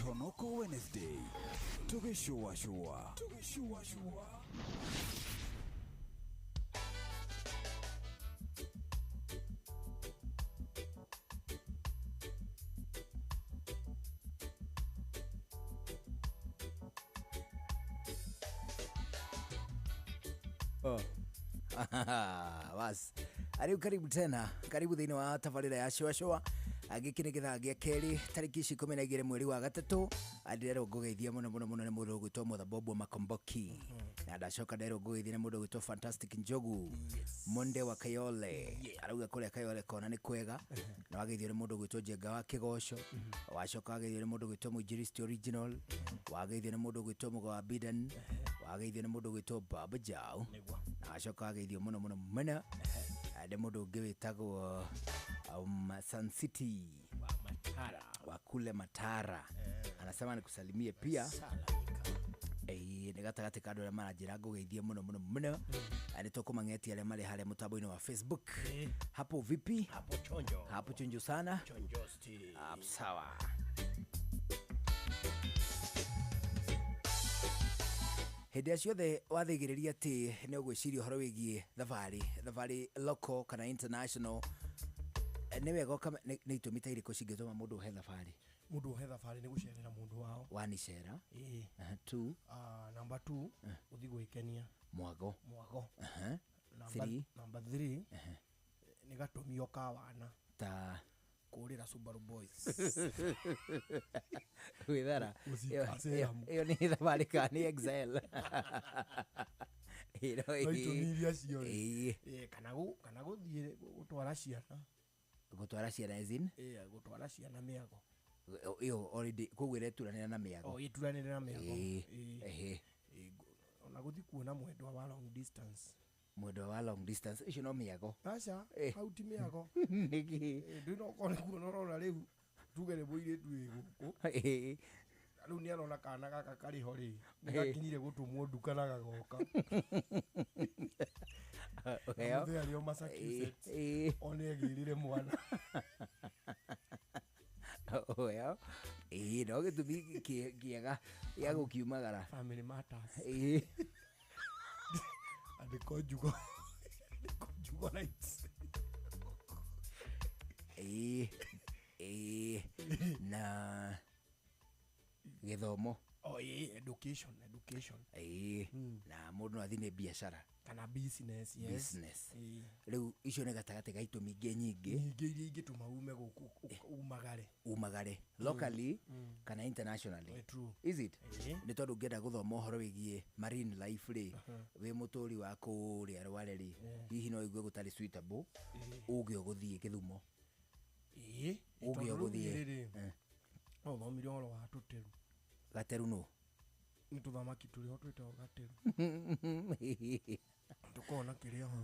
Mitonoko Wednesday tũgĩcũacũa tũgĩcũacũa. Oh. Bas ariu karibu tena, karibu thĩinĩ wa tabarĩra ya cũacũa. Gĩkĩ nĩ gĩthaa gĩa kerĩ, tarĩki ici 12 mweri wa gatatũ. Ndĩrerwo ngũgeithia mũno mũno mũno nĩ mũndũ ũgwĩtwo Mothabobo Makomboki, na ndacoka nderwo ngũgeithia nĩ mũndũ ũgwĩtwo Fantastic Njogu Monde wa Kayole. Arauga kũrĩa Kayole kona nĩ kwega. Na wageithio nĩ mũndũ ũgwĩtwo Njenga wa Kĩgoco, wacoka wageithio nĩ mũndũ ũgwĩtwo Mũinjilisti Original, wageithio nĩ mũndũ ũgwĩtwo Mũgo wa Biden, wageithio nĩ mũndũ ũgwĩtwo Baba Jao, na wacoka wageithio mũno mũno mũno nĩ mũndũ ũngĩ wĩtagwo Sun City wa Matara wa kule Matara. Anasema nikusalimie pia. Nĩ gatagatĩ ka andũ arĩa maranjĩra ngũgeithie mũno mũno mũno. Nĩ tũkũmang'etia arĩa marĩ harĩa mũtambo-inĩ wa Facebook. Hapo vipi? Hapo chonjo. Hapo chonjo sana. Chonjo sti. Hapo sawa. Hĩndĩ ĩrĩa ciothe wathĩgĩrĩria atĩ nĩ ũgwĩciria ũhoro wĩgiĩ thabarĩ, thabarĩ local kana international, nĩ wega nĩ itũmi ta irĩkũ cingĩtũma mũndũ ohe thabarĩ? Mũndũ ohe thabarĩ nĩ gũcerera mũndũ wao. One cera. Ĩĩ. Two. Number 2, gũthiĩ gwĩkenia. Mwago. Mwago. 3. Number 3, nĩ gatũmio ka wana. Ta kũrĩra Subaru Boys. Gwĩthara. Ĩyo nĩ thabarĩ kana nĩ Excel? No itũmi iria ciothe. Kana gũthiĩ gũtwara ciana. Gũtwara ciana as in? Ĩĩ, gũtwara ciana mĩago. Ĩyo already koguo ĩreturanĩra na mĩago. O ĩturanĩre na mĩago. Ĩĩ. Ona gũthiĩ kuona mwendwa wa long distance. Mwendwa wa long distance icio no mĩago. Aca, hau ti mĩago. Nĩkĩ? Ndũĩ no ũkorwo nĩ kuona ũrona rĩu tuge nĩ mũirĩtu wĩ gũkũ. Rĩu nĩ arona kana gaka karĩ ho rĩ, nĩ gakinyire gũtũmwo nduka na gagoka. Mũthee arĩ o Massachusetts, one egĩrĩre mwana. Well, ĩĩ no gĩtũmi kĩega gĩa gũkiumagara. Family matters. Ĩĩ. And the conjugal, the conjugal rights. Ĩĩ, ĩĩ, na gĩthomo. Oh, ĩĩ, education, education. Ĩĩ, na mũndũ no athiĩ nĩ biacara. Kana business, yes. Business. Rĩu icio nĩ gatagatĩ ga itũmi ingĩ nyingĩ. Nyingĩ iria ingĩtũma ume gũkũ, umagare. Umagare. Locally kana internationally. True. Is it? Nĩ tondũ ũngĩenda gũthoma ũhoro wĩgiĩ marine life rĩ, wĩ mũtũri wa kũrĩa Rware rĩ, hihi no ũigue gũtarĩ suitable, ũge ũgũthiĩ Gĩthumo. Ĩĩ, Ũge tondũ rĩu ũgũthiĩ. rĩ, no ũthomire ũhoro wa tũteru. Gateru nũ? Nĩ tũthamaki tũrĩ ho twĩtagwo gateru. Tũkoragwo na kĩrĩa ho,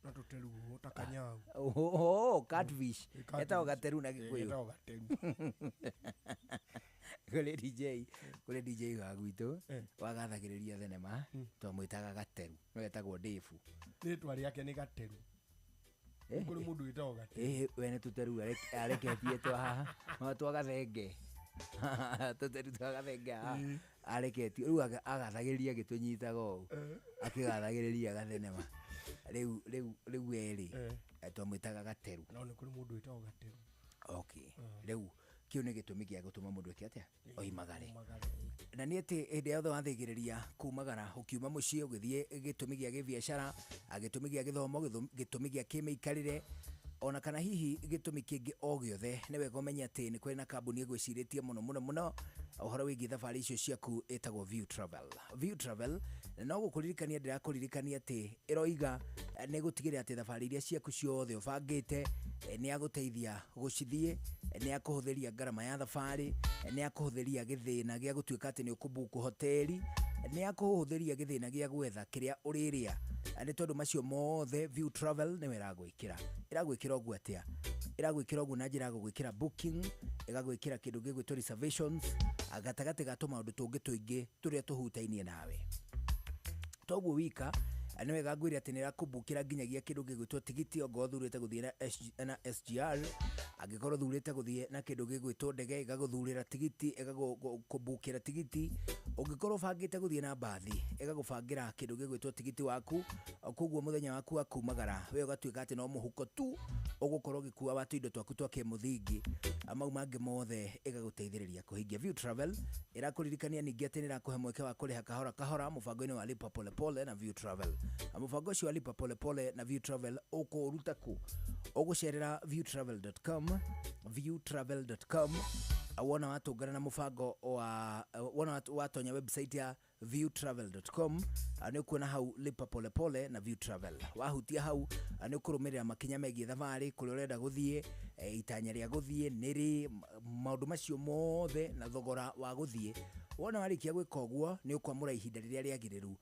na tũteru ũũ, ta kanyau. Oh, catfish. Etagwo gateru na Gĩkũyũ. Etagwo gateru. Kũrĩ DJ, kũrĩ DJ wa gwitũ, wagathagĩrĩria thenema, twamwĩtaga gateru, no etagwo Dave. Rĩtwa rĩake nĩ gateru. Kũrĩ mũndũ wĩtagwo gateru. We nĩ tũteru areketie twa haha, no twa gathenge. Tũteru twa gathenge haha, areketie. Rĩu agathagĩrĩria agĩtũnyitaga ũũ, akĩgathagĩrĩria gathenema. Rĩu, rĩu, rĩu werĩ, twamwĩtaga gateru. No nĩ kũrĩ mũndũ wĩtagwo gateru. Okay. Rĩu kĩu nĩ gĩtũmi gĩa gũtũma mũndũ eke atĩa? Oimagare. Na nĩ atĩ hĩndĩ yothe wathĩgĩrĩria kumagara, ũkiuma mũciĩ ũgĩthiĩ gĩtũmi gĩa gĩbiacara, gĩtũmi gĩa gĩthomo, gĩtũmi gĩa kĩmĩikarĩre, ona kana hihi gĩtũmi kĩngĩ o gĩothe, nĩ wega ũmenye atĩ nĩ kũrĩ na kambuni ĩgwĩcirĩtie mũno mũno mũno ũhoro wĩgiĩ thabarĩ icio ciaku ĩtagwo View Travel. View Travel no gũkũririkania ndĩrakũririkania atĩ ĩroiga nĩ gũtigĩrĩra atĩ thabarĩ iria ciaku ciothe ũbangĩte nĩ yagũteithia gũcithiĩ, nĩ yakũhũthĩria ngarama ya thabarĩ, nĩ yakũhũthĩria gĩthĩna gĩa gũtuĩka atĩ nĩ ũkũbuku hoteli, nĩ yakũhũthĩria gĩthĩna gĩa gwetha kĩrĩa ũrĩrĩa. Nĩ tondũ macio mothe View Travel nĩwe ĩragwĩkĩra. Ĩragwĩkĩra ũguo atĩa? Ĩragwĩkĩra ũguo na njĩra ya gũgwĩkĩra booking, ĩgagwĩkĩra kĩndũ gĩgwĩtwo reservations, gatagatĩ ga tũmaũndũ tũngĩ tũingĩ tũrĩa tũhutainie nawe. Toguo wika Nĩ wega ngwĩre atĩ nĩ ĩrakũmbukĩra nginyagia kĩndũ gĩgwĩtwo tigiti ongorwo ũthurĩte gũthiĩ na na SGR, angĩkorwo ũthurĩte gũthiĩ na kĩndũ gĩgwĩtwo ndege ĩgagũthurĩra tigiti, ĩgagũkũmbukĩra tigiti. Ũngĩkorwo ũbangĩte gũthiĩ na mbathi ĩgagũbangĩra kĩndũ gĩgwĩtwo tigiti waku. Koguo mũthenya waku wa kumagara we ũgatuĩka atĩ no mũhuko tu ũgũkorwo ũgĩkua wa tũindo twaku twa kĩmũthingi, mau mangĩ mothe ĩgagũteithĩrĩria kũhingia. View Travel ĩrakũririkania ningĩ atĩ nĩ ĩrakũhe mweke wa kũrĩha kahora kahora mũbango-inĩ wa Lipa Pole Pole na View Travel. Na mũbango ũcio wa Lipa Pole Pole na View Travel ũkũũruta kũ? Ũgũcerera viewtravel.com, viewtravel.com. Wona watũngana na mũbango wa wona watonya website ya viewtravel.com, nĩ ũkuona hau Lipa Pole Pole na View Travel. Wahutia hau, nĩ ũkũrũmĩrĩra makinya megiĩ thabarĩ, kũrĩa ũrenda gũthiĩ, itanya rĩa gũthiĩ nĩrĩ, maũndũ macio mothe na thogora wa gũthiĩ. Wona warĩkia gwĩka ũguo nĩ ũkwamũra ihinda rĩrĩa rĩagĩrĩru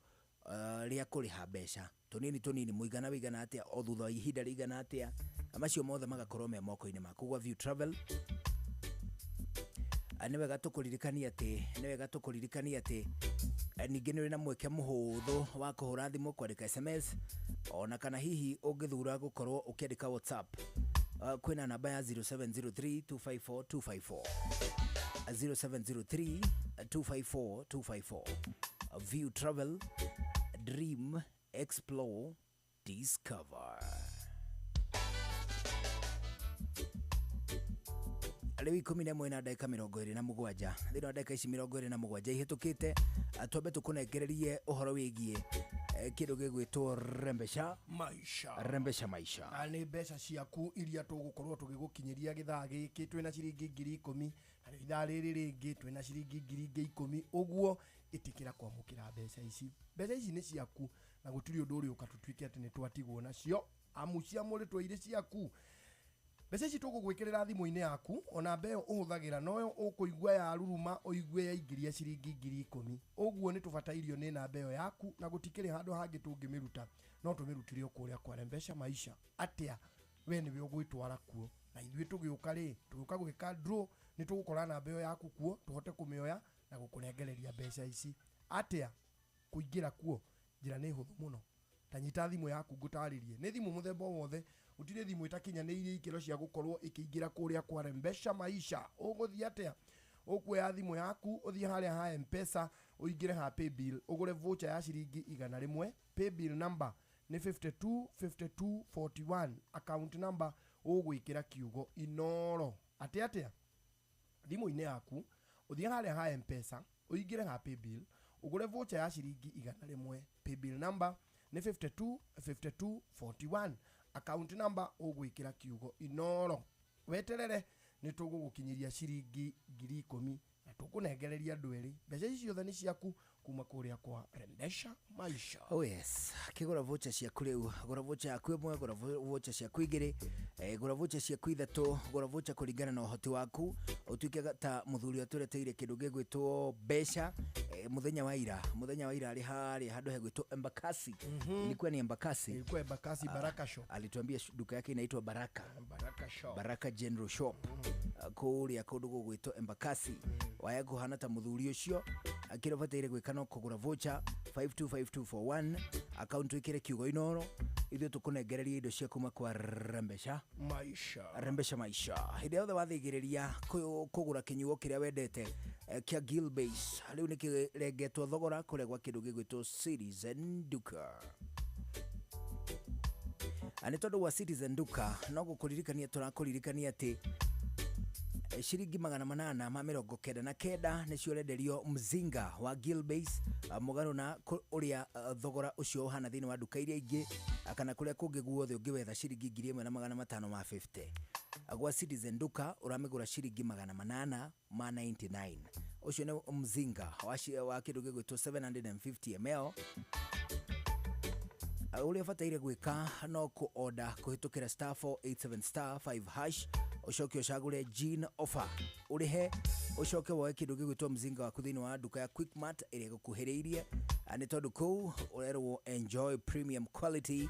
rĩa kũrĩha mbeca tũnini tũnini, mũigana wĩigana atĩa o thutha wa ihinda rĩigana atĩa, na macio mothe magakorwo me moko-inĩ maku gwa View Travel. Nĩ wega tũkũririkania atĩ, nĩ wega tũkũririkania atĩ ningĩ nĩ ũrĩ na mweke mũhũthũ wa kũhũra thimũ, kwandĩka SMS, ona kana hihi ũngĩthura gũkorwo ũkĩandĩka WhatsApp. Kwĩna namba ya 0703 254 254, 0703 254 254. View Travel, dream, explore, discover. Rĩu 11 na ndagĩka 27, thĩinĩ wa ndagĩka ici 27 ihĩtũkĩte, twambe tũkũnengererie ũhoro wĩgiĩ kĩndũ gĩgwĩtwo Rembesha Maisha. Rembesha Maisha. Na nĩ mbeca ciaku iria tũgũkorwo tũgĩgũkinyĩria gĩthaa gĩkĩ. Twĩna ciringi 10,000, na rĩu ithaa rĩrĩ rĩngĩ twĩna ciringi 10,000. Ũguo ĩtĩkĩra kwamũkĩra mbeca ici. Mbeca ici nĩ ciaku na gũtirĩ ũndũ ũrĩũka tũtuĩke atĩ nĩ twatigwo nacio, amu ciamũrĩtwo irĩ ciaku. Mbeca ici tũgũgwĩkĩrĩra thimũ-inĩ yaku, ona mbeo ũhũthagĩra noyo ũkũigua ya ruruma, ũigue yaingĩria ciringi 10,000. Ũguo nĩ tũbatairio nĩ namba ĩyo yaku, na gũtikĩrĩ handũ hangĩ tũngĩmĩruta, no tũmĩrutire o kũrĩa kwa Rembesha Maisha. Atĩa? We nĩwe ũgwĩtwara kuo, na ithuĩ tũgĩũka rĩ, tũgĩũka gwĩka draw, nĩ tũgũkora namba ĩyo yaku kuo, tũhote kũmĩoya na gũkũnengereria mbeca ici. Atĩa kũingĩra kuo? Njĩra nĩ hũthũ mũno. Ta nyita thimũ yaku ngũtarĩrie. Nĩ thimũ mũthemba o wothe, gũtirĩ thimũ ĩtakinyanĩirie ikĩro cia gũkorwo ĩkĩingĩra kũrĩa kwa Rembesha Maisha. Ũgũthiĩ atĩa? Ũkuoya thimũ yaku, ũthiĩ harĩa ha M-Pesa, ũingĩre ha paybill, ũgũre voucher ya ciringi 100. Paybill number nĩ 52 52 41. Account number ũgwĩkĩra kiugo Inoro. Atĩ atĩa? Thimũ-inĩ yaku, ũthiĩ harĩa ha M-Pesa, ũingĩre ha paybill, ũgũre voucher ya ciringi 100. Paybill number nĩ 52 52 41. Account number ũgwĩkĩra kiugo Inoro. Weterere, nĩ tũgũgũkinyĩria ciringi 10,000 na tũkũnengereria andũ erĩ. Mbeca ici ciothe nĩ ciaku kuma kũrĩa kwa Rembesha Maisha. Oh yes, kĩgũra voucher ciaku rĩu, gũra voucher yaku ĩmwe, gũra voucher ciaku igĩrĩ, gũra voucher ciaku ithatũ, gũra voucher kũringana na ũhoti waku, ũtuĩke ta mũthuri ũtũreteire kĩndũ gĩgwĩtwo mbeca, mũthenya wa ira, mũthenya wa ira arĩ harĩa handũ hegwĩtwo Embakasi. Ilikuwa ni Embakasi. Ilikuwa Embakasi Baraka Shop. Alituambia duka yake inaitwa Baraka. Baraka Shop. Baraka General Shop. Kũrĩa kũndũ gũgwĩtwo Embakasi. Waya kũhana ta mũthuri ũcio, kĩrĩa ũbataire gwĩka no kũgũra voucher 525241, account wĩkĩre kiugo Inoro, ithuĩ tũkũnengereria indo cia kuma kwa Rembesha Maisha. Rembesha Maisha. Hĩndĩ yothe wathĩgĩrĩria kũgũra kĩnyuo kĩrĩa wendete kĩa Gilbase, rĩu nĩ kĩrengetwo thogora kũrĩa gwa kĩndũ gĩgwĩtwo Citizen Duka. Na nĩ tondũ wa Citizen Duka no gũkũririkania tũrakũririkania atĩ ciringi 899 nĩcio ũrenderio mzinga wa Gilbase, mũgarũ na ũrĩa thogora ũcio ũhana thĩinĩ wa nduka iria ingĩ, kana kũrĩa kũngĩ guothe ũngĩwetha ciringi 1550. Gwa Citizen Duka ũramĩgũra ciringi 899. Ũcio nĩ mzinga wa kĩndũ gĩgwĩtwo 750 ml. Ũrĩa ũbataire gwĩka no kũ-order kũhĩtũkĩra star 487 star 5 hash, ũcoke ũcagũre jean offer, ũrĩhe, ũcoke woe kĩndũ gĩgwĩtwo mzinga waku thĩinĩ wa nduka ya Quickmart ĩrĩa ĩgũkuhĩrĩirie. Nĩ tondũ kũu ũrerwo enjoy premium quality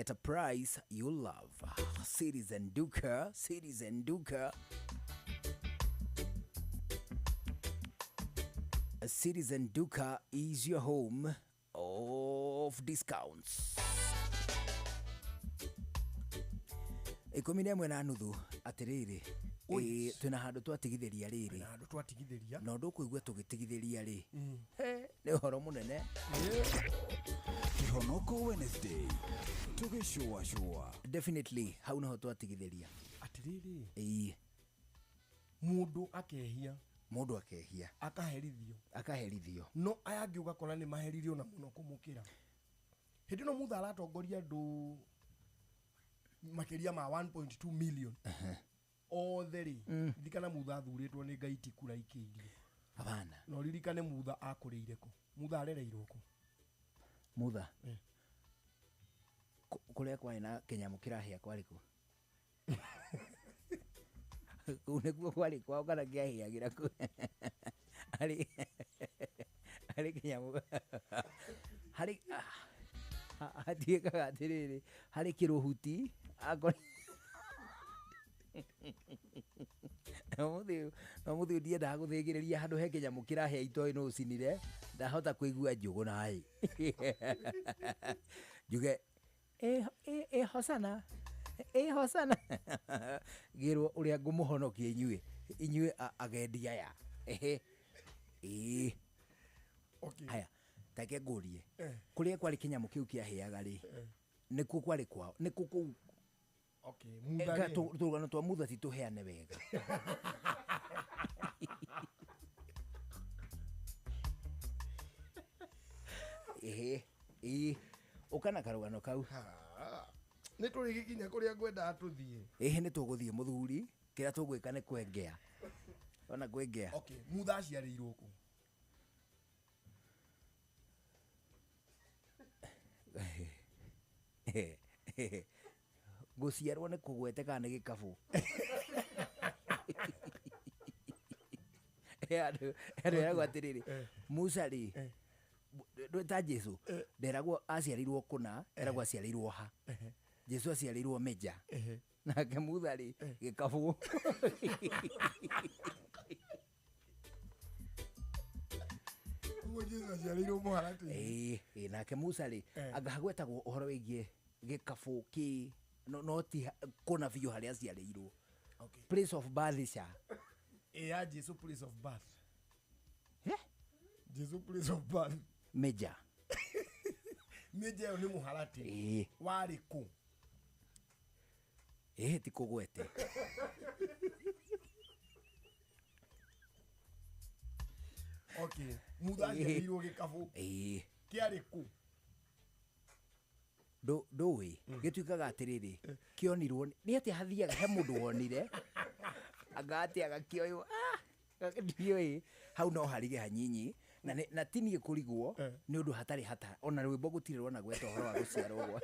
at a price you love. Citizen Duka, Citizen Duka. Citizen Duka is your home of off discounts. 11:30 atiriri twina handu twatigithĩria rĩrĩ na handũ twatigithĩria na ũndũ ũkũigua tũgĩtigithĩria rĩ nĩ ũhoro mũnene. Kihonoko Wednesday tugĩcũacũa. Definitely hau noho twatigithĩria. Atiriri ĩĩ mũndũ akehia, mũndũ akehia akaherithio, akaherithio, no aya angĩ ũgakora nĩ maheririo na mũno kũmũkĩra. Hĩndĩ ĩno Mutha aratongoria andũ makĩria ma 1.2 million othe rĩ. Ririkana Mutha athurĩtwo nĩ Ngai ti kura ikĩirio. Hapana. Na ũririkane Mutha akũrĩire kũ, Mutha arereirwo kũ? Mutha kũrĩa kwarĩ na kĩnyamũ kĩrahĩa kwarĩ kũ? Kũu nĩkuo kwarĩ kwao kana kĩahĩagĩra kũ? Harĩ harĩ kĩnyamũ harĩ hatuĩkaga atĩrĩrĩ harĩ kĩrũhuti akore no mũthĩ ndiendaga gũthĩgĩrĩria handũ he kĩnyamũ kĩrahĩa itoĩ no ũcinire ndahota kũigua njũgũ naĩ njuge ĩ hosana ĩ hosana ngĩrwo ũrĩa ngũmũhonokia inyuĩ inyuĩ agendi aya. Ehe ĩĩ. Okay. Haya take ngũrie kũrĩa kwarĩ kĩnyamũ kĩu kĩahĩaga rĩ nĩkuo kwarĩ kwao nĩkuo kũu? Okay, Mutha rĩ tũrũgano twa Mutha ti tũheane wega. Ehe ĩĩ ũka na karũgano kau. Nĩ tũrĩgĩkinya kũrĩa ngwendaga tũthiĩ. Ĩhĩ nĩ tũgũthiĩ mũthuri kĩrĩa tũgwĩka nĩ kwengea ona kwengea. Okay, Mutha aciarĩirwo kũ? Gũciarwo nĩ kũgwete kana nĩ gĩkabũ? Andũ eragwo atĩrĩrĩ Musa rĩ ndwĩta Jesu nderagwo aciarĩirwo kũna, eragwo aciarĩirwo ha. Jesu aciarĩirwo Meja nake Mutha rĩ gĩkabũ. Ũguo Jesu aciarĩirwo mũharatĩ-inĩ. Ĩĩ nake Musa rĩ anga hagwetagwo ũhoro wĩgiĩ gĩkabũ kĩ no ti kũna biũ harĩa aciarĩirwo. Okay. Place of birth ca. Ĩ ya Jesu place of birth. Eh? Jesu place of birth. Meja. Meja ĩyo nĩ mũharatĩ. Ĩĩ. Warĩ kũ? Ĩhĩ ti kũgwete. Okay. Mutha aciarĩirwo gĩkabũ. Ĩĩ. Kĩarĩ kũ? Ndũĩ gĩtuĩkaga atĩrĩrĩ kĩonirwo nĩ atĩa hathiaga he mũndũ wonire anga atĩa agakĩoywo ndiũĩ hau no harige hanyinyi na ti niĩ kũrigwo nĩ ũndũ hatarĩ hata ona rwĩmbo gũtirĩ rwona gweta ũhoro wa gũciarwo gwa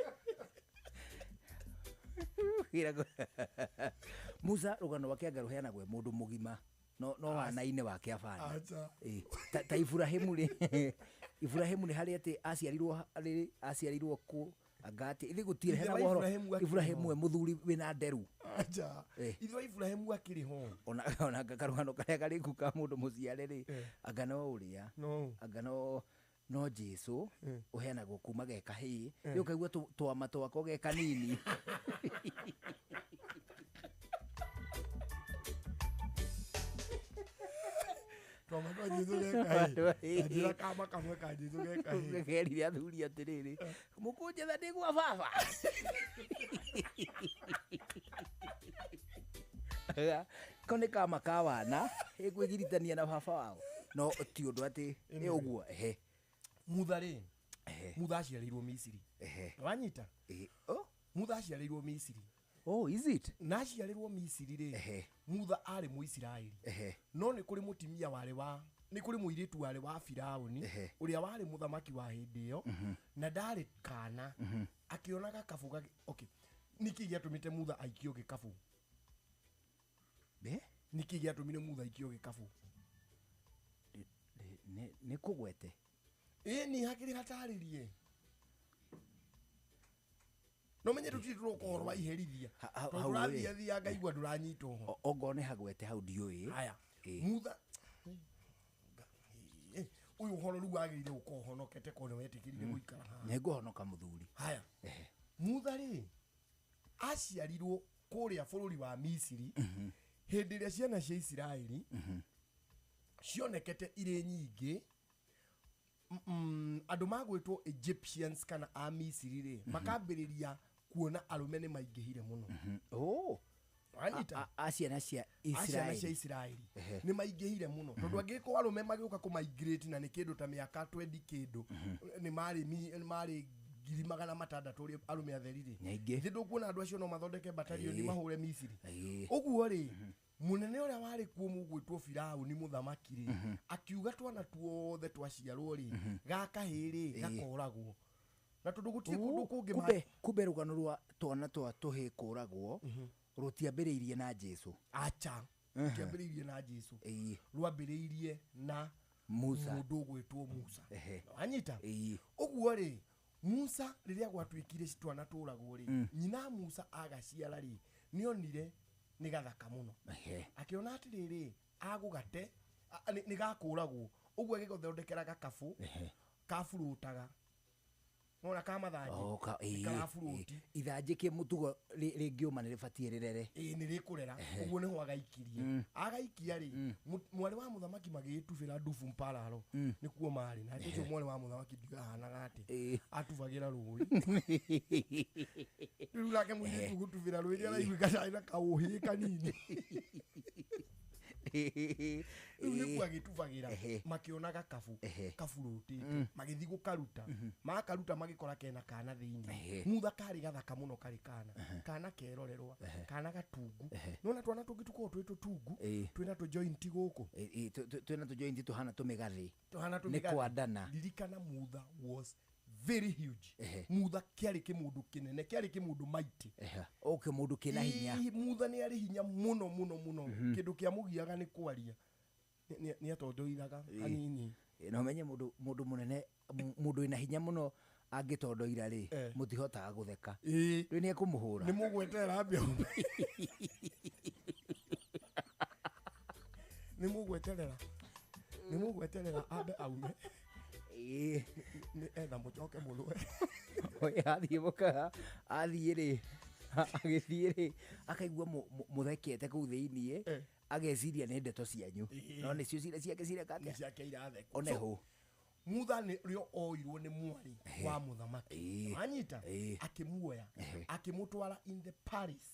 Musa rũgano rwake anga rũheanagwo mũndũ mũgima no wana-inĩ wake abana. Ta Iburahĩmu rĩ Iburahĩmu nĩ harĩ atĩ aciarirwo rĩ aciarirwo kũ anga atĩ ithe gũtirĩ Ithe hena wa ũhoro Iburahĩmu akĩrĩ Iburahĩmu ho. we mũthuri wĩna nderu. Acha. Ithe wa Iburahĩmu akĩrĩ ho. Ona karũgano karĩa karĩku ka mũndũ mũciare rĩ anga no ũrĩa anga no Jesu ũheanagwo kuma ge kahĩĩ rĩu ũkaigua twama twako ge kanini. Twama twa Jesu ge kahĩĩ. Anjĩra kama kamwe ka Jesu ge kahĩĩ. Kerire athuri atĩrĩrĩ mũkũnjetha ndĩ gwa baba. Ko nĩ kama ka wana ĩkwĩgiritania na baba wao no ti ũndũ atĩ nĩ ũguo. Ehe. Mutha rĩ Mutha aciarĩirwo Misiri. Wanyita? Mutha aciarĩirwo Misiri. Oh, is it? Na aciarĩrwo Misiri rĩ Mutha arĩ Mũisiraeli. No nĩ kũrĩ mũtumia warĩ wa nĩ kũrĩ mũirĩtu warĩ wa Firaũni ũrĩa warĩ mũthamaki wa hĩndĩ ĩyo na ndarĩ kana akĩona gakabũ. Okay. Nĩkĩ gĩatũmĩte Mutha aikio gĩkabũ? Nĩkĩ gĩatũmire Mutha aikio gĩkabũ? Nĩ kũgwete. Ĩĩ nĩ hakĩrĩ hatarĩrie. No menye tũtirĩ tũroka ũhoro wa iherithia. Tondũ ũrathiathia ngaigua ndũranyita ũhoro. Ongorwo nĩ hagwete hau ndiũĩ. Haya. Mutha ũyũ Ũyũ ũhoro rĩu wagĩrĩire gũkorwo ũhonokete korwo nĩ wetĩkĩrire gũikara haha. Nĩngũhonoka mũthuri. Haya, Mutha rĩ, aciarirwo kũrĩa bũrũri wa Misiri hĩndĩ ĩrĩa ciana cia Isiraeli cionekete irĩ nyingĩ. Andũ magwĩtwo Egyptians kana a Misiri rĩ, makambĩrĩria kuona arũme nĩ maingĩhire mũno. Oh. Wanyita? A ciana cia A ciana cia Isiraeli. Isiraeli nĩ maingĩhire mũno, tondũ angĩkorwo arũme magĩũka kũmaingirĩti na nĩ kĩndũ ta mĩaka 20 kĩndũ, nĩ marĩ nĩ marĩ 600,000 ũrĩa arũme atheri rĩ. Nĩ aingĩ. Githĩ ndũkuona andũ acio no mathondeke batalioni mahũre Misiri? Ĩĩ. Ũguo rĩ, mũnene ũrĩa warĩ kuo mũgwĩtwo Firauni mũthamaki rĩ, akiuga twana tuothe twaciarwo rĩ, gakahĩ rĩ, gakoragwo, na tondũ gũtirĩ kũndũ kũngĩ Kumbe rũgano rwa twana twa tũhĩ kũragwo rũtiambĩrĩirie na Jesu. Acha, rũtiambĩrĩirie na Jesu. Rwambĩrĩirie na Musa. Mũndũ ũgwĩtwo Musa. Wanyita? Ĩĩ. Ũguo rĩ, Musa rĩrĩa gwatuĩkire twana tũragwo rĩ, nyina Musa agaciara rĩ, nĩonire nĩ gathaka mũno. Akĩona atĩrĩrĩ, agũgate nĩ gakũragwo, ũguo agĩgathondekera gakabũ kaburũtaga nona ka mathanjĩ. Oh, Nĩ karaburuti. Ithanjĩ kĩ mũtugo rĩngĩũma nĩ rĩbatiĩ rĩrere. Ĩĩ, nĩ rĩkũrera. Ũguo nĩho agaikirie. Agaikia rĩ, mwarĩ wa mũthamaki magĩgĩtubĩra ndubu mpararo nĩkuo marĩ nake ũcio mwarĩ wa mũthamaki ndiũĩ ahanaga atĩ atubagĩra rũĩ. Rĩu nake mũirĩtu gũtubĩra rũĩ nĩ araiguĩka carĩ na kaũhĩ kanini. Rĩu nĩkuo agĩtubagĩra. Makĩona gakabu kaburũtĩte, magĩthiĩ gũkaruta. Makaruta magĩkora kena kana thĩinĩ. Mutha karĩ gathaka mũno, karĩ kana kana kerorerwa, kana gatungu. Nona twana tũngĩ tũkoragwo twĩ tũtungu, twĩna tũjointi gũkũ. Twĩna tũjointi tũhana tũmĩgathĩ. Tũhana Nĩ tũmĩgathĩ. kwandana. Ririkana Mutha was very huge. Mutha kĩarĩ kĩmũndũ kĩnene, kĩarĩ kĩmũndũ maiti. Ũkĩ mũndũ kĩna hinya. Ĩĩ, Mutha nĩ arĩ hinya mũno mũno mũno. Kĩndũ kĩamũgiaga nĩ kwaria. Nĩ atondoiraga hanini. Na ũmenye mũndũ mũnene, mũndũ wĩna hinya mũno angĩtondoira rĩ, mũtihotaga gũtheka. Rĩu nĩ ekũmũhũra. Nĩ mũgweterera mbia, nĩ mũgweterera, nĩ mũgweterera ambe aume. Nĩ etha mũcoke mũrũe. Oye, athiĩ mũkaga, athiĩ rĩ, agĩthiĩ rĩ, akaigua mũthekete kũu thĩiniĩ, ageciria nĩ ndeto cianyu, no nĩcio cira ciake cireka Nĩ atĩa? ciake irathekwo. One So, hũ. Mutha nĩ rĩo oirwo nĩ mwarĩ wa mũthamaki. Wanyita? Akĩmuoya, akĩmũtwara in the palace.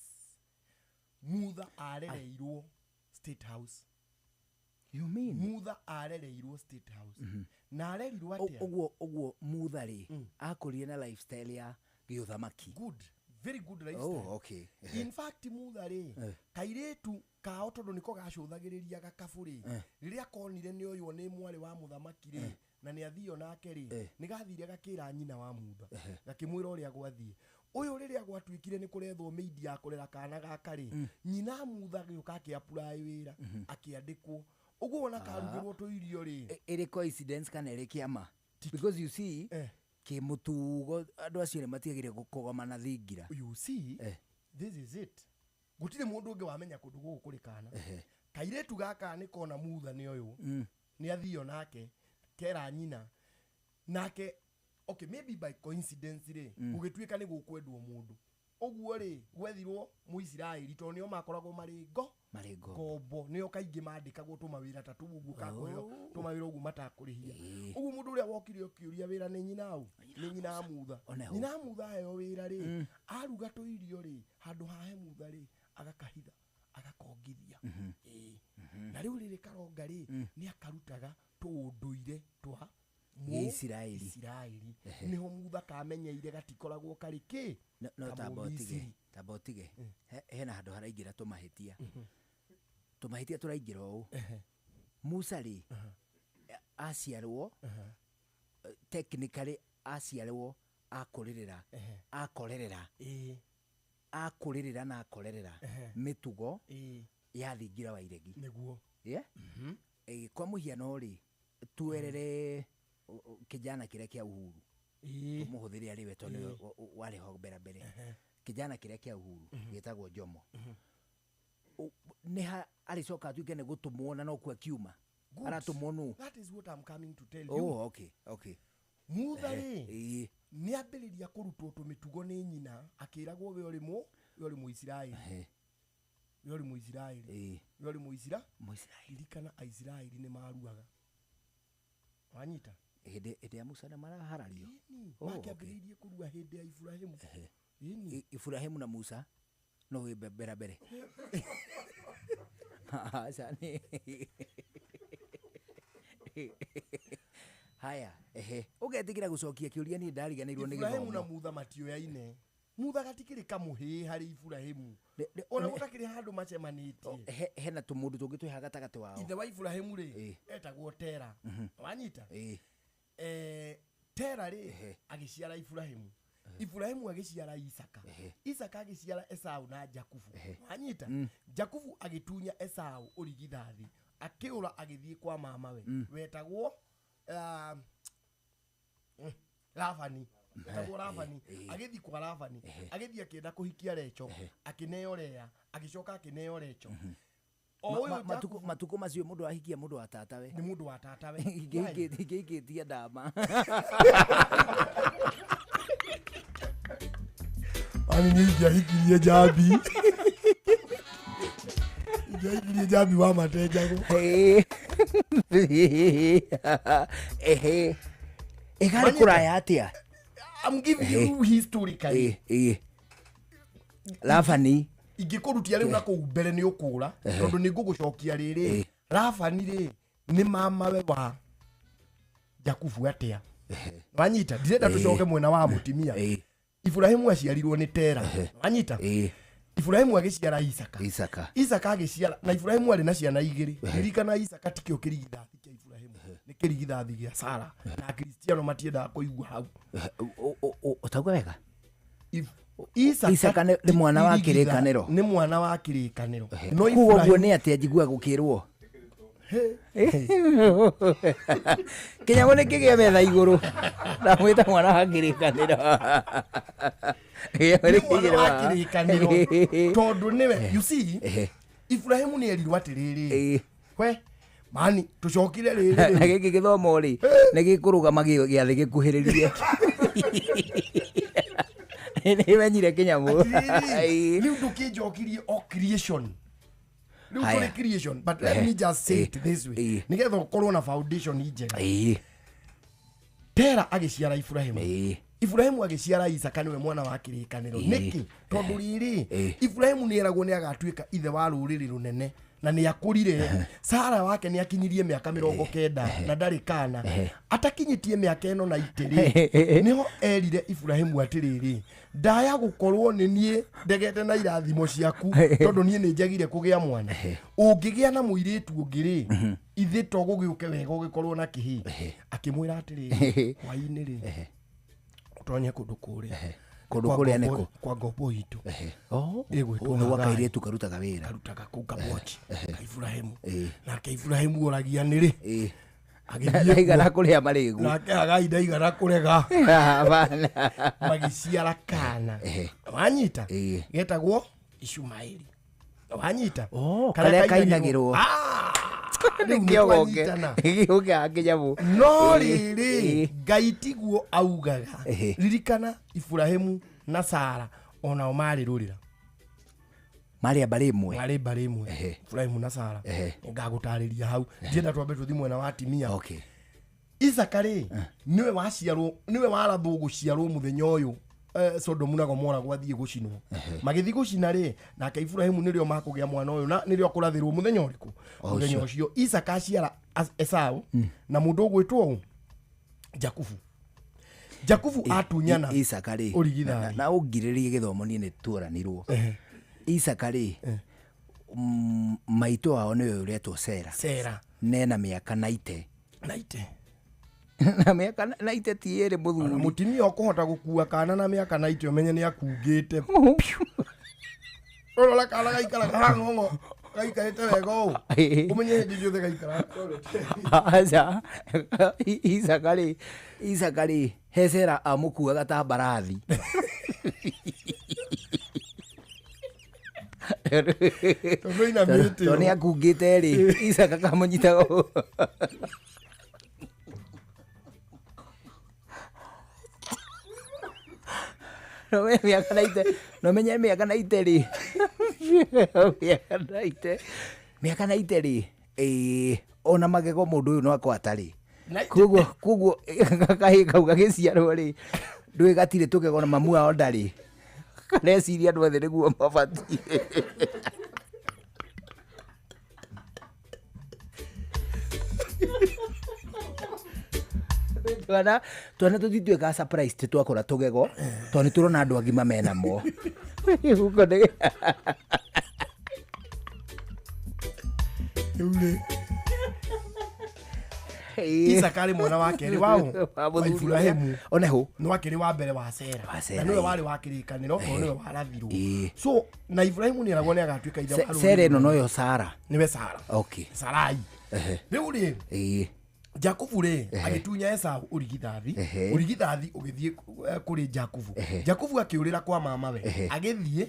Mutha arereirwo State House. You mean? Mutha arereirwo State House na arerirwo atĩa? Ũguo Mutha rĩ, akũrire na lifestyle ya gĩũthamaki. Good, very good lifestyle. Oh, okay. In fact, Mutha rĩ, kairĩtu kao, tondũ nĩko gacũthagĩrĩria gakabu rĩ, rĩrĩa konire nĩ oywo nĩ mwarĩ wa mũthamaki rĩ, na nĩ athio nake rĩ, nĩ gathire gakĩra nyina wa Mutha, gakĩmwĩra ũrĩa gwathiĩ. Ũyũ rĩrĩa gwatuĩkire nĩ kũrethwo maid ya kũrera kana gaka rĩ, nyina Mutha agĩũka akĩapply wĩra, akĩandĩkwo. Ũguo wona karugĩrwo tũirio rĩ. Ĩrĩ coincidence kana ĩrĩ kĩama? Because you see, kĩmũtugo andũ acio nĩ matiagĩrĩire kũgomana thingira. You see, this is it. Gũtirĩ mũndũ ũngĩ wamenya kũndũ gũkũ kũrĩ kana kairĩtu gaka nĩ kona Mutha nĩ ũyũ nĩ athio nake, kera nyina nake. Okay, maybe by coincidence rĩ, gũgĩtuĩka nĩ gũkwendwo mũndũ. Ũguo rĩ, gwethirwo Mũisiraeli, tondũ nĩo makoragwo marĩ ngo Marĩ ngombo. Ngombo nĩo kaingĩ mandĩkagwo tũmawĩra ta tũu ũguo, kakũheo tũmawĩra ũguo matakũrĩhia. Ũguo mũndũ ũrĩa wokire ũkĩũria wĩra nĩ nyina au, nĩ nyina Mutha. One hau. Nyina Mutha aheo wĩra rĩ, aruga tũirio rĩ, handũ hahe Mutha rĩ, agakahitha, agakongithia. Ĩĩ. Na rĩu rĩrĩ karonga rĩ, nĩ akarutaga tũũndũire twa Gĩisiraeli. Isiraeli. Nĩho Mutha kamenyeire gatikoragwo karĩ kĩ No tamba ũtige. Kamũmisiri. Tamba ũtige. Hena handũ haraingĩra tũmahĩtia, tũmahĩtia tũraingĩra ũũ. Musa rĩ, aciarwo, technically aciarwo akũrĩrĩra, akorerera, akũrĩrĩra na akorerera mĩtugo ya thingira wa iregi. Nĩguo. Yeah? Kwa mũhiano rĩ, tuerere kijana kĩrĩa kĩa Uhuru, tũmũhũthĩre arĩ we tondũ nĩwe warĩ ho mbere mbere. Kijana kĩrĩa kĩa Uhuru gĩtagwo Jomo. Nĩ ha arĩcoka atuĩke nĩ gũtũmwo na nokuo akiuma? Good. Aratũmwo nũ? That is what I'm coming to tell you. Oh, okay, okay. Mutha rĩ, Ĩĩ. nĩ ambĩrĩria kũrutwo tũmĩtugo nĩ nyina, akĩragwo we ũrĩ mũ we ũrĩ Mũisiraeli, we ũrĩ Mũisiraeli, we ũrĩ Mũisira. Mũisiraeli. Ririkana Aisiraeli nĩ maruaga, wanyita? Hĩndĩ ya Musa nĩ maraharario. Ĩni. Oh, okay. Makĩambĩrĩirie kũrua hĩndĩ ya Iburahĩmu. Ĩni. Iburahĩmu na Musa no wĩ mbere mbere. Aca nĩ haya, ehe, ũgetĩkĩra gũcokia kĩũria, niĩ ndariganĩirwo nĩ Iburahĩmu na gĩthomo. Mutha matioyaine. Mutha gatikĩrĩ kamũhĩĩ harĩ Iburahĩmu, ona gũtakĩrĩ handũ macemanĩtie. Hena tũmũndũ tũngĩ twĩ haha gatagatĩ wao. Ithe wa Iburahĩmu rĩ, etagwo Tera, wanyita? Tera rĩ, agĩciara Iburahĩmu, Iburahĩmu agĩciara Isaka, Isaka agĩciara Esau na Jakubu, wanyita? Jakubu agĩtunya Esau ũrigithathi, akĩũra agĩthiĩ kwa mamawe wetagwo Labani, etagwo Labani. Agĩthiĩ kwa Labani, agĩthiĩ akĩenda kũhikia Recho, akĩneo Lea, agĩcoka akĩneo Recho o ũyũ Matukũ matukũ macio mũndũ ahikia mũndũ wa tatawe. Nĩ mũndũ wa tatawe. Ingĩhikĩtie ndama. Mami, niĩ ingĩahikirie njambi, ingĩahikirie njambi wa matenjagwo. Ehe, ĩgarĩ Manyita. kũraya atĩa? I'm giving you historically. Ĩ, Labani. Ingĩkũrutia rĩu na kũu mbere nĩ ũkũra, tondũ nĩ ngũgũcokia rĩrĩ. Labani rĩ, nĩ mamawe wa Jakubu atĩa, wanyita? Ndirenda tũcoke mwena wa mũtimia. Iburahĩmu aciarirwo nĩ Tera, wanyita? Iburahĩmu agĩciara Isaka. Isaka. Isaka agĩciara, na Iburahĩmu arĩ na ciana igĩrĩ. Ririkana, Isaka tikĩo kĩrigithathi kĩa Iburahĩmu, nĩ kĩrigithathi gĩa Sara, na Akristiano matiendaga kũigua hau. Ũtauga wega. Isaka Isaka nĩ mwana wa kĩrĩkanĩro. Nĩ mwana wa kĩrĩkanĩro, no Kuga ũguo Iburahĩmu nĩ atĩa njiguaga gũkĩrwo kĩnyamũ nĩ kĩgĩa metha igũrũ, ndamwĩta mwana wa kĩrĩkanĩro. Nĩ mwana wa kĩrĩkanĩro tondũ nĩwe, you see, Iburahĩmu nĩ erirwo atĩrĩrĩ, we mani tũcokire rĩrĩ Na rĩu. gĩkĩ gĩthomo rĩ, nĩ gĩkũrũgama gĩathĩ gĩkuhĩrĩrie, nĩ menyire kĩnyamũ. Atĩrĩrĩ, rĩu ndũkĩnjokirie o creation rĩu. Haya. Tũrĩ creation, but let me just say it this way, nĩgetha ũkorwo na foundation njega. Tera agĩciara Iburahĩmu. Iburahĩmu agĩciara Isaka, nĩwe mwana wa kĩrĩkanĩro. Nĩkĩ? Tondũ rĩrĩ, Iburahĩmu nĩ eragwo nĩ agatuĩka ithe wa rũrĩrĩ rũnene, na nĩ akũrire. Sara wake nĩ akinyirie mĩaka 90 na ndarĩ kana. Atakinyĩtie mĩaka ĩno na itĩrĩ, nĩho erire Iburahĩmu atĩrĩrĩ, ndaya gũkorwo nĩ niĩ ndegete na irathimo ciaku, tondũ niĩ nĩ njagire kũgĩa mwana. Ũngĩgĩa na mũirĩtu ũngĩ rĩ, ithe to gũgĩũke wega ũgĩkorwo na kĩhĩ. Akĩmwĩra atĩrĩrĩ, hwaĩ-inĩ rĩ, ũtonye kũndũ kũrĩa. Kũndũ Kwa kũrĩa ngombo- nĩkũ? Kwa ngombo itũ Oh, ĩgwĩtwo nĩ gwa Hagai. kairĩtu karutaga wĩra. Karutaga kũu kamwoki ka Iburahĩmu. Nake Iburahĩmu oragia nĩ rĩ agĩthiĩ Ndaigana kuo. kũrĩa marĩgu. Nake Hagai ndaigana kũrega. Hapana. Magĩciara kana, wanyita? Getagwo Ishumaeli, wanyita? Oh, karĩa kainagĩrwo. Ah, rĩu nĩ Nĩkĩo twanyitana. gĩũke kĩnyamũ. No rĩrĩ, Ngai tiguo augaga. Ririkana, Iburahĩmu na Sara onao marĩ rũrĩra. Marĩ a mbarĩ ĩmwe. Marĩ mbarĩ ĩmwe. Iburahĩmu na Sara. Ngagũtarĩria hau, ndienda twambe tũthi mwena wa atimia. Okay. Isaka rĩ, nĩwe waciarwo, nĩwe warathwo gũciarwo mũthenya ũyũ Sodomu na Gomora gwathiĩ gũcinwo. Magĩthiĩ gũcina rĩ, nake Iburahĩmu nĩrĩo makũgĩa mwana ũyũ, na nĩrĩo akũrathĩrwo mũthenya ũrĩkũ? Mũthenya ũcio Isaka aciara Esau na mũndũ ũgwĩtwo ũ? Jakubu. Jakubu atunyana Isaka rĩ, ũrigithathi. na ũngirĩrĩrie gĩthomo, niĩ nĩ tuoranirwo. Isaka rĩ, maitũ wao nĩwe ũretwo Sera. Sera. Nena mĩaka naite. Naite. Na mĩaka naite ti ĩrĩ mũthuri. Mũtumia ũkũhota gũkua kana na mĩaka naite, ũmenye nĩ akungĩte. Ũrora kana gaikaraga hang'ong'o, gaikarĩte wega ũũ, ũmenye hĩndĩ ciothe gaikaraga. Aca, Isaka rĩ, Isaka rĩ, he Sera amũkuaga ta mbarathi. Tondũ ainamĩte Tondũ nĩ ũũ. akungĩte rĩ, Isaka kamũnyitaga ũũ. No mĩaka naite, no menye mĩaka naite rĩ, mĩaka naite, mĩaka naite rĩ, ĩĩ, ona magego mũndũ ũyũ no akorwo atarĩ. Koguo kahĩĩ kau gagĩciarwo rĩ, ndũĩ gatirĩ tũgego na mamu wao ndarĩ. Kareciria andũ othe nĩguo mabatiĩ. Twana tũtituĩkaga surprised twakora tũgego tondũ nĩ tũrona andũ agima menamo. Huko nĩ Rĩu rĩ, Isaka arĩ mwana wa kerĩ wa ũ? Wa Wa mũthuri ũrĩa. Iburahĩmu. One hũ. No akĩrĩ wa mbere wa Sera. Wa Sera, Na nĩwe ĩĩ. warĩ wa kĩrĩkanĩro tondũ nĩwe warathirwo. Ĩĩ. So na Iburahĩmu nĩeragwo nĩagatuĩka ithe wa rũrĩrĩ Sera ĩno rũnene. noyo Sara. Nĩwe Sara. Okay. Sarai. Rĩu rĩ, Ĩĩ. Jakubu rĩ agĩtunya Esau ũrigithathi. Ũrigithathi ũgĩthiĩ kũrĩ Jakubu. Jakubu akĩũrĩra kwa mamawe. Agĩthiĩ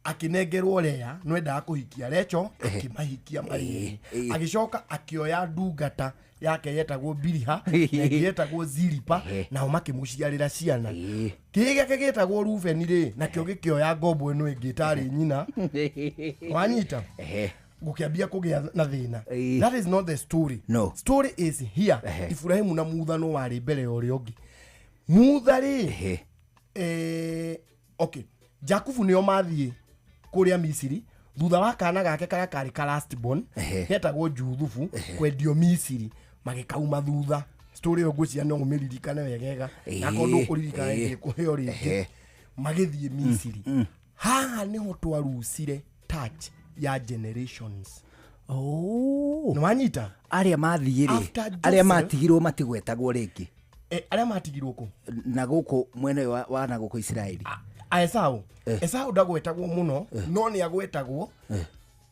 akĩnengerwo Lea no endaga kũhikia Recho, akĩmahikia marĩ erĩ. Agĩcoka akĩoya ndungata yake yetagwo Biliha na ĩngĩ yetagwo Zilipa, nao makĩmũciarĩra ciana. Kĩĩ gĩake gĩtagwo Rubeni rĩ, nakĩo gĩkĩoya ngombo ĩno ĩngĩ ĩtarĩ nyina. Wanyita? Gũkĩambia kũgĩa na thĩna. That is not the story. No. Story is here. Iburahĩmu na Mutha no warĩ mbere ya ũrĩa ũngĩ. Mutha rĩ, okay, Jakubu nĩo mathiĩ kũrĩa Misiri thutha wa kana gake karĩa karĩ ka last born getagwo Juthubu kwendio Misiri, magĩkauma thutha. Story ĩyo ngwĩciria no ũmĩririkane wegega, na korwo ndũkũririkana ndĩkũheo rĩngĩ. Magĩthiĩ Misiri. Haha nĩho twarucire touch ya generations. Oh. Nĩ wanyita? Arĩa mathiĩ rĩ, After arĩa Joseph- matigirwo matigwetagwo rĩngĩ. Arĩa matigirwo kũ? Na gũkũ mwena ũyũ wa na gũkũ Isiraeli. A Esau. Esau ndagwetagwo mũno, no nĩ agwetagwo.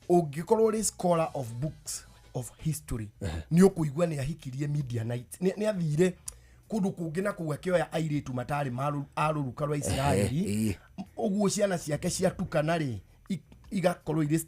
Ũngĩkorwo ũrĩ scholar of books of history, nĩ ũkũigua nĩ ahikirie Midianite. Nĩ athire kũndũ kũngĩ na kũu akĩoya airĩtu matarĩ a rũruka rwa Isiraeli. Ũguo ciana ciake ciatukana rĩ, igakorwo irĩ,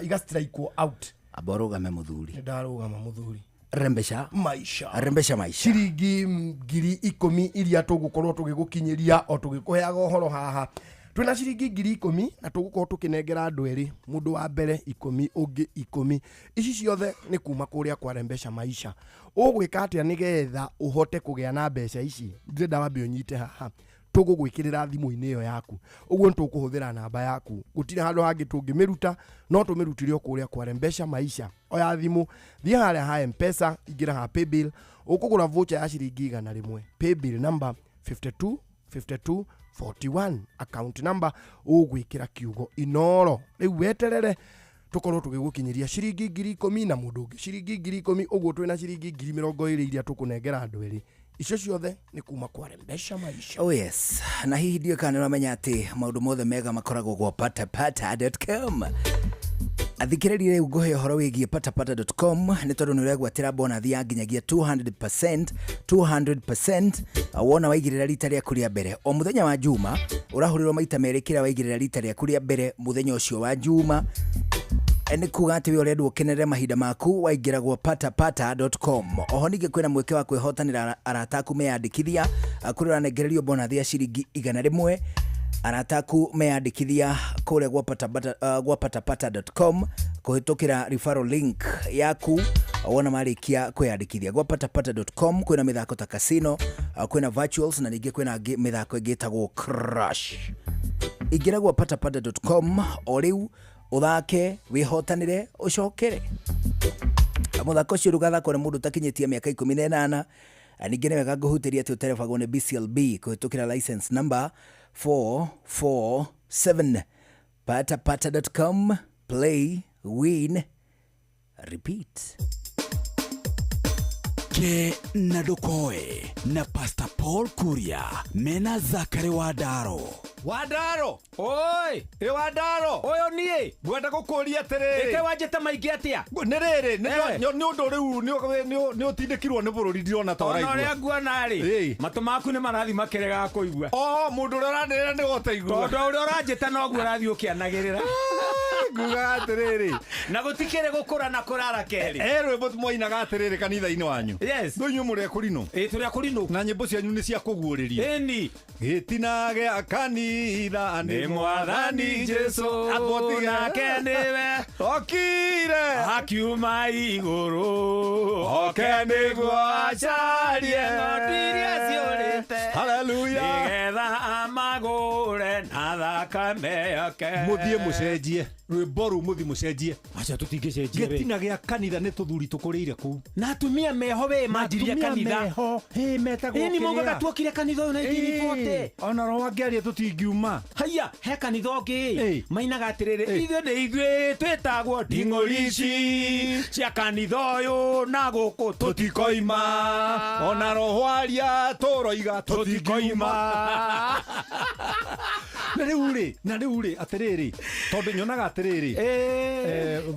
igastrikewo out. Amba ũrũgame mũthuri. Nĩ ndarũgama mũthuri. Rembesha. Maisha. Rembesha maisha. Ciringi 10,000 iria tũgũkorwo tũgĩgũkinyĩria o tũgĩkũheaga ũhoro haha. Twĩna ciringi 10,000 na tũgũkorwo tũkĩnengera andũ erĩ, mũndũ wa mbere 10, ũngĩ 10. Ici ciothe nĩ kuma kũrĩa kwa Rembesha Maisha. Ũgwĩka atĩa nĩgetha ũhote kũgĩa na mbeca ici? Ndĩrenda wambe ũnyite haha. Tũgũgwĩkĩrĩra thimũ-inĩ ĩyo yaku. Ũguo nĩ tũkũhũthĩra namba yaku. Gũtirĩ handũ hangĩ tũngĩmĩruta, no tũmĩrutire o kũrĩa kwa Rembesha Maisha. Oya thimũ, thiĩ harĩa ha M-Pesa, ingĩra ha Paybill, ũkũgũra voucher ya ciringi 100. Paybill number 52 52 41, account number ũgwĩkĩra kiugo Inoro. Rĩu weterere tũkorwo tũgĩgũkinyĩria ciringi 10,000 na mũndũ ũngĩ ciringi 10,000, ũguo twĩna ciringi 20,000 iria tũkũnengera andũ erĩ. Icio ciothe nĩ kuma kwa Rembesha Maisha. Oh yes. Na hihi ndiũĩ kana nĩũramenya atĩ maũndũ mothe mega makoragwo gwa patapata.com. Athikĩrĩria rĩu ngũhe ũhoro wĩgiĩ patapata.com nĩ tondũ nĩ ũregwatĩra bonathi ya nginyagia 200%, 200%, wona waigĩrĩra rita rĩaku rĩa mbere. O mũthenya wa Juma ũrahũrĩrwo maita merĩ kĩrĩa waigĩrĩra rita rĩaku rĩa mbere mũthenya ũcio wa Juma. Nĩ kuga atĩ we ũrendwo ũkenerere mahinda maku waingĩra gwa patapata.com. Oho ningĩ kwĩna mweke wa kwĩhotanĩra arata aku meyandĩkithia, kũrĩa ũranengererio bonathi ya ciringi 100. Arata aku meyandĩkithia kũrĩa gwa gwa patapata.com kũhĩtũkĩra referral link yaku wona marĩkia kwĩyandĩkithia gwa patapata.com. Kwĩna mĩthako ta casino, kwĩna virtuals na ningĩ kwĩna mĩthako ĩngĩ ĩtagwo crush. Ingĩra gwa patapata.com o rĩu ũthake, wĩhotanĩre, ũcokere. Mũthako ũcio ndũgathakwo nĩ mũndũ ũtakinyĩtie mĩaka 18. Ningĩ nĩ wega ngũhutĩria atĩ ũterebagwo nĩ BCLB kũhĩtũkĩra license number 447. Patapata.com, play, win, repeat. Ke na Ndukoe na Pastor Paul Kuria mena Zakari Wandaro. Wandaro. Oi. Ĩ Wandaro. Ũyũ niĩ. Ngwenda gũkũria atĩrĩrĩ. Ĩke wanjĩte maingĩ atĩa? Nĩ rĩrĩ, nĩ ũndũ rĩu nĩ ũtindĩkirwo nĩ bũrũri ndirona ta Ona ũraigua. ũrĩa nguona rĩ, Ĩ. matũ maku nĩ marathiĩ makĩregaga kũigua. O mũndũ ũrĩa ũranĩrĩra nĩ ũtaigua. Tondũ ũrĩa ũranjĩta noguo ũrathiĩ ũkĩanagĩrĩra. Ngugaga atĩrĩrĩ. Na gũtikĩrĩ gũkũra na kũrara kerĩ. He rwĩmbo mwainaga atĩrĩrĩ kanitha-inĩ wanyu. Yes. No inyuĩ mũrĩ akũrinũ. Ĩ tũrĩ akũrinũ. Na nyĩmbo cianyu nĩ cia kũguũrĩria. Ĩni. Gĩtina gĩa kanitha Nĩ mwathani Jesu Apotige. nake nĩwe Okire. akiuma igũrũ Oke nĩguo acarie ng'ondu iria ciũrĩte Hallelujah. nĩgetha amagũre na thakame yake. Mũthiĩ mũcenjie rwĩmbo rũu, mũthiĩ mũcenjie. Aca tũtingĩcenjia we. Gĩtina gĩa kanitha nĩ tũthuri tũkũrĩire kũu. Na atumia meho we manjirie Atumia kanitha. meho, hĩ, metagwo Ĩni maugaga kĩrĩa. tuokire kanitha ũyũ 1940. Ĩ, ona roho angĩaria tũtingiuma. Haiya, he kanitha ũngĩ Ĩ. mainaga atĩrĩrĩ, Ĩ. ithuĩ nĩ ithuĩ twĩtagwo nding'ũri ici cia kanitha ũyũ na gũkũ Tũtikoima ona roho aria tũroiga tũtikoima. Na rĩu rĩ atĩrĩrĩ, tondũ nyonaga atĩrĩrĩ,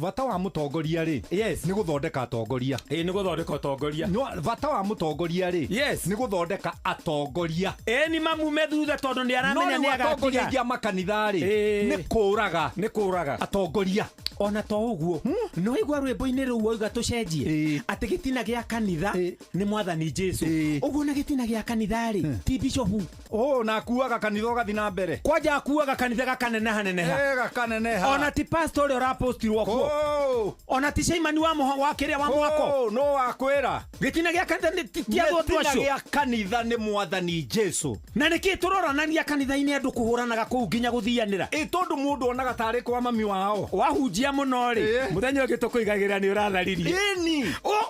bata wa mũtongoria rĩ, Yes. nĩ gũthondeka atongoria. Ĩ nĩ gũthondeka ũtongoria. No, bata wa mũtongoria rĩ, Yes. nĩ gũthondeka atongoria. Ĩ ni mamume thutha tondũ nĩ No aramenya rĩu nĩ atongoria agatiga. aingĩ a makanitha rĩ, Ĩ. nĩ kũraga Nĩ kũraga atongoria. Ona to ũguo, no igua rwĩmbo-inĩ rũu wauga tũcenjie Ĩ. atĩ gĩtina gĩa kanitha Ĩ. nĩ mwathani Jesu. Ĩ. Ũguo na gĩtina gĩa kanitha rĩ ti bishopu. Ũ na akuaga kanitha ũgathiĩ na mbere. Kwanja akuaga kanitha gakanenehaneneha. Ĩ, gakaneneha. Ona ti pastor ũrĩa ũrapostirwo kuo, Kũũ. ona ti caimani wa mũho wa kĩrĩa wa mwako. Kũũ, no wakwĩra. Gĩtina gĩa kanitha nĩ ti andũ Gĩtina acio. gĩa kanitha nĩ mwathani Jesu. Na nĩkĩ tũroranania kanitha-inĩ andũ kũhũranaga kũu nginya gũthianĩra? Ĩ tondũ mũndũ onaga tarĩ kwa mami wao. Wahunjia mũno rĩ, Ĩ. mũthenya ũngĩ tũkũigagĩra nĩ ũratharirie. Ĩni.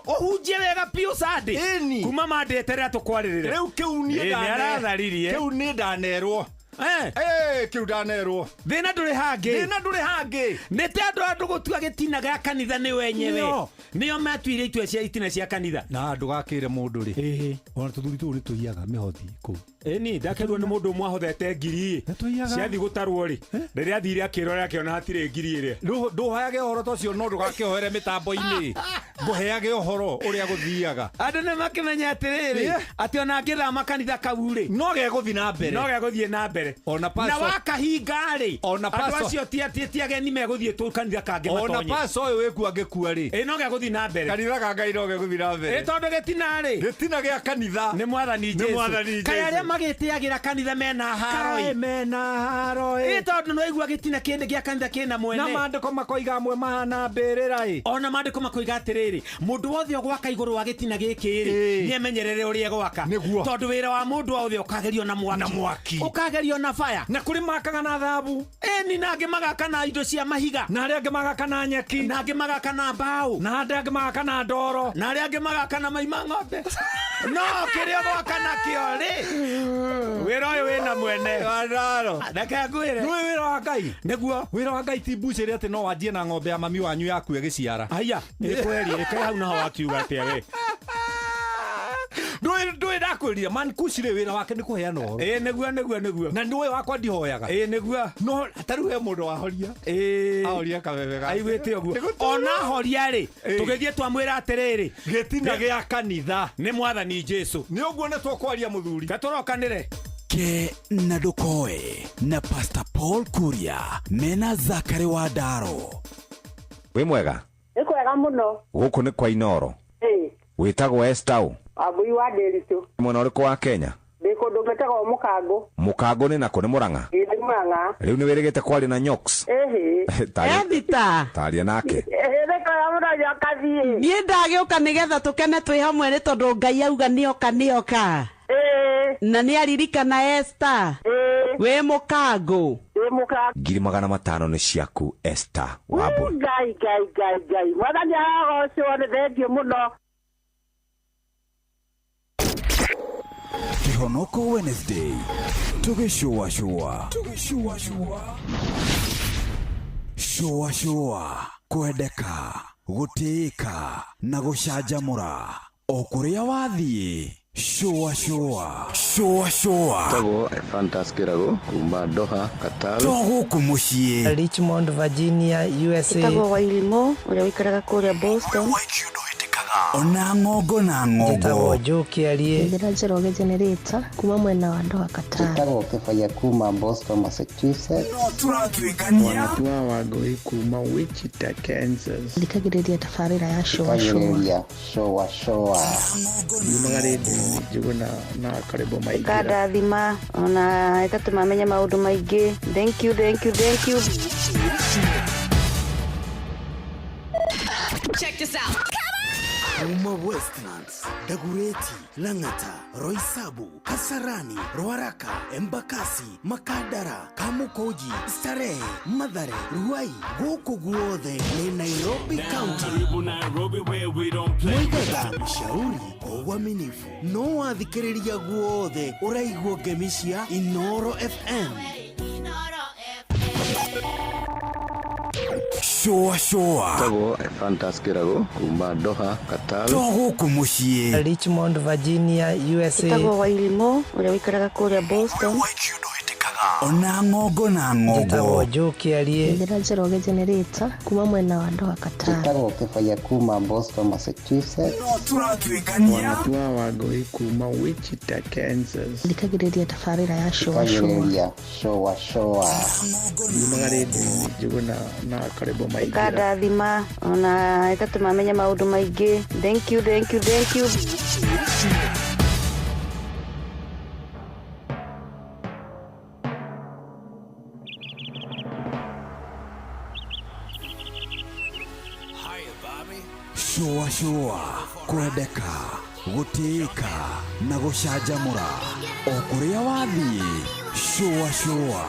Ũhunjie wega biũ Sunday. Ĩni. Kuma Monday eterera tũkwarĩrĩre. Rĩu kĩu niĩ Ĩ, nĩ aratharirie. Kĩu niĩ ndanerwo. Eh, Ĩ, kĩu ndanerwo. Thĩna ndũrĩ hangĩ. Thĩna ndũrĩ hangĩ. Nĩ ta andũ gũtua gĩtina gĩa kanitha nĩ wenyewe. Nĩo. Nĩo matuire itua cia itina cia kanitha. Na ndũgakĩre mũndũ rĩ, ona tũthuri tũu nĩ tũiyaga mĩhothi kũu. Ĩni ndakerwo nĩ mũndũ ũmwe ahothete ngiri Nĩ tũiyaga. ciathi gũtarwo rĩ, rĩrĩa athire akĩrora akĩona hatirĩ ngiri ĩrĩa. Ndũheage ũhoro ta ũcio, no ndũgakĩohere mĩtambo-inĩ, ngũheage ũhoro ũrĩa gũthiaga. Andũ nĩ makĩmenya atĩrĩrĩ, Yeah. atĩ ona angĩthama kanitha kau rĩ, No gegũthiĩ na mbere. no gegũthiĩ na mbere. Ona Na wakahinga rĩ, Ona andũ acio ti ageni megũthiĩ tũ kanitha kangĩ ona matonye. paso ũyũ wĩkua angĩkua rĩ, Ĩ no gegũthiĩ na mbere. Kanitha ka Ngai no gegũthiĩ na Ĩ mbere. tondũ gĩtina rĩ Gĩtina gĩa kanitha nĩ mwathani Nĩ mwathani Jesu. Kaĩ Jesu. arĩa magĩtĩagĩra kanitha mena haro Kaĩ ĩ? mena haro Ĩ ĩ. tondũ no igua gĩtina kĩndĩ gĩa kanitha kĩna Na mwene. maandĩko makoiga amwe mahana mbĩrĩra ĩ. Ona maandĩko makoiga atĩrĩrĩ, mũndũ wothe ũgwaka igũrũ wa gĩtina gĩkĩ rĩ, Ĩ. nĩ emenyerere ũrĩa egwaka. Nĩguo. Tondũ wĩra wa mũndũ wothe ũkagerio na mwaki. Na mwaki. Ũkagerio na fire. Na kũrĩ makaga na thabu. Ĩni na angĩ magaka na indo cia mahiga. Na arĩa angĩ magaka na nyeki. Na angĩ magaka na mbaũ. Na arĩa angĩ magaka na ndoro. Na arĩa angĩ magaka na mai ma ng'ombe. No kĩrĩa ũgwaka nakĩo rĩ, wĩra ũyũ wĩna mwene. Ndaro. Reke ngwĩre. Nĩũĩ wĩra wa Ngai. Nĩguo. Wĩra wa Ngai ti mbucĩrĩ atĩ no wanjie na ng'ombe ya mami wanyu yaku ĩgĩciara. Haiya, nĩ kweri, ĩkaĩ hau naho wakiuga atĩa we? Ndũĩ ndakwĩrire man kuci rĩ, wĩra wake nĩ kũheana ũhoro. Ĩ nĩguo nĩguo nĩguo. Na nĩũĩ wakwa ndihoyaga. Ĩ nĩguo. No tarĩu he mũndũ wahoria. Ĩ. Ahoria kabebe gake. Aiguĩte ũguo. Nĩgũtũũra. Ona horia rĩ, Ĩ. tũgĩthiĩ twamwĩra atĩrĩrĩ, Gĩtina gĩa kanitha nĩ mwathani Jesu. Nĩ ũguo nĩ tũkwaria mũthuri. Gatũrokanĩre. Ke na ndũkoe na Pastor Paul Kuria mena Zakari wa Ndaro. Wĩ mwega? Nĩ kwega mũno. Gũkũ nĩ kwa Inoro. Ĩ. Wĩtagwo Esther ũ? Wambui wa Ndĩritũ. Mwena ũrĩkũ wa Kenya? Ndĩ kũndũ gwĩtagwo Mũkangũ. Mũkangũ nĩ nakũ? Nĩ Mũrang'a? Ĩ nĩ Mũrang'a. Rĩu nĩ wĩrĩgĩte kwaria na Nyox? Ĩhĩ. Ethita. Taria nake. Ĩhĩ nĩ kwega mũno nyokathi. Niĩ ndagĩũka nĩgetha tũkene twĩ hamwe nĩ tondũ Ngai auga nĩoka nĩoka. Ĩ. Na nĩ aririkana Esther. Ĩ. Wĩ Mũkangũ. Ndĩ Mũkangũ. 500,000 nĩ ciaku Esther Wambui. Ngai Ngai Ngai Ngai. Mwathani arogocwo, nĩ thengiũ mũno. Kĩhonoko Wednesday tũgĩcũacũa, tũgĩcũacũa, cũacũa, kwendeka, gũtĩĩka na gũcanjamũra o kũrĩa wathiĩ. Cũacũa, cũacũa. Tagwo Ephantus Kĩrago kuma Doha, Qatar. To gũkũ mũciĩ. Richmond, Virginia, USA. Ĩtagwo Wairimũ ũrĩa ũikaraga kũrĩa Boston. Waikio ndũhĩtĩkaga. Ona ng'ongo na ng'ongo. Njĩra Njoroge Generator kuma mwena wa Doha Qatar. Njĩtagwo Kĩbaya kuma Boston, Massachusetts. No tũratuĩkania. Wanatua Wangũi kuma Wichita, Kansas. Thikagĩrĩria tabarĩra ya Shũa Shũa. Thikagĩrĩria Shũa Shũa. Yumaga rĩndiũ-inĩ Njũgũna na Karĩbo Maingĩra. Ĩkandathima ona ĩgatũma menye maũndũ maingĩ. Thank you, thank you, thank you. Check this out. Kuma Westlands, Dagoretti, Lang'ata, Roysambu, Kasarani, Ruaraka, Embakasi, Makadara, Kamukunji, Starehe, Mathare, Ruai, gũkũ guothe nĩ Nairobi County. Mũigaga ushauri kwa uaminifu no wathikĩrĩria guothe ũraigua ngemi cia Inoro FM. Shũa shũa. Njĩtagwo Ephantus Kĩrago kuma Doha, Qatar. To gũkũ mũciĩ. Richmond, Virginia, USA. Njĩtagwo Wairimũ ũrĩa ũikaraga kũrĩa Boston. Ona ng'ongo na ng'ongo. Njĩtagwo Joe Kĩarie. Njĩra Njoroge Generator kuma mwena wa Doha Qatar. Njĩtagwo Kĩbaya kuma Boston, Massachusetts. No tũratuĩkania. Wanatua Wangũi kuma Wichita, Kansas. Thikagĩrĩria tabarĩra ya Shũa Shũa. Thikagĩrĩria Shũa Shũa. Yumaga rĩndiũ-inĩ Njũgũna na Karĩbo Maingĩra. Ĩkandathima ona ĩgatũma menye maũndũ maingĩ. Thank you, thank you, thank you. Shũa shũa kwendeka gũtĩĩka na gũcanjamũra o kũrĩa wathiĩ shũa shũa.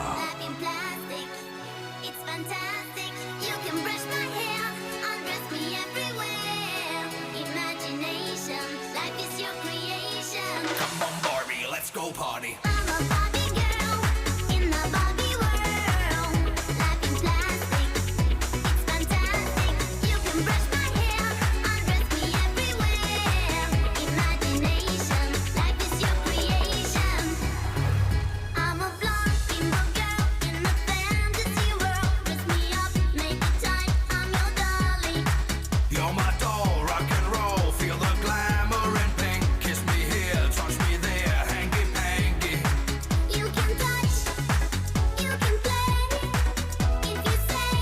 It's fantastic. You can brush my hair, undress me everywhere. Imagination, life is your creation. Come on, Barbie, let's go party. I'm a Barbie girl in the Barbie world. Life in plastic, it's fantastic. You can brush my hair, undress me everywhere. Imagination, life is your creation. I'm a blonde bimbo girl in the fantasy world. Dress me up, make it tight. I'm your dolly. You're my doll, rock and roll. Feel the glamour and pink. Kiss me here, touch me there, hanky panky. You can touch, you can play. If you say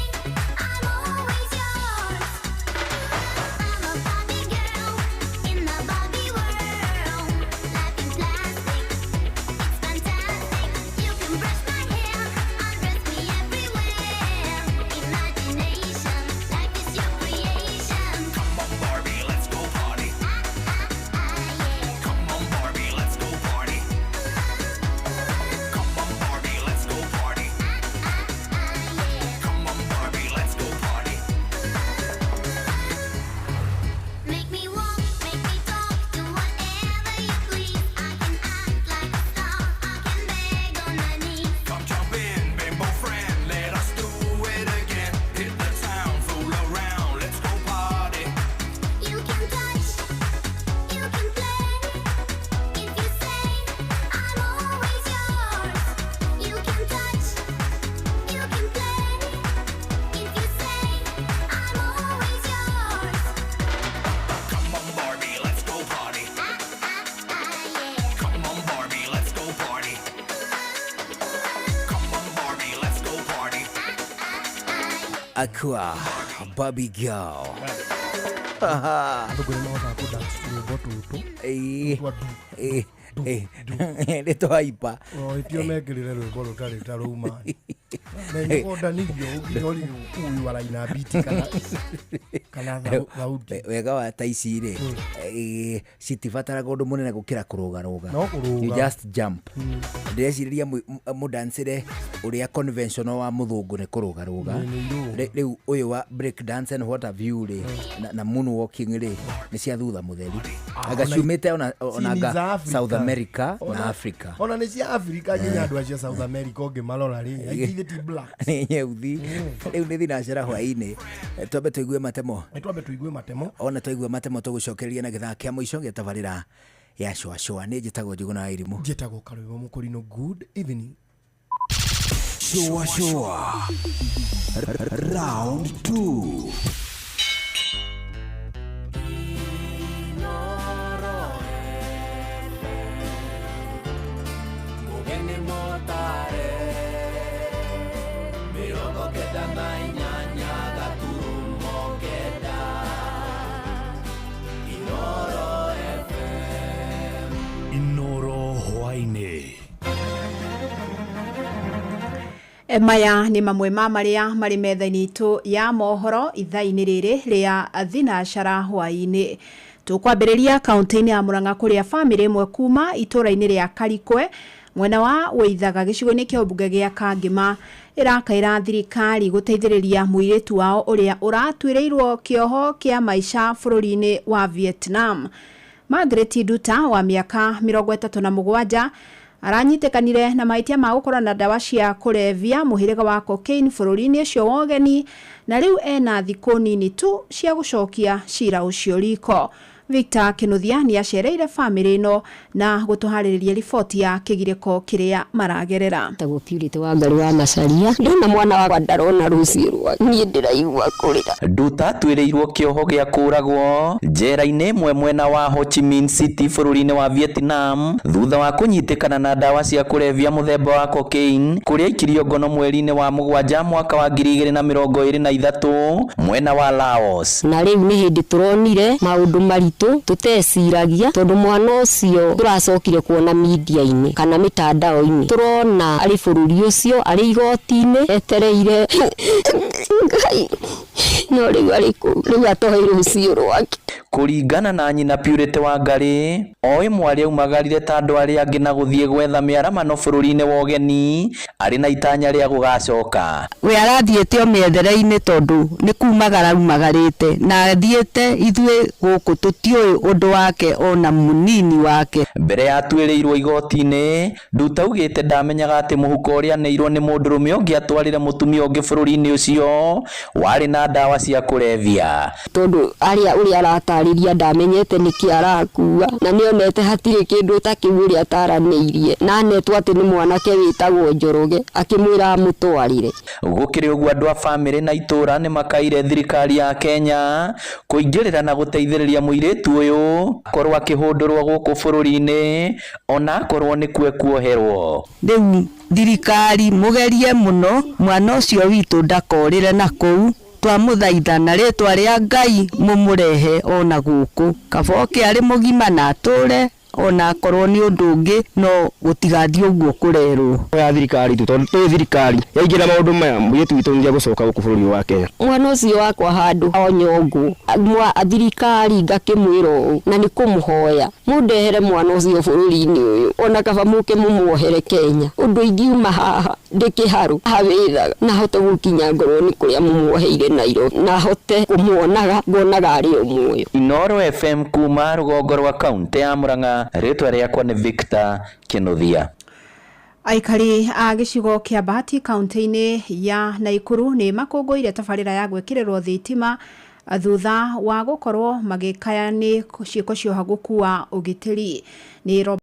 I'm always yours. I'm a Barbie girl in the Barbie world. Life in plastic, it's fantastic. You can brush my hair, undress me everywhere. Imagination, life is your creation. Come on, Barbie, let's go party. Come on, Barbie, let's go party. Come on, Barbie, let's go party. Come on, Barbie, let's go party. Make me walk, make me talk, do whatever you please. I can act like a star, I can beg on my knees. Come jump in, bimbo friend, let us do it again. Hit the town, fool around, let's go party. You can touch, you can play. If you say I'm always yours. You can touch, you can play. If you say I'm always yours. Come on, Barbie, let's go party. Come on, Barbie, let's go party. Come on, Barbie, let's go party. Aqua Barbie girl. Andũ nĩ mahotaga kũ dance tũrwĩmbo tũtũ. Ĩĩ. Twa du. Ĩĩ, ĩĩ. Nĩ twaipa. O ĩtio mekĩrĩre rwĩmbo rũtarĩ ta rũu man. Menyũkondanigio nginya ũrigwo ũyũ araina biti kana thauti. Wega wa ta ici rĩ, citibataraga ũndũ mũnene gũkĩra kũrũgarũga. No kũrũga. You just jump. Ndĩrecirĩria mũdancĩre ũrĩa conventional wa mũthũngũ nĩ kũrũgarũga. Nĩ irũga. Rĩu ũyũ wa break dance and what have you rĩ, na moonwalking rĩ, nĩ cia thutha mũtheri. Anga ciumĩte ona Ci nĩ anga za Africa. South America na Africa. Ona nĩ cia Africa nginya andũ acio South America ũngĩmarora rĩ, aingĩ ithe ti black. Nĩ nyeuthi. Rĩu nĩ thinacara hwaĩ-inĩ. Twambe tũigue matemo. Nĩ twambe tũigue matemo. Ona twaigua matemo tũgũcokereria na gĩthaa kĩa mũico gĩa tabarĩra ya Shũa Shũa. Nĩ njĩtagwo Njũgũna wa Irimũ. Njĩtagwo Karwĩmbo Mũkũrinũ. Good evening. Shũa shũa. Round 2. Maya nĩ mamwe ma marĩa marĩ metha-inĩ itũ ya mohoro ithaa-inĩ rĩrĩ rĩa thinacara hwaĩ-inĩ. Tũkwambĩrĩria kaunti-inĩ ya Murang'a kũrĩa bamĩrĩ ĩmwe kuma itũũra-inĩ rĩa Karikwe mwena wa Wĩithaga gĩcigo-inĩ kĩa ũmbunge gĩa Kangĩma ĩrakaĩra thirikari gũteithĩrĩria mũirĩtu wao ũrĩa ũratuĩrĩirwo kĩoho kĩa maica bũrũri-inĩ wa Vietnam. Margaret Nduta wa mĩaka 37 aranyitĩkanire na mahĩtia ma gũkorwo na ndawa cia kũrebia mũhĩrĩga wa cocaine bũrũri-inĩ ũcio wa ũgeni, na rĩu ena thikũ nini tu cia gũcokia cira ũcio riko. Victor Kinuthia nĩ acereire bamĩrĩ ĩno na gũtũharĩrĩria riboti ya kĩgirĩko kĩrĩa maragerera. Tagwo Purity Wangari wa Macharia. Ndona mwana wakwa ndarona rũciũ rwa niĩ ndĩraigua kũrĩra. Nduta atuĩrĩirwo kĩoho gĩa kũũragwo njera-inĩ ĩmwe mwena wa Ho Chi Minh City bũrũri-inĩ wa Vietnam thutha wa kũnyitĩkana na ndawa cia kũrebia mũthemba wa cocaine kũrĩa aikirio ngono mweri-inĩ wa 7 mwaka wa 2023 mwena wa Laos. Na rĩu nĩ hĩndĩ tũronire maũndũ maritũ tuteciragia tondũ mwana ũcio tũracokire kuona media-inĩ kana mĩtandao-inĩ, tũrona arĩ bũrũri ũcio arĩ igoti-inĩ etereire Ngai, no rĩu arĩ kũu, rĩu atoĩ rũciũ rwake. Kũringana na nyina Purity Wangari, oĩ mwarĩ aumagarire ta andũ arĩa angĩ na gũthiĩ gwetha mĩaramano bũrũri-inĩ wa ũgeni arĩ na itanya rĩa gũgacoka. We arathiĩte o mĩethere-inĩ tondũ nĩ kumagara aumagarĩte na athiĩte ithuĩ gũkũ tũtiũĩ ũndũ wake ona mũnini wake. Mbere ya atuĩrĩirwo igoti-inĩ, Nduta augĩte ndamenyaga atĩ mũhuko ũrĩa aneirwo nĩ mũndũrũme ũngĩ atwarĩre mũtumia ũngĩ bũrũri-inĩ ũcio warĩ na ndawa cia kũrebia. Tondũ arĩa ũrĩa aratarĩria ndamenyete nĩkĩ arakua na nĩonete hatirĩ kĩndũ ta kĩu ũrĩa ataranĩirie na anetwo atĩ nĩ mwanake wĩtagwo Njoroge akĩmwĩra amũtwarĩre. Gũkĩrĩ ũguo andũ a bamĩrĩ na itũũra nĩ makaire thirikari ya Kenya kũingĩrĩra na gũteithĩrĩria mũirĩtu ũyũ akorwo akĩhũndũrwo gũkũ bũrũri-inĩ ona akorwo nĩkuo ekuoherwo. Rĩu thirikari mũgerie mũno mwana ũcio witũ ndakorĩre na kũu, twamũthaitha na rĩtwa rĩa Ngai mũmũrehe ona gũkũ, kaba oke arĩ mũgima na atũre ona akorwo nĩ ũndũ ũngĩ no gũtigathiĩ ũguo kũrerwo. Ya thirikari tu tondũ twĩ thirikari yaingĩra maũndũ maya mũirĩtu witũ nĩegũcoka gũkũ bũrũri wa Kenya. Mwana ũcio wakwa handũ onyongwo mwa thirikari ngakĩmwĩra ũũ na nĩ kũmũhoya mũndehere mwana ũcio bũrũri-inĩ ũyũ ona kaba mũke mũmuohere Kenya, ũndũ ingiuma haha ndĩ kĩharũ hawĩthaga na hote gũkinya ngorwo nĩ kũrĩa mũmuoheire Nairobi na hote kũmuonaga ngonaga arĩ o muoyo. Inooro FM kuma rũgongo rwa kaunti ya Murang'a, rĩtwa rĩakwa nĩ Victor Kinuthia. Aikari a gĩcigo kĩa Bahati kaunti-inĩ ya Naikuru nĩ makũngũĩire tabarĩra ya gwĩkĩrĩrwo thitima thutha wa gũkorwo magĩkaya nĩ ciĩko cia ũhagũku wa ũgitĩri. Nĩ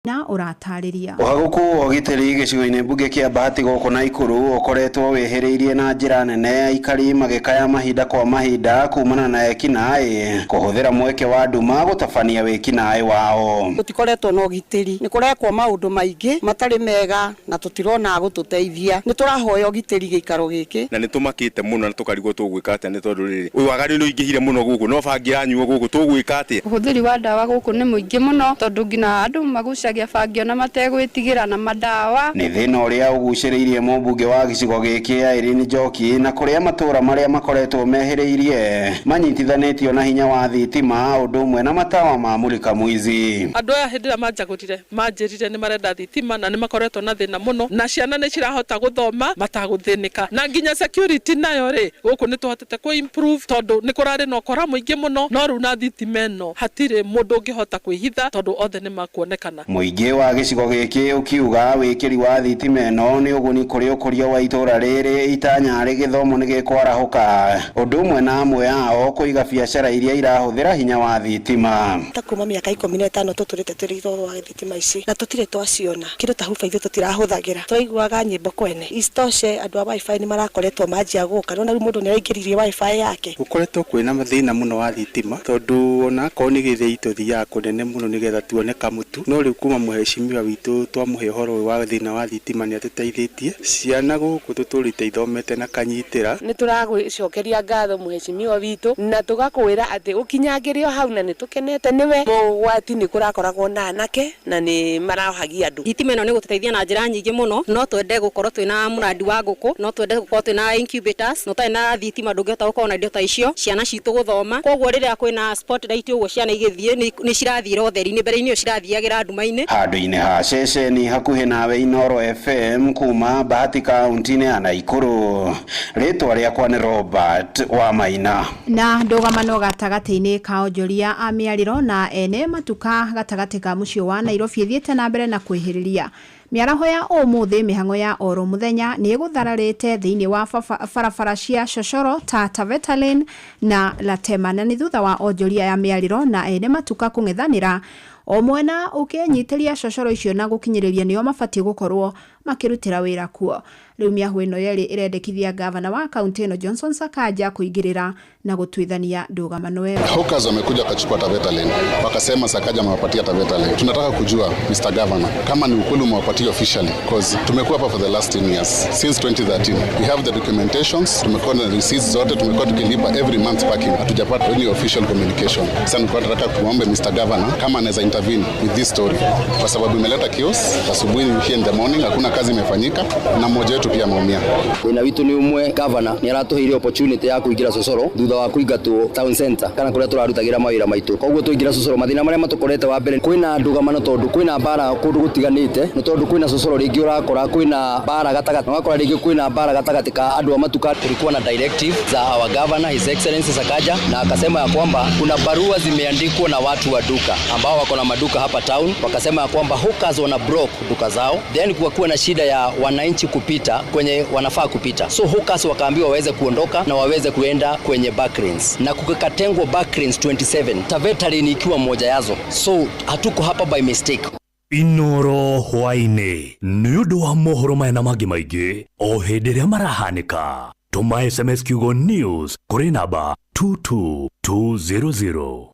na ũratarĩria. Ũhagũku wa ũgitĩri gĩcigo-inĩ mbunge kĩa Bahati gũkũ Naikuru ũkoretwo wĩhĩrĩirie na njĩra nene, aikari magĩkaya mahinda kwa mahinda kumana na ekinaĩ kũhũthĩra mweke wa nduma gũtabania wĩkinaĩ wao. Tũtikoretwo na ũgitĩri, nĩ kũrekwo maũndũ maingĩ matarĩ mega na tũtirona gũtũteithia. Nĩ tũrahoya ũgitĩri gĩikaro gĩkĩ. Na nĩ tũmakĩte mũno na tũkarigwo tũgwĩka atĩa nĩ tondũ rĩrĩ ũyũ waganu nĩ ũingĩhire mũno gũkũ no bangi iranyuo gũkũ tũgwĩka atĩa. Ũhũthĩri wa ndawa gũkũ nĩ mũingĩ mũno tondũ nginya andũ magucagia bangi ona mategwĩtigĩra na madawa. Nĩ thĩna ũrĩa ũgucĩrĩirie mũmbunge wa gĩcigo gĩkĩ Irene Njoki na kũrĩa matũũra marĩa makoretwo mehĩrĩirie manyitithanĩtio na hinya wa thitima ũndũ ũmwe na matawa ma mũrika mwizi. Andũ aya hĩndĩ ĩrĩa manjagũrire manjĩrire nĩ marenda thitima na nĩ makoretwo na thĩna mũno na ciana nĩ cirahota gũthoma matagũthĩnĩka na nginya security nayo rĩ gũkũ nĩ tũhotete kũ improve tondũ nĩ kũrarĩ na ũkora mũingĩ mũno no rĩu na thitima ĩno hatirĩ mũndũ ũngĩhota kwĩhitha tondũ othe nĩ makuonekana. Mũingĩ wa gĩcigo gĩkĩ ũkiuga wĩkĩri wa thitima ĩno nĩ ũguni kũrĩ ũkũria wa itũũra rĩrĩ itanya rĩ gĩthomo nĩ gĩkwarahũka ũndũ ũmwe na amwe ao kũiga biacara iria irahũthĩra hinya wa thitima. Ta kuma mĩaka 15 tũtũrĩte tũrĩ wa thitima ici na tũtirĩ twaciona kĩndũ ta huba ithuĩ tũtirahũthagĩra tũraiguaga nyĩmbo kwene. Isitoshe andũ a wifi nĩ marakoretwo manjia gũka nona rĩu mũndũ nĩ araingĩririe wifi yake. Gũkoretwo kwĩna mathĩna mũno wa thitima tondũ ona akorwo nĩ gĩthĩi tũthiaga kũnene mũno nĩgetha tuone kamũtu no rĩu Kuma mũhecimiwa witũ twamũhe ũhoro ũyũ wa thĩna wa thitima nĩ atũteithĩtie. Ciana gũkũ tũtũrĩte ithomete na kanyitĩra. Nĩ tũragũcokeria ngatho mũhecimiwa witũ na tũgakwĩra atĩ ũkinyangĩre o hau na nĩ tũkenete nĩwe. Mogwati nĩ kũrakoragwo na anake na nĩ marahagia andũ. Thitima ĩno nĩ gũtũteithia na njĩra nyingĩ mũno. No twende gũkorwo twĩna mũrandi wa ngũkũ, no twende gũkorwo twĩna incubators, na ũtarĩ na thitima ndũngĩhota gũkorwo na indo ta icio, ciana citũ gũthoma. Koguo rĩrĩa kwĩna spotlight ũguo ciana igĩthiĩ nĩ cirathiĩra ũtheri-inĩ, mbere-inĩ ĩyo cirathiagĩra nduma-inĩ. Handũ-inĩ ha ceceni hakuhĩ nawe Inoro FM kuma Bahati kaunti-inĩ ya Naikuru. Rĩtwa rĩakwa nĩ Robert wa Maina. Na ndũgamano gatagatĩ-inĩ ka onjoria a mĩarĩro na ene matuka gatagatĩ ka mũciĩ wa Nairobi ĩthiĩte na mbere na kwĩhĩrĩria. Mĩaraho ya ũmũthĩ mĩhang'o ya oro mũthenya nĩ ĩgũthararĩte thĩinĩ wa barabara cia cocoro ta Taveta Lane na Latema, na nĩ thutha wa onjoria ya mĩarĩro na ene matuka kũng'ethanĩra o mwena ũkĩnyitĩria cocoro icio na gũkinyĩrĩria nĩo mabatiĩ gũkorwo makĩrutĩra wĩra kuo. Rĩu mĩahũ ĩno yerĩ ĩrendekithia gavana wa kaunti ĩno Johnson Sakaja kũingĩrĩra na gũtuithania ndũgamano ĩyo. Hawkers wamekuja wakachukua Taveta Lane, wakasema Sakaja amewapatia Taveta Lane. Tunataka kujua Mr. Governor kama ni ukweli umewapatia officially, cause tumekuwa hapa for the last 10 years since 2013. We have the documentations, tumekuwa na receipts zote, tumekuwa tukilipa every month parking, hatujapata any official communication. Sasa nilikuwa nataka tuombe Mr. Governor kama anaweza intervene with this story, kwa sababu imeleta chaos asubuhi here in the morning, hakuna kazi imefanyika na mmoja wetu pia ameumia. Thĩna witũ nĩ ũmwe, gavana nĩ aratũheire opportunity ya kũingĩra cocoro thutha wa kũingatwo town center kana kũrĩa tũrarutagĩra mawĩra maitũ. Koguo twaingĩra cocoro mathĩna marĩa matũkorete wa mbere kwĩna ndũgamano tondũ kwĩna mbara kũndũ gũtiganĩte, nĩ tondũ kwĩna cocoro rĩngĩ ũrakora kwĩna mbara gatagatĩ, ũgakora rĩngĩ kwĩna mbara gatagatĩ ka andũ a matuka. Kulikuwa na directive za our governor His Excellency Sakaja, na akasema ya kwamba kuna barua zimeandikwa na watu wa duka ambao wako na maduka hapa town, wakasema ya kwamba hawkers wana block duka zao, then kukakuwa na shida ya wananchi kupita kwenye wanafaa kupita, so hawkers wakaambiwa waweze kuondoka na waweze kuenda kwenye backlanes, na kukatengwa backlanes 27, Taveta Lane ikiwa moja yazo, so hatuko hapa by mistake. Inoro hwaĩ-inĩ nĩ ũndũ wa mohoro maya na mangĩ maingĩ o hĩndĩ ĩrĩa marahanĩka, tũma SMS kiugo news kũrĩ namba 22200.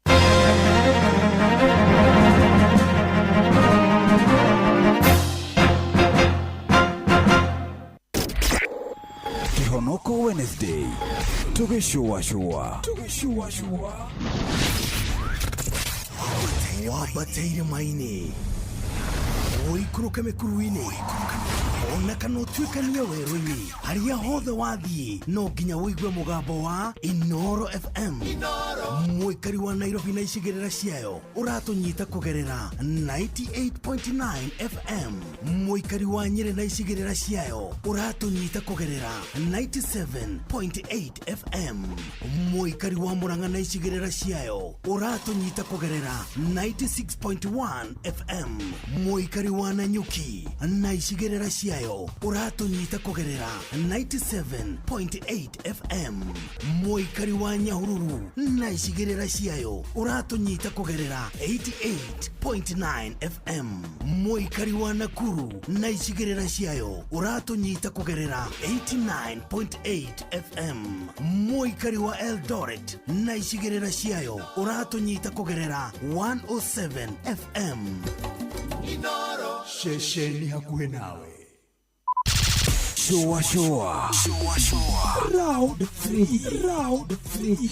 Kĩhonoko Wednesday tũgĩcũacũa wambateire maini ũikũrũke mĩkuru-inĩ ona kana ũtuĩkanie werũ-inĩ harĩa hothe wathiĩ no nginya ũigue mũgambo wa Inoro FM. Mũikari wa Nairobi na icigĩrĩra ciayo ũratũnyita kũgerera 98.9 FM. Mũikari wa Nyĩrĩ na icigĩrĩra ciayo ũratũnyita kũgerera 97.8 FM. Mũikari wa Murang'a na icigĩrĩra ciayo ũratũnyita kũgerera 96.1 FM. Mũikari wa Nanyuki na icigĩrĩra ciayo ũratũnyita kũgerera 97.8 FM. Mũikari wa Nyahururu na icigĩrĩra ciayo ũratũnyita kũgerera 88.9 FM. Mũikari wa Nakuru na icigĩrĩra ciayo ũratũnyita kũgerera 89.8 FM. Mũikari wa Eldoret na icigĩrĩra ciayo ũratũnyita kũgerera 107 FM. Ceceni hakuhĩ nawe. Shua shua. Round 3. Round 3.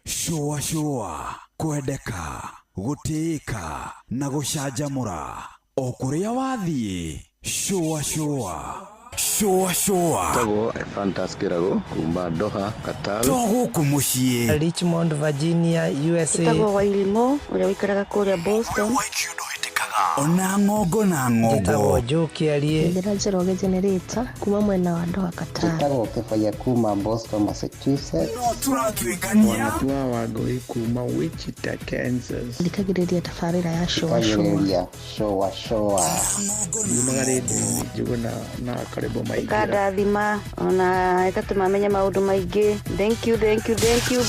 Shua shua. Kwendeka, gũtĩĩka na gũcanjamũra o kũrĩa wathiĩ. Shua shua. Shua shua. Tagwo Ephantus Kĩrago kuma Doha, Qatar. To gũkũ mũciĩ. Richmond, Virginia, USA. Ĩtagwo Wairimu ũrĩa ũikaraga kũrĩa Boston. Ona ng'ongo na ng'ongo. Njĩtagwo Joe Kĩarie. Njĩra Njoroge Generator kuma mwena wa Doha Qatar. Njĩtagwo Kĩbaya kuma Boston, Massachusetts. No tũratuĩkania. Wanatua Wangũi kuma Wichita, Kansas. Thikagĩrĩria tabarĩra ya Shua Shua. Thikagĩrĩria Shua Shua. Yumagarĩte Njũgũna na Karĩbo Maingĩra. Ĩkandathima ona ĩgatũma menye maũndũ maingĩ. Thank you, thank you, thank you.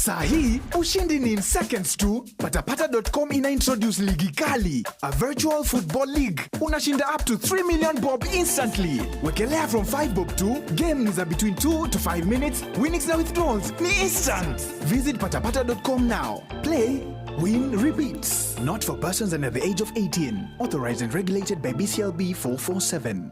Saa hii ushindi ni in seconds tu. Patapata.com ina introduce ligi kali, a virtual football league. Unashinda up to 3 million bob instantly. Wekelea from 5 bob tu. Game ni za between 2 to 5 minutes. Winnings na withdrawals ni instant. Visit patapata.com now. Play, win, repeat. Not for persons under the age of 18. Authorized and regulated by BCLB 447.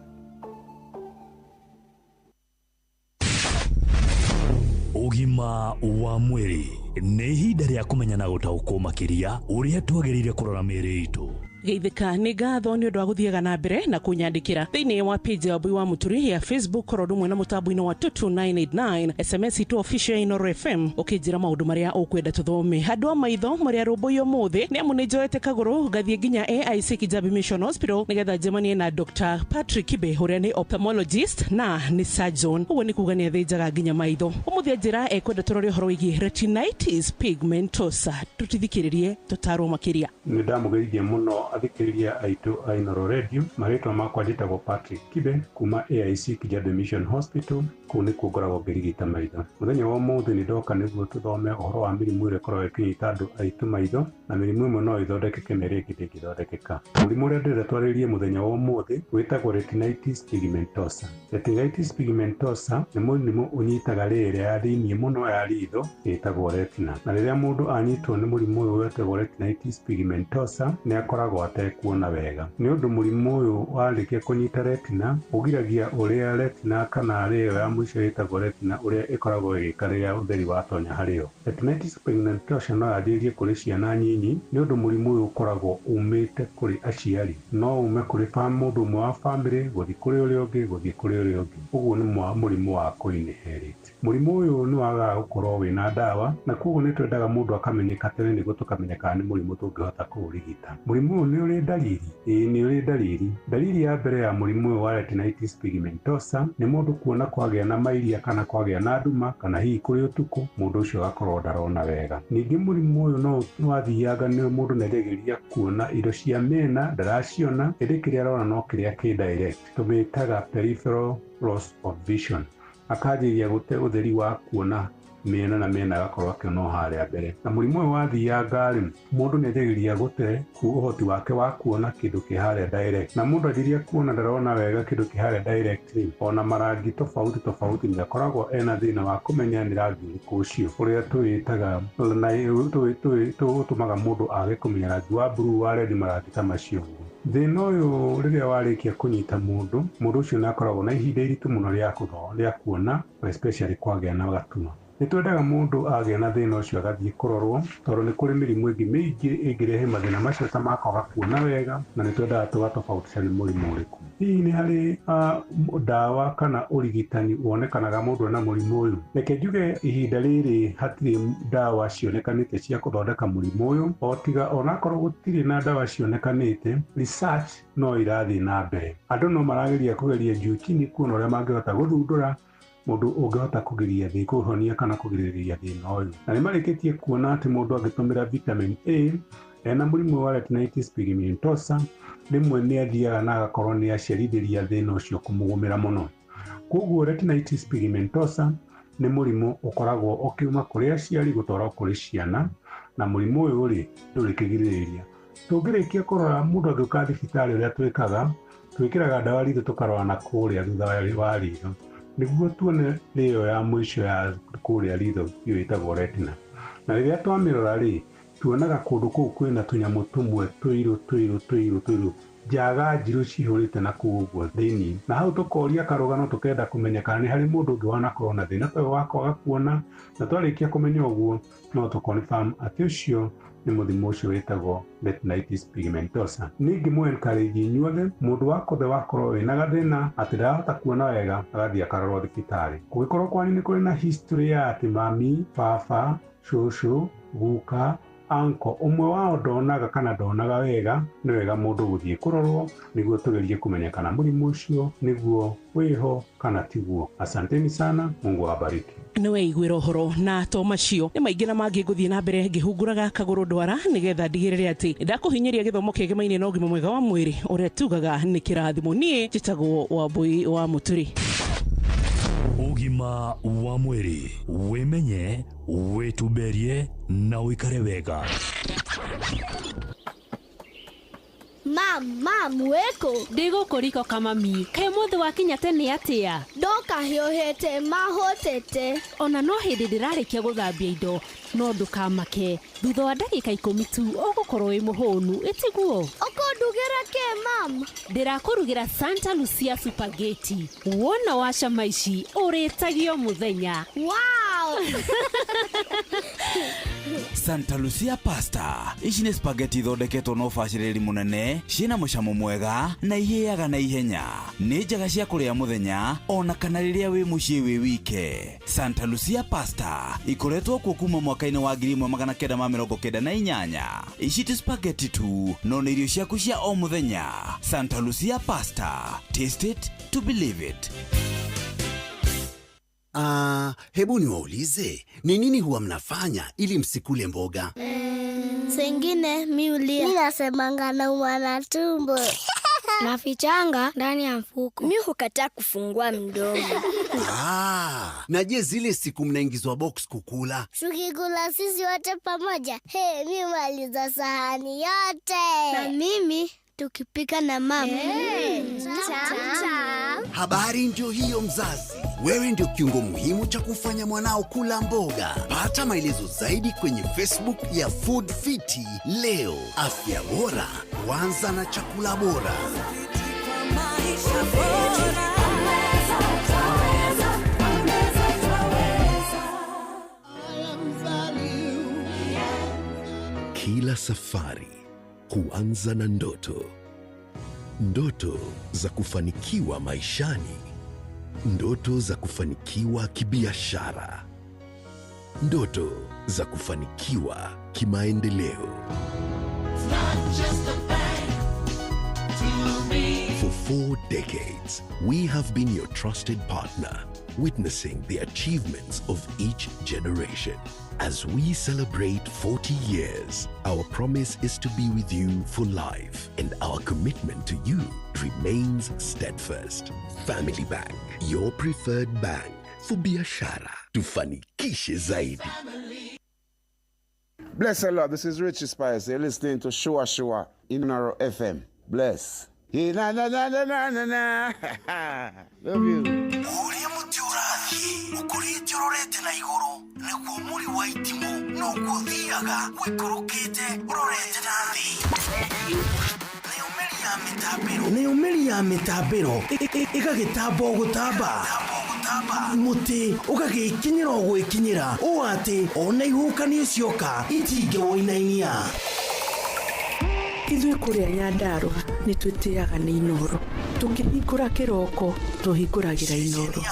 Ũgima wa mwĩrĩ nĩ ihinda rĩa kũmenya na gũtaũkwo makĩria ũrĩa twagĩrĩire kũrora mĩĩrĩ itũ. Geithĩka nĩ ngatho nĩ ũndũ wa gũthiaga na mbere na kũnyandĩkĩra thĩinĩ wa page ya Wambui wa Mũturi ya Facebook oro ũndũ ũmwe na mũtambo-inĩ wa 22989 SMS itũ official ya Inooro FM ũkĩnjĩra maũndũ marĩa ũkwenda tũthome. Andũ a maitho marĩa rũmbũiyo ũmũthĩ nĩ amu nĩ njoete kagũrũ ngathiĩ nginya AIC Kijabi Mission Hospital nĩgetha njemanie na Dr. Patrick Kibe ũrĩa nĩ ophthalmologist na nĩ surgeon, ũguo nĩ kuga nĩ athĩnjaga nginya maitho. Ũmũthĩ anjĩra ekwenda tũrore ũhoro wĩgiĩ retinitis pigmentosa, tũtithikĩrĩrie tũtarwo makĩria. Nĩ ndamũgeithia mũno athikĩrĩria aitũ a Inooro Radio. Marĩtwa makwa njĩtagwo Patrick Kibe kuma AIC Kijabe Mission Hospital. Kũu nĩkuo ngoragwo ngĩrigita maitho. Mũthenya wa ũmũthĩ nĩ ndoka nĩguo tũthome ũhoro wa mĩrimũ ĩrĩa ĩkoragwo ĩkĩnyita andũ aitũ maitho, na mĩrimũ ĩmwe no ĩthondekeke na ĩrĩa ĩngĩ ndĩngĩthondekeka. Mũrimũ ũrĩa ndĩrenda twarĩrĩrie mũthenya wa ũmũthĩ wĩtagwo retinitis pigmentosa. Retinitis pigmentosa nĩ mũrimũ ũnyitaga rĩrĩa ya thĩiniĩ mũno ya ritho ĩtagwo retina, na rĩrĩa mũndũ anyitwo nĩ mũrimũ ũyũ wĩtagwo retinitis pigmentosa nĩ akoragwo atekuona wega. Nĩ ũndũ mũrimũ ũyũ warĩkia kũnyita retina ũgiragia ũrĩa retina kana rĩo ya mũico ĩtagwo retina ũrĩa ĩkoragwo ĩgĩka rĩrĩa ũtheri watonya harĩ yo. Retinitis pigmentosa no yanjĩrĩrie kũrĩ ciana nyinyi nĩ ũndũ mũrimũ ũyũ ũkoragwo umĩte kũrĩ aciari, no ume kũrĩ mũndũ ũmwe wa bamĩrĩ gũthiĩ kũrĩ ũrĩa ũngĩ gũthiĩ kũrĩ ũrĩa ũngĩ. Ũguo nĩ mũrimũ wa kũ-inherit. Mũrimũ ũyũ nĩ wagaga gũkorwo wĩna ndawa, na koguo nĩ twendaga mũndũ akamenyeka tene nĩguo tũkamenya kana nĩ mũrimũ tũngĩhota kũũrigita. Mũrimũ ũyũ nĩ ũrĩ ndariri? Ĩĩ nĩ ũrĩ ndariri. Ndariri ya mbere ya mũrimũ ũyũ wa retinitis pigmentosa nĩ mũndũ kuona kwagĩa na mairia kana kwagĩa na nduma kana hihi kũrĩ ũtukũ mũndũ ũcio agakorwo ndarona wega. Ningĩ mũrimũ ũyũ no wathianga nĩ mũndũ nĩarĩgeria kuona indo cia mĩena ndaraciona, ĩndĩ kĩrĩa arona no kĩrĩa kĩ direct, tũmĩtaga peripheral loss of vision. Akanjĩrĩria gũte ũtheri wa kuona mĩena na mĩena agakorwo akĩona o harĩa mbere. Na mũrimũ ũyũ wathianga rĩ, mũndũ nĩanjagĩrĩria gũte ũhoti wake wa kuona kĩndũ kĩ harĩa direct, na mũndũ anjĩrĩria kuona ndarona wega kĩndũ kĩ harĩa direct rĩ, ona marangi tofauti tofauti nĩakoragwo ena thĩna wa kũmenya nĩ rangi ũrĩkũ ũcio, ũrĩa tũwĩtaga ũtũmaga mũndũ age kũmenya rangi wa blue, wa red, marangi ta macio ũguo. Thĩna ũyũ rĩrĩa warĩkia kũnyita mũndũ, mũndũ ũcio nĩakoragwo na ihinda iritũ mũno rĩa kuona, especially kwagĩa na gatuma. Nĩ twendaga mũndũ agĩa na thĩna ũcio agathiĩ kũrorwo, tondũ nĩ kũrĩ mĩrimũ ĩngĩ mĩingĩ ĩngĩrehe mathĩna macio ta ma kwaga kuona wega, na nĩ twendaga tũgatofautisha nĩ mũrimũ ũrĩkũ. Hihi nĩ harĩ ndawa kana ũrigitani wonekanaga mũndũ ena mũrimũ ũyũ? Reke njuge ihinda rĩrĩ hatirĩ ndawa cionekanĩte cia kũthondeka mũrimũ ũyũ, o tiga onakorwo gũtirĩ na ndawa cionekanĩte, research no irathiĩ na mbere. Andũ no marageria kũgeria juu chini kuona ũrĩa mangĩhota gũthundũra mũndũ ũngĩhota kũgiria thĩ kũhonia kana kũgirĩrĩria thĩna ũyũ. Na nĩ marĩkĩtie kuona atĩ mũndũ angĩtũmĩra vitamin A ena mũrimũ wa retinitis pigmentosa rĩmwe nĩ athiaga na agakorwo nĩ acerithĩria thĩna ũcio kũmũgũmĩra mũno. Koguo retinitis pigmentosa nĩ mũrimũ ũkoragwo ũkiuma kũrĩ aciari gũtwarwo kũrĩ ciana, na mũrimũ ũyũ rĩ ndũrĩ kĩgirĩrĩria. Tũngĩrĩkia kũrora mũndũ angĩũka thibitarĩ ũrĩa twĩkaga, twĩkĩraga ndawa ritho tũkarora na kũrĩa thutha wa ritho nĩguo tuone rĩo ya mũico ya kũrĩa ritho ĩyo ĩtagwo retina. Na rĩrĩa twamĩrora rĩ, tuonaga kũndũ kũu kwĩna tũnyamũ tũmwe tũirũ tũirũ tũirũ tũirũ, njaga njirũ cihũrĩte na kũu ũguo thĩiniĩ. Na hau tũkoria karũgano tũkenda kũmenya kana nĩ harĩ mũndũ ũngĩ wanakorwo na thĩna ta ũyũ wa kwaga kuona, na twarĩkia kũmenya ũguo no tũ confirm atĩ ũcio nĩ mũrimũ ũcio wĩtagwo retinitis pigmentosa. Ningĩ mũ encourage inyuothe mũndũ wakothe wakorwo wĩna gathĩna atĩ ndarahota kuona wega agathiĩ akarorwo thibitarĩ. Kũngĩkorwo kwanyu nĩ kũrĩ na history ya atĩ mami, baba, cũcũ, guka, anko ũmwe wao ndonaga kana ndonaga wega, nĩ wega mũndũ gũthiĩ kũrorwo nĩguo tũgerie kũmenya kana mũrimũ ũcio nĩguo wĩho kana tiguo. Asanteni sana, Mungu awabariki. Nĩ weiguĩra ũhoro na to macio nĩ maingĩ na mangĩ ngũthiĩ na mbere ngĩhunguraga kagũrũ ndwara nĩgetha ndigĩrĩre atĩ ndakũhinyĩria gĩthomo kĩegemaine na ũgima mwega wa mwĩrĩ ũrĩa tugaga nĩ kĩrathimo. Niĩ njĩtagwo Wambui wa Mũturi. Ũgima Ũgima wa mwĩrĩ, wĩmenye, wĩtumberie na ũikare wega. Mam, mam, wĩkũ? Ndĩ gũkũ riko kamami. Kaĩ ũmũthĩ wakinya tene atĩa? Ndoka hiũhĩte mahũtĩte. Ona no hĩndĩ ndĩrarĩkia gũthambia indo, no ndũkamake. Thutha wa ndagĩka 10 tu ũgũkorwo wĩ mũhũnu, ĩtiguo? Ũkũndugĩra kĩ mam? Ndĩrakũrugĩra Santa Lucia Spaghetti. Wona wacama ici ũrĩtagio mũthenya. Wow! Santa Lucia pasta ici nĩ spaghetti ithondeketwo na ũbacĩrĩri mũnene, ciĩna mũcamo mwega na ihĩaga na ihenya. Nĩ njega cia kũrĩa mũthenya ona kana rĩrĩa wĩ mũciĩ wĩ wike. Santa Lucia pasta ikoretwo kuo kuma mwaka-inĩ wa 1998. Ici ti spaghetti tu, no nĩ irio ciaku cia o mũthenya. Santa Lucia pasta, taste it to believe it. Hebu niwaulize, ni nini huwa mnafanya ili msikule mboga? Sengine mi ulia. Mi nasemanga naumwa na tumbo. Nafichanga ndani ya mfuko. Mi hukataa kufungua mdomo. Na je, zile siku mnaingizwa box kukula? Tukikula sisi wote pamoja. Hey, mi maliza sahani yote. Na mimi tukipika na mama. Hey, Habari ndio hiyo mzazi. Wewe ndio kiungo muhimu cha kufanya mwanao kula mboga. Pata maelezo zaidi kwenye Facebook ya Food Fiti leo. Afya bora huanza na chakula bora. Kila safari huanza na ndoto. Ndoto za kufanikiwa maishani. Ndoto za kufanikiwa kibiashara. Ndoto za kufanikiwa kimaendeleo. For 4 decades, we have been your trusted partner, witnessing the achievements of each generation. As we celebrate 40 years, our promise is to be with you for life, and our commitment to you remains steadfast. Family Bank, your preferred bank for biashara. Tufanikishe zaidi. Bless the Lord. This is Richie Spice. You're listening to Shua Shua in Inoro FM. Bless. Yeah, na na na na na na na. Love you. Ũrĩa mũtĩ ũrathiĩ ũkũrĩte ũrorete na igũrũ nĩguo mũri wa itimũ noguo ũthiaga ũikũrũkĩte ũrorete na thĩ. Nayo mĩri ya mĩtambĩro ĩgagĩtamba o gũtamba, mũtĩ ũgagĩkinyĩra o gwĩkinyĩra ũũ atĩ ona ihuhũkanio cioka itingĩwũinainia. Ithuĩ kũrĩa Nyandarũa nĩ twĩtĩaga nĩ Inoro. Tũkĩhingũra kĩroko tũhingũragĩra Inoro.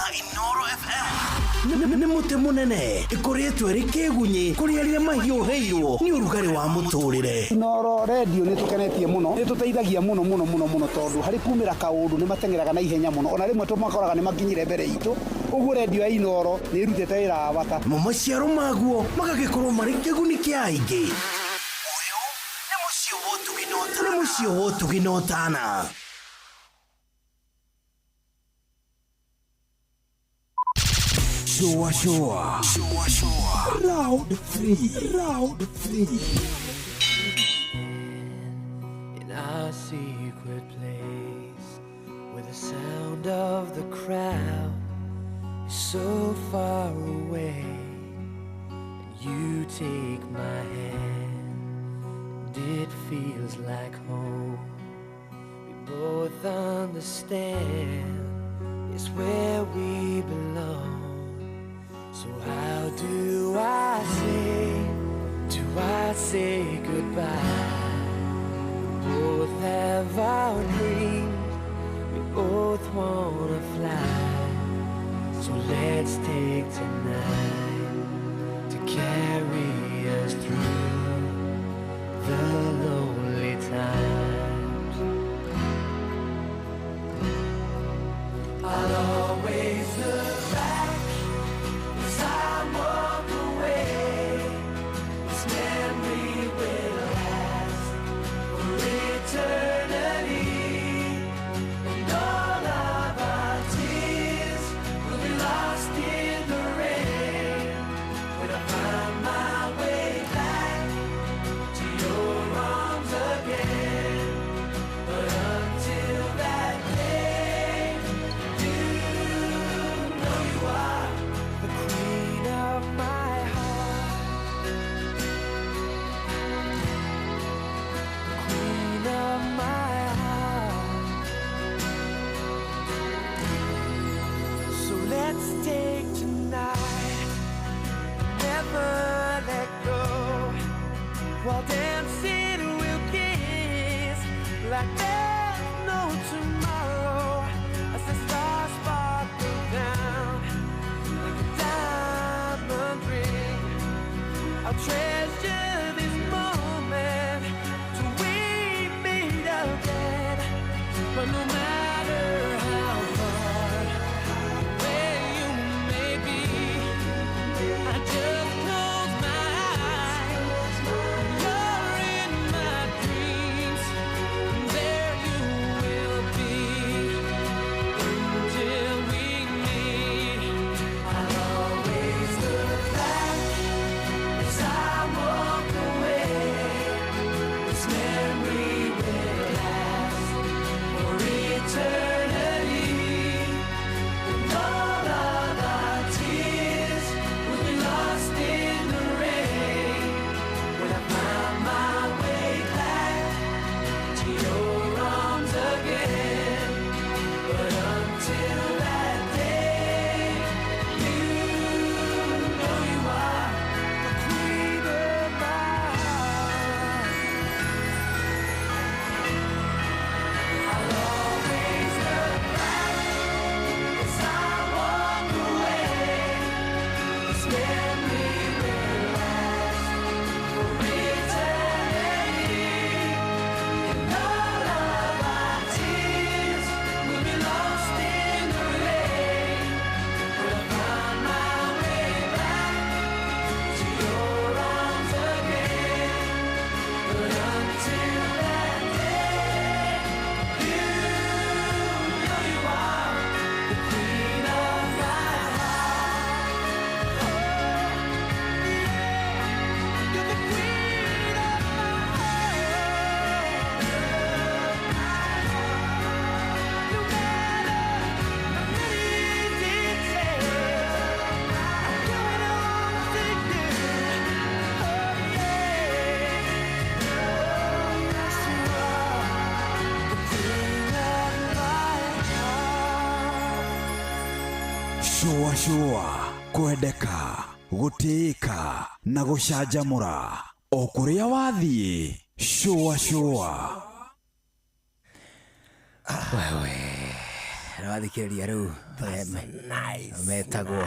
Nĩ mũtĩ mũnene ĩkoretwo ĩrĩ kĩgunyĩ kũrĩ arĩa mahiũhĩirwo nĩ ũrugarĩ wa mũtũrĩre. Inoro radio nĩ tũkenetie mũno, nĩ tũteithagia mũno mũno mũno mũno tondũ harĩ kumĩra kaũndũ nĩ mateng'eraga na ihenya mũno, ona rĩmwe tũmakoraga nĩ makinyire mbere itũ. Ũguo radio ya Inoro nĩ ĩrutĩte wĩra wa bata. Mo maciaro maguo magagĩkorwo marĩ kĩguni kĩa aingĩ. Nĩ mũciĩ wa ũtugi na ũtana. Shua Shua. Shua Shua. Round 3. Round 3. In our secret place, where the sound of the crowd is so far away, and you take my hand, and it feels like home. We both understand it's where we belong. So how do I say goodbye? We both have our dreams, we both wanna fly. So let's take tonight to carry us through the lonely times. I'll always look back as I walk away. This memory will last for eternity, and all of our tears will be lost in Shũa shũa, kwendeka, gũtĩĩka na gũcanjamũra o kũrĩa wathiĩ. Shũa shũa. Wewe nĩwathikĩrĩria rĩu metagwo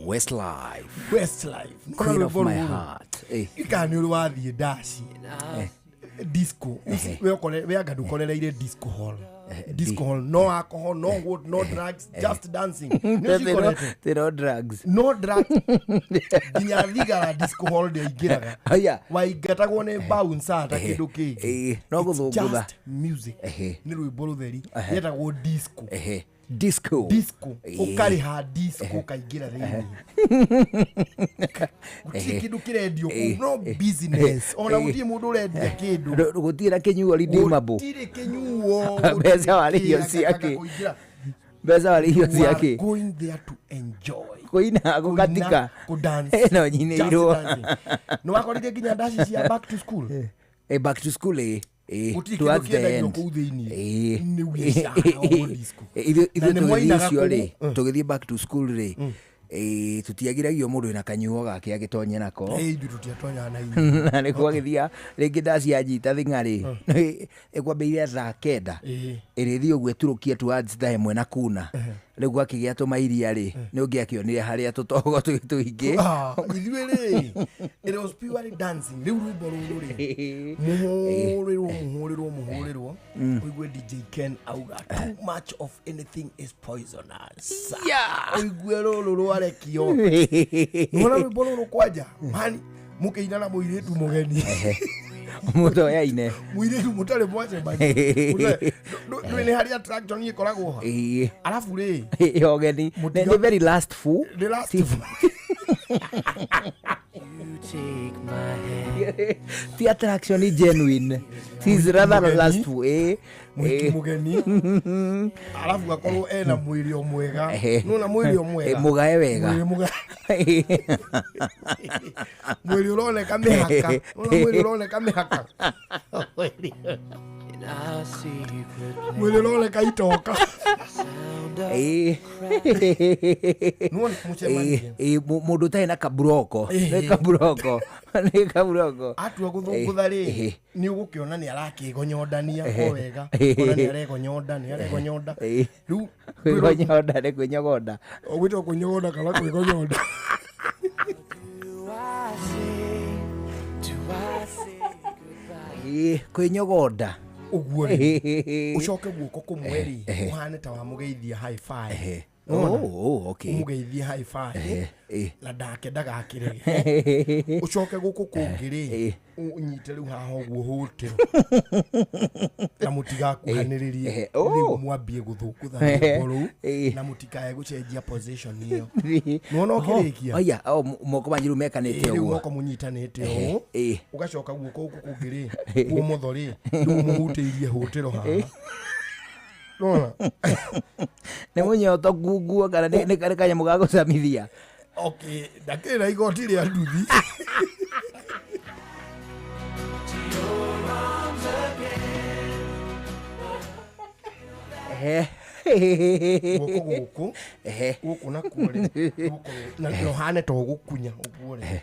Westlife. Westlife. Queen of my heart. Eh. Kana nĩ ũrĩ wathiĩ ndaci disco? We ũkore, we anga ndũkorereire disco hall? Disco hall, no alcohol, no what, no drugs, just dancing. Nĩ ũcikorete? Ti no drugs. No drugs, nginya thigara disco hall ndĩaingĩraga. Aya. Waingatagwo nĩ bouncer ta kĩndũ kĩngĩ. No It's gũthũngũtha. just music. Nĩ rwĩmbo rũtheri. Rĩetagwo disco. Disco. Disco. Ũkarĩha disco ũkaingĩra thĩinĩ, gũtirĩ kĩndũ kĩrendio kũu, no business, ona gũtirĩ mũndũ ũrendia kĩndũ. Gũtirĩ na kĩnyuo redeemable. Gũtirĩ kĩnyuo. Mbeca warĩhio ciake. Mbeca warĩhio You are ciake. going there to enjoy. Kũina, gũkatika. Kũdance. No nyinĩirwo. Just dancing. Nĩ wakorire nginya ndaci cia back to school? Back to school, Gũtirĩ kĩndũ towards the kĩendagio end. kũu thĩinĩ. Nĩ biacara o disco. Ithuĩ Na nĩ tũgĩthiĩ mwainaga ũcio rĩ, kũu. tũgĩthiĩ back to school rĩ, tũtiagiragio mũndũ wĩna kanyuo gake agĩtonye nako. Ithuĩ tũtiatonyaga na inyuĩ. Na nĩ kwagĩthia rĩngĩ ndacianyita thing'a rĩ, ĩkwambĩrĩria thaa 9, ĩrĩthiĩ ũguo ĩturũkie towards thaa 1 na kuna. Rĩu gwakĩgĩa tũmairia rĩ, nĩ ũngĩakĩonire harĩa tũtogo twĩ tũingĩ. Ah, ithuĩ rĩ, it was purely dancing. Rĩu rwĩmbo rũrũ rĩ, mũhũrĩrwo, mũhũrĩrwo, mũhũrĩrwo, ũigue DJ Ken auga, "Too much of anything is poisonous." Ũigue rũrũ rwarekio, nĩwona rwĩmbo rũrũ kwanja mani mũkĩina na mũirĩtu mũgeni. Mũtoyaine. Mũirĩtu mũtarĩ mwacemania. Ndũĩ nĩ harĩa attraction ĩkoragwo ha. Arabu rĩ, ya ũgeni nĩ very lastful. Nĩ lastful. Ti attraction genuine. It is rather lastful. Mũhiki mũgeni, arabu akorwo ena mwĩrĩ o mwega. Nona mwĩrĩ o mwega. Mũgae wega. Mwĩrĩ mũgae, mwĩrĩ ũroneka mĩhaka. Nona mwĩrĩ ũroneka mĩhaka, mwĩrĩ ũroneka itoka. Nĩwona mũcemanie. Mũndũ ũtarĩ na kaburoko. Nĩ kaburoko, nĩ kaburoko. Atua gũthũngũtha rĩ, nĩ ũgũkĩona nĩ arakĩgonyondania o wega. Ona nĩ aregonyoda, nĩ aregonyoda rĩu. Kwĩgonyoda nĩ kwĩnyogonda. Gwĩtwo kwĩnyogonda kana kwĩgonyoda. Kwĩnyogonda. Ũguo rĩ, ũcoke guoko kũmwe rĩ, ũhane ta wamũgeithia high five. Nĩwona? Oh, okay. Ũmũgeithie high five na ndake ndagakĩrege. Ũcoke gũkũ kũngĩ rĩ, ũnyite rĩu haha ũguo hũtĩro na mũtigakuhanĩrĩrie. Rĩu mwambie gũthũngũtha rwĩmbo rũu na mũtikae gũcenjia position ĩyo. Nĩwona ũkĩrĩkia? Oya, moko manyu rĩu mekanĩte Rĩu ũguo. moko mũnyitanĩte ũũ, ũgacoka guoko gũkũ kũngĩ rĩ, kuomotho rĩ, rĩu mũhutĩirie hũtĩro haha. Nĩwona? Nĩ mũnyoto nguo kana nĩ kanyamũ ga gũcamithia? Okay, ndakĩrĩ na igoti rĩa nduthi. Guoko gũkũ gũkũ nakuo rĩ, gũkorwo na ũhane ta ũgũkunya ũguo rĩ.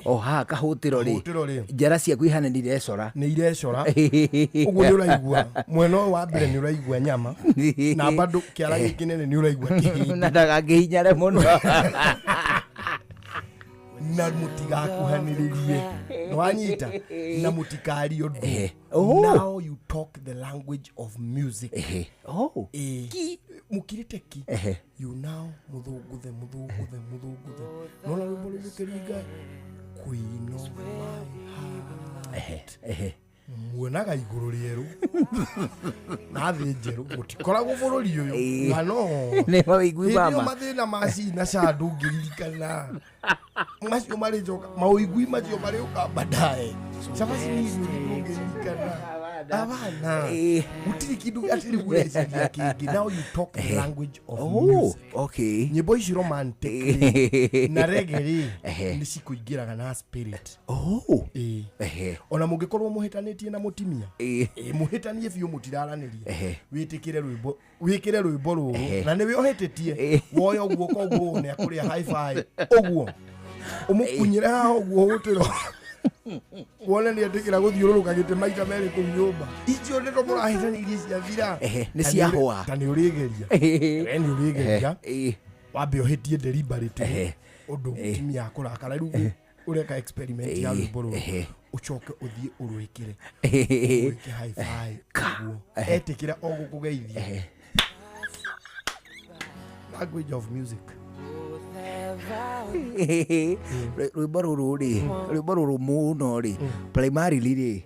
Oh, haha kahũtĩro rĩ. Kahũtĩro rĩ. Njara ciaku ihana nĩ irecora. Nĩ irecora ũguo, nĩ ũraigua mwena ũyũ wa mbere nĩ ũraigua nyama, na bado kĩara gĩkĩ nene nĩ ũraigua kĩhĩndĩ. Na ndagakĩhinyare mũno. Na mũtigakuhanĩrĩrie, nĩwanyita, na mũtikarie ũndũ. Oh. Now you talk the language of music. Oh. Mũkirĩte ki. You now mũthũngũthe, mũthũngũthe, mũthũngũthe. Nona rwĩmbo rũu rũkĩringa, "Queen of my heart", muonaga igũrũ rĩerũ na thĩ njerũ, gũtikoragwo bũrũri ũyũ na no Nĩ mawĩigui hĩndĩ ĩyo mama. Mathĩna ma cina ca ndũngĩririkana macio marĩcoka, mawĩigui macio marĩũka baadaye. Cabaci nĩ irio ndũngĩririkana. Abana. Gũtirĩ kĩndũ atĩ rĩu ũreciria kĩngĩ. Now you talk the language of Oh, music. okay. Nyĩmbo ici romantic rĩ, na reggae rĩ, Ehe. nĩ cikũingĩraga na spirit. Oh. Ĩĩ. Ehe. Ona mũngĩkorwo mũhĩtanĩtie na mũtimia, Ĩĩ. ĩĩ, mũhĩtanie biũ mũtiraranĩria, Ehe. wĩtĩkĩre rwĩmbo, wĩkĩre rwĩmbo rũrũ Ehe. na nĩwe ũhĩtĩtie, woya guoko ũguo nĩ akũrĩa high five ũguo, ũmũkunyĩre haha ũguo hũtĩro wone nĩ etĩkĩra gũthiũrũrũka gĩtĩ maita merĩ kũu nyũmba. Icio ndeto mũrahĩtanĩirie ciathira. Ehe, nĩ Ta ciahũa. Ta nĩ ũrĩgeria. Ehe. We nĩ ũrĩgeria. Ehe. Wambe ũhĩtie deliberately Ehe. ũndũ mũtumia akũrakara. Rĩu ũreka experiment ya Ehe. rwĩmbo rũrũ, Ehe. ũcoke ũthiĩ ũrwĩkĩre, Ehe. ũrwĩke high five Ka. ũguo. Ehe. Etĩkĩra o gũkũgeithia. Language of music. Rwĩmbo rũrũ rĩ, rwĩmbo rũrũ mũno rĩ, primarily rĩ,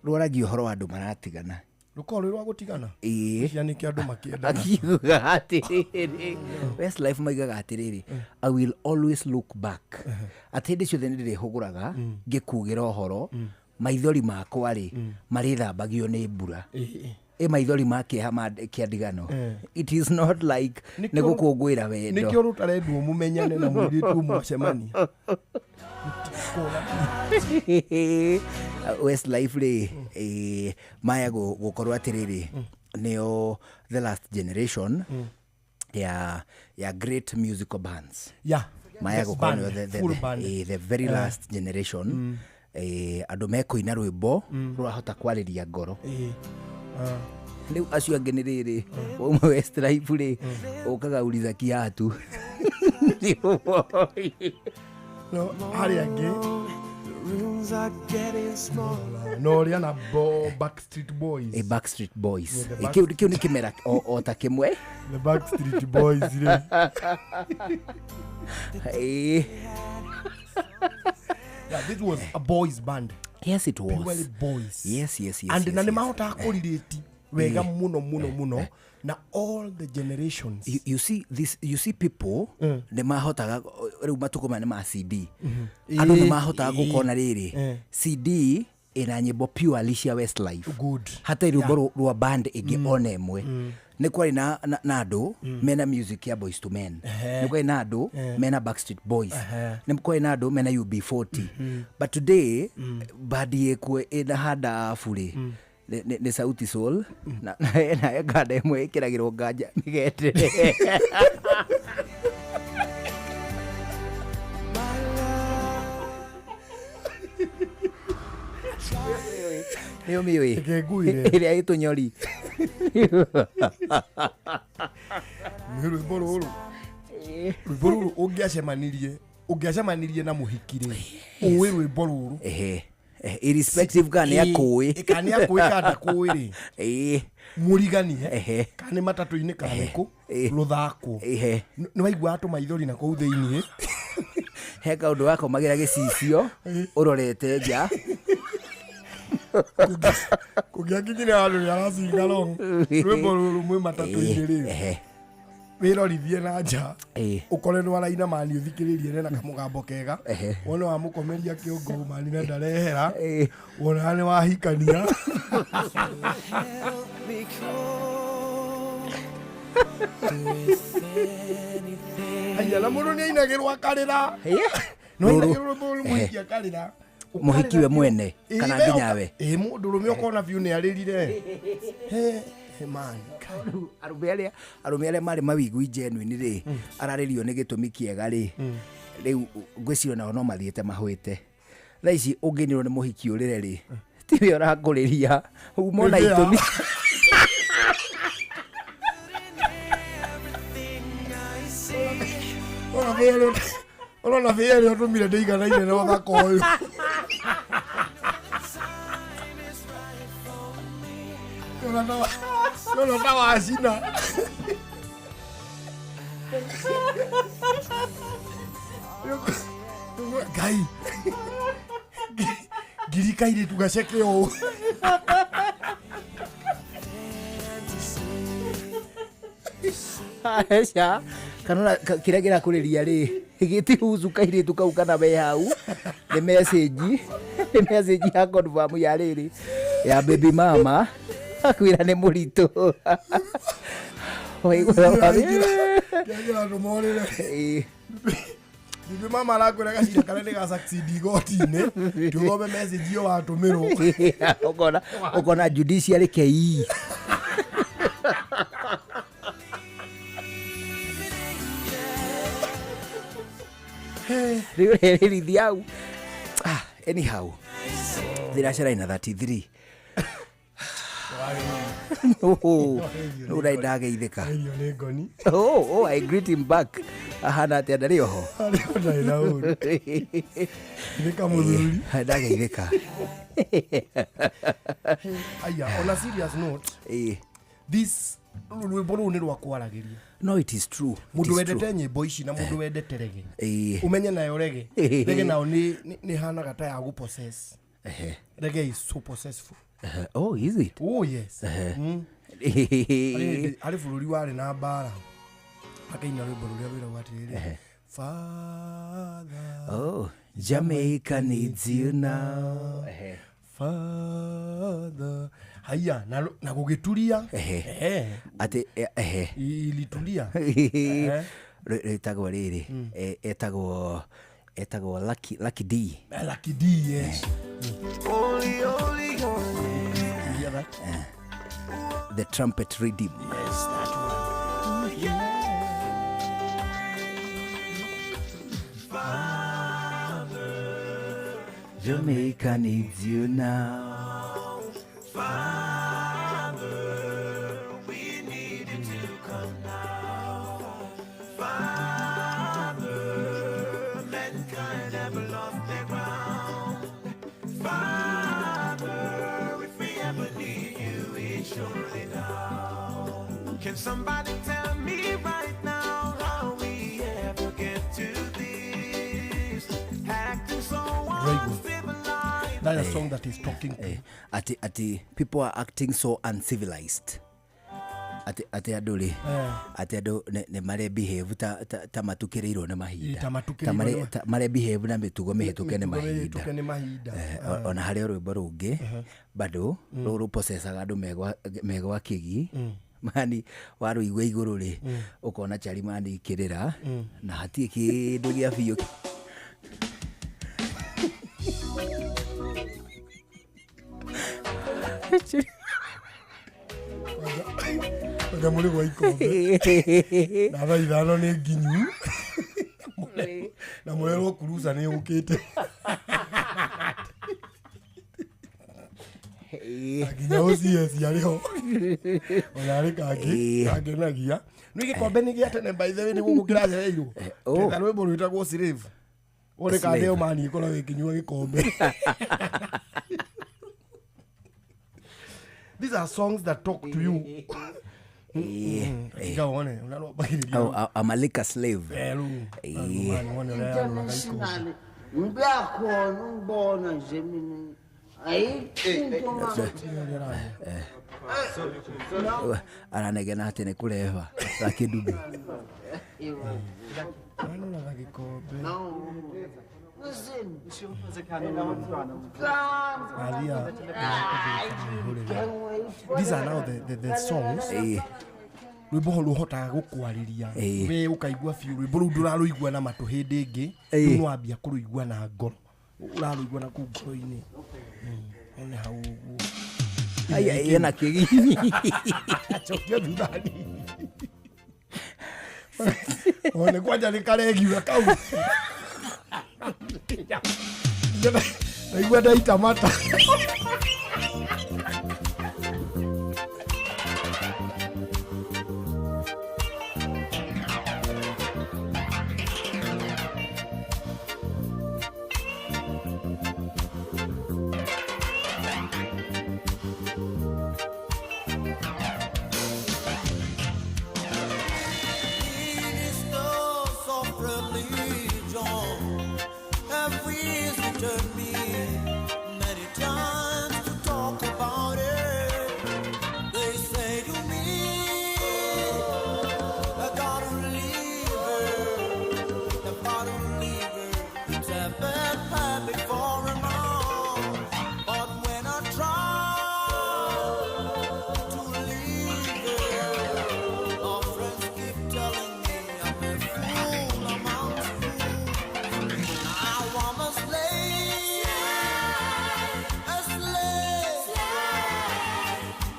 rwaragia ũhoro wa andũ maratigana. Rũkorwo rwĩ rwa gũtigana. Ĩĩ. Cia nĩkĩo andũ makĩendana. Akiuga atĩrĩrĩ, Westlife maigaga atĩrĩrĩ, I will always look back, atĩ hĩndĩ ciothe nĩ ndĩrĩhũgũraga ngĩkugĩra ũhoro, maithori makwa rĩ, marĩthambagio nĩ mbura. Ĩĩ. Ĩ maithori ma kĩeha ma kĩa ndigano. Eh. It is not like Nĩkĩo- nĩ gũkũngũĩra wendo. Nĩkĩo rũtarendwo mũmenyane na mũirĩtu mwacemania. Westlife rĩ, maya gũkorwo atĩrĩrĩ, nĩo the last generation ya great musical bands. Yeah. Maya Yes, gũkorwo band, nĩo full band. the very Eh. last generation, andũ mekũina rwĩmbo rũrahota kwarĩria ngoro. Ĩĩ. Ah. Rĩu acio angĩ nĩ rĩrĩ, wauma Westlife rĩ, ũkaga uliza kiatu. No, harĩa angĩ no ũrĩa na Backstreet Boys. Backstreet Boys. Yeah, the Kĩu nĩ kĩmera o ta kĩmwe. The Backstreet Boys rĩ. Ĩĩ. Yeah, this was a boys band. Yes, it was. Purely boys. Yes. And na yes, nĩ yes. mahotaga kũrelate wega Yeah. mũno mũno mũno na all the generations. You see this, you see people nĩ mahotaga rĩu matukũ maya nĩ ma CD. Andũ nĩ Ĩĩ, mahotaga ĩĩ. gũkona rĩrĩ, Eh. CD ĩna nyĩmbo purely cia Westlife. Good. Hatarĩ rwĩmbo Yeah. rwa band ĩngĩ ona ĩmwe. Nĩ kwarĩ na andũ mena music ya Boys to Men. Ehe. Nĩ kwarĩ na andũ Eh. mena Backstreet Boys. Ehe. Nĩ kwarĩ na andũ mena UB40. But today bandi ĩkuo ĩna handa abu rĩ, nĩ Sauti Sol na nganda ĩmwe ĩkĩragĩrwo nganja mĩgendere. Nĩ ũmĩũĩ? Reke nguire. Ĩrĩa ĩtũnyori. Nĩ rwĩmbo rũrũ, rwĩmbo rũrũ ũngĩacemanirie na mũhiki rĩ, ũĩ rwĩmbo rũrũ. Ehe. Irrespective kana nĩ akũĩ. Kana nĩ akũĩ kana ndakũĩ rĩ, Ĩĩ. mũriganie Ehe. kana nĩ matatũ-inĩ kana nĩ kũ, Ĩĩ. rũthakwo. Ehe. Nĩ waiguaga tũmaithori na kũu thĩiniĩ. He kaũndũ gakomagĩra gĩcicio ũrorete nja. Kũngĩakinyire handũ nĩ aracinga long rwĩmbo rũrũ mwĩ matatũ-inĩ rĩ, Ehe. wĩrorithie na nja, Ĩĩ. ũkore nĩ waraina mani ũthikĩrĩrie na kamũgambo kega, Ehe. wone wamũkomeria kĩongo mani na ndarehera, Ĩĩ. wona nĩ wahikania. Aya, na mũndũ nĩ ainagĩrwo akarĩra. No Rũrũ. ainagĩrwo rwĩmbo rũrũ mũhiki akarĩra. Mũhiki we mwene Ĩĩ, kana we nginya we? Ĩĩ, mũndũ ũrũme ũkona biũ nĩ arĩrire. He, he man. Arũme arĩa marĩ mawigui genuine rĩ, ararĩrio nĩ gĩtũmi kĩega rĩ, rĩu ngwĩciria nao no mathiĩte mahũĩte. Thaa ici ũngĩinĩrwo nĩ mũhiki ũrĩre rĩ, tiwe ũrakũrĩria, uma na Nĩ fair. itũmi. Ũrona bĩa ĩrĩa ũtũmire ndĩiganaine na ũthaka ũyũ. Ndĩrona ta wacina. Ngai, ngiri kairĩtu gaceke ũũ. Aca, kana ona kĩrĩa kĩrakũrĩria rĩ, gĩtihucu kairĩtu kau kana we hau, nĩ message ya confirm ya rĩrĩ. Ya baby mama akwĩra nĩ mũritũ. Waigua Kĩagira andũ morĩre. Bibi mama arakwĩra gacira karĩa nĩ ga succeed igoti-inĩ, tũthome message ĩyo watũmĩrwo. Ũkona judiciary KE. Rĩu rĩrĩrithia hau. Ah, anyhow, thinacara ina 33. No ndai ndageithĩka. Irio nĩ ngoni. Oh, I greet him back. Ahana atĩa, ndarĩ oho? Arĩ o ndarĩ na ũru. Nĩ kamũthuri. Ndageithĩka. Aya, on a serious note, this rwĩmbo rũu nĩ rwa kwaragĩria. No, it is true. Mũndũ wendete nyĩmbo ici na mũndũ wendete rege, ũmenye nayo rege, rege nayo nĩ hanaga ta ya gũ possess. Reggae is so possessful. Oh, is it? Oh, yes. Harĩ bũrũri warĩ na mbara, makaina rwĩmbo rũrĩa rwĩragwo atĩrĩrĩ, Father. Oh, Jamaica needs you now. Father. Haya, na gũgĩturia. Atĩ ehe. Ilitulia. Rĩtagwo rĩrĩ, etagwo Lucky D. Lucky D, yes. Only, only, only. You hear that? The trumpet rhythm. Yes, that one. Yeah. Father, Jamaica needs you now. Father, we need you to come now. Father, mankind have lost their ground. Father, if we ever need you, it's surely now. Can somebody tell me right now how we ever get to this? Acting so uncivilized. That is a song that is talking to. Ati people are acting so uncivilized. Ati andũ rĩ, ati andũ nĩ mare behave ta matukĩrĩirwo nĩ mahinda. Ta matukĩrĩirwo. Ta mare behave na mĩtugo mĩhĩtũke nĩ mahinda. Mĩhĩtũke nĩ mahinda. Ona harĩ o rwĩmbo rũngĩ bado rũu rũpocecaga andũ megwa kĩgi. Mani warũigua igũrũ rĩ, ũkona charimani ikĩrĩra na hatirĩ kĩndũ gĩa biũ. Oja mũrĩ gwa ikombe na thaa 5 nĩ nginyu na mũrerwo kuruca nĩ ũkĩte nginya OCS arĩ ho ona arĩ kangĩ kangenagia. Nĩ gĩkombe nĩ gĩa tene, by the way, nĩ gũkũ kĩracereirwo ketha rwĩmbo rwĩtagwo Slave. Wone kandeo mani ĩkoragwo ĩkĩnyua gĩkombe. These are songs that talk to you. Oh, I'm a liquor slave. Aranegena atĩ nĩ kũreba gakĩndudu. These are now the songs. Rwĩmbo rũhotaga gũkwarĩria we ũkaigua biũ. Rwĩmbo rũu ndũrarũigua na matũ hĩndĩ ĩngĩ, rĩu nĩwambia kũrũigua na ngoro, ũrarũigua na kũu ngoro-inĩ. One hau ũguo. Aya, ĩna kĩgi. Cokia thutha hanini. One kwanja nĩ karegiwa kau. Naigua ndaita mata. Ministers of religion have visited me many times to talk about it. They say to me, I gotta leave her, I gotta leave her. It's a bad habit for a man. But when I try I am a slave, a slave.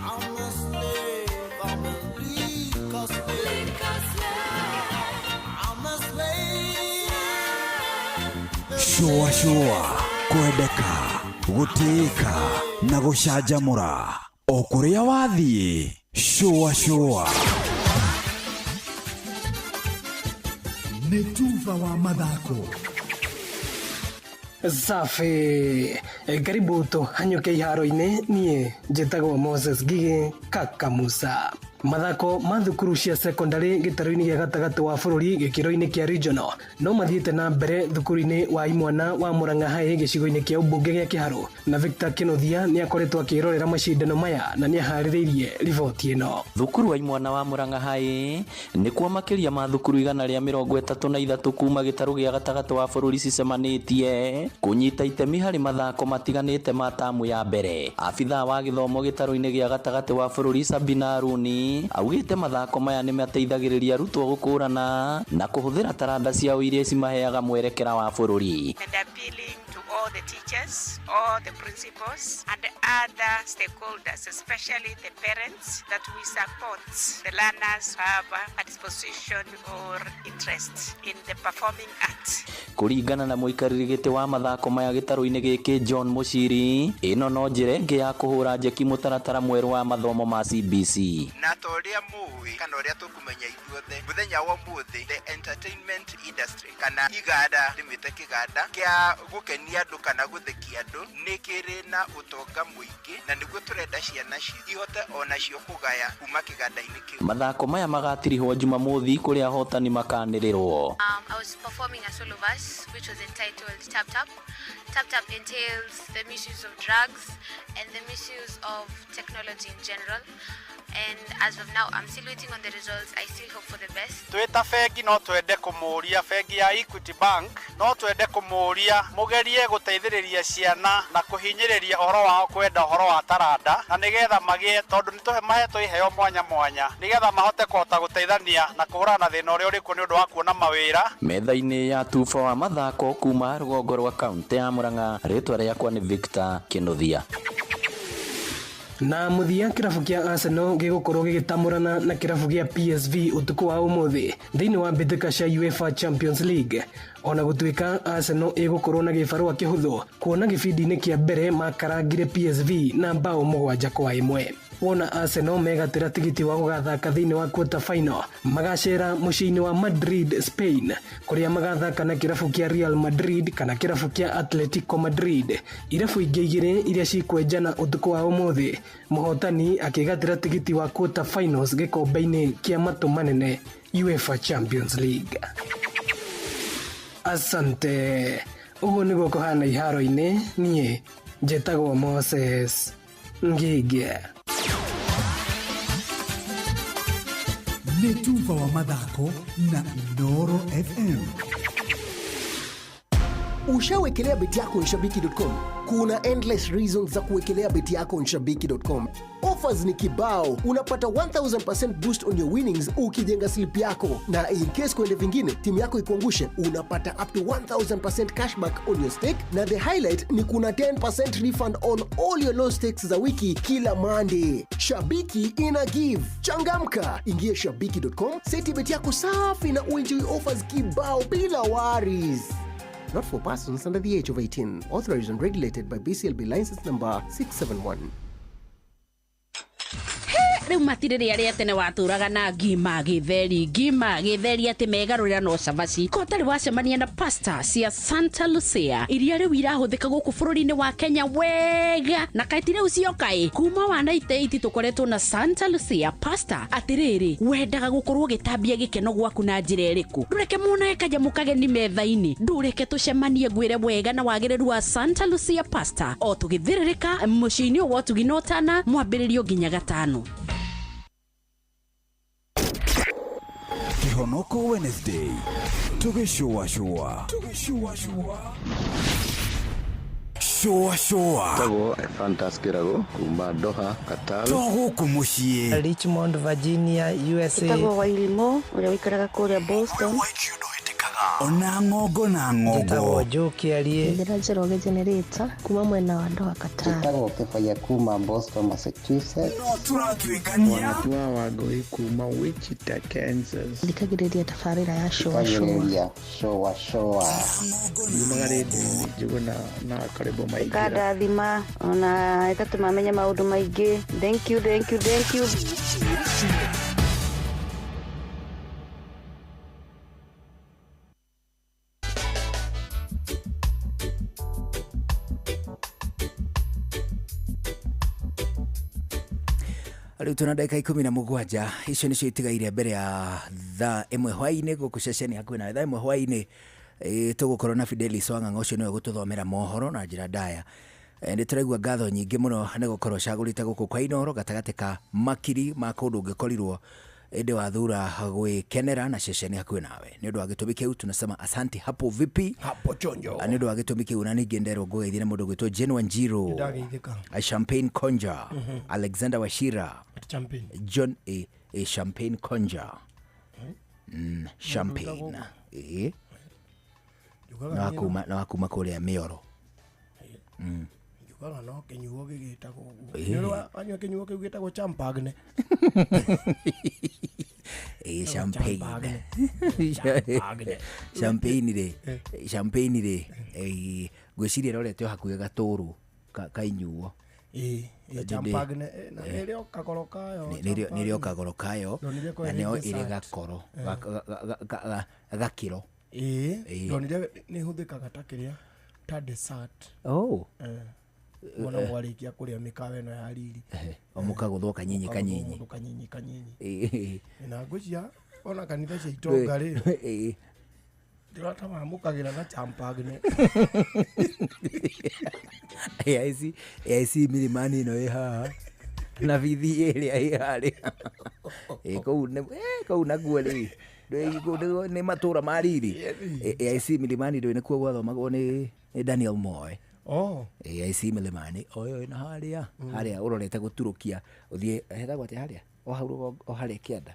I'm a slave, I'm a liquor slave. I'm a slave. Shũa shũa kwendeka gũtĩĩka na gũcanjamũra o kũrĩa wathiĩ shũa shũa. Nĩ tuba wa mathako. Safi. Karibu tũhanyũke iharo-inĩ. Niĩ njĩtagwo Moses Ngigĩ Kaka Musa. Mathako ma thukuru cia secondary gĩtarũ-inĩ gĩa gatagatĩ wa bũrũri gĩkĩro-inĩ kĩa regional no mathiĩte na mbere thukuru-inĩ wa imwana wa Murang'a High gĩcigo-inĩ kĩa ũmbunge gĩa Kĩharũ, na Victor Kĩnuthia nĩ akoretwo akĩrorera macindano maya na nĩ aharĩrĩirie riboti ĩno. Thukuru wa imwana wa Murang'a High nĩkuo makĩria ma thukuru 133 kuma gĩtarũ gĩa gatagatĩ wa bũrũri cicemanĩtie kũnyita itemi harĩ mathako matiganĩte ma tamu ya mbere. Abithaa wa gĩthomo gĩtarũ-inĩ gĩa gatagatĩ wa bũrũri Sabina Aruni augĩte mathako maya nĩ mateithagĩrĩria arutwo gũkũrana na kũhũthĩra taranda ciao iria cimaheaga mwerekera wa bũrũri. And appealing to all the teachers, all the principals, and other stakeholders, especially the parents, that we support the learners who have a disposition or interest in the performing arts. Kũringana na mũikarĩri gĩtĩ wa mathako maya gĩtarũ-inĩ gĩkĩ John Mũciri, ĩno no njĩra ĩngĩ ya kũhũra njeki mũtaratara mwerũ wa mathomo ma CBC. Na ta ũrĩa mũĩ kana ũrĩa tũkũmenya ithuothe, mũthenya wa ũmũthĩ the entertainment industry kana iganda rĩmĩte kĩganda kĩa gũkenia andũ kana gũthekia andũ nĩ kĩrĩ na ũtonga mũingĩ, na nĩguo tũrenda ciana ihote onacio kũgaya kuma kĩganda-inĩ kĩu. Mathako maya magatirihwo Jumamothi kũrĩa ahotani makanĩrĩrwo. I was performing a solo verse which was entitled Tap Tap. Tap Tap entails the misuse of drugs and the misuse of technology in general. And as of now, I'm still waiting on the results. I still hope for the best. Twĩ ta bengi no twende kũmũria, bengi ya Equity Bank no twende kũmũria mũgerie gũteithĩrĩria ciana na kũhinyĩrĩria ũhoro wao kwenda ũhoro wa taranda, na nĩgetha magĩe, tondũ nĩ mahetwo iheo mwanya mwanya, nĩgetha mahote kũhota gũteithania na kũhũrana na thĩna ũrĩa ũrĩkuo nĩ ũndũ wa kuona mawĩra. Metha-inĩ ya tuba wa mathako kuma rũgongo rwa kaũntĩ ya Murang'a, rĩtwa rĩakwa nĩ Victor Kĩnuthia. Na mũthia, kĩrabu kĩa Arsenal gĩgũkorwo gĩgĩtamũrana na kĩrabu gĩa PSV ũtukũ wa ũmũthĩ thĩinĩ wa mbĩtĩka cia UEFA Champions League. Ona gũtuĩka Arsenal ĩgũkorwo na gĩbarũa kĩhũthũ kuona gĩbindi-inĩ kĩa mbere makarangire PSV na mbaũ 7-1. Wona Arsenal megatĩra tigiti wa gũgathaka thĩinĩ wa quarter final, magacera mũciĩ-inĩ wa Madrid, Spain, kũrĩa magathaka na kĩrabu kĩa Real Madrid kana kĩrabu kĩa Atletico Madrid. Irabu ingĩ igĩrĩ iria cikwenjana ũtukũ wa ũmũthĩ, mũhotani akĩgatĩra tigiti wa quarter finals gĩkombe-inĩ kĩa matũ manene UEFA Champions League. Asante. Ũguo nĩguo kũhana iharo-inĩ. Niĩ njĩtagwo Moses Ngige. Nĩ tuba wa mathako na Inooro FM. Ushawekelea beti yako nshabiki.com? Kuna endless reasons za kuwekelea beti yako nshabiki.com. Offers ni kibao, unapata 1000% boost on your winnings ukijenga slip yako, na in case kuende vingine timu yako ikuangushe, unapata up to 1000% cashback on your stake, na the highlight ni kuna 10% refund on all your low stakes za wiki kila Monday. Shabiki ina give. Changamka, ingia shabiki.com, seti beti yako safi na uenjoy offers kibao bila worries. Not for persons under the age of 18. Authorized and regulated by BCLB license number 671. Rĩu matirĩ rĩa rĩa tene watũraga na ngima gĩtheri, ngima gĩtheri, atĩ megarũrĩra no cabaci. Ko ũtarĩ wacemania na pasta cia Santa Lucia iria rĩu irahũthĩka gũkũ bũrũri-inĩ wa Kenya wega, na kaĩ ti rĩu cioka ĩ kuma wa 98 tũkoretwo na Santa Lucia pasta. Atĩrĩrĩ, wendaga gũkorwo ũgĩtambia gĩkeno gwaku na njĩra ĩrĩkũ? Ndũreke monage kanyamũ kageni metha-inĩ, ndũreke tũcemanie ngwĩre wega na wagĩrĩru wa Santa Lucia pasta o tũgĩthĩrĩrĩka mũciĩ-inĩ ũyũ wa ũtugi na ũtana, mwambĩrĩrio nginya gatano. Kĩhonoko Wednesday tũgĩcũacũa, tũgĩcũacũa. Shũa shũa. Tagwo Fantas Kĩrago kuma Doha, Qatar. To gũkũ mũciĩ. Richmond, Virginia, USA. Ĩtagwo Wairimũ ũrĩa ũikaraga kũrĩa Boston. Ona ng'ongo na ng'ongo. Njĩtagwo Joe Kĩarie. Njĩra Njoroge Generator kuma mwena wa Doha, Qatar. Njĩtagwo Kĩbaya kuma Boston, Massachusetts. No tũratuĩkania. Wanatua Wangũi kuma Wichita, Kansas. Thikagĩrĩria tabarĩra ya Shũa Shũa. Thikagĩrĩria Shũa Shũa. Yumaga rĩndiũ-inĩ Njũgũna na Karĩbo Maingĩra. Ĩkandathima ona ĩgatũma menye maũndũ maingĩ. Thank you, thank you, thank you. Rĩu tũna ndagĩka 17 icio nĩcio itigaire mbere ya thaa 1 hwaĩ-inĩ gũkũ ceceni hakuhĩ na thaa 1 hwaĩ-inĩ. Tũgũkorwo na Fidelis Wang'ang'a ũcio nĩwe gũtũthomera mohoro na njĩra ndaya. Nĩ tũraigua ngatho nyingĩ mũno nĩ gũkorwo ũcagũrĩte gũkũ kwa Inooro gatagatĩ ka makiri ma kũndũ ũngĩkorirwo ĩndĩ wathura gwĩkenera na ceceni hakuhĩ nawe. Nĩ ũndũ wa gĩtũmi kĩu tunasema asante hapo vipi hapo chonjo. Nĩ ũndũ wa gĩtũmi kĩu na ningĩ nderwo ngũgeithie nĩ mũndũ ũgwĩtwo Jane Wanjiru, Champagne Conja, Alexander Wachira, Champagne. John A Champagne Conja. Champagne. Na wakuma kũrĩa Mĩoro. Njugaga no kĩnyuo gĩgĩtagwo ũguo. Nĩ wanyua kĩnyuo kĩu gĩtagwo champagne. Champagne. Champagne rĩ. Champagne rĩ. Ngwĩciria ĩrorete o hakuhĩ gatũrũ ka inyuo. Champagne na nĩrĩo kagoro kayo. Nĩrĩo kagoro kayo na nĩyo ĩrĩ gakoro gakĩro. Ndonire nĩ ĩhũthĩkaga ta kĩrĩa ta dessert. Oh. Wona mwarĩkia kũrĩa mĩkawa ĩno ya riri. O mũkagũthwo kanyinyi kanyinyi. Kanyinyi kanyinyi. Na ngwĩciria ona kanitha cia itonga rĩ. Ndĩrona mamũkagĩra na champagne. AIC Milimani ĩno ĩ haha na bithi ĩrĩa ĩ harĩa. Kũu nakuo rĩ nĩ matũra ma riri. AIC Milimani ndũĩ nĩkuo gwathomagwo nĩ Daniel Moi. Oh. AIC Milimani oyo ĩna harĩa harĩa ũrorete gũturũkia ũthiĩ hetagwo atĩa harĩa o hau o harĩa kĩanda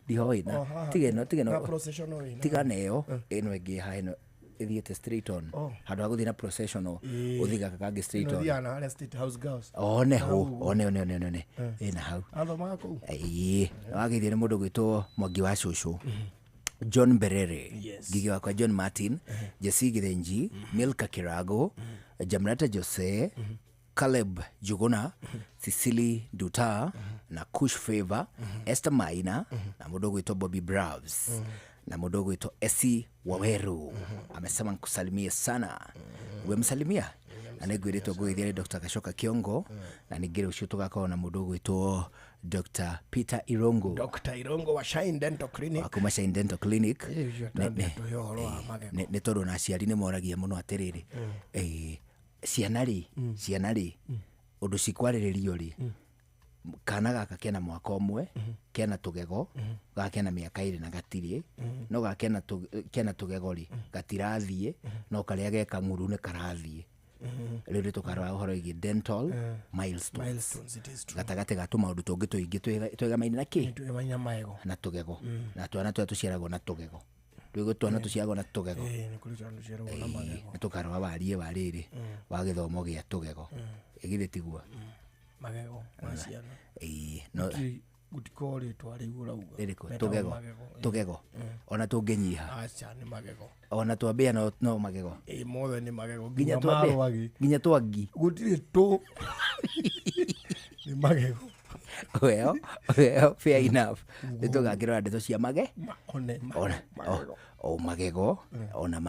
ndihoĩ na tiga ĩno tiga na ĩyo ĩno ĩngĩ haha ĩno ĩthiĩte straight on handũ ha gũthiĩ na processional ũthiĩ gaka kangĩ straight on. Ĩno harĩa State House Girls. One ho one one one one ĩna hau athomaga kũu. Ĩĩ wageithio nĩ mũndũ gwĩtwo Mwangi wa Cũcũ, John Berere, Ngigi wakwa John Martin, Jesse Githenji, Milka Kirago, Jamrata Jose, Caleb Juguna, Cecily Duta, na Kush Favor, Esther Maina, na mũndũ gwĩtwo Bobby Braves, na mũndũ gwĩtwo Esi Waweru. Amesema nikusalimie sana. Wemsalimia? Na nĩngwĩrĩtwo ngũgeithia nĩ Dr. Gashoka Kiongo, na ningĩ rũciũ tũgakorwo na mũndũ ũgwĩtwo Dr. Peter Irongo. Dr. Irongo wa Shine Dental Clinic. Wa kuma Shine Dental Clinic. Nĩ tondũ na aciari nĩ moragia mũno atĩrĩrĩ, ciana rĩ ũndũ cikwarĩrĩrio rĩ, kana gaka kena mwaka ũmwe, kena tũgego, gaka kena mĩaka 2 na gatirĩ, no gaka kena tũgego rĩ, gatirathiĩ, no karĩa geka ng'uru nĩ karathiĩ. Rĩu nĩ tũkarora ũhoro wĩgiĩ dental milestones gatagatĩ ga tũmaũndũ tũngĩ tũingĩ twĩgamaine na kĩ na tũgego, na twana tũrĩa tũciaragwo na tũgego, rĩu twana tũciaragwo na tũgego. Nĩ tũkarora wariĩ wa rĩrĩ wa gĩthomo gĩa tũgego. Githĩ tiguo magego ma ciana? No gũtikorwo rĩtwa rĩu ũrauga rĩrĩkũ? Tũgego tũgego ona tũngĩnyiha aca nĩ magego ona twambĩa no magego. Mothe nĩ magego nginya twambĩa nginya twangi gũtirĩ tũ nĩ magego. Well, fair enough. Nĩ tũgakĩrora ndeto cia mage o magego ona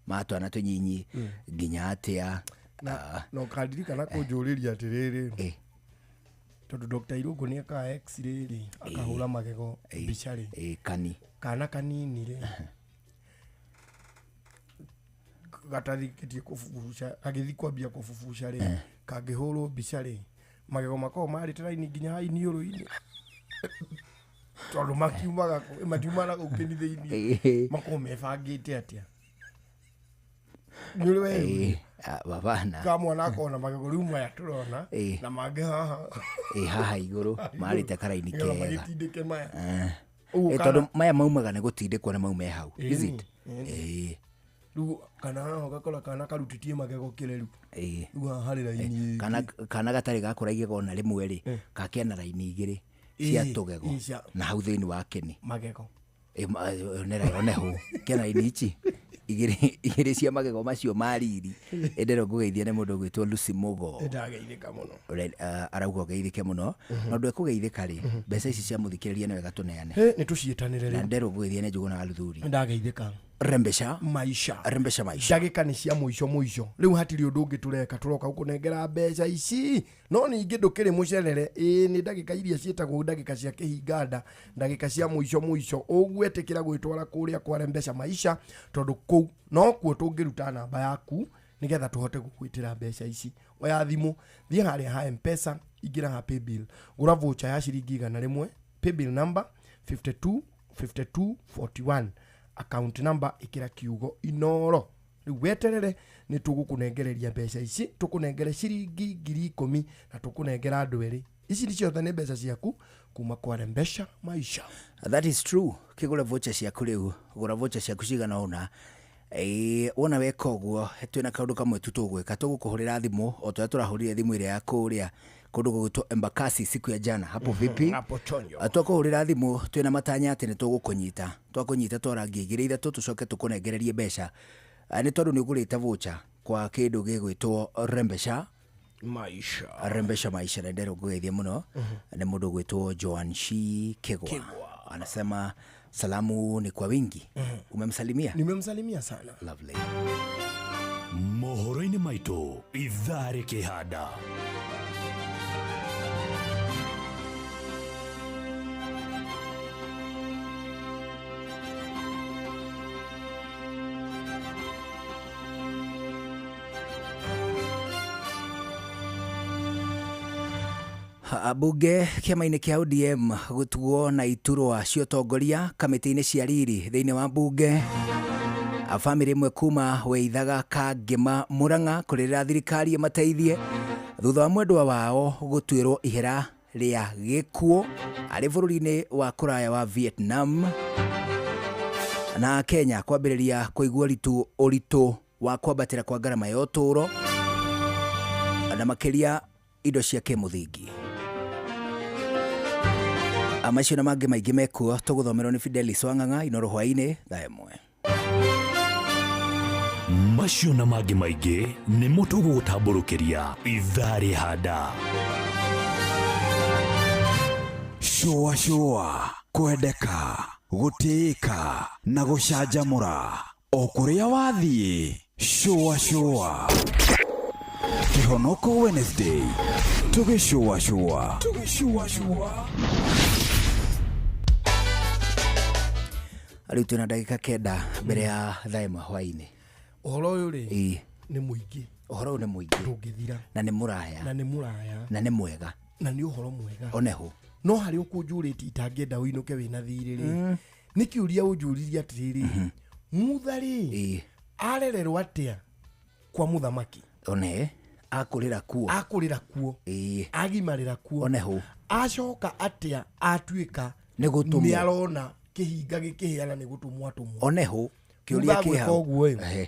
ma twana tũnyinyi nginya atĩa. Na ũkandirikana kũnjũrĩria atĩrĩrĩ, tondũ Dr. Irungu nĩ ekaga x-ray rĩ, akahũra magego mbica rĩ, kani kana kanini rĩ gatarĩkĩtie kũbubuca, gagĩthiĩ kwambia kũbubuca rĩ, kangĩhũrwo mbica rĩ, magego makoragwo marĩte raini nginya iniũrũ-inĩ tondũ makiumaga matiumaga kũu kĩni thĩinĩ, makoragwo mebangĩte atĩa. Nĩ ũrĩ werũ? Babana ka mwana akona magego rĩu maya tũrona na mangĩ haha haha igũrũ marĩte karaini kega magĩtindĩke maya tondũ maya maumaga nĩ gũtindĩkwo na maume hau is it rĩu kana haha ũgakora kana karutĩtie magego kĩreru rĩu haha harĩ raini kana gatarĩ gakũra igego na rĩmwe rĩ kakĩana raini igĩrĩ cia tũgego na hau thĩinĩ wa kĩni magego oneho kĩana raini ici igĩrĩ cia magego macio ma riri ĩndĩro ngũgeithia nĩ mũndũ ũgwĩtwo Lucy Mugo nĩndageithĩka mũno arauga ũgeithĩke mũno na ũndũ ekũgeithĩka rĩ mbeca ici cia mũthikĩrĩria nĩ wega tũneane nĩ tũciĩtanĩre na nderwo ngũgeithia nĩ Njũgũna wa Luthuri nĩndageithĩka rembesha maisha rembesha maisha ndagĩka nĩ cia mũico mũico rĩu hatirĩ ũndũ ũngĩ tũreka tũroka gũkũnengera mbeca ici no ningĩ ndũkĩrĩ mũcerere ĩĩ nĩ ndagĩka iria ciĩtagwo ndagĩka cia kĩhinganda ndagĩka cia mũico mũico ũgwetĩkĩra gwĩtwara kũrĩa kwa rembesha maisha tondũ kũu nokuo tũngĩruta namba yaku nĩgetha tũhote gũgwĩtĩra mbeca ici oya thimũ thiĩ harĩa ha M-Pesa ingĩra ha paybill gũra voucher ya ciringi 100 paybill number 52 52 41 account number ikira kiugo Inoro rĩu weterere nĩ tũgũkũnengereria mbeca ici tũkũnengere ciringi 10,000 na tũkũnengera andũ erĩ ici nĩ ciothe nĩ mbeca ciaku kuma kwa Rembesha Maisha. That is true kĩgũre voucher ciaku rĩu gũra voucher ciaku cigana ũna wona weka ũguo twĩna kaũndũ kamwe tu tũgwĩka tũgũkũhũrĩra thimũ o ta ũrĩa tũrahũrire thimũ ĩrĩa ya kũrĩa kũndũ gũgwĩtwo Embakasi siku ya jana hapo vipi hapo chonjo twakũhũrĩra thimũ twĩna matanya atĩ nĩ tũgũkũnyita twakũnyita twarangie igĩrĩ ithatũ tũcoke tũkũnengererie mbeca nĩ tondũ nĩ ũgũrĩte voucher kwa kĩndũ gĩgwĩtwo Rembesha Maisha Rembesha Maisha na nderwo ngũgeithie mũno nĩ mũndũ ũgwĩtwo Joan Shi Kegwa anasema salamu ni kwa wingi. Umemsalimia? Nimemsalimia sana. Lovely. Mohoro-inĩ maitũ ithaa rĩkĩhanda. Bunge kĩama-inĩ kĩa ODM gũtuo na iturwa cia ũtongoria kamĩtĩ-inĩ cia riri thĩinĩ wa bunge. Bamĩrĩ ĩmwe kuma Weithaga Kangĩma Murang'a kũrĩrĩra thirikari ĩmateithie thutha wa mwendwa wao gũtuĩrwo ihera rĩa gĩkuũ arĩ bũrũri-inĩ wa kũraya wa Vietnam. Na Kenya kwambĩrĩria kũigua ũritũ wa kwambatĩra kwa ngarama ya ũtũũro na makĩria indo cia kĩmũthingi. Macio na mangĩ maingĩ mekuo tũgũthomerwo nĩ Fidelis Wang'ang'a Inoro hwaĩ-inĩ thaa 1. Macio na mangĩ maingĩ nĩmo tũgũgũtambũrũkĩria ithaa rĩhanda. Shũa shũa kwendeka gũtĩĩka na gũcanjamũra o kũrĩa wathiĩ. Shũa shũa Kĩhonoko Wednesday tũgĩcũa shũa tũgĩcũa shũa. Rĩu twĩna ndagĩka 9 mbere ya thaa 1 hwaĩ-inĩ. Ũhoro ũyũ rĩ nĩ mũingĩ. Ũhoro ũyũ nĩ mũingĩ ndũngĩthira na nĩ mũraya na nĩ mũraya na nĩ mwega na nĩ ũhoro mwega oneho no harĩ ũkũnjũrĩtie itangĩenda ũinũke wĩna thirĩ rĩ nĩ kĩũria ũnjũririe atĩrĩrĩ Mutha rĩ arererwo atĩa kwa mũthamaki one akũrĩra kuo akũrĩra kuo agimarĩra kuo oneho acoka atĩa atuĩka nĩ gũtũmwo nĩ arona kĩhinga gĩkĩheana nĩ gũtũmwo atũmwo oneho kĩũria kĩ hau ũguo ĩ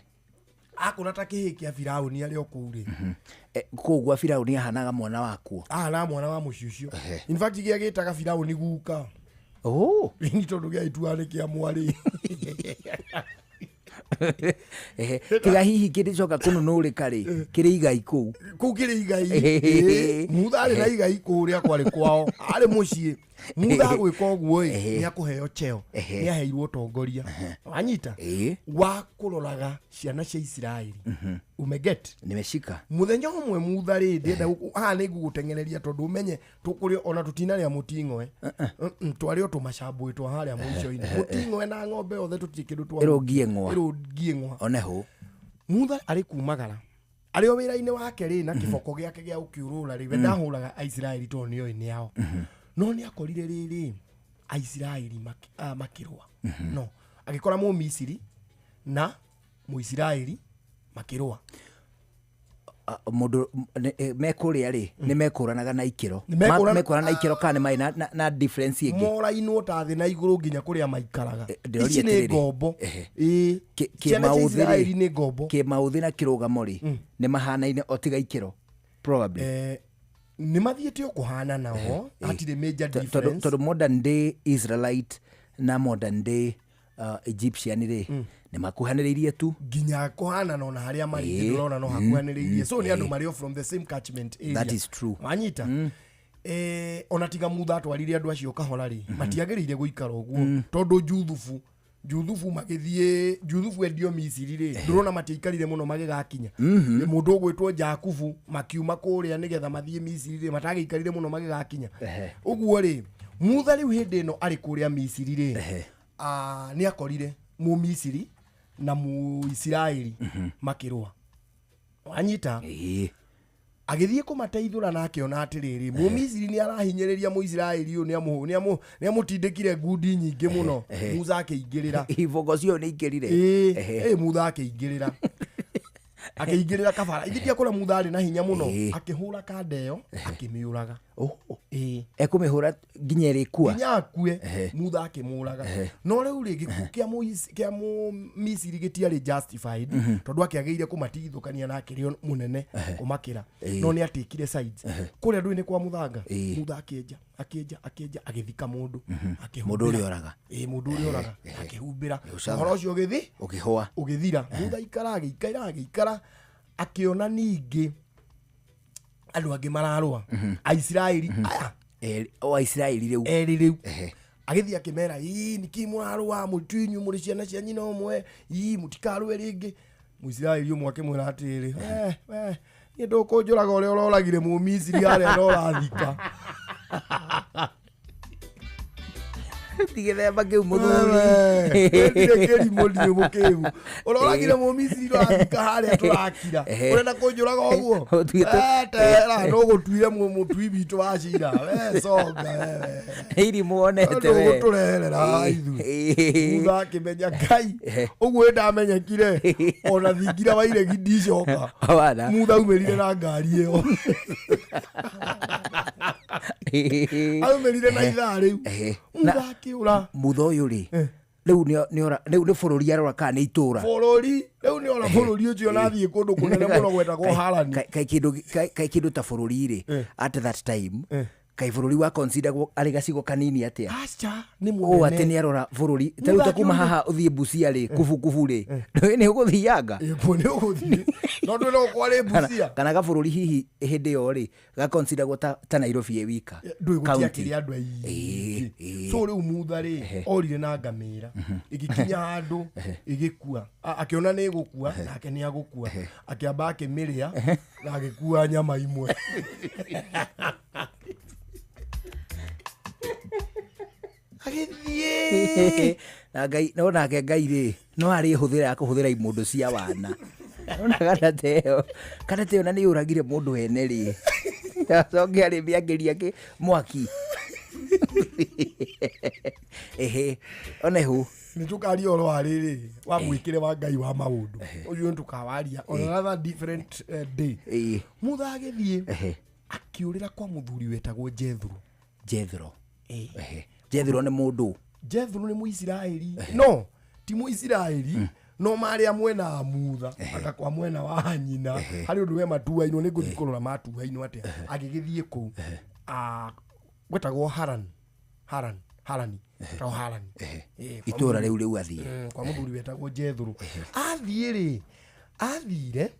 akũra ta kĩhĩ kĩa Firaũni arĩ o kũu rĩ kũu gwa Firaũni ahanaga mwana wakuo ahanaga mwana wa mũciĩ ũcio in fact gĩa gĩtaga Firaũni guka oh nĩ tondũ gĩa itua nĩ kĩa mwarĩ tiga hihi kĩrĩcoka kũnũnũrĩka rĩ kĩrĩ igai kũu kũu kĩrĩ igai Mutha arĩ na igai kũrĩa kwarĩ kwao arĩ mũciĩ Mutha gwĩka ũguo ĩ nĩ akũheo cheo nĩ aheirwo ũtongoria wanyita wa kũroraga ciana cia Isiraeli umeget nimeshika mũthenya ũmwe Mutha rĩ ndĩenda haha nĩ ngũgũteng'ereria tondũ ũmenye tũkũrĩa ona tũtinarĩa mũting'oe twarĩ o tũmacambũĩ twa harĩa mũico-inĩ mũting'oe na ng'ombe yothe tũtirĩ kĩndũ twa ĩrũngie ng'wa ĩrũngie ng'wa oneho Mutha arĩ kumagara arĩ o wĩra-inĩ wake rĩ na kĩboko gĩake gĩa gũkĩũrũra rĩ we ndahũraga Aisiraeli tondũ nĩoĩ nĩ ao no nĩ akorire rĩrĩ Aisiraeli makĩrũa no agĩkora Mũmisiri na Mũisiraeli makĩrũa Mũndũ mekũrĩa rĩ nĩ mekũranaga na ikĩro. Nĩ mekũrana- Mekũrana na ikĩro kana nĩ marĩ na difference ĩngĩ? Morainwo ta thĩ na igũrũ nginya kũrĩa maikaraga. Ndĩroria Ici nĩ atĩrĩrĩ. ngombo. Ĩĩ. Ciana cia Kĩmaũthĩ Isiraeli rĩ, nĩ ngombo. Kĩmaũthĩ na kĩrũgamo rĩ, nĩ mahanaine o tiga ikĩro probably. Nĩ mathiĩte o kũhana nao, hatirĩ major difference. Tondũ modern day Israelite na modern day Egyptian rĩ, nĩ makuhanĩrĩirie tu. Nginya kũhanana ona harĩa marĩ ndĩrona no hakuhanĩrĩirie, so nĩ andũ marĩ o from the same catchment area. That is true. Wanyita? Ona tiga Mutha atwarire andũ acio kahora rĩ, matiagĩrĩire gũikara ũguo, tondũ Juthubu magĩthiĩ, Juthubu endio Misiri rĩ, ndũrona matiaikarire mũno magĩgakinya. Mũndũ ũgwĩtwo Jakubu makiuma kũrĩa nĩgetha mathiĩ Misiri rĩ, matagĩikarire mũno magĩgakinya. Ũguo rĩ, Mutha rĩu hĩndĩ ĩno arĩ kũrĩa Misiri rĩ, nĩ akorire Mũmisiri na Mũisiraeli makĩrũa. Wanyita? Agĩthiĩ kũmateithũra na akĩona atĩrĩrĩ, Mũmisiri nĩ arahinyĩrĩria Mũisiraeli ũyũ, nĩ amũtindĩkire ngundi nyingĩ mũno. Musa akĩingĩrĩra. Iboko cio nĩ ingĩrire. Ĩĩ, Mutha akĩingĩrĩra, akĩingĩrĩra kabara ithe ndiakũra. Mutha arĩ na hinya mũno, akĩhũra kanda ĩyo, akĩmĩũraga. Ĩĩ. Ekũmĩhũra nginya ĩrĩkua? Nginya akue. Mutha akĩmũraga. No rĩu rĩ, gĩkuũ kĩa Mũmisiri gĩtiarĩ justified, tondũ akĩagĩrĩire kũmatigithũkania na akĩrĩ o mũnene kũmakĩra. No nĩ atĩkire sides kũrĩa ndũĩ nĩ kwa mũthanga. Mutha akĩenja, akĩenja, akĩenja, agĩthika mũndũ. Akĩhumbĩra. Mũndũ ũrĩa oraga. Ĩĩ, mũndũ ũrĩa oraga, akĩhumbĩra. Ũcamba. Ũhoro ũcio ũgĩthi ũkĩhũa. Ũgĩthira. Mutha aikara, agĩikara, agĩikara, akĩona ningĩ andũ angĩ mararũa, Aisiraeli aya. O Aisiraeli rĩu. Erĩ rĩu. Agĩthiĩ akĩmera, ii nĩkĩ mũrarũa? Mũtu inyuĩ mũrĩ ciana cia nyina ũmwe, ii mũtikarũe rĩngĩ. Mũisiraeli ũmwe akĩmwĩra atĩrĩrĩ, we niĩ ndũkũnjũraga ũrĩa ũroragire Mũmisiri harĩa na ũrathika. Ti gĩthemba kĩu mũthuri. Ndirĩ kĩrimũ, ndirĩ mũkĩgu. Ũroragire Mũmisiri, ũrathika harĩa tũrakira. Ũrenda kũnjũraga ũguo? Tera nũgũtuire mũtui witũ wa cira. We songa wewe. Irimũ wonete we. Ndũgũtũreherera ithuĩ. Mutha akĩmenya Ngai ũguo ndamenyekire ona thingira wa iregi ndicoka. Wana. Mutha aumĩrire na ngari ĩyo, aumĩrire na ithaa rĩu. Mutha akĩũra. Mutha ũyũ rĩ, rĩu rĩu nĩ bũrũri arora kana nĩ itũra? Bũrũri rĩu nĩ ora bũrũri ũcio nathiĩ kũndũ kũnene mũno gwetagwo Harani. Kaĩ kĩndũ ta bũrũri rĩ, at that time kaĩ bũrũri wa consideragwo arĩ gacigo kanini atĩa? Aca, nĩ Ũũ mũnene. atĩ nĩ arora bũrũri ta rĩu ta kuma haha ũthiĩ Busia rĩ, kubukubu rĩ, nĩ ũgũthianga. Ĩĩ, nĩ ũgũthiĩ no ndwĩ no kwarĩ Busia. Kana gabũrũri hihi hĩndĩ ĩyo rĩ gaconsideragwo ta Nairobi ĩ wika? Ndũĩ County. gũtiakĩrĩ andũ aingĩ. So rĩu Mutha rĩ, orire na ngamĩra, ĩgĩkinya handũ ĩgĩkua. Akĩona nĩ ĩgũkua nake nĩ agũkua, akĩamba akĩmĩrĩa na agĩkua nyama imwe. Agĩthiĩ. Na Ngai no nake Ngai rĩ, no arĩ hũthĩra ya kũhũthĩra imũndũ cia wana. Nona kana teo, kana teo na nĩ yũragire mũndũ ene rĩ, acoke arĩ mĩangĩria kĩ mwaki. Ehe, one hu. Nĩ tũkaria ũhoro wa rĩrĩ wa mwĩkĩre wa Ngai wa maũndũ ũcio, nĩ tũkawaria on another different day. Mutha agĩthiĩ akĩũrĩra kwa mũthuri wetagwo Jethro. Jethro. Ehe. Jethro nĩ mũndũ? Jethro nĩ Mũisiraeli, no ti Mũisiraeli, no marĩa mwena wa Mutha anga kwa mwena wa nyina harĩ ũndũ we matuainwo. Nĩ ngũthiĩ kũrora matuainwo atĩa. Agĩgĩthiĩ kũu. Gwetagwo Haran, Haran, Harani, gwetagwo Harani. Kwa Itũra rĩu rĩu athiĩ. Kwa mũthuri wetagwo Jethro athiĩ rĩ, athire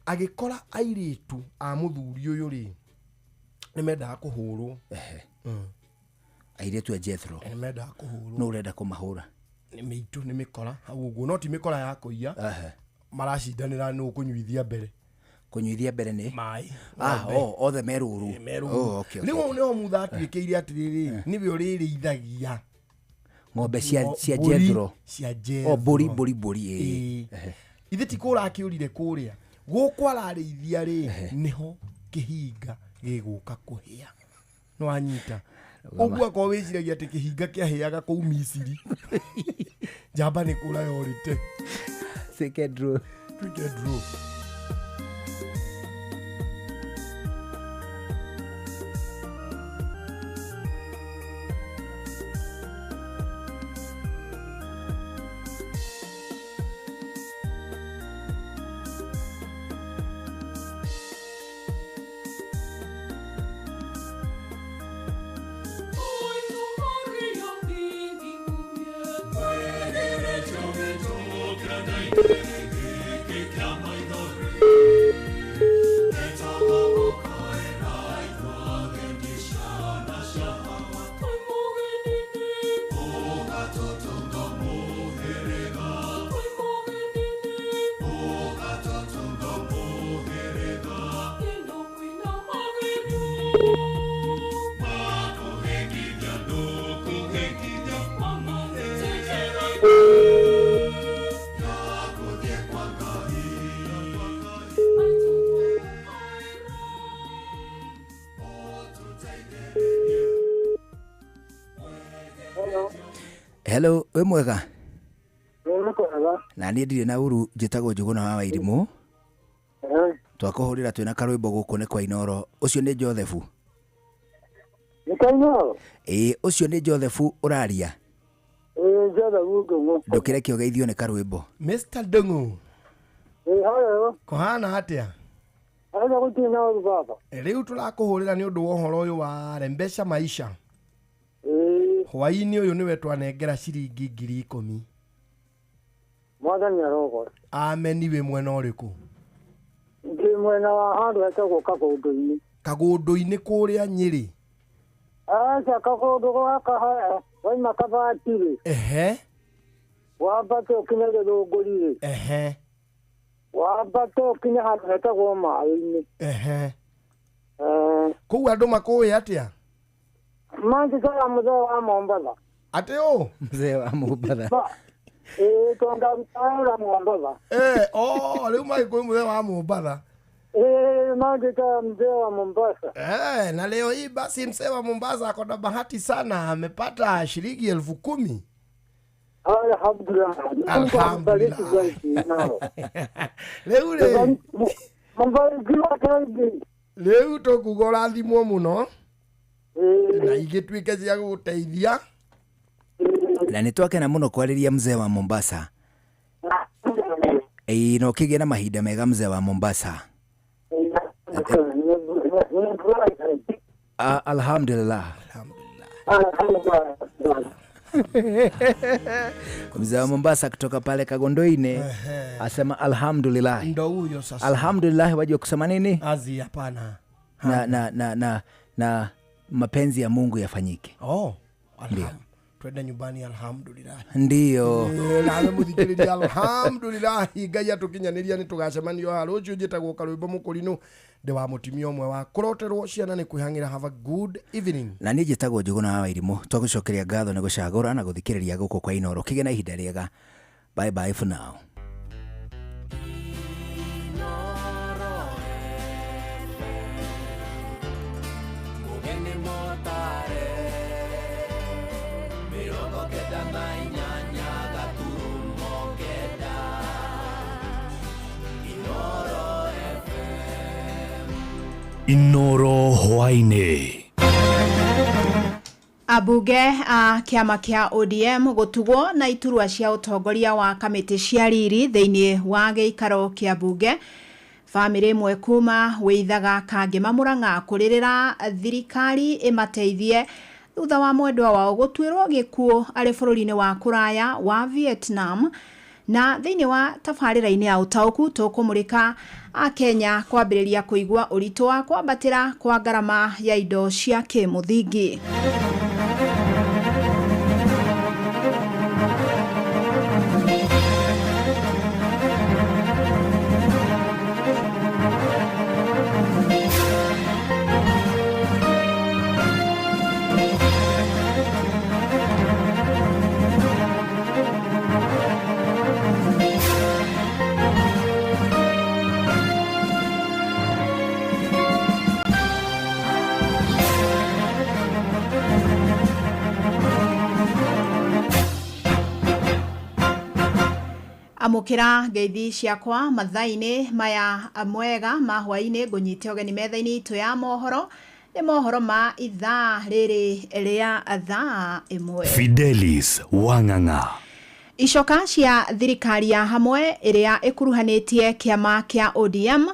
agĩkora airĩtu a mũthuri ũyũ rĩ nĩ mendaga kũhũrwo. Airĩtu a Jethro? Nĩ mendaga kũhũrwo. No ũrenda kũmahũra? Nĩ mĩitũ, nĩ mĩkora hau ũguo, no ti mĩkora ya kũiya. Maracindanĩra nũ kũnyuithia mbere. Kũnyuithia mbere nĩ? Maĩ. Ah, Ng'ombe. oh, othe me rũru. Me rũru. Oh, okay, okay, Rĩu hau nĩho Mutha atuĩkĩire atĩrĩrĩ, nĩwe ũrĩrĩithagia ng'ombe cia mbũri Jethro. Cia Jethro. Oh, mbũri, mbũri, mbũri, ĩĩ. Ĩĩ. Ithe ti kũra akĩũrire kũrĩa gũkũ ararĩithia rĩ, nĩho kĩhinga gĩgũka kũhĩa. Nĩ wanyita? Ũguo akorwo wĩciragia atĩ kĩhinga kĩahĩaga kũu Misiri, njamba nĩ kũra yorĩte. Tuike draw. Tuike draw. Hello, wĩ mwega? Nĩ kwega. Na niĩ ndirĩ na uru, njĩtagwo Njũgũna wa Wairimũ. Twakũhũrĩra twĩna karwĩmbo gũkũ nĩ kwa Inoro. Ũcio nĩ Joseph? Nĩ kwa Inoro? Ĩĩ, ũcio nĩ Joseph ũraria? Ĩĩ, Joseph Ndung'u. Ndũkĩreke ũgeithio nĩ karwĩmbo. Mr. Ndung'u. Ĩĩ, hello. Kũhana atĩa? Acha gũtirĩ na ũru baba. Rĩu tũrakũhũrĩra nĩ ũndũ wa ũhoro ũyũ wa Rembesha Maisha. Ĩĩ. Hwaĩ-inĩ ũyũ nĩwe twanengera ciringi 10,000. Mwathani arogoca. Ameni. Wĩ mwena ũrĩkũ? Ndĩ mwena wa handũ hetagwo Kagũndũ-inĩ. Kagũndũ-inĩ kũrĩa Nyĩrĩ? Aca, Kagũndũ gaka waima Kabati-rĩ. Ehe. Wambate ũkinye Gĩthũngũri-rĩ. Ehe. Wambate ũkinye handũ hetagwo Maĩ-inĩ. Ehe. Kũu andũ makũĩ atĩa? Manjĩtaga mũthee wa Mombatha. Atĩ ũ? Mzee wa Mombatha. Ĩĩ, tondũ ndarutaga wĩra Mombatha. Oh, rĩu magĩkũĩ mũthee wa Mombatha. Manjĩtaga mzee wa Mombasa. Na leo hii basi mzee wa Mombasa ako na bahati sana, amepata shilingi 10,000. Alhamdulillah. Alhamdulillah. Rĩu rĩ, rĩu tũkuga ũrathimwo mũno na igĩtuĩke cia gũgũteithia. Na nĩ twakena mũno kwarĩria mzee wa Mombasa. Ĩĩ, na ũkĩgĩe na mahinda mega mzee wa Mombasa. Alhamdulillah. Mzee wa Mombasa kutoka pale Kagondoine asema alhamdulillah. Ndo huyo sasa. Alhamdulillah, wajua kusema nini? Azi, hapana. Na mapenzi ya Mungu yafanyike. Oh, alhamdulillah. Twende nyumbani alhamdulillah. Ndio. Nawe muthikiriria alhamdulillah Ngai atukinyaniria ni tugacemanio ha rucio njitagwo Karwimbo Mukurinu ndi wa mutimia ũmwe wa kũroterwo ciana nĩ kwĩhang'ĩra. Have a good evening. Na niĩ njĩtagwo Njũgũna wa Wairimũ. Twagũcokeria ngatho nĩ gũcagũra na gũthikĩrĩria gũkũ kwa Inoro. Kĩgĩe na ihinda rĩega. Bye bye for now. Inoro hwaĩ-inĩ. Ambunge a kĩama kĩa ODM gũtugwo na iturwa cia ũtongoria wa kamĩtĩ cia riri thĩinĩ wa gĩikaro kĩa mbunge. Bamĩrĩ ĩmwe kuma wĩithaga Kangema Mũrang'a kũrĩrĩra thirikari ĩmateithie thutha wa mwendwa wao gũtuĩrwo gĩkuũ arĩ bũrũri-inĩ wa kũraya wa Vietnam. Na thĩinĩ wa tabarĩra-inĩ ya ũtaũku tũkũmũrĩka Akenya kwambĩrĩria kũigua ũritũ wa kwambatĩra kwa ngarama ya indo cia kĩmũthingi. Amũkĩra ngeithi ciakwa mathaa-inĩ maya mwega ma hwaĩ-inĩ, ngũnyite ũgeni metha-inĩ itũ ya mohoro. Nĩ mohoro ma ithaa rĩrĩ rĩa thaa 1. Fidelis Wang'ang'a. Icoka cia thirikari ya hamwe ĩrĩa ĩkuruhanĩtie kĩama kĩa ODM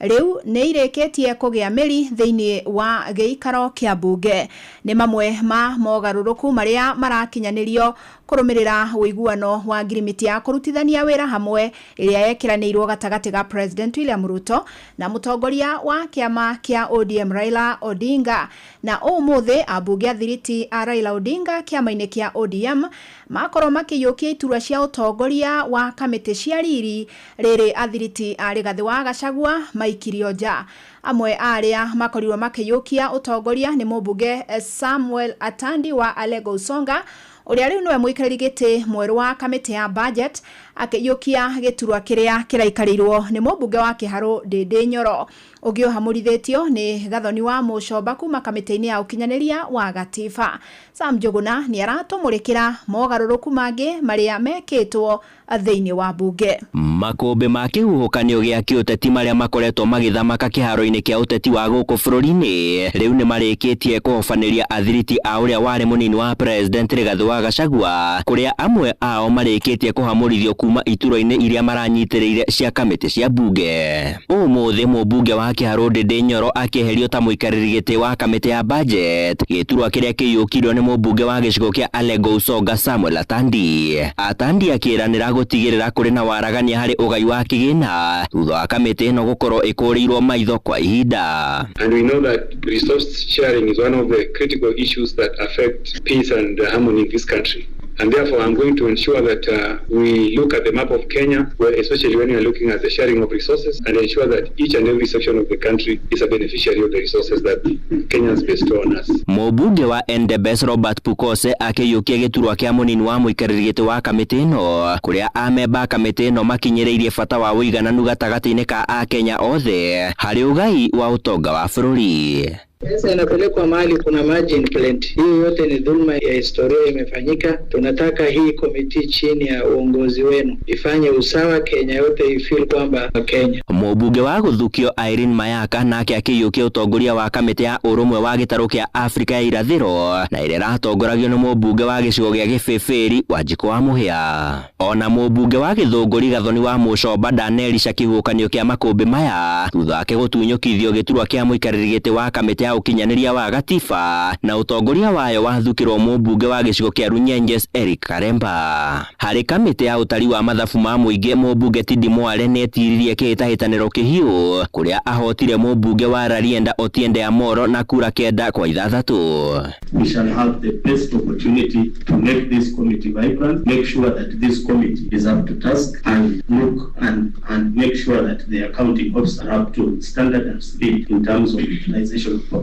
rĩu nĩ irĩkĩtie kũgĩa mĩri thĩinĩ wa gĩikaro kĩa mbunge. Nĩ mamwe ma mogarũrũku marĩa marakinyanĩrio kũrũmĩrĩra ũiguano wa ngirimiti ya kũrutithania wĩra hamwe ĩrĩa yekĩranĩirwo gatagatĩ ga President William Ruto na mũtongoria wa kĩama kĩa ODM Raila Odinga. Na ũmũthĩ ambunge a thiriti a Raila Odinga kĩama-inĩ kĩa ODM makorwo makĩiyũkia iturwa cia ũtongoria wa kamĩtĩ cia riri rĩrĩ athiriti a Rigathĩ wa Gachagua maikirio nja. Amwe arĩa makorirwo makĩiyũkia ũtongoria nĩ mũmbunge Samuel Atandi wa Alego Usonga ũrĩa rĩu nĩwe mũikarĩri gĩtĩ mwerũ wa kamĩtĩ ya budget, Akĩiyũkia gĩturwa kĩrĩa kĩraikarĩirwo nĩ mũmbunge wa Kĩharũ Ndĩndĩ Nyoro. Ũngĩ ũhamũrithĩtio nĩ Gathoni wa Mũcomba kuma kamĩtĩ-inĩ ya ũkinyanĩria wa Gatiba. Sam Njũgũna nĩ aratũmũrĩkĩra mogarũrũku mangĩ marĩa mekĩtwo thĩinĩ wa mbunge. Makũmbĩ ma kĩhuhũkanio gĩa kĩũteti marĩa makoretwo magĩthamaka kĩharo-inĩ kĩa ũteti wa gũkũ bũrũri-inĩ rĩu nĩ marĩkĩtie kũhobanĩria athiriti a ũrĩa warĩ mũnini wa President Rigathĩ wa Gachagua, kũrĩa amwe ao marĩkĩtie kũhamũrithio kuma iturwa-inĩ iria maranyitĩrĩire cia kamĩtĩ cia mbunge. Ũmũthĩ mũmbunge wa Kĩharũ Ndĩndĩ Nyoro akĩeherio ta mũikarĩri gĩtĩ wa kamĩtĩ ya budget, gĩturwa kĩrĩa kĩiyũkirio nĩ mũmbunge wa gĩcigo kĩa Alego Usonga Samuel Atandi. Atandi akĩĩranĩra gũtigĩrĩra kũrĩ na waragania harĩ ũgai wa kĩgĩna thutha wa kamĩtĩ ĩno gũkorwo ĩkũrĩirwo maitho kwa ihinda. And we know that resource sharing is one of the critical issues that affect peace and harmony in this country. And therefore, I'm going to ensure that we look at the map of Kenya, where especially when we are looking at the sharing of resources, and ensure that each and every section of the country is a beneficiary of the resources that Kenyans bestow on us. Mũmbunge wa Endebess Robert Pukose akĩiyũkia gĩturwa kĩa mũnini wa mũikarĩri gĩtĩ wa kamĩtĩ ĩno, kũrĩa amemba a kamĩtĩ ĩno makinyĩrĩirie bata wa ũigananu gatagatĩ-inĩ ka Akenya othe harĩ ũgai wa ũtonga wa bũrũri. Pesa inapelekwa mahali kuna maji in plenty. Hiyo yote ni dhulma ya historia imefanyika. Tunataka hii komiti chini ya uongozi wenu ifanye usawa, Kenya yote ifeel kwamba Kenya. Mũmbunge wa gũthukio Irene Mayaka nake akĩiyũkia ũtongoria wa kamĩtĩ ya ũrũmwe wa gĩtarũ kĩa Afrika ya irathĩro na ĩrĩa ĩratongoragio nĩ mũmbunge wa gĩcigo gĩa Gĩbĩbĩri Wanjikũ wa Mũhĩa. Ona mũmbunge wa Gĩthũngũri Gathoni wa Mũcomba ndanerisha kĩhuhũkanio kĩa makũmbĩ maya thutha wake gũtunyũkithio gĩturwa kĩa mũikarĩri gĩtĩ wa kamĩtĩ ya ũkinyanĩria wa gatiba na ũtongoria wayo wathukĩrwo mũmbunge wa gĩcigo kĩa Runyenjes Eric Karemba. Harĩ kamĩtĩ ya ũtari wa mathabu ma mũingĩ mũmbunge Tindi Mwale nĩetiririe kĩhĩtahĩtanĩro kĩhiũ kũrĩa ahotire mũmbunge wa Rarienda Otiende Amoro na kura 9 kwa 6. We shall have the best opportunity to make this committee vibrant, make sure that this committee is up to task, and look and make sure that the accounting officers are up to standard and speed in terms of utilization of public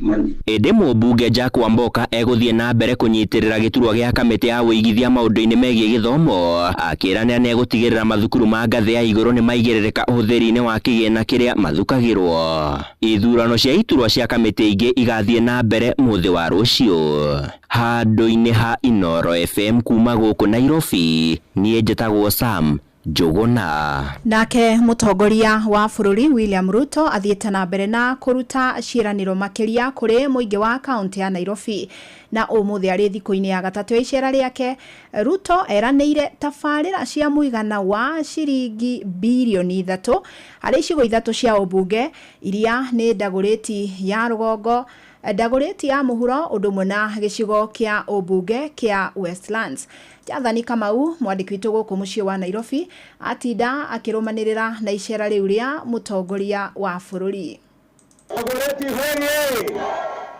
money. Ĩndĩ mũmbunge Jack Wamboka egũthiĩ na mbere kũnyitĩrĩra gĩturwa gĩa kamĩtĩ ya ũigithia maũndũ-inĩ megiĩ gĩthomo, akĩĩranĩra nĩegũtigĩrĩra mathukuru ma ngathĩ ya igũrũ nĩmaigĩrĩrĩka ũhũthĩri-inĩ wa kĩgĩna kĩrĩa mathukagĩrwo. Ithurano cia iturwa cia kamĩtĩ ingĩ igathiĩ na mbere mũthĩ wa rũciũ. Handũ-inĩ ha Inooro FM kuma gũkũ Nairobi, niĩ njĩtagwo Sam Njũgũna. Nake mũtongoria wa bũrũri William Ruto athiĩte na mbere na kũruta ciĩranĩro makĩria kũrĩ mũingĩ wa kaunti ya Nairobi, na ũmũthĩ arĩ thikũ-inĩ ya gatatũ ya icera rĩake, Ruto eranĩire tabarĩra cia mũigana wa ciringi birioni 3 harĩ icigo ithatũ cia ũmbunge iria nĩ Ndagũrĩti ya rũgongo, Ndagũrĩti ya mũhuro ũndũ ũmwe na gĩcigo kĩa ũmbunge kĩa Westlands. Jathani Kamau, mwandĩki witũ gũkũ mũciĩ wa Nairobi, atinda akĩrũmanĩrĩra na icera rĩu rĩa mũtongoria wa bũrũri.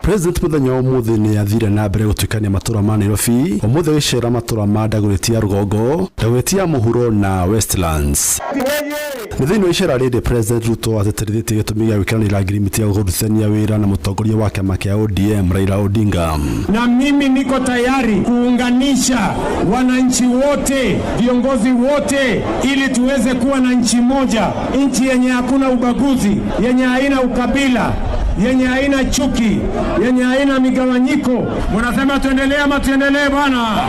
President muthenya wa umuthi ni athire na mbere gutuikania matura ma Nairobi. Umuthi agicera matura ma Ndagũrĩti ya rũgongo, Ndagũrĩti ya mũhuro na Westlands. Nĩ thĩinĩ wa icera rĩrĩ, President Ruto ateterithĩtie gĩtũmi gĩa gwĩkĩranĩra ngirimiti ya kũrutithania wĩra na mũtongoria wa kĩama kĩa ODM Raila Odinga. Na mimi niko tayari kuunganisha wananchi wote, viongozi wote, ili tuweze kuwa na nchi moja, nchi yenye hakuna ubaguzi, yenye haina ukabila, yenye haina chuki, yenye haina migawanyiko. Mnasema tuendelee ama tuendelee bwana?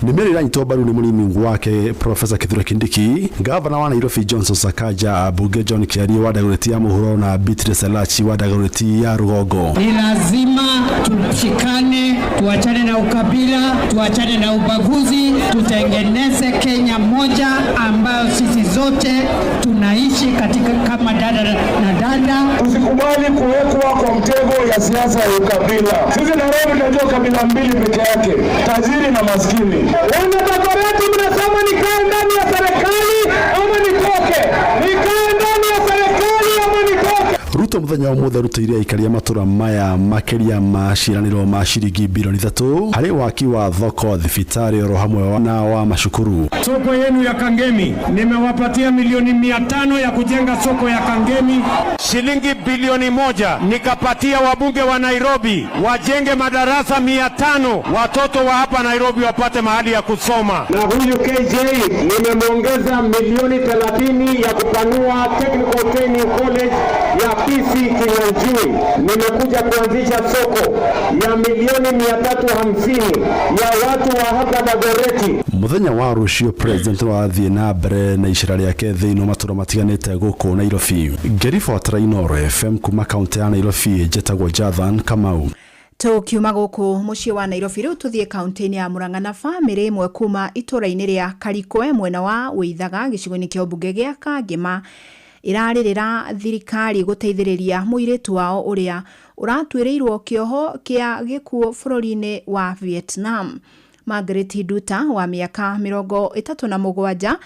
Nĩ mĩario ĩranyitwo mbaru nĩ mũnini wake Profesa Kithure Kindiki, gavana wa Nairobi Johnson Sakaja, ambunge John Kiarie wa Dagoretti ya mũhuro na Beatrice Elachi wa Dagoretti ya rũgongo. Ni lazima tushikane, tuachane na ukabila, tuachane na ubaguzi, tutengeneze Kenya moja ambayo sisi zote tunaishi katika kama dada na dada. Tusikubali kuwekwa kwa mtego ya siasa ya ukabila. Sisi Nairobi tunajua kabila mbili peke yake, tajiri na maskini. Wana Dagoretti, mnasema nikae ndani ya serikali ama nitoke? Nikae ndani ya serikali ama nitoke? Ruto. Mũthenya wa ũmũthĩ arutĩire aikari a matũra maya makĩria ma ciĩranĩro ma ciringi bilioni 3 harĩ waki wa thoko, thibitarĩ oro hamwe na wa macukuru. Soko yenu ya Kangemi nimewapatia milioni 500 ya kujenga soko ya Kangemi, shilingi bilioni 1 nikapatia wabunge wa Nairobi wajenge madarasa 500, watoto wa hapa Nairobi wapate mahali ya kusoma. Na huyu KJ nimemwongeza milioni 30 ya kupanua Technical Training College ya PC Kinyanjui. Nimekuja kuanzisha soko ya milioni 350 ya watu wa hapa Dagoretti. Mũthenya wa rũciũ president wathiĩ na mbere na icera rĩake thĩinĩ wa matũra matiganĩte gũkũ Nairobi. Ngĩribotera Inooro FM kuma kaũntĩ ya Nairobi, njĩtagwo Jathan Kamau. Tũkiuma gũkũ mũciĩ wa Nairobi rĩu tũthiĩ kaũntĩ-inĩ ya Murang'a na bamĩrĩ ĩmwe kuma itũra-inĩ rĩa Karikwe mwena wa Wĩithaga gĩcigo-inĩ kĩa ũmbunge gĩa Kangema ĩrarĩrĩra thirikari gũteithĩrĩria mũirĩtu wao ũrĩa ũratuĩrĩirwo kĩoho kĩa gĩkuũ bũrũri-inĩ wa Vietnam. Margaret Nduta wa mĩaka 37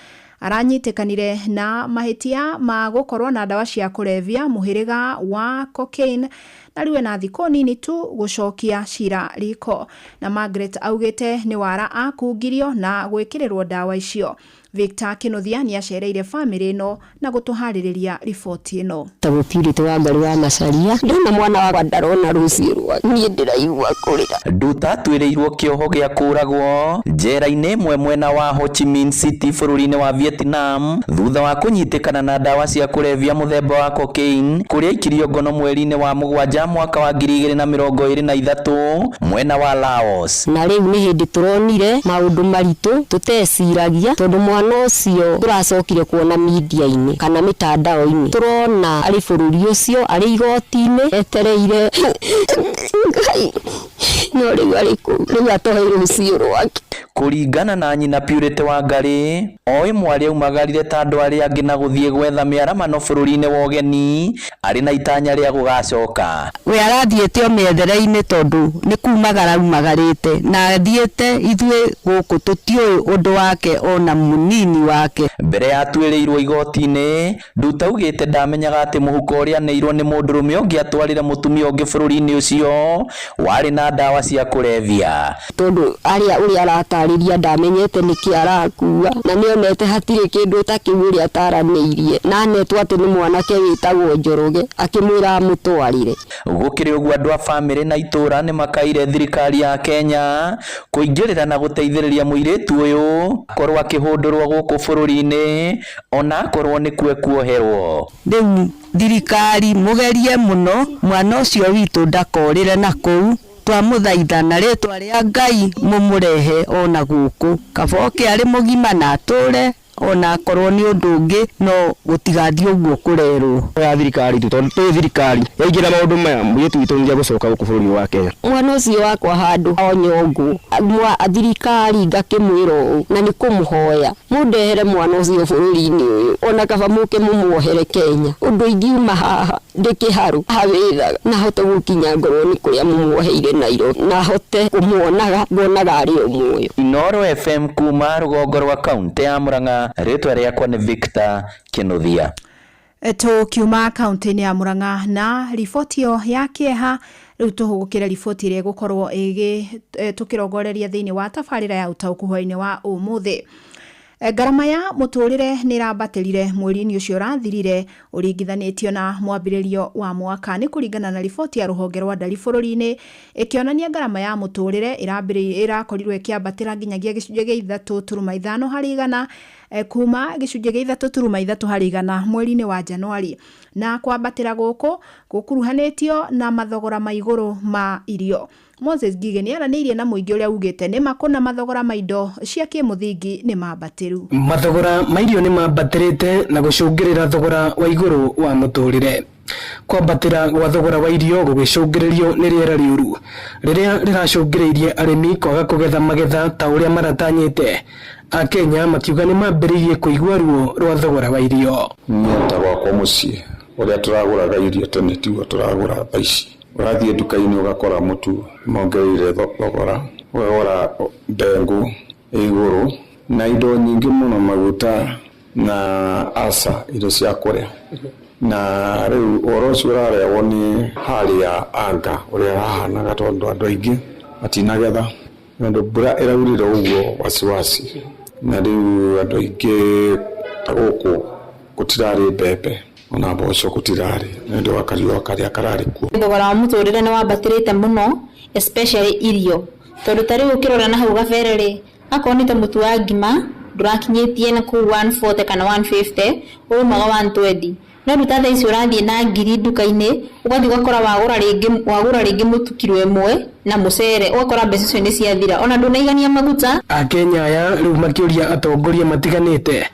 aranyitĩkanire na mahĩtia ma gũkorwo na ndawa cia kũrebia mũhĩrĩga wa cocaine na rĩu ena thikũ nini tu gũcokia cira riko. Na Margaret augĩte nĩ wara akungirio na gwĩkĩrĩrwo ndawa icio. Victor Kinuthia nĩ acereire bamĩrĩ ĩno na gũtũharĩrĩria riboti ĩno. Tagwo Purity Wangari wa Macharia, ndona mwana wakwa ndarona rũciũ rwa niĩ ndĩraigua kũrĩra. Nduta atuĩrĩirwo kĩoho gĩa kũragwo njera-inĩ ĩmwe mwena wa Ho Chi Minh City bũrũri-inĩ wa Vietnam thutha wa kũnyitĩkana na ndawa cia kũrebia mũthemba wa cocaine kũrĩa aikirio ngono mweri-inĩ wa 7 mwaka wa 2023 mwena wa Laos. Na rĩu nĩ hĩndĩ tũronire maũndũ maritũ tũteciragia tondũ mwana ũcio tũracokire kuona media-inĩ kana mĩtandao-inĩ tũrona arĩ bũrũri ũcio arĩ igoti-inĩ etereire Ngai no rĩu arĩ kũu rĩu atoe rũciũ rwake. Kũringana na nyina Purity Wangari, oĩ mwarĩ aumagarire ta andũ arĩa angĩ na gũthiĩ gwetha mĩaramano bũrũri-inĩ wa ũgeni arĩ na itanya rĩa gũgacoka. We arathiĩte o mĩethere-inĩ tondũ nĩ kumagara aumagarĩte na athiĩte ithuĩ gũkũ tũtiũĩ ũndũ wake ona mũnini wake. Mbere ya atuĩrĩirwo igoti-inĩ, Nduta augĩte ndamenyaga atĩ mũhuko ũrĩa aneirwo nĩ mũndũrũme ũngĩ atwarire mũtumia ũngĩ bũrũri-inĩ ũcio warĩ na ndawa cia kũrebia. Tondũ arĩa ũrĩa aratarĩria ndamenyete nĩkĩ arakua na nĩonete hatirĩ kĩndũ ta kĩu ũrĩa ataranĩirie na anetwo atĩ nĩ mwanake wĩtagwo Njoroge akĩmwĩra amũtwarĩre. Gũkĩrĩ ũguo andũ a bamĩrĩ na itũra nĩ makaire thirikari ya Kenya kũingĩrĩra na gũteithĩrĩria mũirĩtu ũyũ akorwo akĩhũndũrwo gũkũ bũrũri-inĩ ona akorwo nĩkuo ekuoherwo. Rĩu thirikari mũgerie mũno mwana ũcio witũ ndakorĩre na kũu twamũthaitha na rĩtwa rĩa Ngai mũmũrehe ona gũkũ kaba oke arĩ mũgima na atũre ona akorwo nĩ ũndũ ũngĩ no gũtigathiĩ ũguo kũrerwo. Ya thirikari tu tondũ twĩ thirikari yaingĩra maũndũ maya mũirĩtu witũ nĩegũcoka gũkũ bũrũri wa Kenya. Mwana ũcio wakwa handũ o nyongo mwa thirikari ngakĩmwĩra ũũ na nĩ kũmũhoya mũndehere mwana ũcio bũrũri-inĩ ũyũ ona kaba mũke mũmuohere Kenya ũndũ ingiuma haha ndĩkĩharũ hawĩthaga na hote gũkinya ngorwo nĩ kũrĩa mũmuoheire Nairobi na hote kũmuonaga nguonaga arĩ o muoyo. Inooro FM kuma rũgongo rwa kaũntĩ ya Murang'a, rĩtwa rĩakwa nĩ Victor Kinuthia. Tũkiuma kaũntĩ-inĩ ya Murang'a na riboti ĩyo ya kĩeha, rĩu tũhũgũkĩre riboti ĩrĩa ĩgũkorwo tũkĩrongoreria thĩinĩ wa tabarĩra ya ũtaũku hwaĩ-inĩ wa ũmũthĩ. Ngarama ya mũtũrĩre nĩ ĩrambatĩrire mweri-inĩ ũcio ũrathirire ũringithanĩtio na mwambĩrĩrio wa mwaka nĩ kũringana na riboti ya rũhonge rwa ndari bũrũri-inĩ ĩkĩonania ngarama ya mũtũrĩre ĩrakorirwo ĩkĩambatĩra nginyagia gĩcunjĩ gĩa 3.5 harĩ igana kuma gĩcunjĩ gĩa 3.3 harĩ igana mweri-inĩ wa Januari na kwambatĩra gũkũ gũkuruhanĩtio na mathogora ma igũrũ ma irio. Moses Ngige nĩ aranĩirie na mũingĩ ũrĩa ugĩte nĩ makũna mathogora ma indo cia kĩmũthingi nĩ mambatĩru. Mathogora ma irio nĩ mambatĩrĩte na gũcũngĩrĩra thogora wa igũrũ wa mũtũrĩre. Kwambatĩra gwa thogora wa irio gũgĩcũngĩrĩrio nĩ rĩera rĩũru rĩrĩa rĩracũngĩrĩirie arĩmi kwaga kũgetha magetha ta ũrĩa maratanyĩte. Akenya makiuga nĩ mambĩrĩirie kũigua ruo rwa thogora wa irio. Niĩ ta gwakwa mũciĩ ũrĩa tũragũraga irio tene tiguo tũragũra thaa ici. Ũrathiĩ nduka-inĩ ũgakora mũtu mongereire thogora, ũgakora ndengũ ĩ igũrũ na indo nyingĩ mũno, maguta na aca indo cia kũrĩa. Na rĩu ũhoro ũcio ũrarehwo nĩ hali ya anga ũrĩa ĩrahanaga, tondũ andũ aingĩ matinagetha tondũ mbura ĩraurire ũguo wasiwasi, na rĩu andũ aingĩ ta gũkũ gũtirarĩ mbembe ona mboco gũtirarĩ nĩ ũndũ wa kariũa karĩa kararĩ kuo. Thogora wa mũtũrĩre nĩ wambatĩrĩte mũno, especially irio, tondũ ta rĩu ũkĩrora na hau gabere rĩ, akorwo nĩ ta mũtu wa ngima ndũrakinyĩtie na kũu 140 kana 150, ũrumaga 120, no rĩu ta thaa ici ũrathiĩ na ngiri nduka-inĩ, ũgathiĩ ũgakora wagũra rĩngĩ mũtu kiro 1 na mũcere, ũgakora mbeca icio nĩ ciathira, ona ndũnaigania maguta. Akenya aya rĩu makĩũria atongoria matiganĩte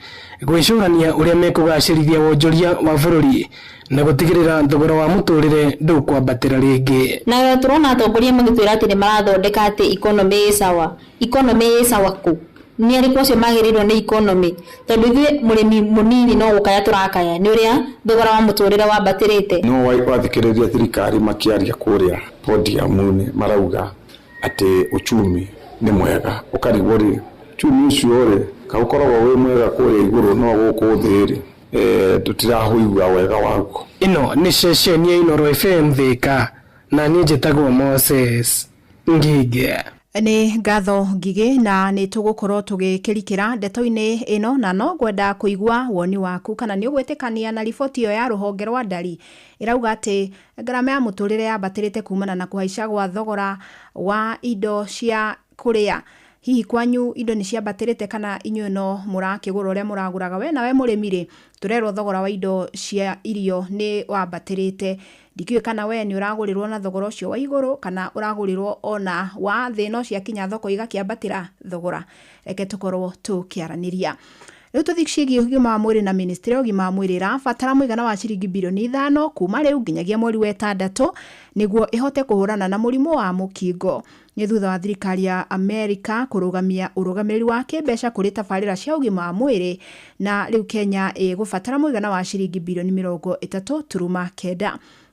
gwĩcũrania ũrĩa mekũgacĩrithia wonjoria wa bũrũri na gũtigĩrĩra thogora wa mũtũrĩre ndũkwambatĩra rĩngĩ. Na tũrona atongoria magĩtwĩra atĩ nĩ marathondeka atĩ economy ĩ sawa, economy ĩ sawa kũ? Nĩ arĩkũ acio magĩrĩirwo nĩ economy? Tondũ ithuĩ mũrĩmi mũnini no gũkaya tũrakaya nĩ ũrĩa thogora wa mũtũrĩre wambatĩrĩte. No wathikĩrĩria thirikari makĩaria kũrĩa podium-inĩ marauga atĩ uchumi nĩ mwega, ũkarigwo rĩ uchumi ũcio rĩ kaũkoragwo wĩ mwega kũrĩa igũrũ no gũkũ thĩ rĩ tũtirahũigua wega waguo. Ĩno nĩ ceceni ya Inooro FM Thika, na niĩ njĩtagwo Moses Ngige. Nĩ ngatho Ngigĩ, na nĩ tũgũkorwo tũgĩkĩrikĩra ndeto-inĩ ĩno, na no ngwenda kũigua woni waku kana nĩ ũgwĩtĩkania na riboti ĩyo ya rũhonge rwa ndari ĩrauga atĩ ngarama ya mũtũrĩre yambatĩrĩte kumana na kũhaica gwa thogora wa indo cia kũrĩa. Hihi kwanyu indo nĩ ciambatĩrĩte kana inyuĩ no mũrakĩgũra ũrĩa mũragũraga? We nawe mũrĩmi rĩ, tũrerwo thogora wa indo cia irio nĩ wambatĩrĩte. Ndikĩũĩ kana we nĩ ũragũrĩrwo na thogora ũcio wa igũrũ kana ũragũrĩrwo ona wa thĩ, no ciakinya thoko igakĩambatĩra thogora. Reke tũkorwo tũkĩaranĩria. Rĩu tũthiĩ ciĩgiĩ ũgima wa mwĩrĩ na ministry ya ũgima wa mwĩrĩ ĩrabatara mũigana wa ciringi bilioni 5 kuma rĩu nginyagia mweri wa 6 nĩguo ĩhote kũhũrana na mũrimũ wa mũkingo. Nĩ thutha wa thirikari ya Amerika kũrũgamia ũrũgamĩrĩri wa kĩmbeca kũrĩ tabarĩra cia ũgima wa mwĩrĩ, na rĩu Kenya ĩgũbatara mũigana wa ciringi bilioni 30.9.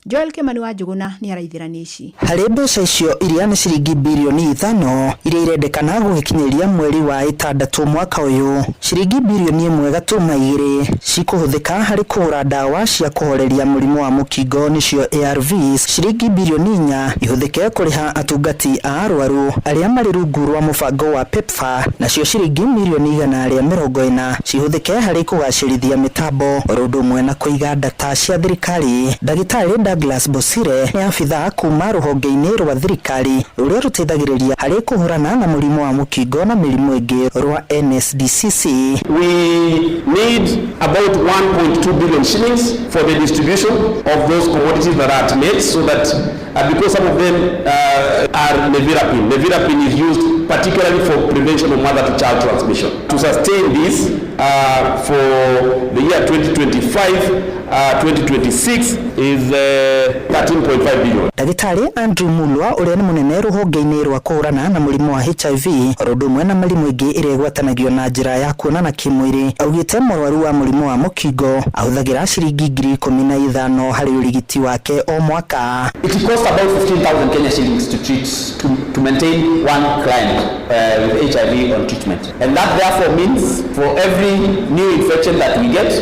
Joel Kimani wa Njuguna nĩ araithĩrania ici. Harĩ mbeca icio iria nĩ ciringi bilioni 5 iria irendekana gũgĩkinyĩria mweri wa 6 mwaka ũyũ, ciringi bilioni 1.2 cikũhũthĩka harĩ kũgũra ndawa cia kũhoreria mũrimũ wa mũkingo nĩcio ARVs, ciringi bilioni 4 ihũthĩke kũrĩha atungati a arwaru arĩa marĩ rungu rwa mũbango wa PEPFAR, nacio ciringi milioni 140 cihũthĩke harĩ kũgacĩrithia mĩtambo oro ũndũ ũmwe na kũiga data cia thirikari. Ndagĩtarĩ Douglas Bosire nĩ abithaa kuma rũhonge-inĩ rwa thirikari rũrĩa rũteithagĩrĩria harĩ kũhũrana na mũrimũ wa mũkingo na mĩrimũ ĩngĩ rwa NSDCC. We need about 1.2 billion shillings for the distribution of those commodities that are at net, so that because some of them are nevirapine. Nevirapine is used particularly for prevention of mother-to-child transmission. To sustain this for the year 2025, 2026 is 13.5 billion. Ndagĩtarĩ Andrew Mulwa ũrĩa nĩ mũnene rũhonge-inĩ rwa kũhũrana na mũrimũ wa HIV oro ũndũ ũmwe na mĩrimũ ĩngĩ ĩrĩa ĩgwatanagio na njĩra ya kuonana kĩmwĩrĩ augĩte mũrwaru wa mũrimũ wa mũkingo ahũthagĩra ciringi 15,000 harĩ ũrigiti wake o mwaka. It costs about 15,000 Kenya shillings to treat, to maintain one client with HIV on treatment. And that therefore means for every new infection that we get,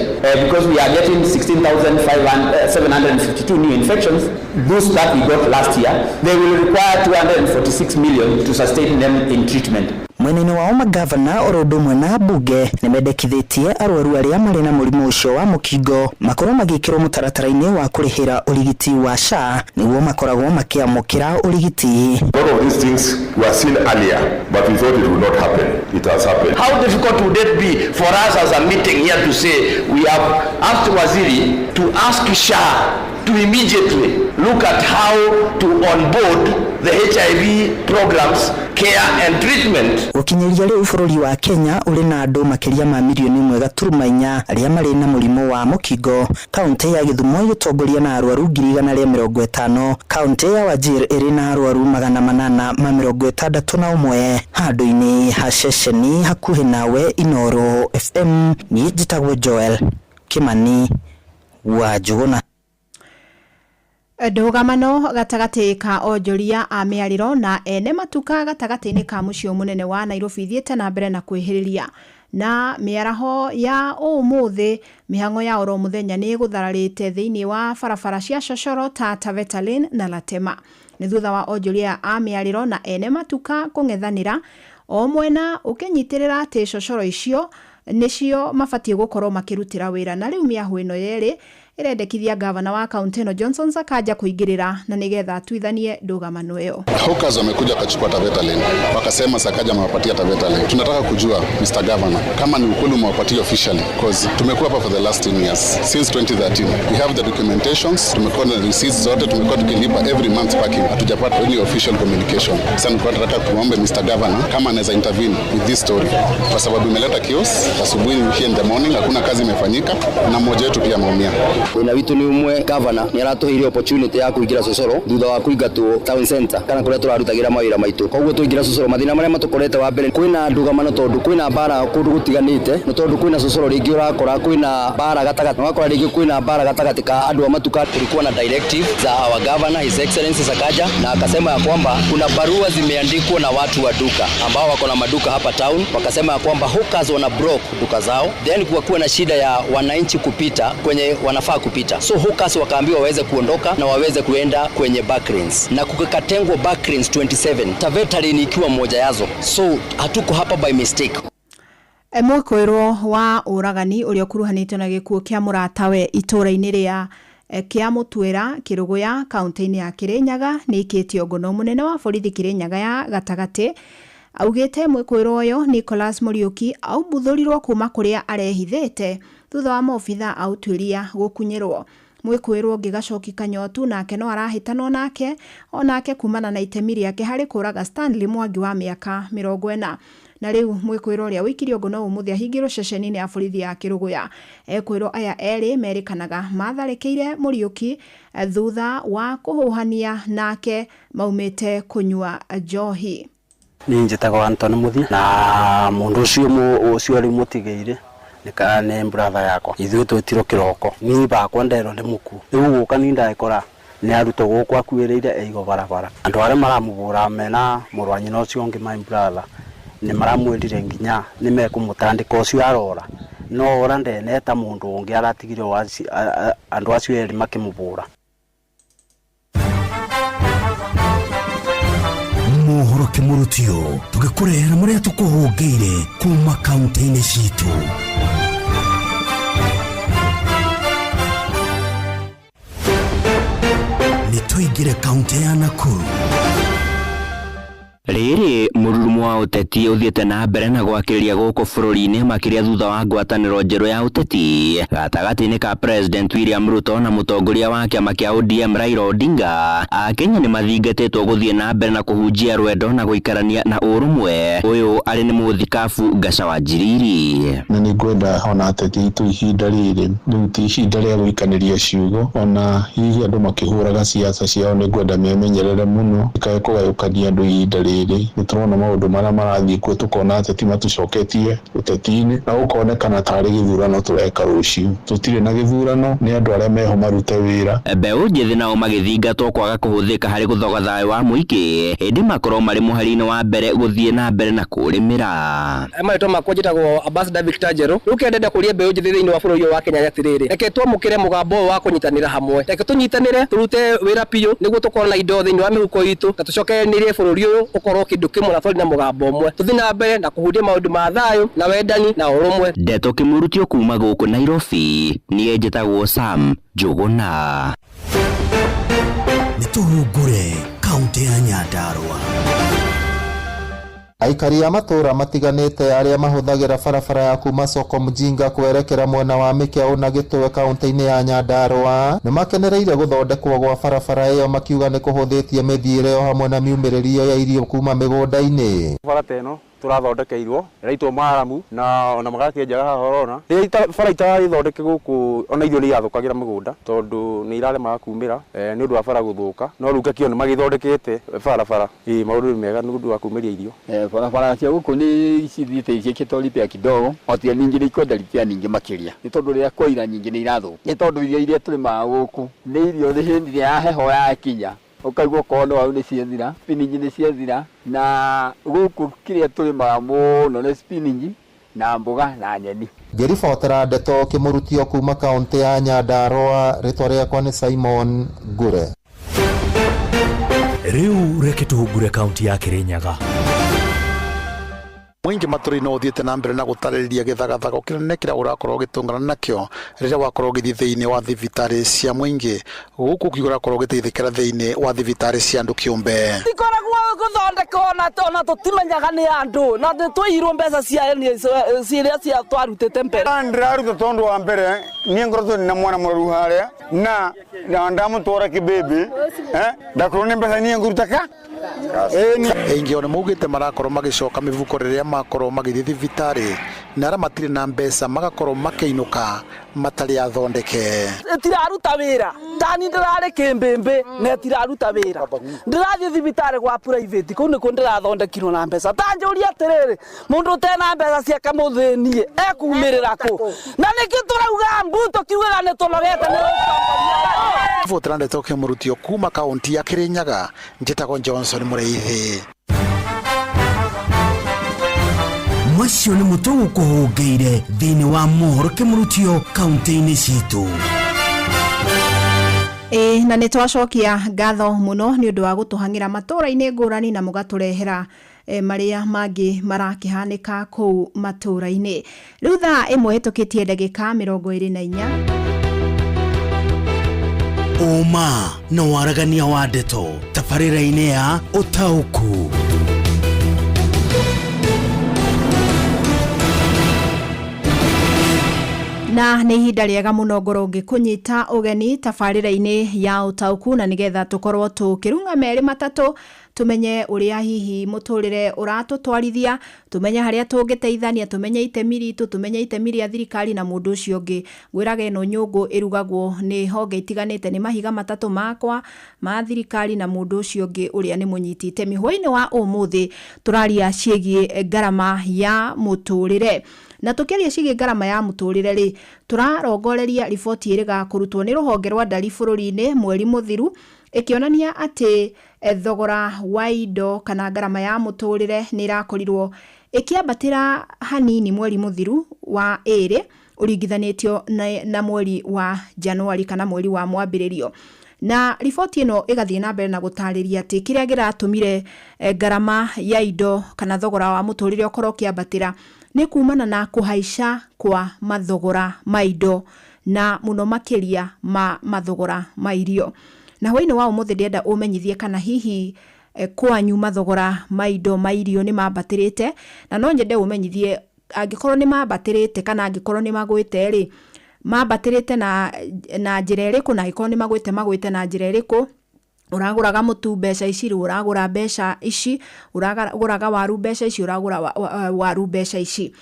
because we are getting 16,752 new infections, those that we got last year, they will require 246 million to sustain them in treatment. Mwena-inĩ wao magavana oro ũndũ ũmwe na mbunge nĩmendekithĩtie arwaru arĩa marĩ na mũrimũ ũcio wa mũkingo makorwo magĩkĩrwo mũtaratara-inĩ wa kũrĩhĩra ũrigiti wa SHA nĩguo makoragwo makĩamũkĩra ũrigiti. A lot of these things were seen earlier, but we thought it would not happen. It has happened. How difficult would it be for us as a meeting here to say we have asked Waziri to ask SHA to immediately look at how to onboard the HIV programs, care and treatment. Gũkinyĩria rĩu bũrũri wa Kenya ũrĩ na andũ makĩria ma milioni 1.4 arĩa marĩ na mũrimũ wa mũkingo. Kaunti ya Gĩthumo ĩgĩtongoria na arwaru 150,000, kaunti ya Wajir ĩrĩ na arwaru 861. Handũ-inĩ ha ceceni hakuhĩ nawe Inooro FM, niĩ njĩtagwo Joel Kimani wa Njuguna. Ndũgamano gatagatĩ ka onjoria a mĩarĩro na ene matuka gatagatĩ-inĩ ka mũciĩ mũnene wa Nairobi ithiĩte na mbere na kwĩhĩrĩria. Na mĩaraho ya ũmũthĩ mĩhang'o ya oro mũthenya nĩ ĩgũthararĩte thĩinĩ wa barabara cia cocoro ta Taveta Lane na Latema. Nĩ thutha wa onjoria a mĩarĩro na ene matuka kũng'ethanĩra o mwena ũkĩnyitĩrĩra atĩ cocoro icio nĩcio mabatiĩ gũkorwo makĩrutĩra wĩra. Na rĩu mĩahũ ĩno yerĩ ĩrendekithia gavana wa kaunti ĩno Johnson Sakaja kũingĩrĩra na nĩgetha atuithanie ndũgamano ĩyo. Hawkers wamekuja wakachukua Taveta Lane, wakasema Sakaja amewapatia Taveta Lane. Tunataka kujua Mr. Governor kama ni ukweli umewapatia officially, cause tumekuwa hapa for the last 10 years since 2013. We have the documentations, tumekuwa na receipts zote, tumekuwa tukilipa every month parking, hatujapata any official communication. Sasa nilikuwa nataka kuombe Mr. Governor kama anaweza intervene with this story, kwa sababu imeleta chaos asubuhi here in the morning, hakuna kazi imefanyika na mmoja wetu pia ameumia. Thĩna witũ nĩ ũmwe, gavana nĩ aratũheire opportunity ya kũingĩra cocoro thutha wa kũingatwo town center kana kũrĩa tũrarutagĩra mawĩra maitũ. Koguo twaingĩra cocoro, mathĩna marĩa matũkorete wa mbere, kwĩna ndũgamano tondũ kwĩna mbara kũndũ gũtiganĩte, nĩ tondũ kwĩna cocoro rĩngĩ ũrakora kwĩna mbara gatagatĩ, ũgakora rĩngĩ kwĩna mbara gatagatĩ ka andũ a matuka. Kulikuwa na directive za our governor His Excellency Sakaja, na akasema ya kwamba kuna barua zimeandikwa na watu wa duka ambao wako na maduka hapa town, wakasema ya kwamba hawkers wana block duka zao, then kuwakuwa na shida ya wananchi kupita kwenye wanafaa kupita, so hawkers wakaambiwa waweze kuondoka na waweze kuenda kwenye backlanes, na kukatengwa backlanes 27, Taveta Lane ikiwa moja yazo, so hatuko hapa by mistake. Mwĩkũĩrwo wa ũragani ũrĩa ũkuruhanĩtio na gĩkuũ kĩa mũratawe itũũra-inĩ rĩa kĩa Mũtuĩra Kĩrũgũya kaunti-inĩ ya Kĩrĩnyaga nĩ ikĩtio ngono. Mũnene wa borithi Kĩrĩnyaga ya gatagatĩ augĩte mwĩkũĩrwo ũyũ Nicholas Mũriũki aumbuthũrirwo kuma kũrĩa arehithĩte thutha wa maobitha a ũtuĩria gũkunyĩrwo. Mwĩkũĩrwo ũngĩ Gacoki Kanyotu nake no arahĩtanwo nake onake kumana na itemi rĩake harĩ kũraga Stanley Mwangi wa mĩaka 40. Na rĩu mwĩkũĩrwo ũrĩa ũikirio ngono ũmũthĩ ahingĩrwo ceceni-inĩ ya borithi ya Kĩrũgũya. Ekwĩrwo aya erĩ merĩkanaga matharĩkĩire Mũriũki thutha wa kũhũhania nake maumĩte kũnyua njohi. Niĩ njĩtagwo Anthony Muthia na mũndũ ũcio ũcio rĩu mũtigĩire nĩ brother yakwa. Ithuĩ twetirwo kĩroko, niĩ bakwa nderwo nĩ mũkuũ, rĩu gũka niĩ ndagĩkora nĩ arutwo gũkũ akuĩrĩire eigo barabara. Andũ arĩa maramũbũra mena mũrũ wa nyina ũcio ũngĩ my brother nĩ maramwĩrire nginya nĩ mekũmũtandĩka ũcio arora, no ora ndeneta mũndũ ũngĩ aratigire andũ acio erĩ makĩmũbũra. Mohoro kĩmũrutio tũgĩkũrehera marĩa tũkũhũngĩire kuma kaunti-inĩ citũ. Nĩ tũingĩre kaunti ya Nakuru. Rĩrĩ mũrurumo wa ũteti ũthiĩte na mbere na gwakĩrĩria gũkũ bũrũri-inĩ makĩria thutha wa ngwatanĩro njerũ ya ũteti gatagatĩ-inĩ ka President William Ruto na mũtongoria wa kĩama kĩa ODM Raila Odinga. Akenya nĩ mathingatĩtwo gũthiĩ na mbere na kũhunjia rwendo na gũikarania na ũrũmwe. Ũyũ arĩ nĩ mũthikabu Ngaca wa Njiriri. Na nĩ ngwenda ona ateti aitũ ihinda rĩrĩ rĩu ti ihinda rĩa gũikanĩria ciugo, ona hihi andũ makĩhũraga siasa ciao nĩ ngwenda memenyerere mũno ikae kũgayũkania andũ ihinda rĩrĩ. Nĩ tũrona maũndũ marĩa marathiĩ kuo, tũkona ateti matũcoketie ũteti-inĩ na gũkonekana tarĩ gĩthurano tũreka rũciũ. Tũtirĩ na gĩthurano, nĩ andũ arĩa meho marute wĩra. Mbeũ njĩthĩ nao magĩthingatwo kwaga kũhũthĩka harĩ gũthoga thayũ wa mũingĩ ĩndĩ makorwo marĩ mũhari-inĩ wa mbere gũthiĩ na mbere na kũrĩmĩra. Marĩtwa makwa njĩtagwo Ambassador Victor Njerũ. Rĩu kĩrĩa ndĩrenda kũria mbeũ njĩthĩ thĩinĩ wa bũrũri ũyũ wa Kenya nĩ atĩrĩrĩ, reke twamũkĩre mũgambo ũyũ wa kũnyitanĩra hamwe, reke tũnyitanĩre tũrute wĩra biũ nĩguo tũkorwo na indo thĩinĩ wa mĩhuko itũ na tũcokererie bũrũri ũyũ ũkorwo kĩndũ kĩmwe na twarĩ na mũgambo ũmwe, tũthiĩ na mbere na kũhunjia maũndũ ma thayũ na wendani na ũrũmwe. Ndeto kĩmũrutio kuma gũkũ Nairobi, niĩ njĩtagwo Sam Njũgũna. Nĩ tũhungure kaunti ya Nyandarua. Aikari a matũũra matiganĩte arĩa mahũthagĩra barabara ya kuma soko Mjinga kwerekera mwena wa Mĩkĩaũ na Gĩtũe kaunti-inĩ ya Nyandarua nĩ makenereire gũthondekwo gwa barabara ĩyo, makiuga nĩ kũhũthĩtie mĩthiĩre o hamwe na miumĩrĩrio ya irio kuma mĩgũnda-inĩ. Bara ta ĩno tũrathondekeirwo ĩraitwo maramu na ona magakĩenjaga haha ũrona. Rĩrĩa bara itaragĩthondeke gũkũ ona irio nĩ irathũkagĩra mũgũnda tondũ nĩ iraremaga kumĩra nĩ ũndũ wa bara gũthũka, no rĩu ngakĩona nĩ magĩthondekete barabara. Ĩĩ maũndũ nĩ mega nĩ ũndũ wa kumĩria irio. Barabara cia gũkũ nĩ cithiĩte ciĩkĩtwo repair kidogo, o tiga ningĩ nĩ ikwenda repair ningĩ makĩria, nĩ tondũ rĩrĩa kwaira nyingĩ nĩ irathũka, nĩ tondũ irio iria tũrĩmaga gũkũ nĩ irio hĩndĩ ĩrĩa ya heho yakinya ũkaigua okorwo nĩ waru nĩ ciathira, spinach nĩ ciathira, na gũkũ kĩrĩa tũrĩmaga mũno nĩ spinach Na mboga na nyeni. Ngĩribotera ndeto kĩmũrutio kuma kaũntĩ ya Nyandarũa, rĩtwa rĩakwa nĩ Simon Ngure. Rĩu reke tũhungure kaunti ya Kirinyaga. Mũingĩ matũra-inĩ ũthiĩte na mbere na gũtarĩria gĩthagathago kĩnene kĩrĩa ũrakorwo ũgĩtũngana nakĩo rĩrĩa wakorwo ũgĩthiĩ thĩinĩ wa thibitarĩ cia mũingĩ, gũkũ ũkiuga ũrakorwo ũgĩteithĩkĩra thĩinĩ wa thibitarĩ cia andũ kĩũmbe. Tikoragwo gũthondeka ona tũtimenyaga nĩ andũ na nĩ twairwo mbeca cia iria cia twarutĩte mbere. Ndĩraruta tondũ wa mbere niĩ ngoretwo ndĩna mwana mũrwaru harĩa na ndamũtwara kĩbĩbĩ, ndakorwo nĩ mbeca niĩ ngũruta ka. Aingĩ ao nĩ maugĩte marakorwo magĩcoka mĩbuko rĩrĩa makorwo magĩthiĩ thibitarĩ, na arĩa matirĩ na mbeca magakorwo makĩinũka matarĩ athondeke. Ĩtiraruta wĩra tani ndĩrarĩ kĩmbĩmbĩ na ĩtiraruta wĩra, ndĩrathiĩ thibitarĩ gwa private kũu nĩkuo ndĩrathondekirwo na mbeca. Ta njũria atĩrĩrĩ, mũndũ ũtena mbeca ciake mũthĩnie ekumĩrĩra kũ? Na nĩkĩ tũrauga mbu tũkiugaga nĩ tũnogete nĩ ũtongoria? Botera ndeto kĩmũrutio kuma kaunti ya Kirinyaga, njĩtagwo Johnson Mũrĩithi. Macio nĩ mũtũ gũkũhũngĩire thĩinĩ wa mohoro kĩmũrutio kaunti-inĩ citũ. Ĩĩ, na nĩ twacokia ngatho mũno nĩ ũndũ wa gũtũhang'ĩra matũũra-inĩ ngũrani na mũgatũrehera marĩa mangĩ marakĩhanĩka kũu matũũra-inĩ. Rĩu thaa 1 hĩtũkĩtie ndagĩka 24. Ũma na waragania wa ndeto tabarĩra-inĩ ya ũtaũku. Na nĩ ihinda rĩega mũno ngorwo ngĩkũnyita ũgeni tabarĩra-inĩ ya ũtaũku, na nĩgetha tũkorwo tũkĩrung'a merĩ matatũ, tũmenye ũrĩa hihi mũtũrĩre ũratũtwarithia, tũmenye harĩa tũngĩteithania, tũmenye itemi ritũ, tũmenye itemi rĩa thirikari na mũndũ ũcio ũngĩ. Ngwĩraga ĩno nyũngũ ĩrugagwo nĩ honge itiganĩte, nĩ mahiga matatũ makwa ma thirikari na mũndũ ũcio ũngĩ ũrĩa nĩ mũnyiti itemi. Hwaĩ-inĩ wa ũmũthĩ tũraria ciĩgiĩ ngarama ya mũtũrĩre. Na tũkĩaria ciĩgiĩ ngarama ya mũtũrĩre rĩ, tũrarongoreria riboti ĩrĩga kũrutwo nĩ rũhonge rwa ndari bũrũri-inĩ mweri mũthiru, ĩkĩonania atĩ thogora wa indo kana ngarama ya mũtũrĩre nĩ ĩrakorirwo ĩkĩambatĩra hanini mweri mũthiru wa ĩrĩ ũringithanĩtio na mweri wa Januari kana mweri wa mwambĩrĩrio. Na riboti ĩno ĩgathiĩ na mbere na gũtarĩria atĩ kĩrĩa kĩratũmire ngarama ya indo kana thogora wa mũtũrĩre ũkorwo ũkĩambatĩra nĩ kumana na kũhaica kwa mathogora ma indo na mũno makĩria ma mathogora ma irio. Na hwaĩ-inĩ wa ũmũthĩ ndĩrenda ũmenyithie kana hihi kwanyu mathogora ma indo ma irio nĩ mambatĩrĩte, na no nyende ũmenyithie angĩkorwo nĩ mambatĩrĩte kana angĩkorwo nĩ magwĩte rĩ, mambatĩrĩte na njĩra ĩrĩkũ, na angĩkorwo nĩ magwĩte magwĩte na njĩra ĩrĩkũ. Ũragũraga mũtu mbeca ici, rĩu ũragũra mbeca ici, ũragũraga waru mbeca ici, ũragũra waru mbeca ici.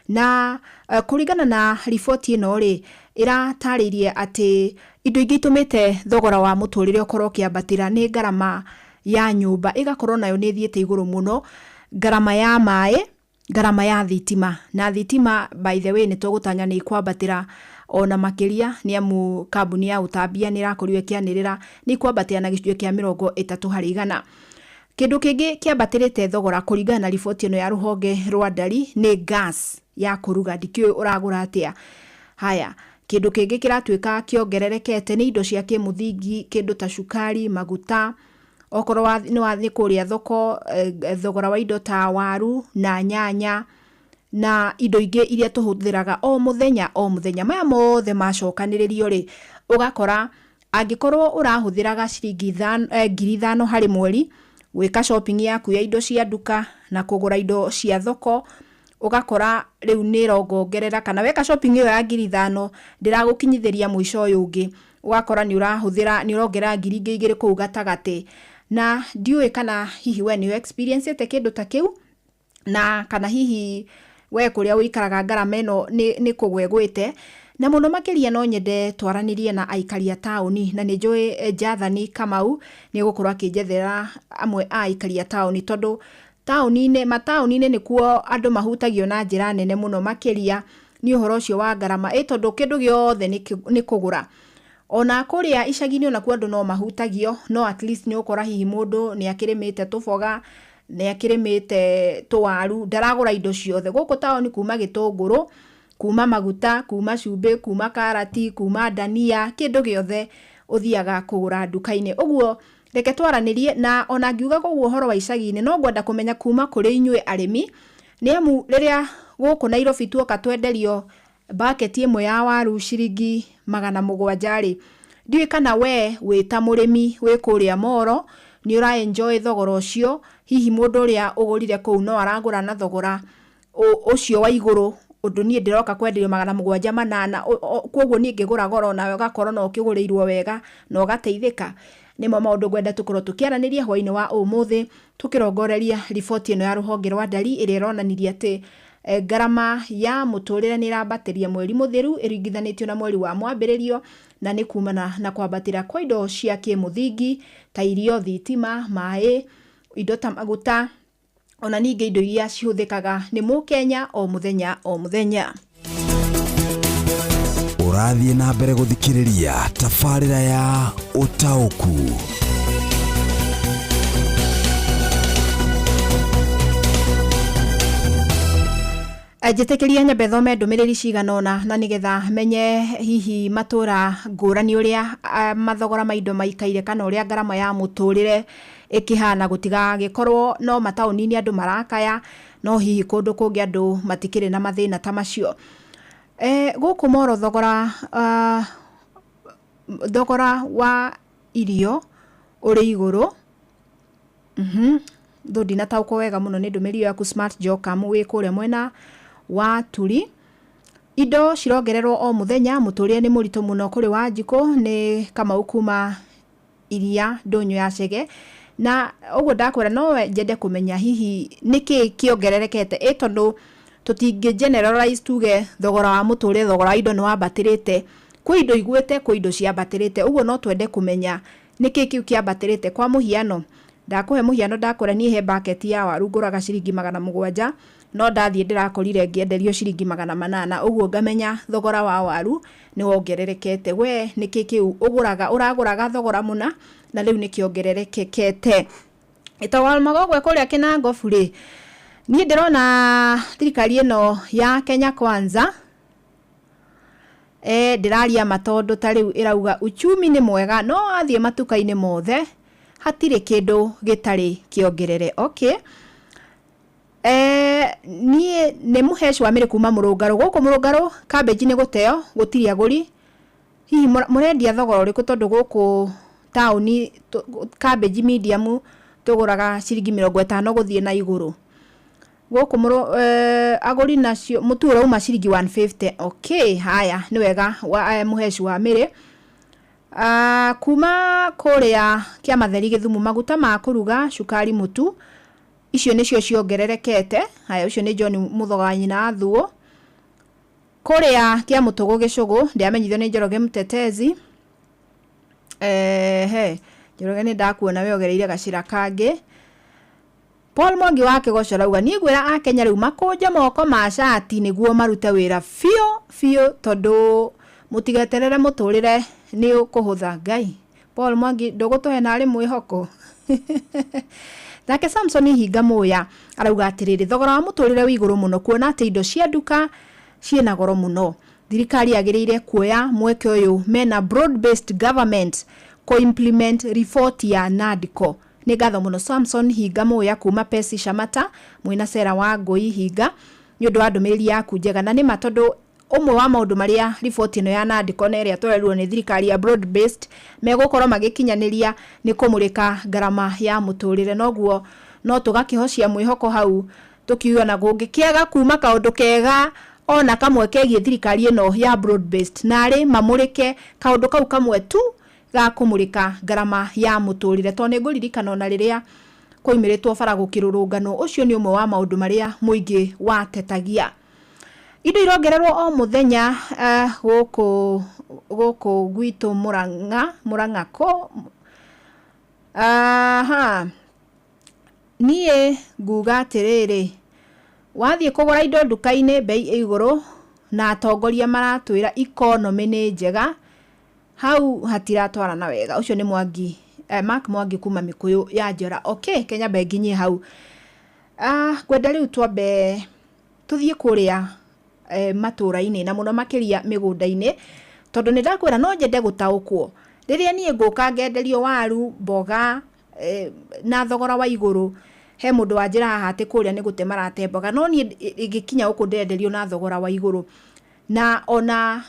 Na kũringana na riboti ĩno rĩ, ĩratarĩirie atĩ indo ingĩ itũmĩte thogora wa mũtũrĩre ũkorwo ũkĩambatĩra nĩ ngarama ya nyũmba, ĩgakorwo nayo nĩ ĩthiĩte igũrũ mũno, ngarama ya maĩ, ngarama ya thitima. Na thitima by the way nĩ tũgũtanya nĩ ikwambatĩra ona makĩria, nĩ amu kambuni ya ũtambia nĩ ĩrakorirwo ĩkĩanĩrĩra nĩ ikwambatĩra na gĩcunjĩ kĩa 30%. Kĩndũ kĩngĩ kĩambatĩrĩte thogora kũringana na riboti ĩno ya rũhonge rwa ndari nĩ gas ya kũruga, ndikĩũĩ ũragũra atĩa. Haya, kĩndũ kĩngĩ kĩratuĩka kĩongererekete nĩ indo cia kĩmũthingi, kĩndũ ta cukari, maguta, okorwo nĩ wathiĩ kũrĩa thoko, thogora wa indo ta waru na nyanya na indo ingĩ iria tũhũthĩraga o mũthenya o mũthenya. Maya mothe macokanĩrĩrio rĩ, ũgakora angĩkorwo ũrahũthĩraga ciringi 5,000 harĩ mweri gwĩka shopping yaku ya indo cia nduka na kũgũra indo cia thoko, ũgakora rĩu nĩ ĩrongongerera, kana weka shopping ĩyo ya 5,000 ndĩragũkinyithĩria mũico ũyũ ũngĩ, ũgakora nĩ ũrahũthĩra, nĩ ũrongerera 2,000 kũu gatagatĩ. Na ndiũĩ kana hihi we nĩ experience kĩndũ ta kĩu, na kana hihi we kũrĩa ũikaraga ngarama ĩno nĩ kũgwa ĩgwĩte. Na mũno makĩria no nyende twaranĩrie na aikari a taũni, na nĩ njũĩ Jathani Kamau nĩ egũkorwo akĩnjethera amwe a aikari a taũni, tondũ taũni-inĩ, mataũni-inĩ nĩkuo andũ mahutagio na njĩra nene mũno makĩria nĩ ũhoro ũcio wa ngarama, tondũ kĩndũ gĩothe nĩ kũgũra. Ona kũrĩa icagi-inĩ onakuo andũ no mahutagio, no at least nĩ ũkora hihi mũndũ nĩ akĩrĩmĩte tũboga, Nĩ akĩrĩmĩte tũwaru, ndaragũra indo ciothe gũkũ taũni, kuma gĩtũngũrũ, kuma maguta, kuma cumbĩ, kuma karati, kuma ndania, kĩndũ gĩothe ũthiaga kũgũra nduka-inĩ. Ũguo reke twaranĩrie, na ona ngiuga ũguo ũhoro wa icagi-inĩ, no ngwenda kũmenya kuma kũrĩ inyuĩ arĩmi, nĩ amu rĩrĩa gũkũ Nairobi tuoka twenderio baketi ĩmwe ya waru ciringi 700 rĩ, ndiũĩ kana we wĩ ta mũrĩmi wĩ kũrĩa Moro nĩ ũra enjoy thogora ũcio. Hihi mũndũ ũrĩa ũgũrire kũu no aragũra na thogora ũcio wa igũrũ, ũndũ niĩ ndĩroka kwenderio 700, 800? Koguo niĩ ngĩgũra goro, nawe ũgakorwo no ũkĩgũrĩirwo wega na ũgateithĩka. Nĩmo maũndũ ngwenda tũkorwo tũkĩaranĩria hwainĩ wa ũmũthĩ, tũkĩrongoreria riboti ĩno ya rũhonge rwa ndari ĩrĩa ĩronanirie atĩ ngarama ya mũtũrĩre nĩ ĩrambatĩria mweri mũthiru ĩringithanĩtio na mweri wa mwambĩrĩrio, na nĩ kumana na kwambatĩra kwa indo cia kĩmũthingi ta irio, thitima, maĩ, indo ta maguta, ona ningĩ indo iria cihũthĩkaga nĩ mũkenya o mũthenya o mũthenya. Ũrathiĩ na mbere gũthikĩrĩria tabarĩra ya Ũtaũku. Njĩtĩkĩria nyambe thome ndũmĩrĩri cigana ũna, na nĩgetha menye hihi matũra ngũrani ũrĩa mathogora ma indo maikaire, kana ũrĩa ngarama ya mũtũrĩre ĩkĩhana, gũtigagĩkorwo no mataũni-inĩ andũ marakaya, no hihi kũndũ kũngĩ andũ matikĩrĩ na mathĩna ta macio. Gũkũ Moro thogora wa irio ũrĩ igũrũ. Thũ ndinataũkwo wega mũno nĩ ndũmĩrĩri yaku, Smart Jokam, wĩ kũrĩa mwena wa Turi. Indo cirongererwo o mũthenya, mũtũrĩre nĩ mũritũ mũno kũrĩ Wanjikũ. Nĩ Kamau kuma iria ndũnyũ ya Chege. Na ũguo ndakwĩra, no njende kũmenya hihi nĩkĩ kĩongererekete, ĩ tondũ tũtingĩ generalize tuge thogora wa mũtũrĩre, thogora wa indo nĩ wambatĩrĩte. Kwĩ indo igwĩte, kwĩ indo ciambatĩrĩte. Ũguo no twende kũmenya nĩkĩ kĩu kĩambatĩrĩte. Kwa mũhiano, ndakũhe mũhiano, ndakwĩra niĩ he baketi ya waru ngũraga ciringi 700, no ndathiĩ ndĩrakorire ngĩenderio ciringi 800. Ũguo ngamenya thogora wa waru nĩ wongererekete. We nĩkĩ kĩu ũgũraga, ũragũraga thogora mũna na rĩu nĩ kĩongererekete? Ĩtagwo Magogwe kũrĩa Kĩnangobu rĩ, niĩ ndĩrona thirikari ĩno ya Kenya Kwanza ndĩraria ma, tondũ ta rĩu ĩrauga uchumi nĩ mwega, no wathiĩ matuka-inĩ mothe hatirĩ kĩndũ gĩtarĩ kĩongerere. Okay, niĩ nĩ Mũheci wa Mĩrĩ kuma Mũrũngarũ. Gũkũ Mũrũngarũ cabbage nĩ gũteo, gũtirĩ agũri. Hihi mũrendia thogora ũrĩkũ? Tondũ gũkũ taũni cabbage medium tũgũraga ciringi 50 gũthiĩ na igũrũ. Gũkũ agũri nacio mũtu ũrauma ciringi 150. Okay, haya, nĩ wega wa, Mũheci wa Mĩrĩ. Kuma kũrĩa Kĩamatheri Gĩthumo, maguta ma kũruga, cukari, mũtu, icio nĩcio ciongererekete. Haya, ũcio nĩ John Mũthoga wa nyina wa Thuo kũrĩa Kĩamũtũgũ Gĩcũgũ. Ndĩamenyithio nĩ Njoroge Mtetezi. Ehe, Njoroge, nĩ ndakuona weogereire gacĩra kangĩ. Paul Mwangi wa Kĩgoco arauga, niĩ ngwĩra akenya rĩu makũnje moko ma cati nĩguo marute wĩra biũ biũ, tondũ mũtigeterere mũtũrĩre nĩ ũkũhũtha. Ngai, Paul Mwangi, ndũgũtũhe narĩ mwĩhoko. Nake Samson Hinga Mũya arauga atĩrĩrĩ, thogora wa mũtũrĩre wĩ igũrũ mũno, kuona atĩ indo cia nduka ciĩna goro mũno. Thirikari yagĩrĩire kuoya mweke ũyũ mena broad based government kũ-implement report ya NADCO. Nĩ ngatho mũno, Samson Hinga Mũya kuma Pesi Shamata, mwĩna Sera wa Ngũi Hinga, nĩ ũndũ wa ndũmĩrĩri yaku njega. Na nĩ ma, tondũ ũmwe wa maũndũ marĩa riboti ĩno ya NADCO na ĩrĩa twerirwo nĩ thirikari ya broad based megũkorwo magĩkinyanĩria nĩ kũmũrĩka ngarama ya mũtũrĩre. Noguo no tũgakĩhocia mwĩhoko hau, tũkiuga na kũngĩkĩaga kuma kaũndũ kega ona kamwe kegiĩ thirikari ĩno ya broad based, narĩ mamũrĩke kaũndũ kau kamwe tu ga kũmũrĩka ngarama ya mũtũrĩre, tondũ nĩ ngũririkana ona rĩrĩa kwaumĩrĩtwo bara gũkĩrũrũnganwo, ũcio nĩ ũmwe wa maũndũ marĩa mũingĩ watetagia. Indo irongererwo o mũthenya gũkũ gwitũ Mũrang'a, Mũrang'a kũ. Aha, niĩ nguga atĩrĩrĩ, wathiĩ kũgũra indo nduka-inĩ bei ĩ igũrũ, na atongoria maratwĩra economy nĩ njega, hau hatiratwarana wega. Ũcio nĩ Mwangi, Mark Mwangi kuma Mĩkũyũ ya Njora. Okay, Kenya benginyie hau. Ngwenda rĩu twambe tũthiĩ kũrĩa matũra-inĩ na mũno makĩria mĩgũnda-inĩ, tondũ nĩ ndakwĩra no nyende gũtaũkwo rĩrĩa niĩ ngũka ngenderio waru, mboga na thogora wa igũrũ. He mũndũ wanjĩra haha atĩ kũrĩa nĩ gũte marate mboga, no niĩ ĩngĩkinya gũkũ ndĩrenderio na thogora wa igũrũ, na ona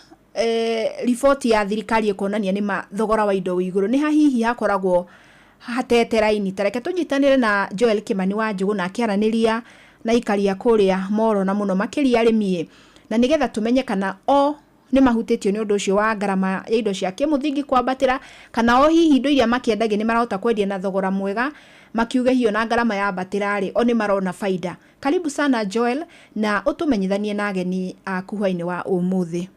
riboti ya thirikari ĩkonania nĩ ma thogora wa indo wĩ igũrũ. Nĩ ha hihi hakoragwo hatete raini? Ta reke tũnyitanĩre na Joel Kimani wa Njũgũ na akĩaranĩria na aikari a kũrĩa Moro na mũno makĩria arĩmi, na nĩgetha tũmenye kana o nĩ mahutĩtio nĩ ũndũ ũcio wa ngarama ya indo cia kĩmũthingi kwambatĩra, kana o hihi indo iria makĩendagia nĩ marahota kwendia na thogora mwega, makiuge hiyo na ngarama yambatĩra rĩ, o nĩ marona faida. Karibu sana Joel, na ũtũmenyithanie na ageni aku hwainĩ wa ũmũthĩ.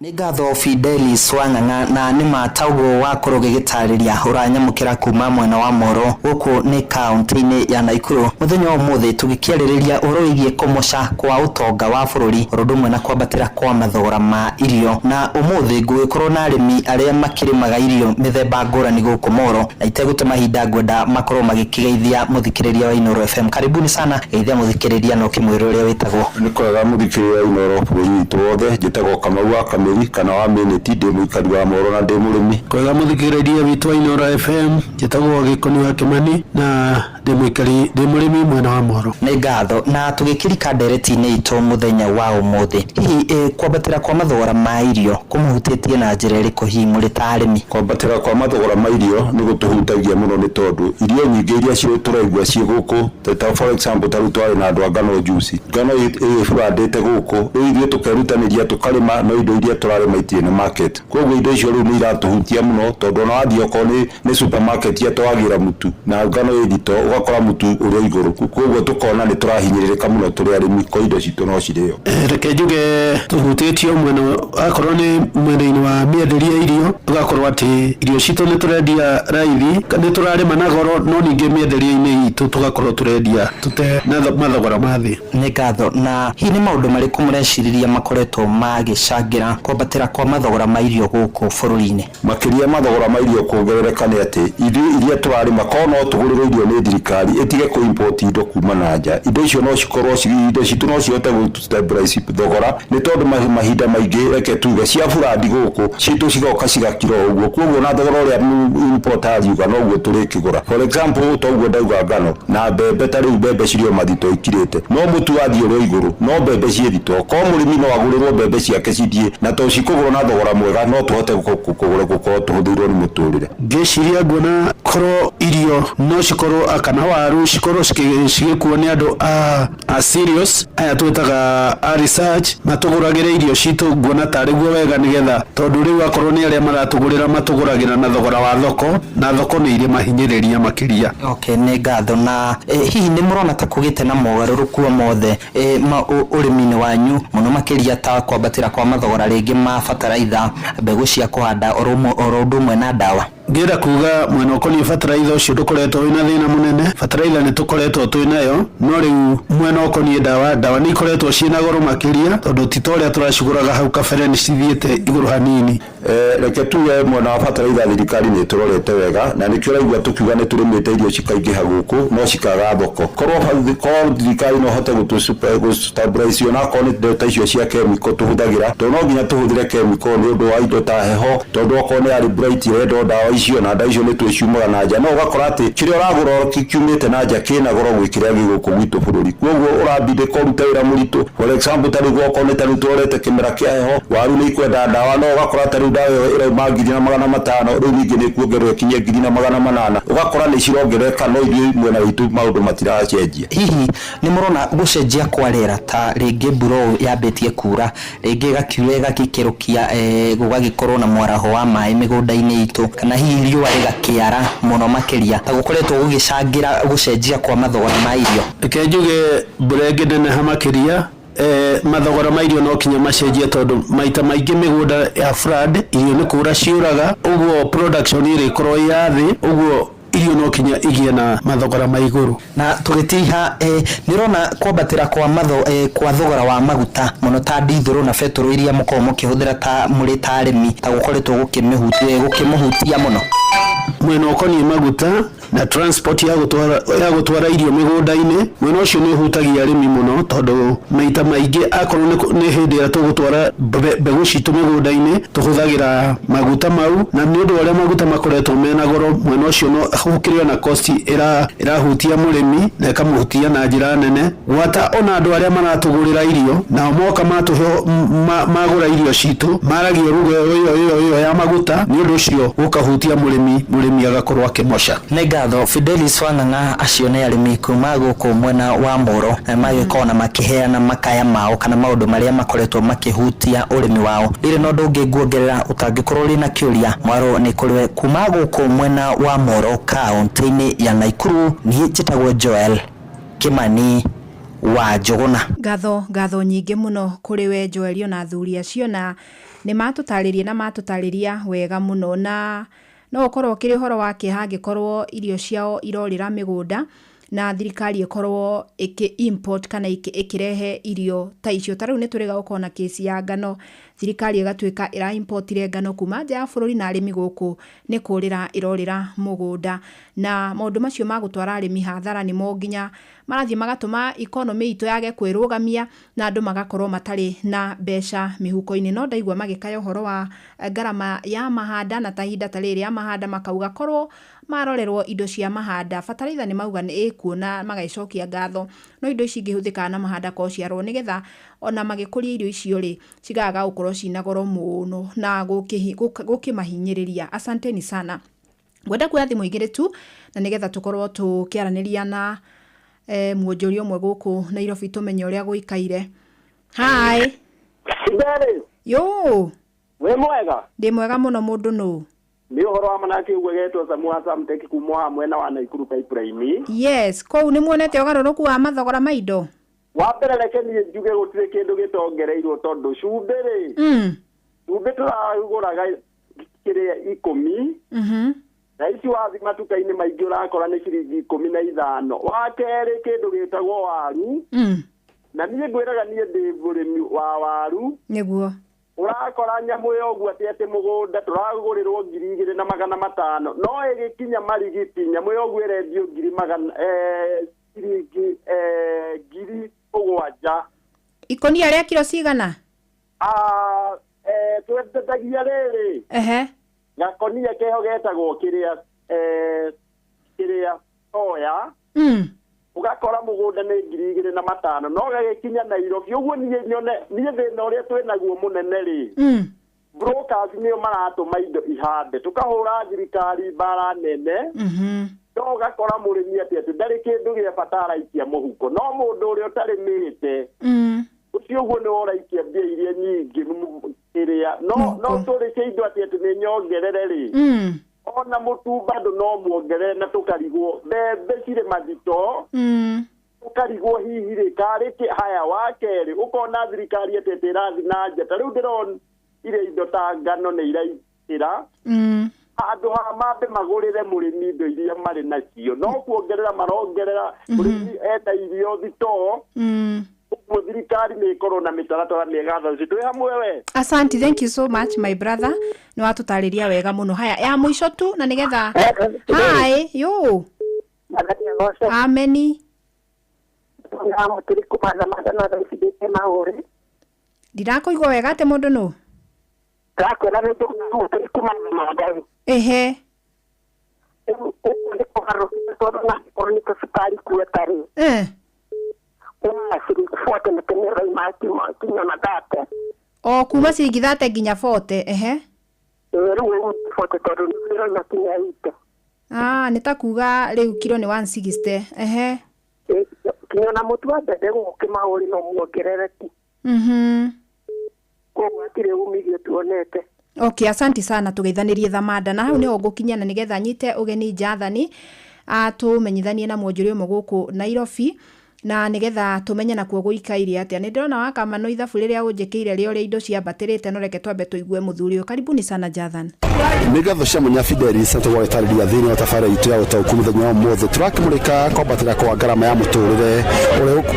Nĩ ngatho Fidelis Wang'ang'a, na nĩ ma taguo wakorwo ũgĩgĩtarĩria ũranyamũkĩra kuma mwena wa Moro gũkũ nĩ kaunti-inĩ ya Naikuru. Mũthenya wa ũmũthĩ tũgĩkĩarĩrĩria ũhoro wĩgiĩ kũmoca kwa ũtonga wa bũrũri oro ũndũ ũmwe na kwambatĩra kwa mathogora ma irio, na ũmũthĩ ngũgĩkorwo na arĩmi arĩa makĩrĩmaga irio mĩthemba ngũrani gũkũ Moro, na itegũte mahinda ngwenda makorwo magĩkĩgeithia mũthikĩrĩria wa Inooro FM. Karibuni sana, geithia mũthikĩrĩria na ũkĩmwĩra ũrĩa wĩtagwo. Nĩ kwega mũthikĩrĩria wa Inooro bũrũri witũ wothe. Njĩtagwo Kamau wa Kamĩri kana wa Mĩnĩti, ndĩ mũikari wa Moro na ndĩ mũrĩmi. Kwega mũthikĩrĩria witũ wa Inooro FM, njĩtagwo Gĩkoni wa Kĩmani na ndĩ mũikari, ndĩ mũrĩmi mwena wa Moro. Nĩ ngatho, na tũgĩkĩrika ndereti-inĩ itũ mũthenya wa ũmũthĩ, hihi kwambatĩra kwa mathogora ma irio kũmũhutĩtie na njĩra ĩrĩkũ hihi mũrĩ ta arĩmi? Kwambatĩra kwa mathogora ma irio nĩ gũtũhutagia mũno, nĩ tondũ irio nyingĩ iria tũraigua ciĩ gũkũ, ta for example ta rĩu twarĩ na andũ a ngano juice, ngano ĩbandĩte gũkũ, rĩu ithuĩ tũkerutanĩria tũkarĩma, no indo iria tũrarĩma itirĩ na market. Koguo indo icio rĩu nĩ iratũhutia mũno, tondũ ona wathiĩ okorwo nĩ supermarket iria twagĩra mũtu na ngano ĩ thito, ũgakora mũtu ũrĩ igũrũ. Koguo tũkona nĩ tũrahinyĩrĩrĩka mũno tũrĩ arĩmi, ko indo citũ no cirĩo. Reke njuge tũhutĩtio mwena akorwo nĩ mwena-inĩ wa mĩenderie ya irio, ũgakorwo atĩ irio citũ nĩ tũrendia raithi, nĩ tũrarĩma na goro, no ningĩ mĩenderie-inĩ itũ tũgakorwo tũrendia tũte na mathogora ma thĩ. Nĩ ngatho, na hihi nĩ maũndũ marĩkũ mũrecirĩria makoretwo magĩcangĩra kwambatĩra kwa mathogora ma irio gũkũ bũrũri-inĩ? Makĩria mathogora ma irio kuongerereka nĩ atĩ ithuĩ iria tũrarĩma, korwo no tũgũrĩrwo irio nĩ thirikari ĩtige kũ import indo kuma na nja, indo icio no cikorwo indo citũ no cihote gũ stabilize thogora, nĩ tondũ mahinda maingĩ reke tuge cia burandi gũkũ citũ cigoka cigakira o ũguo, koguo na thogora ũrĩa importer ariuga noguo tũrĩkĩgũra. For example, toguo ndauga ngano na mbembe, ta rĩu mbembe cirĩ o mathito ikirĩte, no mũtu wathiĩ ũrĩ igũrũ, no mbembe ciĩ thito. Korwo mũrĩmi no agũrĩrwo mbembe ciake cithiĩ na to cikũgũrwo na thogora mwega, no tũhote kũgũra gũkorwo tũhũthĩirwo nĩ mũtũrĩre. Ngĩciria nguona korwo irio no cikorwo kana waru cikorwo cigĩkuo nĩ andũ a serious aya twĩtaga a research, matũgũragĩre irio citũ, nguona tarĩ guo wega, nĩgetha tondũ rĩu akorwo nĩ arĩa maratũgũrĩra matũgũragĩra na thogora wa thoko, na thoko nĩ irĩ mahinyĩrĩria makĩria. Okay, nĩ ngatho, na hihi nĩ mũrona ta kũgĩte na mogarũrũku o mothe ũrĩmi-inĩ wanyu, mũno makĩria ta kwambatĩra kwa mathogora rĩngĩ ma bataraitha, mbegũ cia kũhanda oro ũndũ ũmwe na ndawa? Ngĩenda kuga mwena ũkoniĩ bataraitha ũcio ndũkoretwo wĩna thĩna mũnene. Bataraitha nĩ tũkoretwo twĩ nayo, no rĩu mwena ũkoniĩ ndawa, ndawa nĩ ikoretwo ciĩna goro makĩria, tondũ ti ta ũrĩa tũracigũraga hau kabere, nĩ cithiĩte igũrũ hanini. Reke tuge mwena wa bataraitha thirikari nĩ ĩtũrorete wega, na nĩkĩo ũraigua tũkiuga nĩ tũrĩmĩte irio cikaingĩha gũkũ no cikaga thoko. Korwo thirikari no hote gũtũ stabilize ona akorwo nĩ indo ta icio cia chemical tũhũthagĩra, tondũ no nginya tũhũthĩre chemical nĩ ũndũ wa indo ta heho, tondũ okorwo nĩ early blight ĩrenda ndawa icio, na ndawa icio nĩ twĩciumaga na nja, no ũgakora atĩ kĩrĩa ũragũra kiumĩte na nja kĩna goro gwĩ kĩrĩa gĩ gũkũ gwitũ bũrũri. Koguo ũrambindĩka ũrute wĩra mũritũ. For example, ta rĩu okorwo nĩ ta rĩu tũrorete kĩmera kĩa heho, waru nĩ ikwenda ndawa, no ũgakora ta rĩu ndawa ĩyo ĩrauma 1500, rĩu ningĩ nĩ ĩkuongererwo ĩkinye 1800, ũgakora nĩ cirongerereka, no ithuĩ mwena witũ maũndũ matiracenjia. Hihi nĩ mũrona gũcenjia kwa rĩera, ta rĩngĩ mbura ũũ yambĩtie kura, rĩngĩ ĩgakiura ĩgagĩkĩrũkia, gũgagĩkorwo na mwaraho wa maĩ mĩgũnda-inĩ itũ, kana hihi riũa rĩgakĩara mũno makĩria, ta gũkoretwo gũgĩcangĩra gũcenjia kwa mathogora ma irio? Reke njuge mbura ĩngĩneneha makĩria, mathogora ma irio no kinya macenjie, tondũ maita maingĩ mĩgũnda ya flood irio nĩ kũra ciũraga, ũguo production ĩrĩkorwo ĩ ya thĩ, ũguo irio no kinya igĩe na mathogora ma igũrũ. Na tũgĩtiha, nĩ ũrona kwambatĩra kwa matho kwa thogora wa maguta mũno ta ndithũrũ na betũrũ iria mũkoragwo mũkĩhũthĩra ta mũrĩ ta arĩmi, ta gũkoretwo gũkĩmũhutia mũno? Mwena ũkoniĩ maguta na transport ya gũtwara irio mĩgũnda-inĩ, mwena ũcio nĩ ũhutagia arĩmi mũno, tondũ maita maingĩ akorwo nĩ hĩndĩ ĩrĩa tũgũtwara mbegũ citũ mĩgũnda-inĩ tũhũthagĩra maguta mau, na nĩ ũndũ wa ũrĩa maguta makoretwo mena goro, mwena ũcio no gũkĩrĩ ona cost ĩrahutia mũrĩmi na ĩkamũhutia na njĩra nene, gwata ona andũ arĩa maratũgũrĩra irio nao moka matũhe magũra irio citũ maragio ruga ĩyo ya maguta, nĩ ũndũ ũcio gũkahutia mũrĩmi agakorwo akĩmoca. Nĩ ngatho Fidelis Wang'ang'a, acio nĩ arĩmi kuma gũkũ mwena wa Moro magĩkorwo na makĩheana makaya mao kana maũndũ marĩa makoretwo makĩhutia ũrĩmi wao. Ndirĩ na ũndũ ũngĩ nguongerera, ũtangĩkorwo ũrĩ na kĩũria mwaro nĩ kũrĩwe kuma gũkũ mwena wa Moro kaũntĩ-inĩ ya Naikuru. Niĩ njĩtagwo Joel Kimani wa Njũgũna. Ngatho nyingĩ mũno kũrĩ we Joel ona athuri acio, na nĩ matũtarĩria na matũtarĩria wega mũno, na no ũkorwo ũkĩrĩ ũhoro wa kĩeha angĩkorwo irio ciao irorĩra mĩgũnda na thirikari ĩkorwo ĩkĩ import kana ĩkĩrehe irio ta icio. Ta rĩu nĩ tũrĩga gũkorwo na kesi ya ngano, thirikari ĩgatuĩka ĩra importire ngano kuma nja ya bũrũri na arĩmi gũkũ nĩ kũrĩra ĩrorĩra mũgũnda, na maũndũ macio ma gũtwara arĩmi hathara nĩmo nginya marathiĩ magatũma economy itũ yage kwĩrũgamia na andũ magakorwo matarĩ na mbeca mĩhuko-inĩ. No ndaigua magĩkaya ũhoro wa ngarama ya mahanda, na ta ihinda ta rĩrĩ ya mahanda makauga korwo marorerwo indo cia mahanda bataraitha nĩ mauga nĩ ĩkuo na magaicokia ngatho, no indo ici ingĩhũthĩkaga na mahanda korwo ciarwo nĩgetha ona magĩkũria irio icio rĩ cigaga gũkorwo cina goro mũno na gũkĩmahinyĩrĩria. Asanteni sana. Ngwenda kuoya thimũ igĩrĩ tu na nĩgetha tũkorwo tũkĩaranĩria na mwonjoria ũmwe gũkũ Nairobi tũmenye ũrĩa gũikaire. Hi. Yo. Wĩ mwega? Ndĩ mwega mũno mũndũ nũ? Nĩ ũhoro wa manake ũguo getwo Samu Samtech kuma mwena wa Naikuru pipeline. Yes, kũu nĩ muonete ũgarũrũku wa mathogora ma indo? Wa mbere reke niĩ njuge gũtirĩ kĩndũ gĩtongereirwo tondũ cumbĩ rĩ. Cumbĩ tũragũraga kĩrĩa 10. Na ici wathi matuka-inĩ maingĩ ũrakora nĩ ciringi 15. Wa kerĩ kĩndũ gĩtagwo waru. Na niĩ ngwĩraga niĩ ndĩ mũrĩmi wa waru. Nĩguo. Ũrakora nyamũ ĩyo ũguo atĩ mũgũnda tũragũrĩrwo 2500 no ĩgĩkinya marigiti nyamũ ĩyo ũguo ĩrendio ciringi 7,000. Ikũnia rĩa kiro cigana? Twendagia rĩrĩ. Ehe. Gakonia keho getagwo kĩrĩa kĩrĩa soya. Ũgakora mũgũnda nĩ 2500 no gagĩkinya Nairobi ũguo niĩ nyone niĩ thĩna ũrĩa twĩnaguo mũnene rĩ. Brokers nĩo maratũma indo ihande tũkahũra thirikari mbara nene. No ũgakora mũrĩmi atĩ ndarĩ kĩndũ gĩa bata araikia mũhuko, no mũndũ ũrĩa ũtarĩmĩte ũcio ũguo nĩwe ũraikia mbia iria nyingĩ kĩrĩa no tũrĩkie indo atĩ nĩ nyongerere rĩ. Ona mũtu bado no muongerere na tũkarigwo mbembe cirĩ mathito. Ũkarigwo hihi rĩ karĩ haya. Wa kerĩ ũkona thirikari atĩ ĩrathiĩ na nja, ta rĩu ndĩrona ire indo ta ngano nĩ iraingĩra. Handũ ha mambe magũrĩre mũrĩmi indo iria marĩ nacio no kuongerera marongerera mũrĩmi enda irio thitoo. Ũguo thirikari nĩ ĩkorwo na mĩtaratara mĩega thaa ici twĩ hamwe we. Asante, thank you so much my brother. Nĩ watũtarĩria wega mũno. Haya ya mũico tu na nĩgetha. Hi, yo. Ameni. Ndirakũigua wega atĩ mũndũ nũ? Ehe. O kuma ciringi 30 nginya 40. Ehe. Nĩ ta kuga rĩu kiro nĩ 160. Ehe. Kinya na mũtu wa mbembe gũkũ Kĩmaũrĩ no muongerere tu. Koguo hatirĩ umithio tuonete. Okay, asante sana tũgeithanirie thamanda na hau nĩho ngũkinya na nĩgetha nyite ũgeni Jathani atũmenyithanie na mwonjoria ũmwe gũkũ Nairobi. Na nĩgetha tũmenye nakuo gũikaire atĩa. Nĩ ndĩrona wakamano ithabu rĩrĩa ũnjĩkĩire rĩa ũrĩa indo ciambatĩrĩte, no reke twambe tũigue mũthuri ũyũ. Karibuni sana Jathan. Nĩ ngatho cia mwanya Fidelis na tũgũgĩtarĩria thĩinĩ wa tabarĩra itũ ya ũtaũku mũthenya wa ũmũthĩ tũrakĩmũrĩka kwambatĩra kwa ngarama ya mũtũrĩre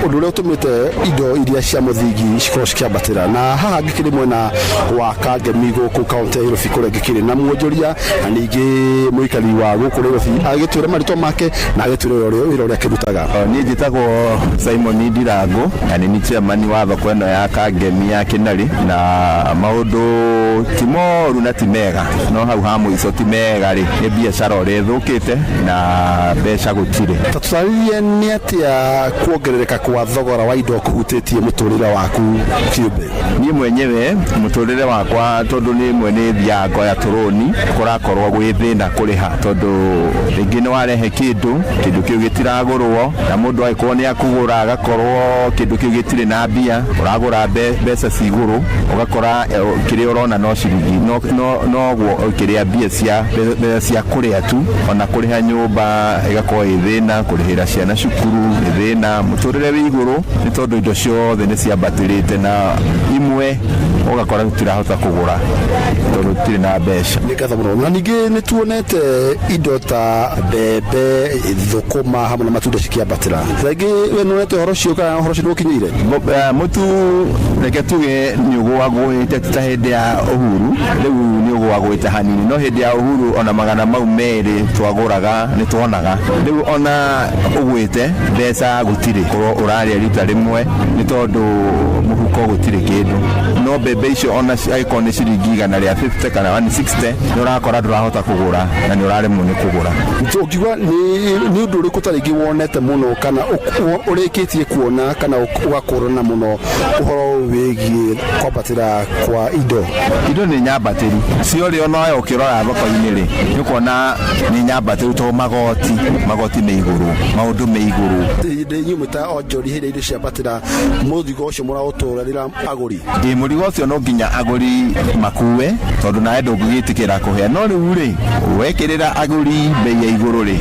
ũndũ ũrĩa ũtũmĩte indo iria cia mũthingi cikorwo cikĩambatĩra. Na haha ngĩkĩrĩ mwena wa Kangemi gũkũ kaũntĩ ya Nairobi kũrĩa ngĩkĩrĩ na mwonjoria na ningĩ mũikari wa gũkũ Nairobi agĩtwĩra marĩtwa make na agĩtwĩra wĩra ũrĩa akĩrutaga. Niĩ njĩtagwo Simon Ndirango na nĩ niĩ chairman wa thoko ĩno ya Kangemi ya Kĩnarĩ, na maũndũ ti moru na ti mega, no hau ha mũico ti mega rĩ, nĩ biacara ũrĩa ĩthũkĩte na mbeca gũtirĩ. Ta tũtarĩrie nĩ atĩa kuongerereka kwa thogora wa indo kũhutĩtie mũtũrĩre waku kĩũmbe? Niĩ mwenyewe mũtũrĩre wakwa, tondũ nĩ imwe nĩ thiaga ngoya tũrũni, kũrakorwo gwĩ thĩna kũrĩha, tondũ rĩngĩ nĩ warehe kĩndũ kĩu gĩtiragũrwo, na mũndũ agĩkorwo nĩ akũgũra agakorwo kĩndũ kĩu gĩtirĩ na mbia, ũragũra mbeca ci igũrũ, ũgakora kĩrĩa ũrona no ciringi noguo kĩrĩa mbia cia mbeca cia kũrĩa tu, ona kũrĩha nyũmba ĩgakorwo ĩ thĩna, kũrĩhĩra ciana cukuru nĩ thĩna, mũtũrĩre wĩ igũrũ nĩ tondũ indo ciothe nĩ ciambatĩrĩte, na imwe ũgakora tũtirahota kũgũra tondũ tũtirĩ na mbeca. Nĩ ngatho mũno. Na ningĩ nĩ tuonete indo ta mbembe, thũkũma hamwe na matunda cikĩambatĩra. Rĩngĩ we nĩwonete ũhoro ũcio kana ũhoro ũcio nĩũkinyĩire? Mũtu reke tuge nĩ ũgũagũĩte ta hĩndĩ ya Uhuru, rĩu nĩ ũgũagũĩte hanini, no hĩndĩ ya Uhuru ona magana mau merĩ twagũraga nĩ tuonaga. Rĩu ona ũgwĩte mbeca gũtirĩ, korwo ũrarĩa rita rĩmwe nĩ tondũ mũhuko gũtirĩ kĩndũ, no mbembe icio ona angĩkorwo nĩ ciringi 150 kana 160 nĩ ũrakora ndũrahota kũgũra na nĩ ũraremwo nĩ kũgũra. Ũngiuga nĩ ũndũ ũrĩkũ ta rĩngĩ wonete mũno kana ũrĩkĩtie kuona kana ũgakũrana mũno ũhoro wĩgiĩ kwambatĩra kwa indo? Indo nĩ nyambatĩru ciorĩ, ona we ũkĩrora thoko-inĩ rĩ, nĩ ũkuona nĩ nyambatĩru tondũ magoti me igũrũ, maũndũ me igũrũ. Hĩndĩ inyuĩ mwĩ ta onjori hĩndĩ indo ciambatĩra mũrigo ũcio mũraũtũrĩra agũri? Ĩ, mũrigo ũcio no nginya agũri makue tondũ nawe ndũngĩgĩtĩkĩra kũhea, no rĩu rĩ wekĩrĩra agũri bei ya igũrũ rĩ,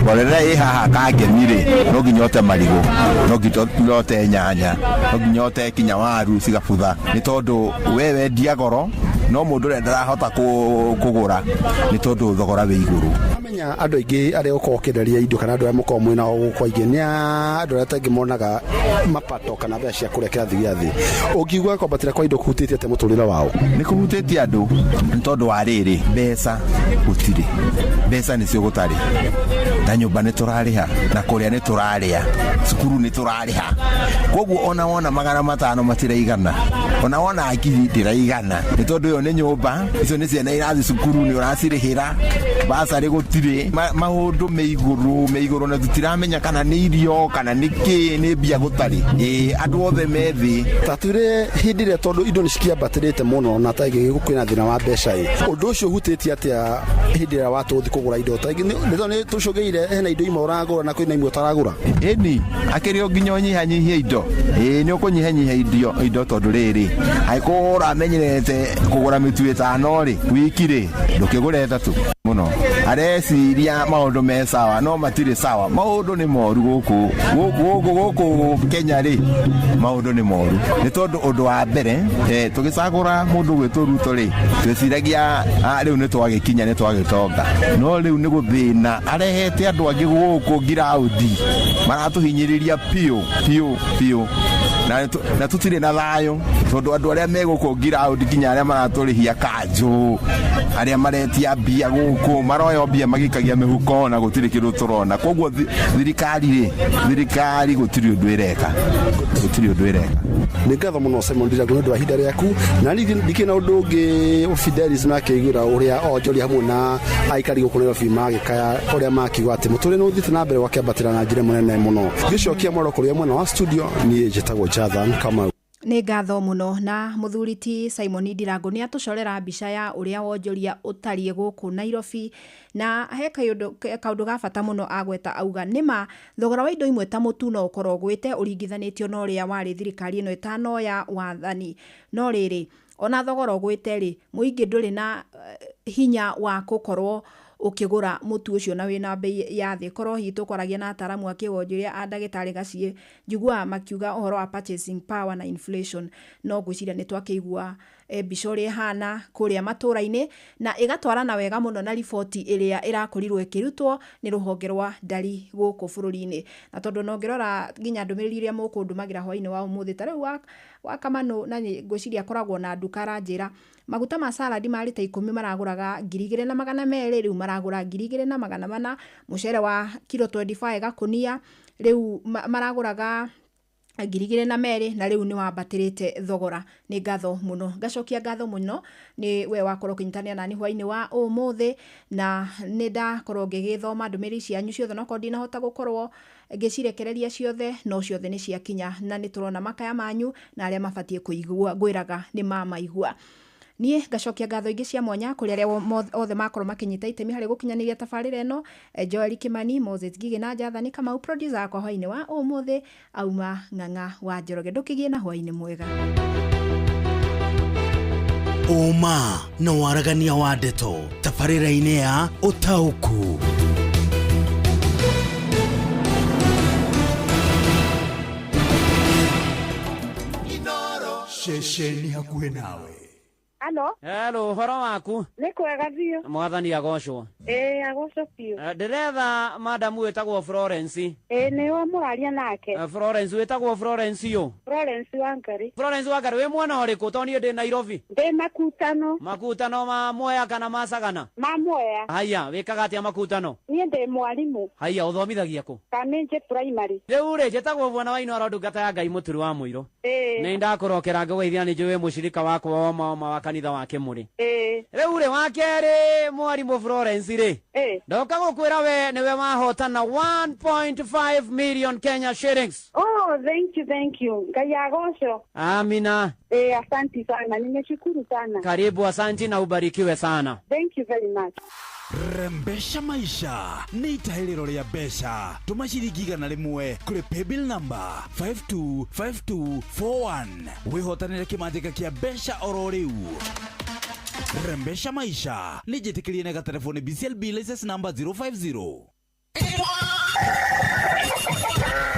mborera ĩ haha Kangemi rĩ, no nginya ũte marigũ, no nginya ũte nyanya, no nginya ũte kinya waru cigabutha, nĩ tondũ we wendia goro no mũndũ ũrĩa ndarahota kũgũra nĩ tondũ thogora wĩ igũrũ. Amenya andũ aingĩ arĩa ũkoragwo ũkĩenderia indo kana andũ arĩa mũkoragwo mwĩna o gũkũ aingĩ nĩ andũ arĩa ta aingĩ monaga mapato kana mbeca cia kũrĩa kĩrathi gĩa thĩ. Ũngiuga kwambatĩra kwa indo kũhutĩtie atĩa mũtũrĩre wao? Nĩ kũhutĩtie andũ nĩ tondũ wa rĩrĩ, mbeca gũtirĩ, mbeca nĩcio gũtarĩ, na nyũmba nĩ tũrarĩha, na kũrĩa nĩ tũrarĩa, cukuru nĩ tũrarĩha, koguo ona wona 500 matiraigana, ona wona ngiri ndĩraigana, nĩ tondũ ĩyo nĩ nyũmba, icio nĩ ciana irathiĩ cukuru nĩ ũracirĩhĩra, basarĩ gũtirĩ, maũndũ me igũrũ na tũtiramenya kana nĩ irio kana nĩ kĩ, nĩ mbia gũtarĩ. Ĩ, andũ othe me thĩ. Ta twĩre hĩndĩ ĩrĩa tondũ indo nĩ cikĩambatĩrĩte mũno na ta ĩngĩ kwĩna thĩna wa mbeca ĩ, ũndũ ũcio ũhutĩtie atĩa hĩndĩ ĩrĩa watũthi kũgũra indo? Ta ĩngĩ nĩ tũcũngĩire hena indo imwe ũragũra na kwĩna imwe ũtaragũra? Ĩni, akĩrĩ o nginya ũnyihanyihie indo. Ĩ, nĩ ũkũnyihanyihia indo tondũ rĩrĩ, angĩkorwo ũramenyerete kũgũra mĩtu 5 rĩ, wiki rĩ, ndũkĩgũre 3 mũno. Areciria maũndũ me sawa no matirĩ sawa, maũndũ nĩ moru gũkũ Kenya rĩ, maũndũ nĩ moru nĩ tondũ ũndũ wa mbere tũgĩcagũra mũndũ gwĩtwo Ruto rĩ, twĩciragia rĩu nĩ twagĩkinya nĩ twagĩtonga, no rĩu nĩ gũthĩna arehete andũ angĩ gũkũ ngiraũndi maratũhinyĩrĩria piũ piũ piũ, na tũtirĩ na thayũ tondũ andũ arĩa me gũkũ ngiraũndi nginya arĩa maratũrĩhia kanjũ, arĩa maretia mbia gũkũ maroya mbia magĩikagia mĩhuko na gũtirĩ kĩndũ tũrona. Koguo thirikari rĩ, thirikari gũtirĩ ũndũ ĩreka, gũtirĩ ũndũ ĩreka. Nĩ ngatho mũno Simon Ndirango nĩ ũndũ wa ihinda rĩaku, na ndikĩrĩ na ũndũ ũngĩ Fidelis nake aiguĩra ũrĩa onjoria hamwe na aikari gũkũ Nairobi magĩkaya ũrĩa makiuga atĩ mũtũrĩre nĩ ũthiĩte na mbere gwakĩambatĩra na njĩra ĩmwe nene mũno. Ngĩcokia mwaro kũrĩa mwena wa studio, niĩ njĩtagwo Jathan Kamau. Nĩ ngatho mũno na mũthuri ti Simon Ndirango nĩ atũcorera mbica ya ũrĩa wonjoria ũtariĩ gũkũ Nairobi, na he kaũndũ ga bata mũno agweta auga nĩma thogora wa indo imwe ta mũtu no ũkorwo ũgwĩte ũringithanĩtio na ũrĩa warĩ thirikari ĩno ĩtanoya wathani, no rĩrĩ ona thogora ũgwĩte rĩ, mũingĩ ndũrĩ na hinya wa gũkorwo Ũkĩgũra mũtu ũcio na wĩna bei ya thĩ. Korwo hihi tũkwaragia na ataramu a kĩwonjoria a ndagĩtarĩ Gaciĩ, njiguaga makiuga ũhoro wa purchasing power na inflation, no ngwĩciria nĩ twakĩigua mbica ũrĩa ĩhana kũrĩa matũra-inĩ, na ĩgatwarana wega mũno na riboti ĩrĩa ĩrakorirwo ĩkĩrutwo nĩ rũhonge rwa ndari gũkũ bũrũri-inĩ. Na tondũ ona ũngĩrora nginya ndũmĩrĩri iria mũkũndũmagĩra hwaĩ-inĩ wa ũmũthĩ, ta rĩu wa Kamanũ, na ngwĩciria akoragwo na nduka, aranjĩra maguta ma salad ma rita 10 maragũraga 2,200, rĩu maragũra 2,400. Mũcere wa kiro 25 gakũnia rĩu maragũraga 2,200, na rĩu nĩ wambatĩrĩte thogora. Nĩ ngatho mũno, ngacokia ngatho mũno nĩ we wakorwo ũkĩnyitanĩra nani hwaĩ-inĩ wa ũmũthĩ, na nĩ ndakorwo ngĩgĩthoma ndũmĩrĩri cianyu ciothe, no korwo ndinahota gũkorwo ngĩcirekereria ciothe, no ciothe nĩ ciakinya, na nĩ tũrona makaya manyu na arĩa mabatiĩ kũigua ngwĩraga nĩ mamaigua. Niĩ ngacokia ngatho ingĩ cia mwanya kũrĩ arĩa othe makorwo makĩnyita itemi harĩ gũkinyanĩria tabarĩra ĩno, Joel Kimani, Moses Ngigĩ na Jathani Kamau, producer wakwa hwaĩ-inĩ wa ũmũthĩ auma Ng'ang'a wa Njoroge. Ndũkĩgĩe na hwaĩ-inĩ mwega. Ũma na waragania wa ndeto tabarĩra-inĩ ya Ũtaũku. Ceceni hakuhĩ nawe. Halo. Hello, ũhoro waku? Nĩ kwega biũ. Mwathani agocwo. Ĩĩ, agocwo biũ. Ndĩretha madamu wĩtagwo Florence. Ĩĩ, nĩwe mũraria nake. Florence, wĩtagwo Florence yũ? Florence Wangari. Florence Wangari, wĩ mwena ũrĩkũ? Tondũ niĩ ndĩ Nairobi. Ndĩ Makutano. Makutano ma Mwea kana ma Sagana? Ma Mwea. Haya, wĩkaga atĩa Makutano? Niĩ ndĩ mwarimũ. Haya, ũthomithagia kũ? Kamĩnjĩ Primary. Rĩu rĩ, njĩtagwo Bwana wa Inooro, ndungata ya Ngai Mũturi wa Mũirũ. Ĩĩ. Nĩ ndakũrokera ngũgeithia, nĩ njũĩ wĩ mũcirika wakwa wa ma wa kanitha wa Kĩmũrĩ. Ĩĩ. Rĩu rĩ, wa kerĩ mwarimũ Florence rĩ, ndoka gũkwĩra we nĩwe wahotana 1.5 million Kenya shillings. Oh, thank you, thank you. Ngai agocwo. Amina. Asanti sana. Nimeshukuru sana. Karibu, asanti na ubarikiwe sana. Thank you very much. Rembesha maisha nĩ itahĩrĩro rĩa mbeca. Tũma ciringi 100 kũrĩ paybill number 525241 wĩhotanĩre kĩmanjĩka kĩa mbeca oro rĩu. Rembesha maisha nĩ njĩtĩkĩrie na gatelefoni BCLB license number 050.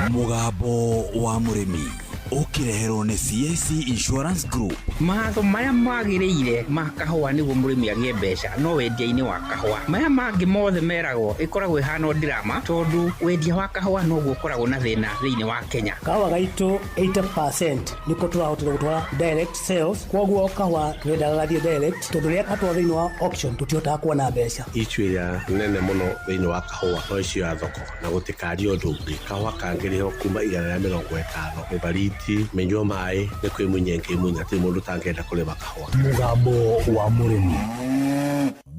Mũgambo wa mũrĩmi ũkĩreherwo nĩ CIC Insurance Group. Mawatho marĩa magĩrĩire ma kahũa nĩguo mũrĩmi agĩe mbeca no wendia-inĩ wa kahũa. Maya mangĩ mothe meragwo ĩkoragwo ĩhana o drama, tondũ wendia wa kahũa noguo ũkoragwo na thĩna thĩinĩ wa Kenya. Kahũa gaitũ 80% nĩko tũrahotire gũtwara direct sales, koguo kahũa tũrendaga gathiĩ direct, tondũ rĩrĩa gatwarwo thĩinĩ wa auction tũtihotaga kuona mbeca. Issue ĩrĩa nene mũno thĩinĩ wa kahũa no issue ya thoko, na gũtikario ũndũ ũngĩ. Kahũa kangĩrĩhwo kuma 150 mĩbariti, mĩnyua maĩ nĩ kwĩmunya ĩngĩmunya, ti mũndũ ũtangĩenda kũrĩma kahũa. Mũgambo wa mũrĩmi.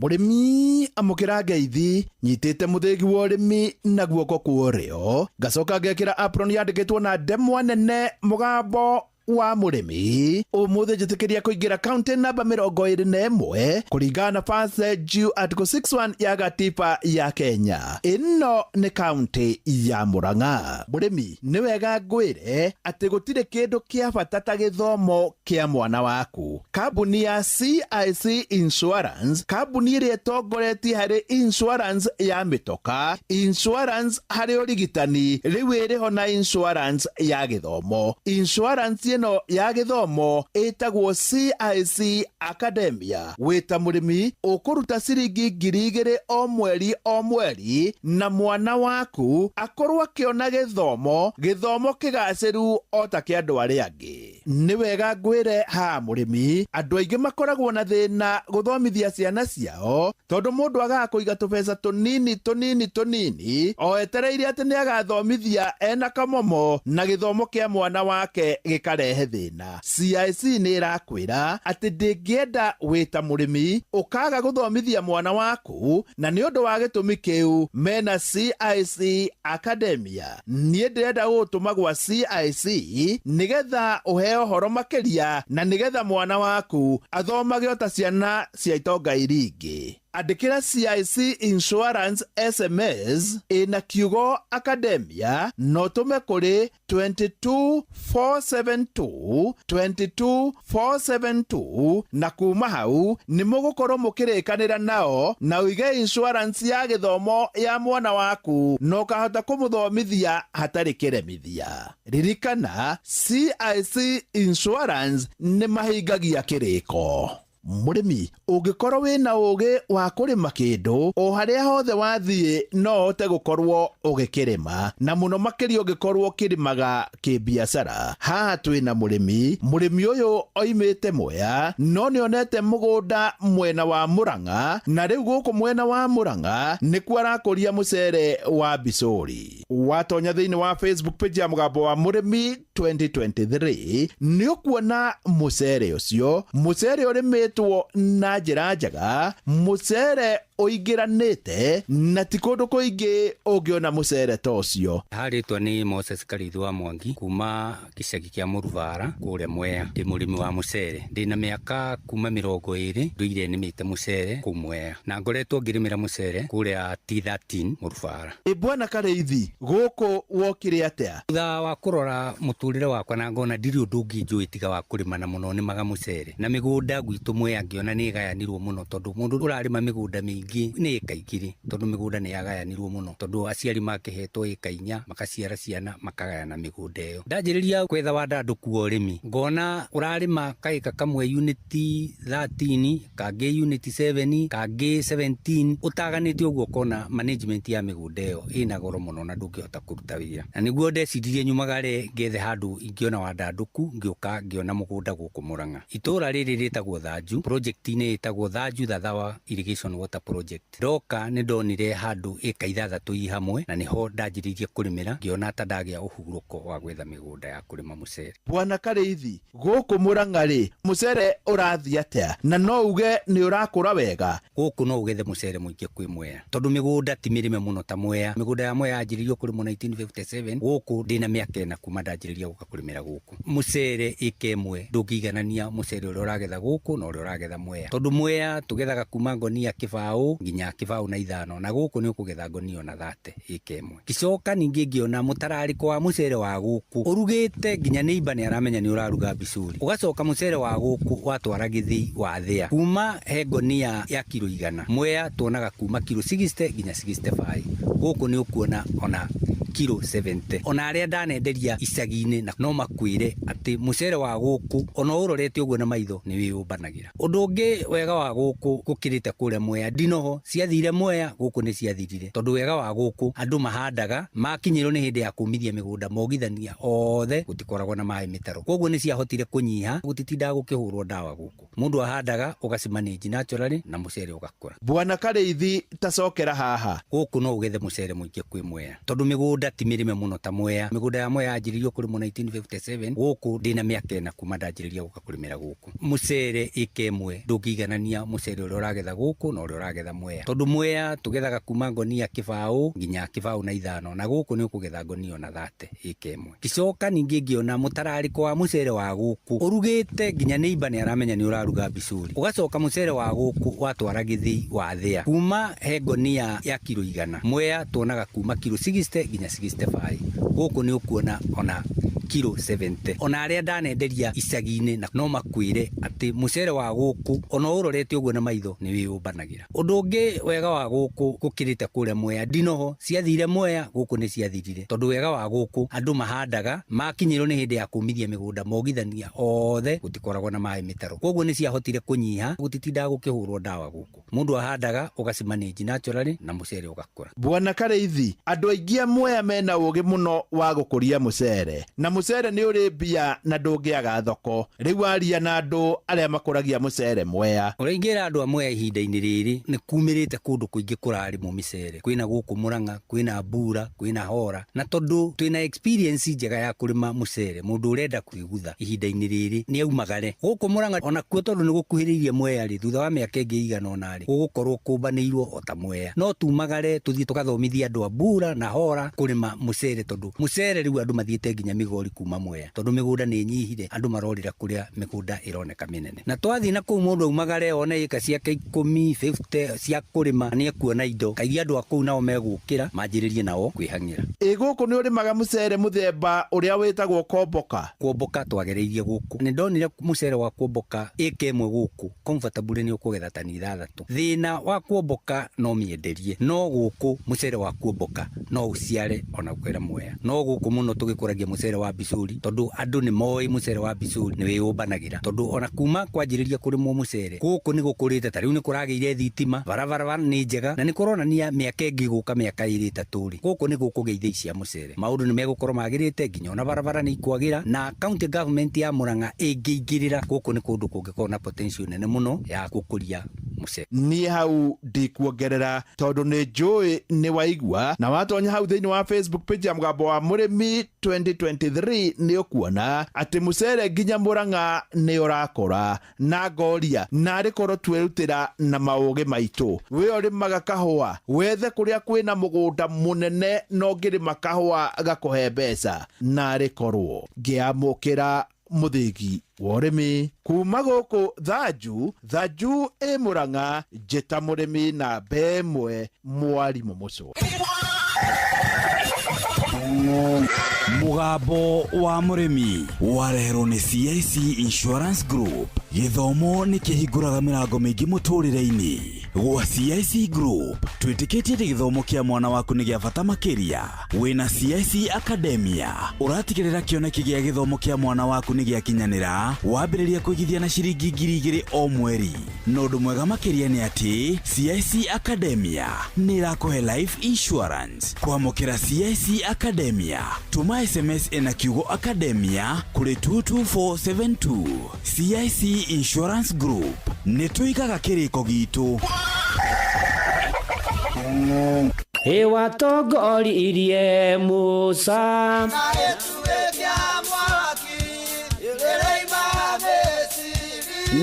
Mũrĩmi amũkĩra ngeithi, nyitĩte mũthĩgi wa ũrĩmi na guoko kwa ũrĩo, ngacoka ngekĩra apron yandĩkĩtwo na ndemwa nene mũgambo wa mũrĩmi. Ũmũthĩ njĩtĩkĩria kũingĩra kaunti namba 21 kũringana na First Due Article 61 ya gatiba ya Kenya. Ĩno nĩ kaunti ya Murang'a. Mũrĩmi, nĩ wega ngwĩre atĩ gũtirĩ kĩndũ kĩa bata ta gĩthomo kĩa mwana waku. Kambuni ya CIC Insurance, kambuni ĩrĩa ĩtongoretie harĩ insurance ya mĩtoka, insurance harĩ ũrigitani, rĩu ĩrĩho na insurance ya gĩthomo. Insurance ĩno ya gĩthomo ĩtagwo CIC Academia. Wĩta mũrĩmi ũkũruta ciringi 2,000 o mweri o mweri, na mwana waku akorwo akĩona gĩthomo, gĩthomo kĩgacĩru o ta kĩa andũ arĩa angĩ. Nĩ wega ngwĩre ha mũrĩmi, andũ aingĩ makoragwo na thĩna gũthomithia ciana ciao, tondũ mũndũ agaga kũiga tũbeca tũnini tũnini tũnini o etereire atĩ nĩ agathomithia ena kamomo, na gĩthomo kĩa mwana wake gĩkarehe thĩna. CIC nĩ ĩrakwĩra atĩ ndĩngĩenda wĩta mũrĩmi ũkaga gũthomithia mwana waku, na nĩ ũndũ wa gĩtũmi kĩu mena CIC Academia. Niĩ ndĩrenda gũgũtũma gwa CIC nĩgetha ũheo ũhoro makĩria, na nĩgetha mwana waku athomage o ta ciana cia itonga iria ingĩ. Andĩkĩra CIC Insurance SMS ĩna kiugo Academia na ũtũme kũrĩ 22472 22472, na kuma hau nĩ mũgũkorwo mũkĩrĩkanĩra nao na ũige insurance ya gĩthomo ya mwana waku na ũkahota kũmũthomithia hatarĩ kĩremithia. Ririkana, CIC Insurance nĩ mahingagia kĩrĩko. Mũrĩmi, ũngĩkorwo wĩna ũgĩ wa kũrĩma kĩndũ o harĩa hothe wathiĩ, no ũhote gũkorwo ũgĩkĩrĩma, na mũno makĩria ũngĩkorwo ũkĩrĩmaga kĩbiacara. Haha twĩna mũrĩmi. Mũrĩmi ũyũ oimĩte Mwea, no nĩonete mũgũnda mwena wa Mũrang'a, na rĩu gũkũ mwena wa Mũrang'a nĩkuo arakũria mũcere wa Mbicũri. Watonya thĩinĩ wa Facebook page ya Mũgambo wa Mũrĩmi 2023, nĩ ũkuona mũcere ũcio, mũcere ũrĩmĩtwo na njĩra njega, mũcere ũingĩranĩte, na ti kũndũ kũingĩ ũngĩona mũcere ta ũcio. Harĩtwa nĩ Moses Karĩithi wa Mwangi kuma gĩcagi kĩa Mũrubara kũrĩa Mwea. Ndĩ mũrĩmi wa mũcere, ndĩna mĩaka kuma 20 ndũire nĩmĩte mũcere kũu Mwea, na ngoretwo ngĩrĩmĩra mũcere kũrĩa T13 Mũrubara. Ĩ bwana Karĩithi, gũkũ wokire atĩa? Thutha wa kũrora mũtũrĩre wakwa na ngona ndirĩ ũndũ ũngĩ njũĩ tiga wa kũrĩma, na mũno nĩmaga mũcere, na mĩgũnda gwitũ Mwea ngĩona nĩ ĩgayanirwo mũno, tondũ mũndũ ũrarĩma mĩgũnda mĩingĩ nĩ ĩka 2, tondũ mĩgũnda nĩ yagayanirwo mũno, tondũ aciari makĩhetwo ĩka 4 makaciara ciana makagayana mĩgũnda ĩyo. Ndanjĩrĩria kwetha wandandũku wa ũrĩmi, ngona ũrarĩma kaĩka kamwe unit 13, kangĩ unit 7, kangĩ 17, ũtaganĩte ũguo ũkona management ya mĩgũnda ĩyo ĩna goro mũno na ndũngĩhota kũruta wĩra. Na nĩguo ndeciririe nyumagare ngethe handũ ingĩona wandandũku, ngĩũka ngĩona mũgũnda gũkũ Mũrang'a. Itũũra rĩrĩ rĩtagwo Thanju, project-inĩ ĩtagwo Thanju Thathawa Irrigation Water Project. Ndoka nĩ ndonire handũ ĩka 6 i hamwe, na nĩho ndanjĩrĩirie kũrĩmĩra, ngĩona ta ndagĩa ũhurũko wa gwetha mĩgũnda ya kũrĩma mũcere. Bwana Karĩithi, gũkũ Mũrang'a rĩ, mũcere ũrathiĩ atĩa? Na no uge nĩ ũrakũra wega? Gũkũ no ũgethe mũcere mũingĩ kwĩ Mwea, tondũ mĩgũnda ti mĩrĩme mũno ta Mwea. Mĩgũnda ya Mwea yanjĩrĩirio kũrĩmwo 1957, gũkũ ndĩna mĩaka 4 kuma ndanjĩrĩria gũka kũrĩmĩra gũkũ. Mũcere ĩka 1 ndũngĩiganania mũcere ũrĩa ũragetha gũkũ na ũrĩa ũragetha Mwea, tondũ Mwea tũgethaga kuma ngonia 0 nginya 25, na gũkũ nĩ ũkũgetha ngonia ona 30 ĩka 1. Ngĩcoka ningĩ ngĩona mũtararĩko wa mũcere wa gũkũ ũrugĩte nginya neighbor nĩ aramenya nĩ ũraruga mbicũri. Ũgacoka mũcere wa gũkũ watwara gĩthĩi wathĩa kuma he ngonia ya kiro 100, Mwea tuonaga kuma kiro 60 nginya 65, gũkũ nĩ ũkuona ona kiro 70. Ona arĩa ndanenderia icagi-inĩ na no makwĩre atĩ mũcere wa gũkũ ona ũrorete ũguo na maitho nĩ wĩyũmbanagĩra. Ũndũ ũngĩ wega wa gũkũ gũkĩrĩte kũrĩa Mwea, ndinoho ciathire Mwea, gũkũ nĩ ciathirire, tondũ wega wa gũkũ andũ mahandaga makinyĩrwo nĩ hĩndĩ ya kũmithia mĩgũnda mogithania othe, gũtikoragwo na maĩ mĩtaro, koguo nĩ ciahotire kũnyiha, gũtitindaga gũkĩhũrwo ndawa gũkũ. Mũndũ ahandaga ũgacimanage naturally na mũcere ũgakũra. Bwana Karĩithi, tacokera haha. Gũkũ no ũgethe mũcere mũingĩ kwĩ Mwea, tondũ mĩgũnda ti mĩrĩme mũno ta Mwea. Mĩgũnda ya Mwea yanjĩrĩirio kũrĩmwo 1957, gũkũ ndĩna mĩaka 4 kuma ndanjĩrĩria gũka kũrĩmĩra gũkũ. Mũcere ĩka 1 ndũngĩiganania mũcere ũrĩa ũragetha gũkũ na ũrĩa ũragetha Mwea, tondũ Mwea tũgethaga kuma ngonia 0 nginya 25, na gũkũ nĩ ũkũgetha ngonia ona 30 ĩka 1. Ngĩcoka ningĩ ngĩona mũtararĩko wa mũcere wa gũkũ ũrugĩte nginya neighbor nĩ aramenya nĩ ũraruga mbicũri. Ũgacoka mũcere wa gũkũ watwara gĩthĩi wathĩa kuma he ngonia ya kiro 100, Mwea tuonaga kuma kiro 60 nginya 65, gũkũ nĩ ũkuona ona kiro 70. Ona arĩa ndanenderia icagi-inĩ na no makwĩre atĩ mũcere wa gũkũ ona ũrorete ũguo na maitho nĩ wĩyũmbanagĩra. Ũndũ ũngĩ wega wa gũkũ gũkĩrĩte kũrĩa Mwea, ndinoho ciathire Mwea, gũkũ nĩ ciathirire, tondũ wega wa gũkũ andũ mahandaga makinyĩrwo nĩ hĩndĩ ya kũmithia mĩgũnda mogithania othe, gũtikoragwo na maĩ mĩtaro, koguo nĩ ciahotire kũnyiha, gũtitindaga gũkĩhũrwo ndawa gũkũ. Mũndũ ahandaga ũgacimanage naturally na mũcere ũgakũra. Bwana Karĩithi, andũ aingĩ a Mwea mena ũgĩ mũno wa gũkũria mũcere, na mũcere nĩ ũrĩ mbia na ndũngĩaga thoko. Rĩu aria na andũ arĩa makũragia mũcere Mwea. Ũrĩa ingĩra andũ a Mwea ihinda-inĩ rĩrĩ, nĩ kumĩrĩte kũndũ kũingĩ kũrarĩmwo mĩcere, kwĩna gũkũ Mũrang'a, kwĩna Mbura, kwĩna Hora, na tondũ twĩna experience njega ya kũrĩma mũcere, mũndũ ũrenda kwĩgutha ihinda-inĩ rĩrĩ nĩ aumagare gũkũ Mũrang'a. Onakuo tondũ nĩ gũkuhĩrĩirie Mwea rĩ, thutha wa mĩaka ĩngĩ ĩigana ũna rĩ, gũgũkorwo kũmbanĩirwo o ta Mwea. No tumagare tũthiĩ tũgathomithia andũ a Mbura na Hora kũrĩma mũcere, tondũ mũcere rĩu andũ mathiĩte nginya mĩgori. ori kuma Mwea tondu mĩgũnda nĩ ĩnyihire andũ marorĩra kũrĩa mĩgũnda ĩroneka mĩnene na twathiĩ na kũu mũndũ aumagare one ĩka ciake 10 50 cia kũrĩma nĩ ekuona indo kaingĩ andũ a kũu nao megũkĩra manjĩrĩrie nao kwĩhang'ĩra. Ĩ gũkũ nĩ ũrĩmaga mũcere mũthemba ũrĩa wĩtagwo komboka? Kuomboka twagereirie gũkũ nĩ ndonire mũcere wa kuomboka ĩka ĩmwe gũkũ comfortable nĩ ũkũgetha tani 6. Thĩna wa kuomboka no mĩenderie no gũkũ mũcere wa kuomboka no ũciare ona gũkĩra Mwea no gũkũ mũno tũgĩkũragia mũcere wa bicũri tondũ andũ nĩ moĩ mũcere wa bicũri nĩ wĩyũmbanagĩra tondũ ona kuma kwanjĩrĩria kũrĩmwo mũcere gũkũ nĩ gũkũrĩte ta rĩu nĩ kũragĩire thitima barabara nĩ njega na nĩ kũronania mĩaka ĩngĩ gũka mĩaka 2 3 rĩ gũkũ nĩ gũkũgĩa ithĩi cia mũcere maũndũ nĩ megũkorwo magĩrĩte nginya ona barabara nĩ ikwagĩra na county government ya Murang'a ĩngĩingĩrĩra gũkũ nĩ kũndũ kũngĩkorwo na potential nene mũno ya gũkũria mũcere. Niĩ hau ndikuongerera tondũ nĩ njũĩ nĩ waigua na watonya hau thĩinĩ wa Facebook page ya Mũgambo wa Mũrĩmi 2023 nĩ ũkuona atĩ mũcere nginya Murang'a nĩ ũrakũra na ngoria na rĩkorwo twĩrutĩra na maũgĩ maitũ. We ũrĩmaga kahũa wethe kũrĩa kwĩna mũgũnda mũnene no ngĩrĩma kahũa gakũhe mbeca na rĩkorwo ngĩamũkĩra mũthĩgi wa ũrĩmi kuma gũkũ Thanju Thanju ĩ Murang'a njĩta mũrĩmi na 1 mwarimũ Mũcũ. Mũgambo wa Mũrĩmi wareherwo nĩ CIC Insurance Group. Gĩthomo nĩ kĩhingũraga mĩrango mĩingĩ mũtũrĩre-inĩ. Gwa CIC Group twĩtĩkĩtie atĩ gĩthomo kĩa mwana waku nĩ gĩa bata makĩria. Wĩna CIC Academia ũratigĩrĩra kĩoneki gĩa gĩthomo kĩa mwana waku nĩ gĩakinyanĩra wambĩrĩria kũigithia na ciringi 2000 o mweri. Na ũndũ mwega makĩria nĩ atĩ CIC Academia nĩ ĩrakũhe life insurance. Kwamũkĩra CIC Academia tũma SMS ĩna kiugo Academia kũrĩ 22472. CIC Insurance Group nĩ tũigaga kĩrĩko gitũ. Ĩwatongoririe Musa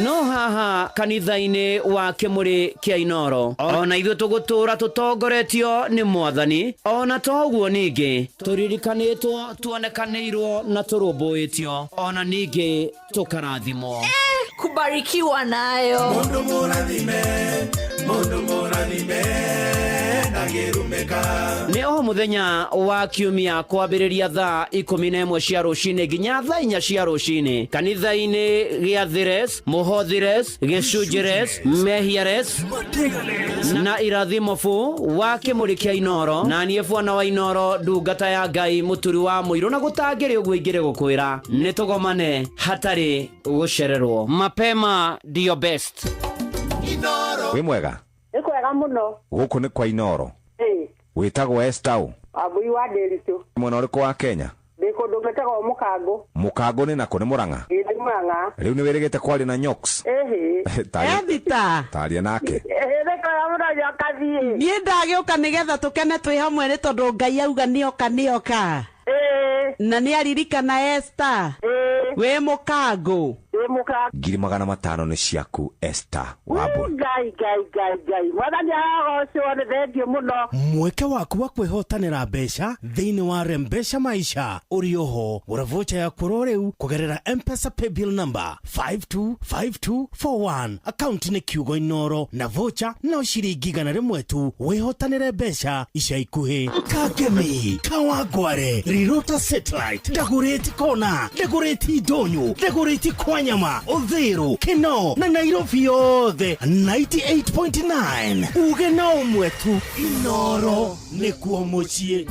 no haha kanitha-inĩ wa Kĩmũrĩ kĩa Inoro ona ithuĩ tũgũtũra tũtongoretio nĩ Mwathani ona toguo ningĩ tũririkanĩtwo tuonekanĩirwo na tũrũmbũĩtio ona ningĩ tũkarathimwo kubarikiwa nayo. Mundu mũrathime, mundu mũrathime Nĩ o mũthenya wa kiumia kwambĩrĩria thaa 11 cia rũcinĩ nginya thaa 4 cia rũcinĩ kanitha-inĩ gĩa Thires, Mũhothires, Gĩcunjĩres, Mehiares na Irathimobu wa Kĩmũrĩ kĩa Inoro na niĩ bwana wa Inoro ndungata ya Ngai mũturi wa mũirũ na gũtangĩrĩ ũguo ingĩrĩ gũkwĩra nĩ tũgomane hatarĩ gũcererwo. Mapema ndio best. Wĩ mwega? Nĩ kwega mũno. Gũkũ nĩ kwa Inoro. Wĩtagwo Esther ũ? Wambui wa Ndĩritũ. Mwena ũrĩkũ wa Kenya? Ndĩ kũndũ gwĩtagwo Mũkangũ. Mũkangũ nĩ nakũ? Nĩ Mũrang'a? Ĩ nĩ Mũrang'a. Rĩu nĩ wĩrĩgĩte kwaria na Nyox? Ĩhĩ. Ethita. Taria nake. Ĩhĩ nĩ kwega mũno Nyokabi. Niĩ ndagĩũka nĩgetha tũkene twĩ hamwe nĩ tondũ Ngai auga nĩoka nĩoka. Na nĩ aririkana Esther. Wĩ Mũkangũ. 500,000 nĩ ciaku Esther Wambui. Ngai ngai ngai ngai Mwathani arogocwo nĩ thengiũ mũno. Mweke waku wa kwĩhotanĩra mbeca thĩinĩ wa Rembesha Maisha ũrĩ oho. Gũra vocha yaku oro rĩu kũgerera M-Pesa paybill number 525241 akaunti nĩ kiugo Inoro na vocha no ciringi 100 tu. Wĩhotanĩre mbeca ica ikuhĩ. Kangemi, Kawangware, Rirota Satellite, Dagoretti Kona, Dagoretti Ndonyo, Dagoretti Kwanyama, Uthiru, Kino na Nairobi yothe 98.9. Uge na ũmwe tu Inoro nĩkuo mũciĩ.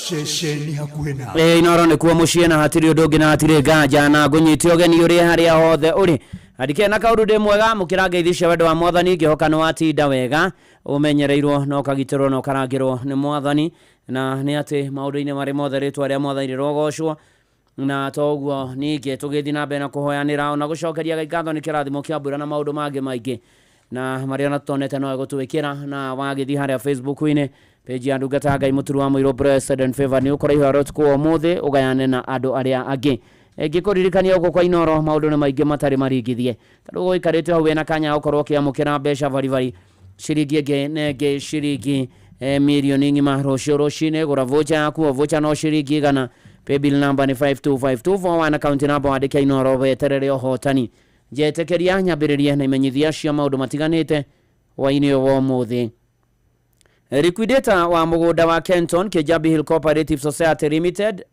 Ceceni hakuhĩ nawe. Inoro nĩkuo mũciĩ na hatirĩ ũndũ ũngĩ na hatirĩ nganja na ngũnyite ũgeni ũrĩ harĩa hothe ũrĩ. Andike na kaũndũ ndĩ mwega mũkĩra ngeithi cia wendo wa Mwathani ngĩhoka nĩ watinda wega ũmenyereirwo na ũkagitĩrwo na ũkarangĩrwo nĩ Mwathani na nĩ atĩ maũndũ-inĩ marĩ mothe rĩtwa rĩa Mwathani rĩrogocwo na toguo ningĩ tũgĩthiĩ na mbere na kũhoyanĩra ona gũcokeria Ngai ngatho nĩ kĩrathimo kĩa mbura na maũndũ mangĩ maingĩ na marĩa ona tũtonete no egũtwĩkĩra na wagĩthiĩ harĩa Facebook-inĩ page ya ndungata ya Ngai mũturi wa mũirũ Blessed and Favor nĩ ũkora ihoro ũtukũ wa ũmũthĩ ũgayane na andũ arĩa angĩ. Ngĩkũririkania gũkũ kwa Inoro maũndũ nĩ maingĩ matarĩ maringithie tondũ gũikarĩte hau wĩna kanya gũkorwo ũkĩamũkĩra mbeca baribari ciringi ĩngĩ na ĩngĩ ciringi mirioni ng'ima rũciũ rũcinĩ. Gũra vocha yaku o vocha no ciringi 100 Paybill number nĩ 525241, account number wandĩke Inooro weterere ũhotani. Njetĩkĩria nyambĩrĩrie na imenyithia cia maũndũ matiganĩte hwaĩ-inĩ ũyũ wa ũmũthĩ. Liquidator wa mũgũnda wa Kenton Kijabi Hill Cooperative Society Limited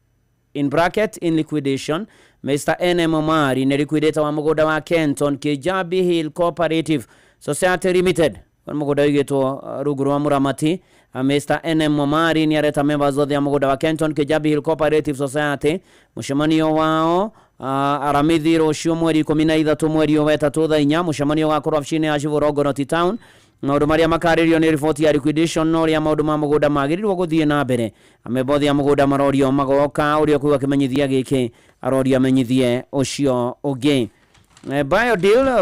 in bracket in liquidation Mr. N.M. Omari nĩ liquidator wa mũgũnda wa Kenton Kijabi Hill Cooperative Society Limited. Nĩ mũgũnda ũigĩtwo rungu rwa mũramati. Mr. N.M. Omari nĩ areta members othe a mũgũnda wa Kenton Kijabi Hill Cooperative Society mũcemanio wao aramithi rũciũ mweri 13 mweri ũyũ wa ĩtatũ thaa 4. Mũcemanio ũgakorwo wabici-inĩ ya Civil Longonot Town. Maũndũ marĩa makarĩrio nĩ riboti ya liquidation na ũrĩa maũndũ ma mũgũnda magĩrĩirwo gũthiĩ na mbere. Amemba othe a mũgũnda marorio magoka, ũrĩa ũkũigua kĩmenyithia gĩkĩ arorio amenyithie ũcio ũngĩ.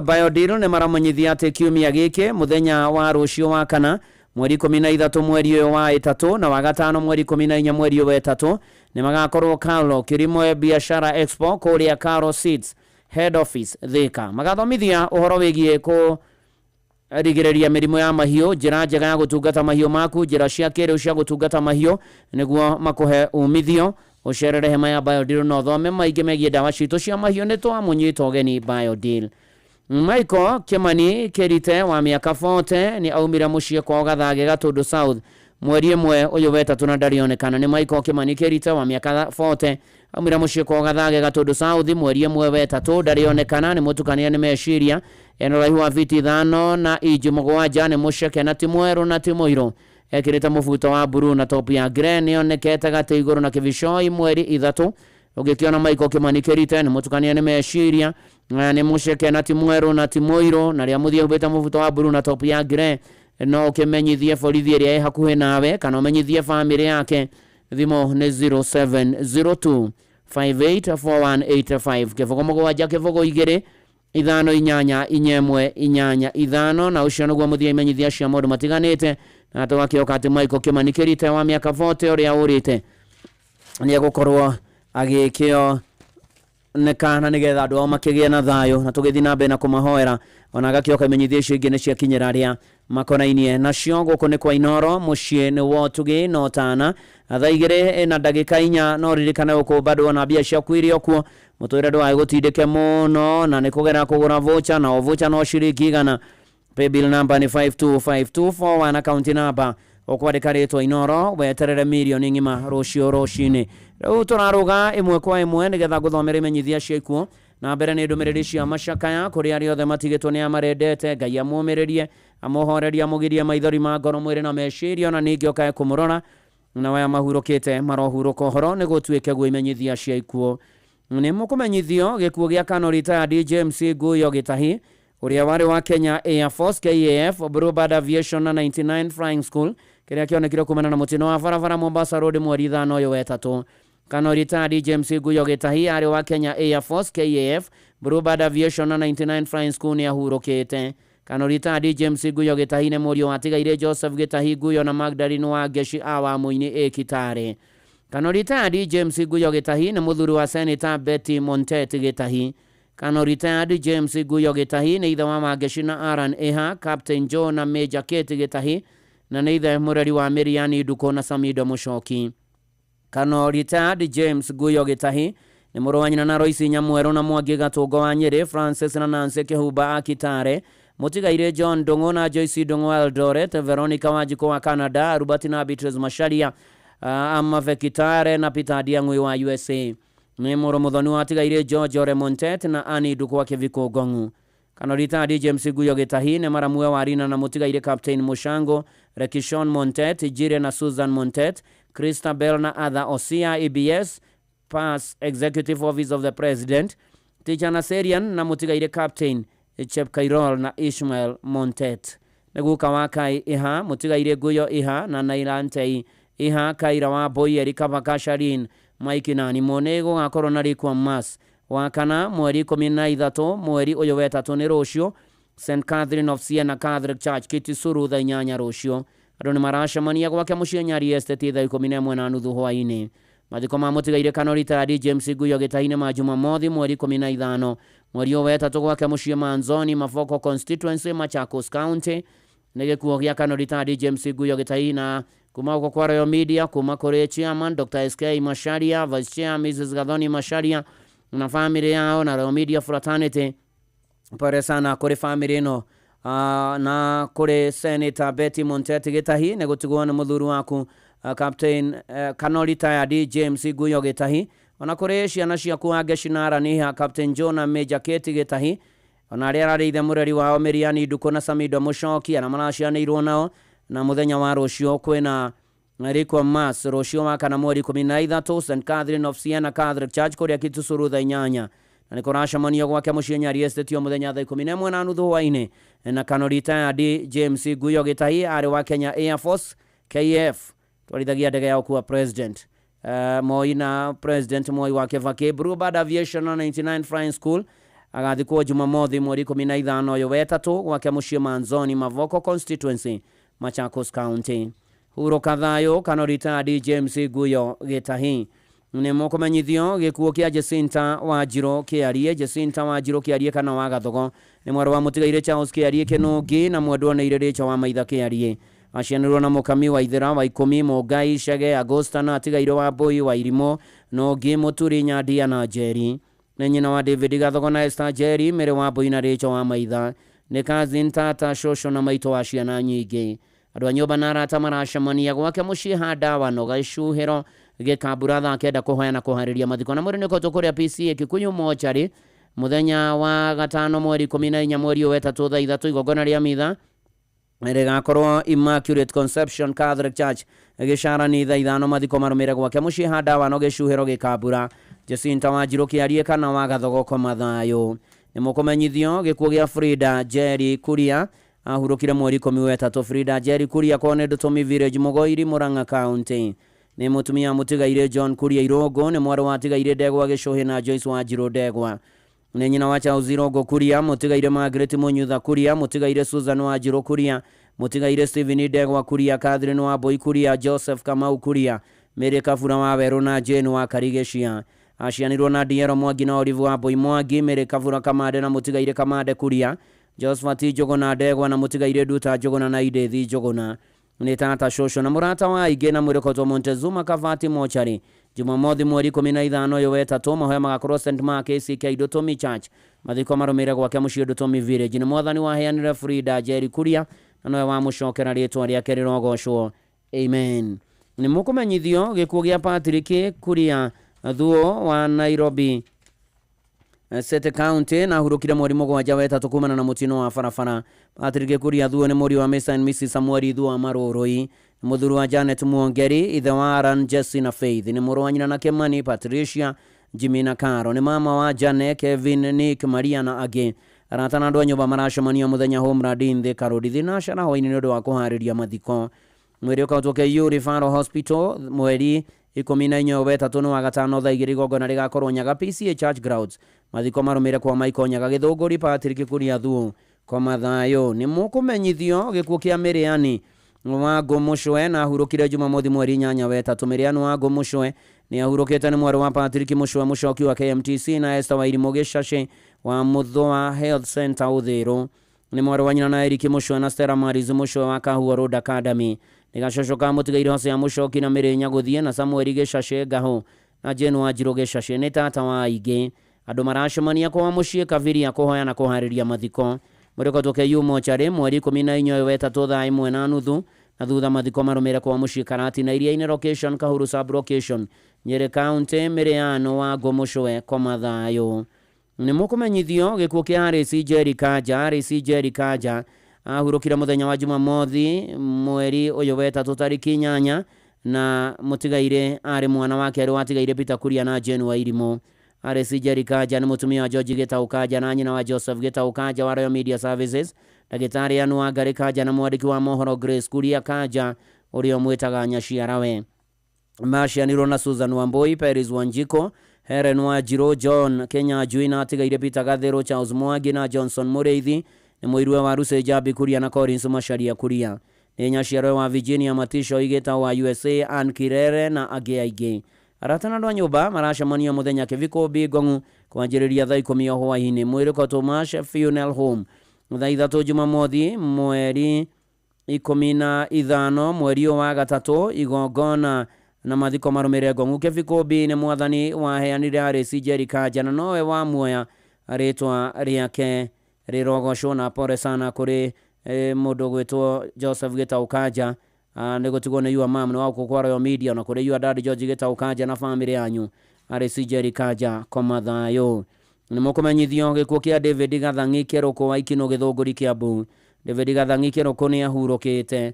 Biodeal nĩ maramenyithia atĩ kiumia gĩkĩ mũthenya wa rũciũ wa kana mweri 13 mweri ũyũ wa ĩtatũ na wa gatano mweri 14 mweri ũyũ wa ĩtatũ nĩ magakorwo Kalo Kilimo Biashara Expo kũrĩa Karo Seeds Head Office Thika. Magathomithia ũhoro wĩgiĩ kũ rigĩrĩria mĩrimũ ya mahiũ, njĩra njega ya gũtungata mahiũ maku, njĩra cia kĩrĩu cia gũtungata mahiũ nĩguo makũhe umithio. Ũcerere hema ya Biodeal na ũthome maingĩ megiĩ ndawa citũ cia mahiũ. Nĩ twamũnyita ũgeni Biodeal. Michael Kimani Kerite wa mĩaka 40 nĩ aumire mũciĩ kwao Gathage Gatũndũ South mweri ĩmwe ũyũ wetatũ na ndarĩonekana. Nĩ Michael Kimani Kerite wa mĩaka 40 aumire mũciĩ kwao Gathage Gatũndũ South mweri ĩmwe wetatũ ndarĩonekana. Nĩ mũtukania nĩ meciria, ena ũraihu wa fiti 5 na inji 7, nĩ mũceke na ti mwerũ na ti mũirũ, ekĩrĩte mũbuto wa blue na top ya grey, nĩonekete gatĩ igũrũ na kĩbicoi mweri 3. Ũngĩkĩona Michael Kimani Kerite nĩ mũtukania nĩ meciria, nĩ mũceke na ti mwerũ na ti mũirũ, na rĩa mũthia humbĩte mũbuto wa blue na top ya grey, no ũkĩmenyithie borithi ĩrĩa ĩ hakuhĩ nawe kana ũmenyithie bamĩrĩ yake. Thimũ nĩ 0702 584185 0 7 0 2 5 8 4 1 8 5. Na ũcio nĩguo mũthia imenyithia cia maũndũ matiganĩte, na tũgakĩoka atĩ Michael Kimani Kerite wa mĩaka 40 ũrĩa ũrĩte nĩ egũkorwo agĩkĩo nĩkana nĩgetha andũ ao makĩgĩe na thayũ, na tũgĩthiĩ na mbere na kũmahoera. Ona agakĩoka imenyithia icio ingĩ nĩ ciakinyĩra arĩa makonainie nacio. Gũkũ nĩ kwa Inooro, mũciĩ nĩ Wotugi no Tana, thaa 2 na ndagĩka 4. No ririkane gũkũ bado ona mbia ciaku irĩ o kuo, mũtũrĩre ndũgae gũtindĩke mũno, na nĩ kũgerera kũgũra voucher, na o voucher no ciringi 100. Paybill number nĩ 525241, account number ũkwandĩka rĩtwa Inooro, weterere mirioni ng'ima rũciũ rũcinĩ. Rĩu tũrarũga ĩmwe kwa ĩmwe nĩgetha ngũthomere imenyithia cia ikuũ. Na mbere nĩ ndũmĩrĩri cia macakaya kũrĩ arĩa othe matigĩtwo nĩ amarendete. Ngai amũmĩrĩrie, amũhorerie, amũgirie maithori ma ngoro, mwĩrĩ na meciria, ona ningĩ okae kũmũrora, na waya mahurũkĩte marohurũka ũhoro nĩ gũtuĩke guo. Imenyithia cia ikuũ nĩ mũkũmenyithio gĩkuũ gĩa Colonel retired James Nguyo Gĩtahi ũrĩa warĩ wa Kenya Air Force KAF Bluebird Aviation na 99 Flying School kĩrĩa kĩonekire kumana na mũtino wa barabara Mombasa Road mweri 5 ũyũ wetatũ. Colonel retired James Nguyo Gĩtahi arĩ wa Kenya Air Force KAF Bluebird Aviation na 99 Flying School nĩ ahurũkĩte. Colonel retired James Nguyo Gĩtahi nĩ mũriũ watigaire Joseph Gĩtahi Nguyo na Magdalene wa Ngeshi a wa Mũini ĩ Kitale. Colonel retired James Nguyo Gĩtahi nĩ mũthuri wa Senator Betty Montet Gĩtahi. Colonel retired James Nguyo Gĩtahi nĩ ithe wa Wangeshi na Aaron Iha, Captain Joe na Major Kate Gĩtahi, na nĩ ithe mũreri wa Miriani Nduku na Samido Mũcoki. Colonel retired James Nguyo Gĩtahi nĩ mũrũ wa nyina na Royce Nyamwerũ na Mwangi Gatũngo wa Nyĩrĩ, Francis na Nancy Kĩhumba a Kitale, mũtigaire John Ndung'u na Joyce Ndung'u wa Eldoret, Veronica Wanjikũ wa Canada, Robert na Beatrice Macharia Amave Kitale na Peter Ndiang'ui wa USA. Nĩ mũrũ mũthoni wa tigaire George Ore Montet na Annie Nduku wa Kĩbiko Ngong'u. Colonel retired James Nguyo Gĩtahi nĩ maramuwe wa Rina na mũtigaire Captain Mushango, Rekishon Montet, Jire na Susan Montet, Christabel na Arthur Osia EBS, Pass Executive Office of the President, Teacher Naserian na mũtigaire Captain Chepkairol na Ishmael Montet. Nĩ guka wa Kai Iha, mũtigaire Nguyo Iha na Nailantei Iha, Kaira wa Boyeri, Kabaka Sharin, Mike na Nimone. Gũgakorwo na Rikwa Mass wa kana mweri 13 mweri ũyũ wetatũ nĩ rũciũ, St Catherine of Siena Catholic Church Kitisuru thaa 8 rũciũ. Andũ nĩ maracemania gwake mũciĩ Nyari Estate thaa 11:30 hwaĩ-inĩ. Mathiko ma mũtigaire Colonel retired James Nguyo Gĩtahi nĩ ma Jumamothi mweri 15 mweri ũyũ wetatũ gwake mũciĩ Manzoni Mavoko constituency Machakos County. Nĩ gĩkuo gĩa Colonel retired James Nguyo Gĩtahi na Kuma gũkũ kwa Royal Media, kuma kũrĩ chairman Dr. SK Macharia, vice chair Mrs. Gathoni Macharia na family yao na Royal Media Fraternity. Pole sana kũrĩ family ĩno, na kũrĩ Senator Betty Monteti Gĩtahi nĩ gũtigwo nĩ mũthuri waku, Captain, Colonel retired James Guyo Gĩtahi, ona kũrĩ ciana ciaku Angeshi na Araniha, Captain John na Major Kate Gĩtahi, ona arĩa ararĩ ithe mũreri wao Miriani Nduku na Samido Mũcoki, arĩa maracianĩirwo nao. Na mũthenya wa rũciũ kwĩna Requiem Mass rũciũ wa kana mweri 13, St Catherine of Siena Catholic Church kũrĩa Kitusuru thaa 8, na nĩ kũracemanio gwake mũciĩ Nyari Estate o mũthenya thaa 11:30 hwaĩ-inĩ. Na Colonel retired James Guyo Gĩtahi arĩ wa Kenya Air Force KF, twarithagia ndege ya gũkua President Moi na President Moi wa Kibaki, Bluebird Aviation na 99 Flying School. Agathikwo Jumamothi mweri 15 ũyũ wetatũ gwake mũciĩ Manzoni, Mavoko constituency, Machakos County. Hurũka thayũ, Colonel retired James Guyo Gĩtahi. Nĩ mũkũmenyithio gĩkuũ kĩa Jacinta Wanjirũ Kĩarie. Jacinta Wanjirũ Kĩarie kana wa Gathogo nĩ mwarĩ wa mũtigairĩ Charles Kĩarie Kĩnũngi na mwendwa nĩ Irĩrĩcha wa Maitha Kĩarie. Acianĩrwo na Mũkami wa Ithĩra wa Ikũmi, Mũngai, Chege, Agosta na atigairĩ wa Mbũi wa Irimũ, Nũngi, Mũturi, Nyandia na Njeri. Nĩ nyina wa David Gathogo na Esther Njeri, Mĩrĩ wa Mbũi na Rĩcho wa Maitha. Nĩ cousin, tata, cũcũ na maitũ wa ciana nyingĩ. Andũ a nyũmba na arata maracemania gwake mũciĩ Handawa Noga Icuhĩro Gĩkambura thaa 9 kũhoya na kũharĩria mathiko. Na mwĩrĩ nĩ ũkoretwo kũrĩa PCA Kikuyu mochari mũthenya wa gatano mweri 14 mweri ũyũ wetatũ thaa 3, igongona rĩa mitha rĩgakorwo Immaculate Conception Catholic Church Gĩcarani thaa 5, mathiko marũmĩre gwake mũciĩ Handawa no Gĩcuhĩro Gĩkambura. Jacinta Wanjirũ Kĩarie kana wa Gathogo koma thayũ. Nĩ mũkũmenyithio gĩkuũ gĩa Frida Jerry Kuria, ahurũkire mweri 13. Frida Jerry Kuria kone Ndũtũmi Village, Mũgoiri, Murang'a County. Nĩ mũtumia mũtigairĩ John Kuria Irũngũ, nĩ mwarĩ wa tigairĩ Ndegwa Gĩcũhĩ na Joyce Wanjirũ Ndegwa. Nĩ nyina wa Charles Irũngũ Kuria, mũtigairĩ Margaret Mũnyutha Kuria, mũtigairĩ Susan Wanjirũ Kuria, mũtigairĩ Stephen Ndegwa Kuria, Catherine Wambui Kuria, Joseph Kamau Kuria, Mary Kabura wa Werũ na Jane wa Karigĩcia. Acianirwo na Diero Mwangi na Olive Wambui Mwangi, Mary Kabura Kamande na mũtigairĩ Kamande Kuria, Josephat Njũgũna Ndegwa na mũtigairĩ Nduta Njũgũna na Edith Njũgũna. Nĩ tata, cũcũ na mũrata wa aingĩ na mwĩrĩkotwo Montezuma Kavati mochari. Jumamothi mweri 15 ũyũ wetatũ, mahoya magakorwo St Mark ACK Ndũtũmi Church, mathiko marũmĩrĩre gwake mũciĩ Ndũtũmi Village. Nĩ mwathani waheanire Frida Jerry Kuria na nowe wamũcokera, rĩtwa rĩake rĩrogocwo, amen. Nĩ mũkũmenyithio gĩkuũ gĩa Patrick Kuria Thuo wa Nairobi City County, na ahurũkire mweri 7 wetatũ kumana na mũtino wa barabara. Patrick Kuria Thuo nĩ mũriũ wa Mr and Mrs Samuel Thuo wa Marũrũi, nĩ mũthuri wa Janet Mwongeri, ithe wa Aaron, Jesse na Faith, nĩ mũrũ wa nyina na Kimani, Patricia, Jimmy na Caro, nĩ mama wa Jane, Kevin, Nick, Maria na angĩ. Arata na andũ a nyũmba maracemania mũthenya Homeland Thika Road thinashara hwaĩ-inĩ nĩ ũndũ wa kũharĩria mathiko. Mwĩrĩ ũkautwo KU Referral Hospital mweri 14 wetatũ nĩ wa gatano thaa 2, igongona rĩgakorwo Nyaga PCA Church Grounds, mathiko marũmĩrĩre kwa Michael Nyaga Gĩthũngũri. Patrick Kuria Thuo koma thayũ. Nĩ mũkũmenyithio gĩkuũ kĩa Mĩrĩani wa Ngũmũcwe, na ahurũkire Jumamothi mweri 8 wetatũ. Mĩrĩani wa Ngũmũcwe nĩ ahurũkĩte, nĩ mwarĩ wa Patrick Mũcwe Mũcoki wa KMTC na Esther Wairimũ Gĩcacĩ wa Mũthũa Health Center Ũthĩrũ. Nĩ mwarĩ wa nyina na Eric Mũcwe na Stella Maris Mũcwe wa Kahua Road Academy. Nĩ gacoco ka mũtigairĩ Hosea Mũcoki na Mĩrĩ Nyagũthiĩ na Samuel Gĩcacĩ Ngahũ na Jane Wanjirũ Gĩcacĩ. Nĩ tata wa aingĩ. Andũ maracemania kwa mũciĩ Kabiria kũhoya na kũharĩria mathiko. Mũrĩkotwo KU mochari mweri 14 ũyũ wetatũ thaa 1:30, na thutha mathiko marũmĩrĩre kwa mũciĩ Karatina Iria-inĩ location, Kahuru sub location, Nyeri County. Mĩrĩano wa Ngũmũcwe koma thayũ. Nĩ mũkũmenyithio gĩkuũ kĩa Harris Jerry Kanja. Harris Jerry Kanja ahurũkire mũthenya wa Jumamothi mweri ũyũ wetatũ tarĩki 8, na mũtigairĩ arĩ mwana wa kerĩ watigaire Peter Kuria na Jane Wairimũ. Harris Jerry Kanja nĩ mũtumia wa George Gĩtaũ Kanja na nyina wa Joseph Gĩtaũ Kanja wa Royal Media Services, ndagĩtarĩ Ann Wangari Kanja na mwandĩki wa mohoro Grace Kuria Kanja ũrĩa ũmwĩtaga nyaciarawe. Macianirwo na Susan Wambui, Peris Wanjiko, Helen Wanjirũ, John Kenya Njui na atigaire Peter Gathero, Charles Mwangi na Johnson Mũrĩithi. Nĩ mũirue wa Rusi Njambi Kuria na Collins Macharia Kuria. Nĩ nyaciarwe wa Virginia Matisho Igĩta wa USA, Ann Kirere na angĩ aingĩ. Arata na andũ a nyũmba maracemania mũthenya Kĩbiko Ngong'u kwanjĩrĩria thaa 10 o hwaĩ-inĩ. Mwĩrĩ Tomash Funeral Home thaa 3 Jumamothi mweri 15 mweri ũyũ wa gatatũ, igongona na mathiko marũmĩrĩre Ngong'u Kĩbikũmbi. Nĩ mwathani waheanire RC Jerry Kanja na nowe wamuoya, rĩtwa rĩake rĩrogocwo. Na pole sana kũrĩ mũndũ ũgwĩtwo Joseph Gĩtaũ Kanja nĩ gũtigwo nĩ your mom, nĩ wa gũkũ kwa Royal Media, na kũrĩ your dad George Gĩtaũ Kanja na famĩlĩ yanyu. RC Jerry Kanja, koma thayũ. Nĩ mũkũmenyithio gĩkuũ kĩa David Gathang'i Kĩrũkũ wa Ikinũ, Gĩthũngũri, Kĩambu. David Gathang'i Kĩrũkũ nĩ ahurũkĩte.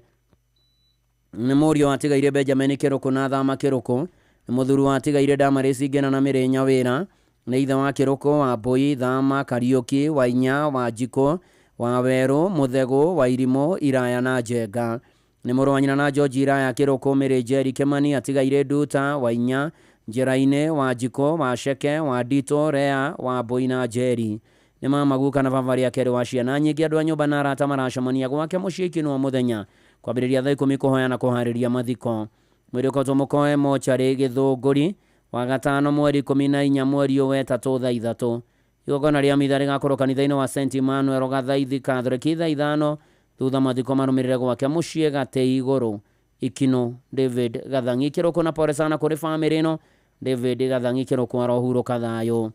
Nĩ mũriũ watigaire Benjamin Kĩrũkũ na Thama Kĩrũkũ. Nĩ mũthuri watigaire Damaris Ngena na Mĩrĩ Nyawĩra. Nĩ ithe wa Kĩrũkũ wa Mbũi, Thama, Kariũki, Wainya, Wanjikũ, wa Werũ, Mũthegũ, wa Irimũ, Iraya na Njenga. Nĩ mũrũ wa nyina na George Iraya Kĩrũkũ, Mĩrĩ Njeri Kĩmani. Atigaire Nduta, Wainya, Njĩra-inĩ, Wanjikũ, wa Ceke, wa Nditũ, Rea, wa Mbũi na Njeri. Nĩ mama, guka na baba rĩa kerĩ wa ciana nyingĩ. Andũ a nyũmba na arata maracemania gwake mũciĩ Ikinwo mũthenya kwambĩrĩria thaa 10 kũhoya na kũharĩria mathiko. Mwĩrĩ ũkotwo mũkoe mocarĩ Gĩthũngũri wagatano mweri 14 mweri ũyũ wetatũ thaa 3. Igongona rĩa mitha rĩgakorwo kanitha-inĩ wa St Emmanuel Gathaithi Catholic thaa 5. Thutha mathiko marũmĩrĩre gwake mũciĩ Gatĩ Igũrũ, Ikinũ. David Gathang'i Kĩrũkũ, na pole sana kũrĩ famĩlĩ ĩno. David Gathang'i Kĩrũkũ arohurũka thayũ.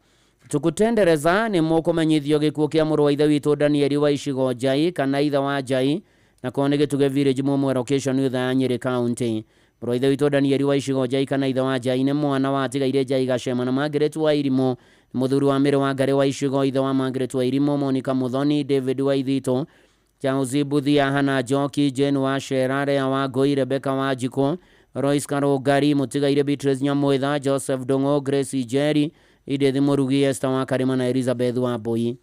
Tukutendereza nĩ mũkũmenyithio gĩkuũ kĩa mũrũ wa ithe witũ Danieli wa Icigo Njai kana ithe wa Njai, na kwao nĩ Gĩtugĩ Village, Mũmwe location, Othaya, Nyĩrĩ County. Mũrũ wa ithe witũ Danieli wa Icigo Njai kana ithe wa Njai nĩ mwana wa atigaire Njai Gacema na Margaret wa Irimũ. Nĩ mũthuri wa Mĩrĩ wa Ngarĩ wa Icigo, ithe wa Margaret wa Irimũ, Monica Muthoni, David wa Ithitũ, Charles Buthia, Hana Njoki, Jane wa Shera, Lea wa Ngũi, Rebecca wa Njikũ, Royce Karũngari, mũtigaire Beatrice Nyamwitha, Joseph Ndung'u, Grace Njeri, Edith Mũrugi, Esther wa Karĩma na Elizabeth wa Mbũi.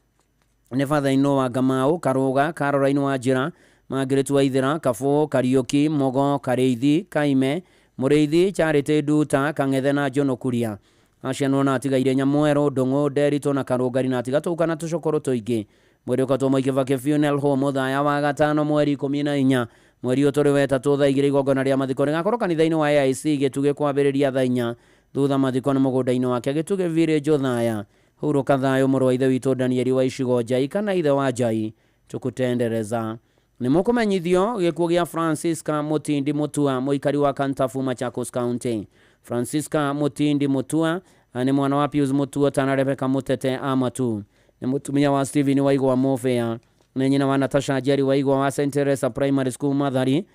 Nĩ father-in-law wa Ngamau, Karũga, Caroline wa Njĩra, Margaret wa Ithĩra, Kabũ, Kariũki, Mũgo, Karĩithi, Kaime, Mũrĩithi, Charity Nduta, Kang'ethe na John Kuria. Acianwo na atigaire Nyamwerũ, Ndung'u, Nderitũ na Karũngari na atigatũka na tũcũkũrũ tũingĩ. Mwĩrĩ ũkatwo Mwai Kĩbakĩ Funeral Home Othaya wagatano mweri 14 mweri ũyũ tũrĩ wetatũ thaa 2. Igongona rĩa mathiko rĩgakorwo kanitha-inĩ wa AIC Gĩtugĩ kwambĩrĩria thaa 4. Thutha mathiko nĩ mũgũnda-inĩ wake Gĩtugĩ Village, Othaya. Hurũka thayũ mũrũ wa ithe witũ Danieli wa Icigo Njai kana ithe wa Njai. Tukutendereza nĩ mũkũmenyithio gĩkuũ gĩa Francisca Mutindi Mutua, mũikari wa Kantafu, Machakos County. Francisca Mutindi Mutua nĩ mwana wa Pius Mutua tana Rebecca Mutete Amatu. Nĩ mũtumia wa Stephen Waigwa Mofea. Nĩ nyina wa Natasha Njeri Waigwa wa St Teresa Primary School, Mathari.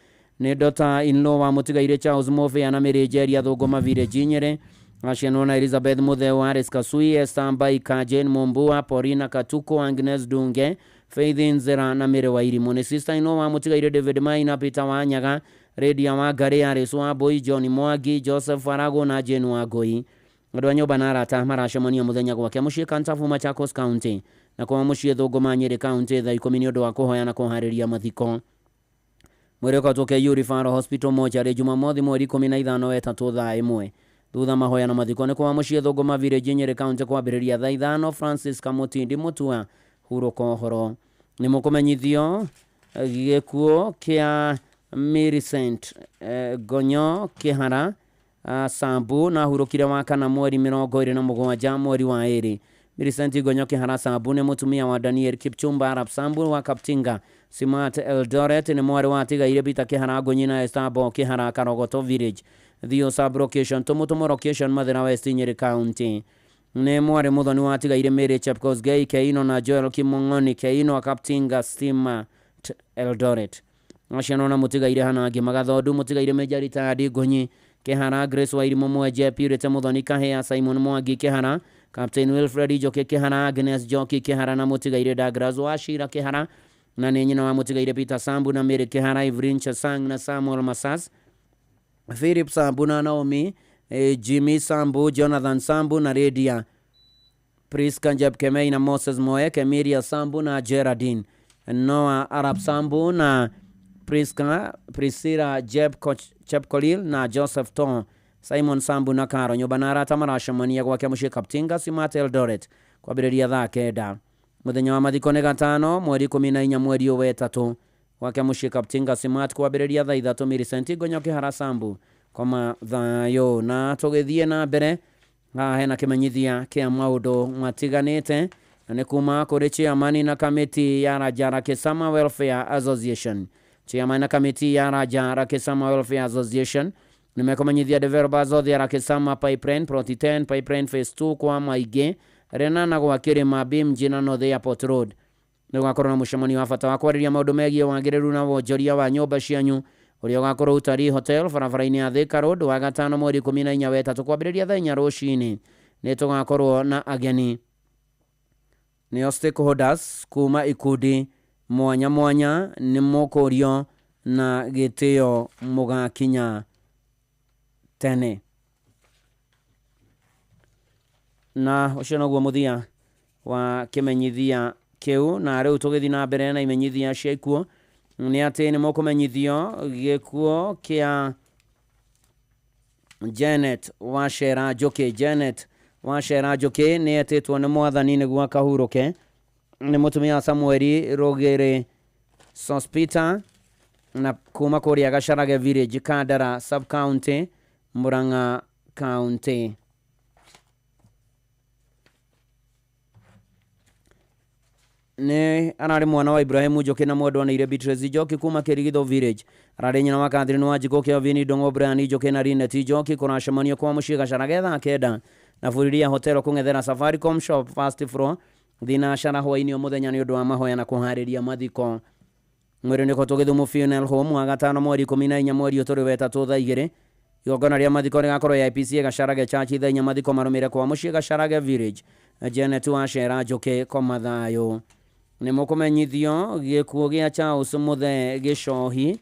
Nĩ daughter in law wa mũtigaire Charles Mofea na Mary Njeri Athũngũma Village, Nyĩrĩ. Acianwo na Elizabeth Mutheu, Aris Kasui, Esther Mbaika, Jane Mumbua, Paulina Katuko, Agnes Dunge, Faith Nzera na Mary wa Irimũ. Nĩ sister in law wa mũtigaire David Maina, Peter Wanyaga, Redia wa Ngarĩ, Aris wa Mbũi, John Mwangi, Joseph Farago na Jane wa Ngũi. Andũ a nyũmba na arata maracemania mũthenya gwake mũciĩ Kantafu, Machakos County, na kwa mũciĩ Thũngũma, Nyĩrĩ County thaa 10 nĩ ũndũ wa kũhoya na kũharĩria mathiko. Mwĩrĩ ũkatwo KU Referral Hospital mocarĩ Jumamothi mweri 15 wetatũ thaa 1. Thutha mahoya na mathiko nĩ kwa mũciĩ Thũngũma Village, Nyĩrĩ County kwambĩrĩria thaa 5. Francis Kamutindi Mutua, hurũka ũhoro. Nĩ mũkũmenyithio gĩkuũ kĩa Millicent Gonyo Kĩhara Sambu, na ahurũkire wa kana mweri 27 mweri wa ĩrĩ. Millicent Gonyo Kĩhara Sambu nĩ mũtumia wa Daniel Kipchumba Arap Sambu wa Kaptinga Simat, Eldoret. Nĩ mwarĩ wa atigaire Peter Kĩhara Ngũnyi na Esther Bo Kĩhara, Karogoto Village, Thio sub location, Tumutumu location, Mathira West, Nyĩrĩ County. Nĩ mwarĩ mũthoni wa atigaire Mary Chepkosgei Keino na Joel Kimong'oni Keino wa Kaptinga Stima Eldoret. Acianwo na mũtigaire Hana Ngĩ Magathondu, mũtigaire Major Retired Ngũnyi Kĩhara, Grace Wairimũ Mwenje, Purity Muthoni Kahĩa, Simon Mwangi Kĩhara, Captain Wilfred Njoki Kĩhara, Agnes Njoki Kĩhara na mũtigaire Douglas Wachira Kĩhara, na nĩ nyina wa mũtigaire Peter Sambu na Mary Kĩhara, Evelyn Chesang na Samuel Masas, Philip Sambu na Naomi, Jimmy Sambu, Jonathan Sambu na Lydia Priska Njepkemei na Moses Moeke, Miria Sambu na Gerardine Noah Arap Sambu na Priska Priscilla Chepkolil na Joseph Tom, Simon Sambu na Karo. Nyũmba na arata maracemania gwake mũciĩ Kaptinga Simat, Eldoret kwambĩrĩria thaa 9. Mũthenya wa mathiko nĩ gatano mweri 14 mweri ũyũ wetatũ gwake mũciĩ Kaptinga Simat kwambĩrĩria thaa 3. Millicent Gonyo Kĩhara Sambu, koma thayũ. Na tũgĩthiĩ na mbere, haha hena kĩmenyithia kĩa maũndũ matiganĩte, na nĩ kuma kũrĩ chairman na kamĩtĩ ya Rajara Kisama Welfare Association. Chairman na kamiti ya Raja Rakisama Welfare Association nĩmekũmenyithia developers othe a Rakisama Pipeline Plot 10 Pipeline Phase 2 kwa Maingĩ Rena na gwa Kĩrĩma BMG na North Airport Road. Nĩ gũgakorwo na mũcemanio wa bata wa kwarĩria maũndũ megiĩ wagĩrĩru na wonjoria wa nyũmba cianyu ũrĩa ũgakorwo Utalii Hotel barabara-inĩ ya Thika Road wa gatano mweri 14 wa ĩtatũ kwambĩrĩria thaa 4 rũcinĩ. Nĩ tũgakorwo na ageni nĩo stakeholders kuma ikundi mwanya mwanya nĩ mũkũrio na gĩtĩo mũgakinya tene. Na ũcio noguo mũthia wa kĩmenyithia kĩu. Na rĩu tũgĩthiĩ na mbere na imenyithia cia ikuũ nĩ atĩ nĩ mũkũmenyithio gĩkuũ kĩa Janet Wachera Njoki. Janet Wachera Njoki nĩ etĩtwo nĩ mwathani nĩguo akahurũke. Nĩ mũtumia wa Samueli Rugĩrĩ Sospita na kuma kũrĩa Gacharage Village, Kandara Sub County, Murang'a County. Nĩ ararĩ mwana wa Ibrahimu Njoki na mwendwa nĩ Beatrice Njoki kuma Kĩrigitho Village. Ararĩ nyina wa Catherine Wanjikũ, Kelvin Ndung'u, Brian Njoki na Linet Njoki. Kũracemanio kwa mũciĩ Gacharage thaa 9 na Buriria Hotel kũng'ethera Safaricom Shop first floor thinacara hwaĩ-inĩ o mũthenya nĩ ũndũ wa mahoya na kũharĩria mathiko. Mwĩrĩ nĩ ũkoretwo Gĩthumo Funeral Home wa gatano mweri 14 mweri ũtũrĩ wa ĩtatũ thaa 2. Igongona rĩa mathiko rĩgakorwo AIPCA Gacharage Church thaa 4 mathiko marũmĩrĩre kwa mũciĩ Gacharage Village. Janet Wachera Njoki koma thayũ. Nĩ mũkũmenyithio gĩkuũ gĩa Charles Muthee Gĩcohi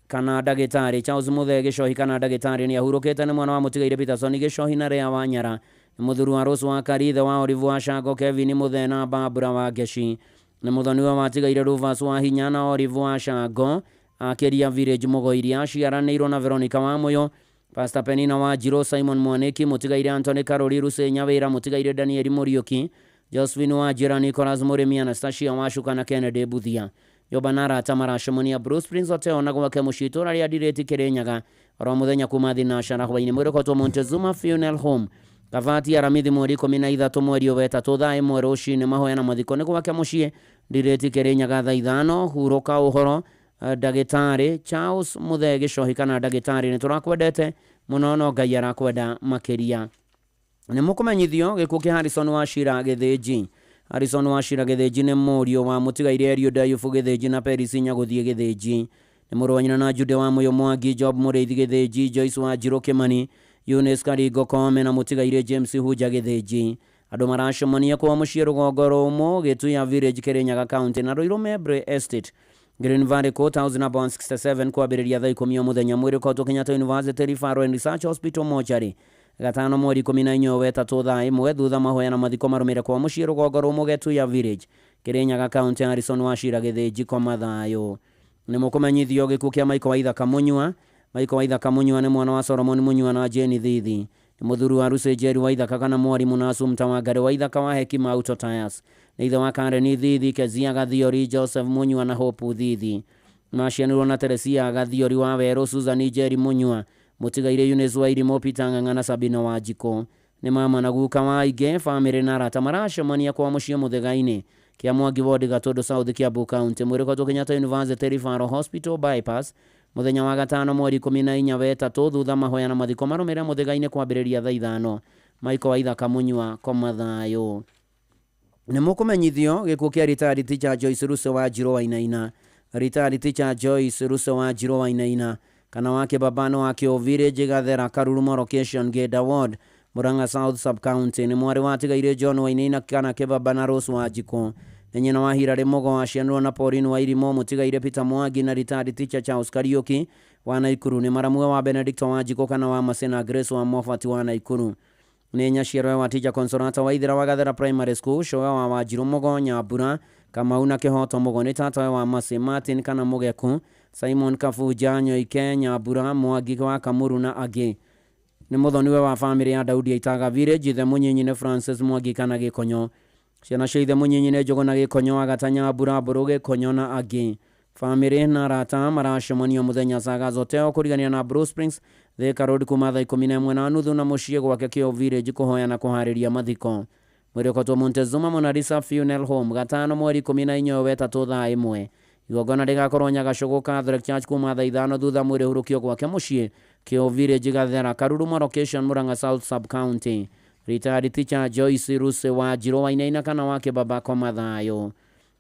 kana ndagĩtarĩ. Charles Muthee Gĩcohi kana ndagĩtarĩ nĩ ahurũkĩte nĩ mwana wa mũtigairĩ Peterson Gĩcohi na Rea Wanyara. Nĩ mũthuri wa Rose wa Karithe wa Olive wa Shango Kevin Muthee na Barbara wa Ngeci. Nĩ mũthoniwe wa tigaire Rufus wa Hinya na Olive wa Shango Akĩria Village Mũgoiria. Aciaranĩirwo na Veronica wa Mũyo, Pastor Penina wa Njirũ, Simon Mwaniki, mũtigaire Anthony Karori Rusi Nyawĩra, mũtigaire Daniel Mũriũki, Josephine wa Njĩra, Nicholas Mũrĩmi, Anastasia Wacuka na Kennedy Buthia. Nyũmba na arata maracemania Bruce Prince Hotel na gwake mũciĩ itũũra rĩa Ndirĩti Kĩrĩnyaga oro mũthenya kuma thinacara hwaĩ-inĩ. Mwĩrĩ ũkoretwo Montezuma Funeral Home Kavati Aramithi mweri 13 mweri wa ĩtatũ thaa 1 rũcinĩ. Mahoya na mathiko nĩ gwake mũciĩ Ndirĩti Kĩrĩnyaga thaa 5. Hurũka ũhoro ndagĩtarĩ Charles Muthee Gĩcohi kana ndagĩtarĩ, nĩ tũrakwendete mũno no Ngai arakwenda makĩria. Nĩ mũkũmenyithio gĩkuũ kĩa Harrison Wachira Gĩthĩnji. Harrison Wachira Gĩthĩnji nĩ mũriũ wa mũtigairĩ Eliud Ayubu Gĩthĩnji na Peris Nyagũthiĩ Gĩthĩnji. Nĩ mũrũ wa nyina na Jude wa Mũyũ Mwangi, Job Mũrĩithi Gĩthĩnji, Joyce wa Njirũ Kĩmani, Eunice Karingo Koome na mũtigairĩ James Hunja Gĩthĩnji. Andũ maracemania kwa mũciĩ rũgongo rũmũ Gĩtuya Village Kĩrĩnyaga County na Ruiru Mebre Estate Green Valley Court House number 167 kwambĩrĩria thaa 10 o mũthenya. Mwĩrĩ ũkoretwo Kenyatta University Referral and Research Hospital mortuary gatano mweri 14 wa ĩtatũ thaa 1 thutha mahoya na mathiko marũmĩrĩre kwa mũciĩ rũgongo rũmũ Gĩtuya Village Kĩrĩnyaga County. Harrison Wachira Gĩthĩnji koma thayũ. Nĩ mũkũmenyithio gĩkuũ kĩa Michael Waithaka Mũnyua. Michael Waithaka Mũnyua nĩ mwana wa Solomon Mũnyua na Jane Thithi. Nĩ mũthuri wa Lucy Njeri Waithaka kana mwarimũ na Assumpta Wangari Waithaka wa Hekima Auto Tires. Nĩ ithe wa Karen Thithi, Kezia Gathiori, Joseph Mũnyua na Hope Thithi. Macianirwo na Teresia Gathiori wa Werũ, Susan Njeri Mũnyua, mũtigairĩ Eunice Wairimũ, Peter Ng'ang'a na Sabina Wanjikũ. Nĩ mama na guka wa aingĩ, bamĩrĩ na arata maracemania kwa mũciĩ Mũthĩga-inĩ kĩa Mwangi Ward Gatũndũ South Kiambu County. Mwĩrĩ ũkoretwo Kenyatta University Referral Hospital Bypass mũthenya wa gatano mweri 14 wa ĩtatũ thutha mahoya na mathiko marũmĩrĩre Mũthĩga-inĩ kwambĩrĩria thaa 5. Michael Waithaka Mũnyua koma thayũ. Nĩ mũkũmenyithio gĩkuũ kĩa retired teacher Joyce Ruse wa Njirũ Wainaina. Retired teacher Joyce Ruse wa Njirũ Wainaina kana wa Kĩbabano wa Kĩũ Village Gathera Karurumo Location Ngĩnda Ward Murang'a South Sub County. Nĩ mwarĩ wa tigairĩ John Wainaina kana Kĩbaba na Rose Wanjikũ. Nĩ nyina wa Hilary Mũgo aciaranĩirwo na Pauline Wairimũ, mũtigairĩ Peter Mwangi na retired teacher Charles Kariuki wa Naikuru. Nĩ maramwe wa Benedict Wanjikũ kana wa Masena Grace wa Moffat wa Naikuru. Nĩ nyaciarwe wa teacher Consolata Waithera wa Gathera Primary School, cũwe wa Wanjirũ Mũgo, Nyambura Kamau na Kĩhoto Mũgo. Nĩ tatawe wa Mercy Martin kana Mũgeku, Simon Kabuja Nyoike, Nyambura Mwangi wa Kamuru na angĩ. Nĩ mũthoniwe wa bamĩrĩ ya Daudi Aitaga Village. Ithe mũnyinyi nĩ Francis Mwangi kana Gĩkonyo. Ciana cia ithe mũnyinyi nĩ Njũgũ na Gĩkonyo, Agata Nyambura, Mbũrũ Gĩkonyo na angĩ. Bamĩrĩ na arata maracemania mũthenya Saga Hotel kũrigania na Blue Springs Thika Road kuma thaa 11:30 na mũciĩ gwake Kĩũ Village kũhoya na kũharĩria mathiko. Mwĩrĩ ũkoretwo Montezuma Mona Lisa Funeral Home gatano mweri 14 wa ĩtatũ thaa 1. Igongona rĩgakorwo Nyagacũgũ Catholic Church kuma thaa 5 thutha mwĩrĩ hurũkio gwake mũciĩ Kĩo Village Gathera, Karurumo Location, Murang'a South Sub County. Retired teacher Joyce Ruse wa Njirũ Wainaina kana wa Kĩbaba koma thayũ.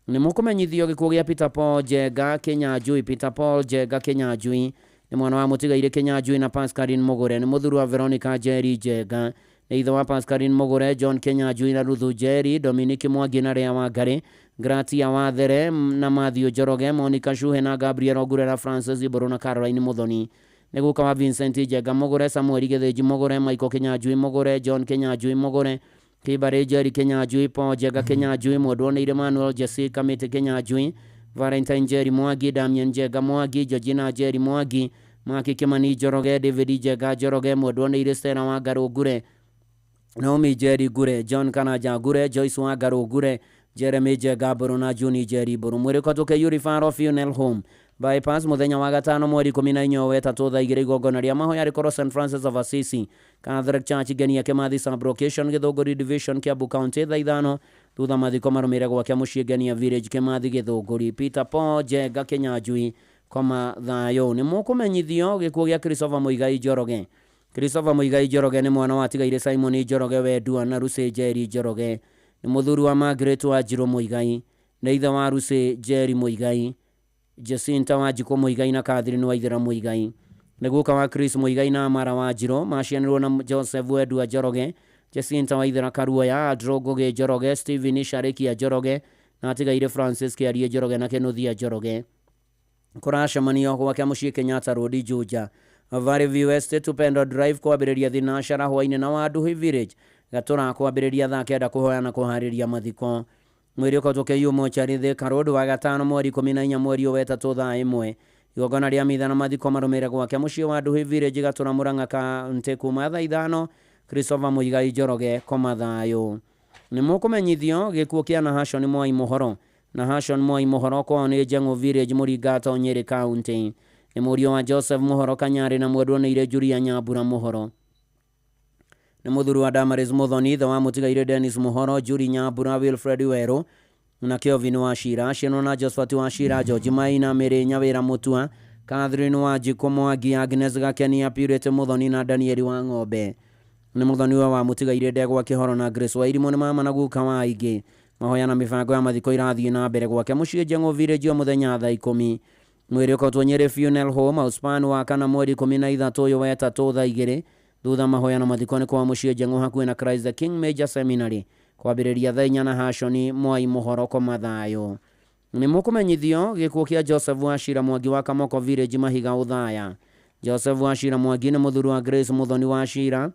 Nĩ mũkũmenyithio gĩkuũ gĩa Peter Paul Njenga Kĩnyanjui. Peter Paul Njenga Kĩnyanjui nĩ mwana wa mũtigairĩ Kĩnyanjui na Pascaline Mũgũre, nĩ mũthuri wa Veronica Njeri Njenga, nĩ ithe wa Pascaline Mũgũre, John Kĩnyanjui na Ruthu Njeri, Dominic Mwangi na Rea Wangari, Gratia Wathere na Matthew Njoroge, Monica Shuhe na Gabriel Ogure na Francis Mbũrũ na Caroline Muthoni. Nĩ guka wa Vincent Njenga Mũgũre, Samuel Gĩthĩnji Mũgũre, Michael Kĩnyanjui Mũgũre, John Kĩnyanjui Mũgũre, Kĩbarĩ Njeri Kĩnyanjui, Paul Njenga Kĩnyanjui, Mwendwa nĩ Emmanuel Jessica Mĩtĩ Kĩnyanjui, Valentine Njeri Mwangi, Damien Njenga Mwangi, Georgina Njeri Mwangi, Maki Kimani Njoroge, David Njenga Njoroge, Mwendwa nĩ Stella Wangarũ Ngure, Naomi Njeri Ngure, John Kanaja Ngure, Joyce Wangarũ Ngure, Jeremy Njenga Mbũrũ na Juni Njeri Mbũrũ. Mwĩrĩ ũkatũke Referral Funeral Home Bypass mũthenya wa gatano mweri 14 wa ĩtatũ thaa 2 igongona rĩa mahoya rĩkorwo St Francis of Assisi Catholic Church Ngenia Kĩmathi Sub Location Gĩthũngũri Division Kiambu County thaa 5 thutha mathiko marũmĩrĩre gwake mũciĩ Ngenia Village Kĩmathi Gĩthũngũri. Peter Paul Njenga Kĩnyanjui koma thayũ. Nĩ mũkũmenyithio gĩkuũ gĩa Christopher Muigai Njoroge. Christopher Muigai Njoroge nĩ mwana wa tigaire Simon Njoroge Wendua na Lucy Njeri Njoroge, nĩ mũthuri wa Margaret Wanjirũ Muigai, nĩ ithe wa Lucy Njeri Muigai, Jacinta Wanjikũ Muigai na Catherine Waithera Muigai, nĩ guka wa Chris Muigai na Amara Wanjirũ, macianĩrwo na Joseph Wendua Njoroge, Jacinta Waithera Karuoya, Andrew Ngũgĩ Njoroge, Stephen Sharikia Njoroge na atigaire Francis Kĩarie Njoroge na Kĩnuthia Njoroge. Kũracemanio gwake mũciĩ Kenyatta Road Juja, Valley View Estate, Upendo Drive kwambĩrĩria thinashara hwainĩ na Wanduhi Village Gatũra kwambĩrĩria thaa 9 kũhoya na kũharĩria mathiko. Mwĩrĩ ũkatũke mochari Thika Road wa gatano mweri 14 mweri wa ĩtatũ thaa 1. Igongona rĩa mitha na mathiko marũmĩrĩre gwake mũciĩ wa Nduhi Village Gatũra Murang'a County kuma thaa 5. Christopher Muigai Njoroge koma thayũ. Nĩ mũkũmenyithio gĩkuũ kĩa Nahashon Mwai Mũhoro. Nahashon Mwai Mũhoro kwao nĩ Njeng'ũ Village Mũringato Nyĩrĩ County. Nĩ mũriũ wa Joseph Mũhoro Kanyarĩ na mwendwa nĩ Julia Nyambura Mũhoro. Nĩ mũthuri wa Damaris Muthoni, ithe wa mũtigairĩ Dennis Mũhoro, Julie Nyambura, Wilfred Werũ na Kelvin Wachira, cianwo na Josephat Wachira, George Maina, Mary Nyawĩra Mutua, Catherine Wanjikũ Mwangi, Agnes Gakenia, Purity Muthoni na Daniel wa Ng'ombe. Nĩ mũthoni wa mũtigairĩ Ndegwa Kĩhoro na Grace Wairimũ nĩ mama na guka wa aingĩ. Mahoya na mĩbango ya mathiko irathiĩ na mbere gwake mũciĩ Njeng'ũ Village o mũthenya thaa 10. Mwĩrĩ ũkotwo Nyĩrĩ Funeral Home Outspan wa kana mweri 13 ũyũ wa ĩtatũ thaa 2 thutha mahoya na mathiko nĩ kwa mũciĩ Njeng'ũ hakuhĩ na Christ the King Major Seminary kwambĩrĩria thaa 4 na Hashoni Mwai Mũhoro koma thayũ. Nĩ mũkũmenyithio gĩkuũ kĩa Joseph Wachira Mwangi wa Kamoko Village Mahiga Ũthaya. Joseph Wachira Mwangi nĩ mũthuri wa Grace Muthoni Wachira,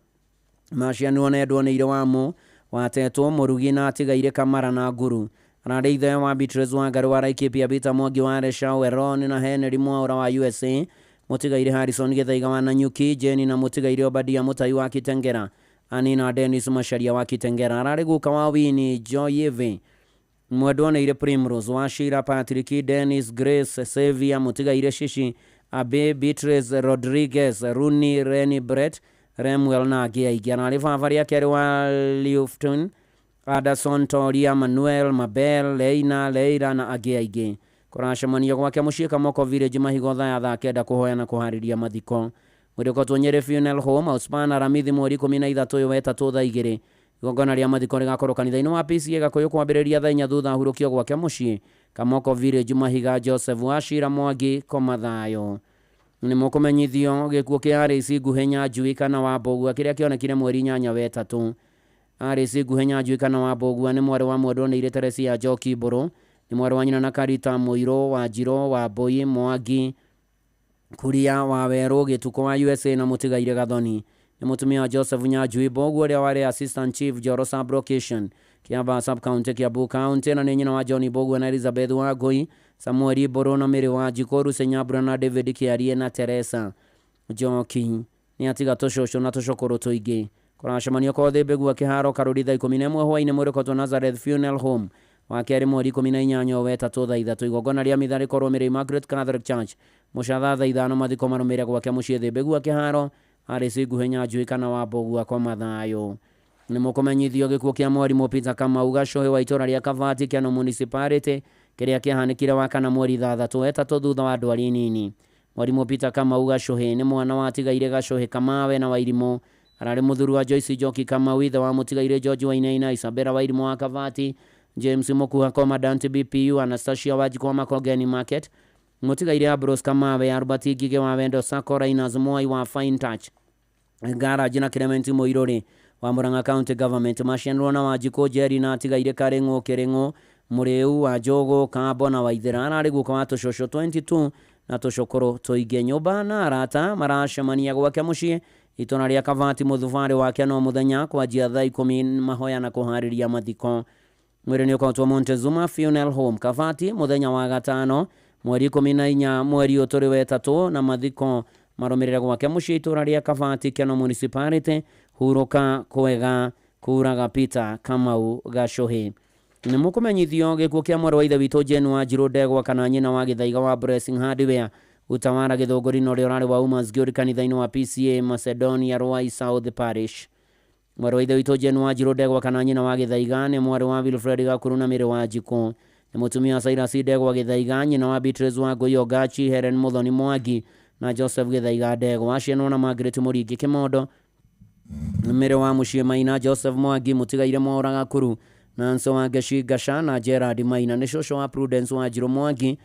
macianirwo na Edward Nĩire Wamũ watetwo Mũrugi na atigaire Kamara na Nguru. Ararĩ ithe wa Beatrice Wangarĩ wa Laikipia, Peter Mwangi wa Reshau, Eron na Henry Mwaura wa USA, mũtigaire Harrison Gĩthaiga wa Nanyuki, Jane na mũtigaire Obadia Mũtai wa Kitengera, Ani na Dennis Macharia wa Kitengera. Ararĩ guka wa Winnie Joyeve, mwendwa nĩire Primrose Wachira, Patrick, Dennis, Grace, Xavier, mũtigaire Shishi, Abe, Beatrice Rodriguez, Rooney, Reni Brett, Remwell na angĩ aingĩ. Ararĩ baba rĩa kerĩ wa Lufton, Anderson, Toria, Manuel, Mabel, Leina, Leira na angĩ aingĩ. Kũracemanio gwake mũciĩ Kamoko Village Mahiga thaa ya thaa 9 kũhoya na kũharĩria mathiko. Mwĩrĩ ũkotwo Nyĩrĩ Funeral Home Outspan Aramithi mweri 13 ũyũ wa ĩtatũ thaa 2. Igongona rĩa mathiko rĩgakorwo kanitha-inĩ wa PCEA Gakũyũ kwambĩrĩria thaa 4 thutha hurũkio gwake mũciĩ Kamoko Village Mahiga. Joseph Wachira Mwangi koma thayũ. Nĩ mũkũmenyithio gĩkuũ kĩa Alice Nguhĩ Nyanjui kana wa Mbũgua kĩrĩa kĩonekire mweri 8 wa ĩtatũ. Alice Nguhĩ Nyanjui kana wa Mbũgua nĩ mwarĩ wa mwendwa nĩ Teresia Njoki Mbũrũ, nĩ mwarĩ wa nyina na Karita Mũirũ wa Njirũ wa Mbũi Mwangi Kuria wa Werũ Gĩtukũ wa USA na mũtigaire Gathoni. Nĩ mũtumia wa Joseph Nyanjui Mbũgua ũrĩa warĩ Assistant Chief Njoro Sub Location Kiambaa Sub County Kiambu County, na nĩ nyina wa John Mbũgua na Elizabeth Wangũi, Samuel Mbũrũ na Mary Wanjikũ, Lucy Nyambura na David Kĩarie na Teresa Njoki. Nĩ atiga tũcũcũ na tũcũkũrũ tũingĩ. Kũracemanio kwa Thĩmbĩgua Kĩharo Karũri thaa 11 hwainĩ. Mwĩrĩ ũkotwo Nazareth Funeral Home wa kerĩ mweri 18 wa ĩtatũ thaa 3. Igongona rĩa mitha rĩkorwo Mary Margaret Catholic Church Mũcatha thaa 5. Mathiko marũmĩrĩre gwake mũciĩ Thĩmbĩgua Kĩharo. Alice Nguhĩ Nyanjui kana wa Mbũgua koma thayũ. Nĩ mũkũmenyithio gĩkuũ kĩa mwarimũ Peter Kamau Gacũhĩ wa itũũra rĩa Kabati Keno Municipality Kĩrĩa kĩahanĩkire Wakana mweri ithathatũ wetatũ thutha wa ndwari nini. Mwarimũ Peter Kamau Gacũhĩ nĩ mwana wa atigaire Gacũhĩ Kamawe na Wairimũ. Ararĩ mũthuri wa Joyce Njoki Kamau, ithe wa mũtigaire George Wainaina, Isabella Wairimũ wa Kavati, James Mũkuha Commandant BPU, Anastasia Wanjikũ wa Makongeni Market, mũtigaire Ambrose Kamawe, Albert Ngigĩ wa Wendo Sacco, Rainas Mwai wa Fine Touch Garage na Clement Mũirũrĩ wa Murang'a County Government. Macianirwo na Wanjikũ Njeri na atigaire Karĩng'ũ Kĩrĩng'ũ Mũrĩu wa Njũgũ Kambo na Waithĩra. Ararĩ guka wa tũcũcũ 22 na tũcũkũrũ tũingĩ. Nyũmba na arata maracemania gwake mũciĩ itũra rĩa Kavati mũthubarĩ wake no mũthenya kwanjia thaa 10 mahoya na kũharĩria mathiko. Mwĩrĩ nĩ ũkautwo Montezuma Funeral Home Kavati mũthenya wa gatano mweri 14 mweri ũtũrĩ wetatũ na mathiko marũmĩrĩre gwake mũciĩ itũra rĩa Kavati Keno Municipality. Hurũka kwega kuraga Peter Kamau Gacũhĩ. Nĩ mũkũmenyithio gĩkuũ kĩa mwarĩ wa ithe witũ Jane Wanjirũ Ndegwa kana nyina wa Gĩthaiga wa Blessing Hardware Utawara Gĩthũngũri na ũrĩa ũrarĩ wa Women's Guild kanitha-inĩ wa PCA Macedonia Ruai South Parish. Mwarĩ wa ithe witũ Jane Wanjirũ Ndegwa kana nyina wa Gĩthaiga nĩ mwarĩ wa Wilfred Gakuru na Mĩrĩ Wanjikũ. Nĩ mũtumia wa Cyrus Ndegwa Gĩthaiga, nyina wa Beatrice Wangũi Ogachi, Helen Muthoni Mwangi na Joseph Gĩthaiga Ndegwa. Acianwo na Margaret Mũringi Kĩmondo, Mĩrĩ wa Mũciĩ Maina, Joseph Mwangi mũtigaire Mwaũra Gakuru, Nancy Wangeshi Ngasha na Gerard Maina. Nĩ cũcũ wa Prudence Wanjirũ Mwangi,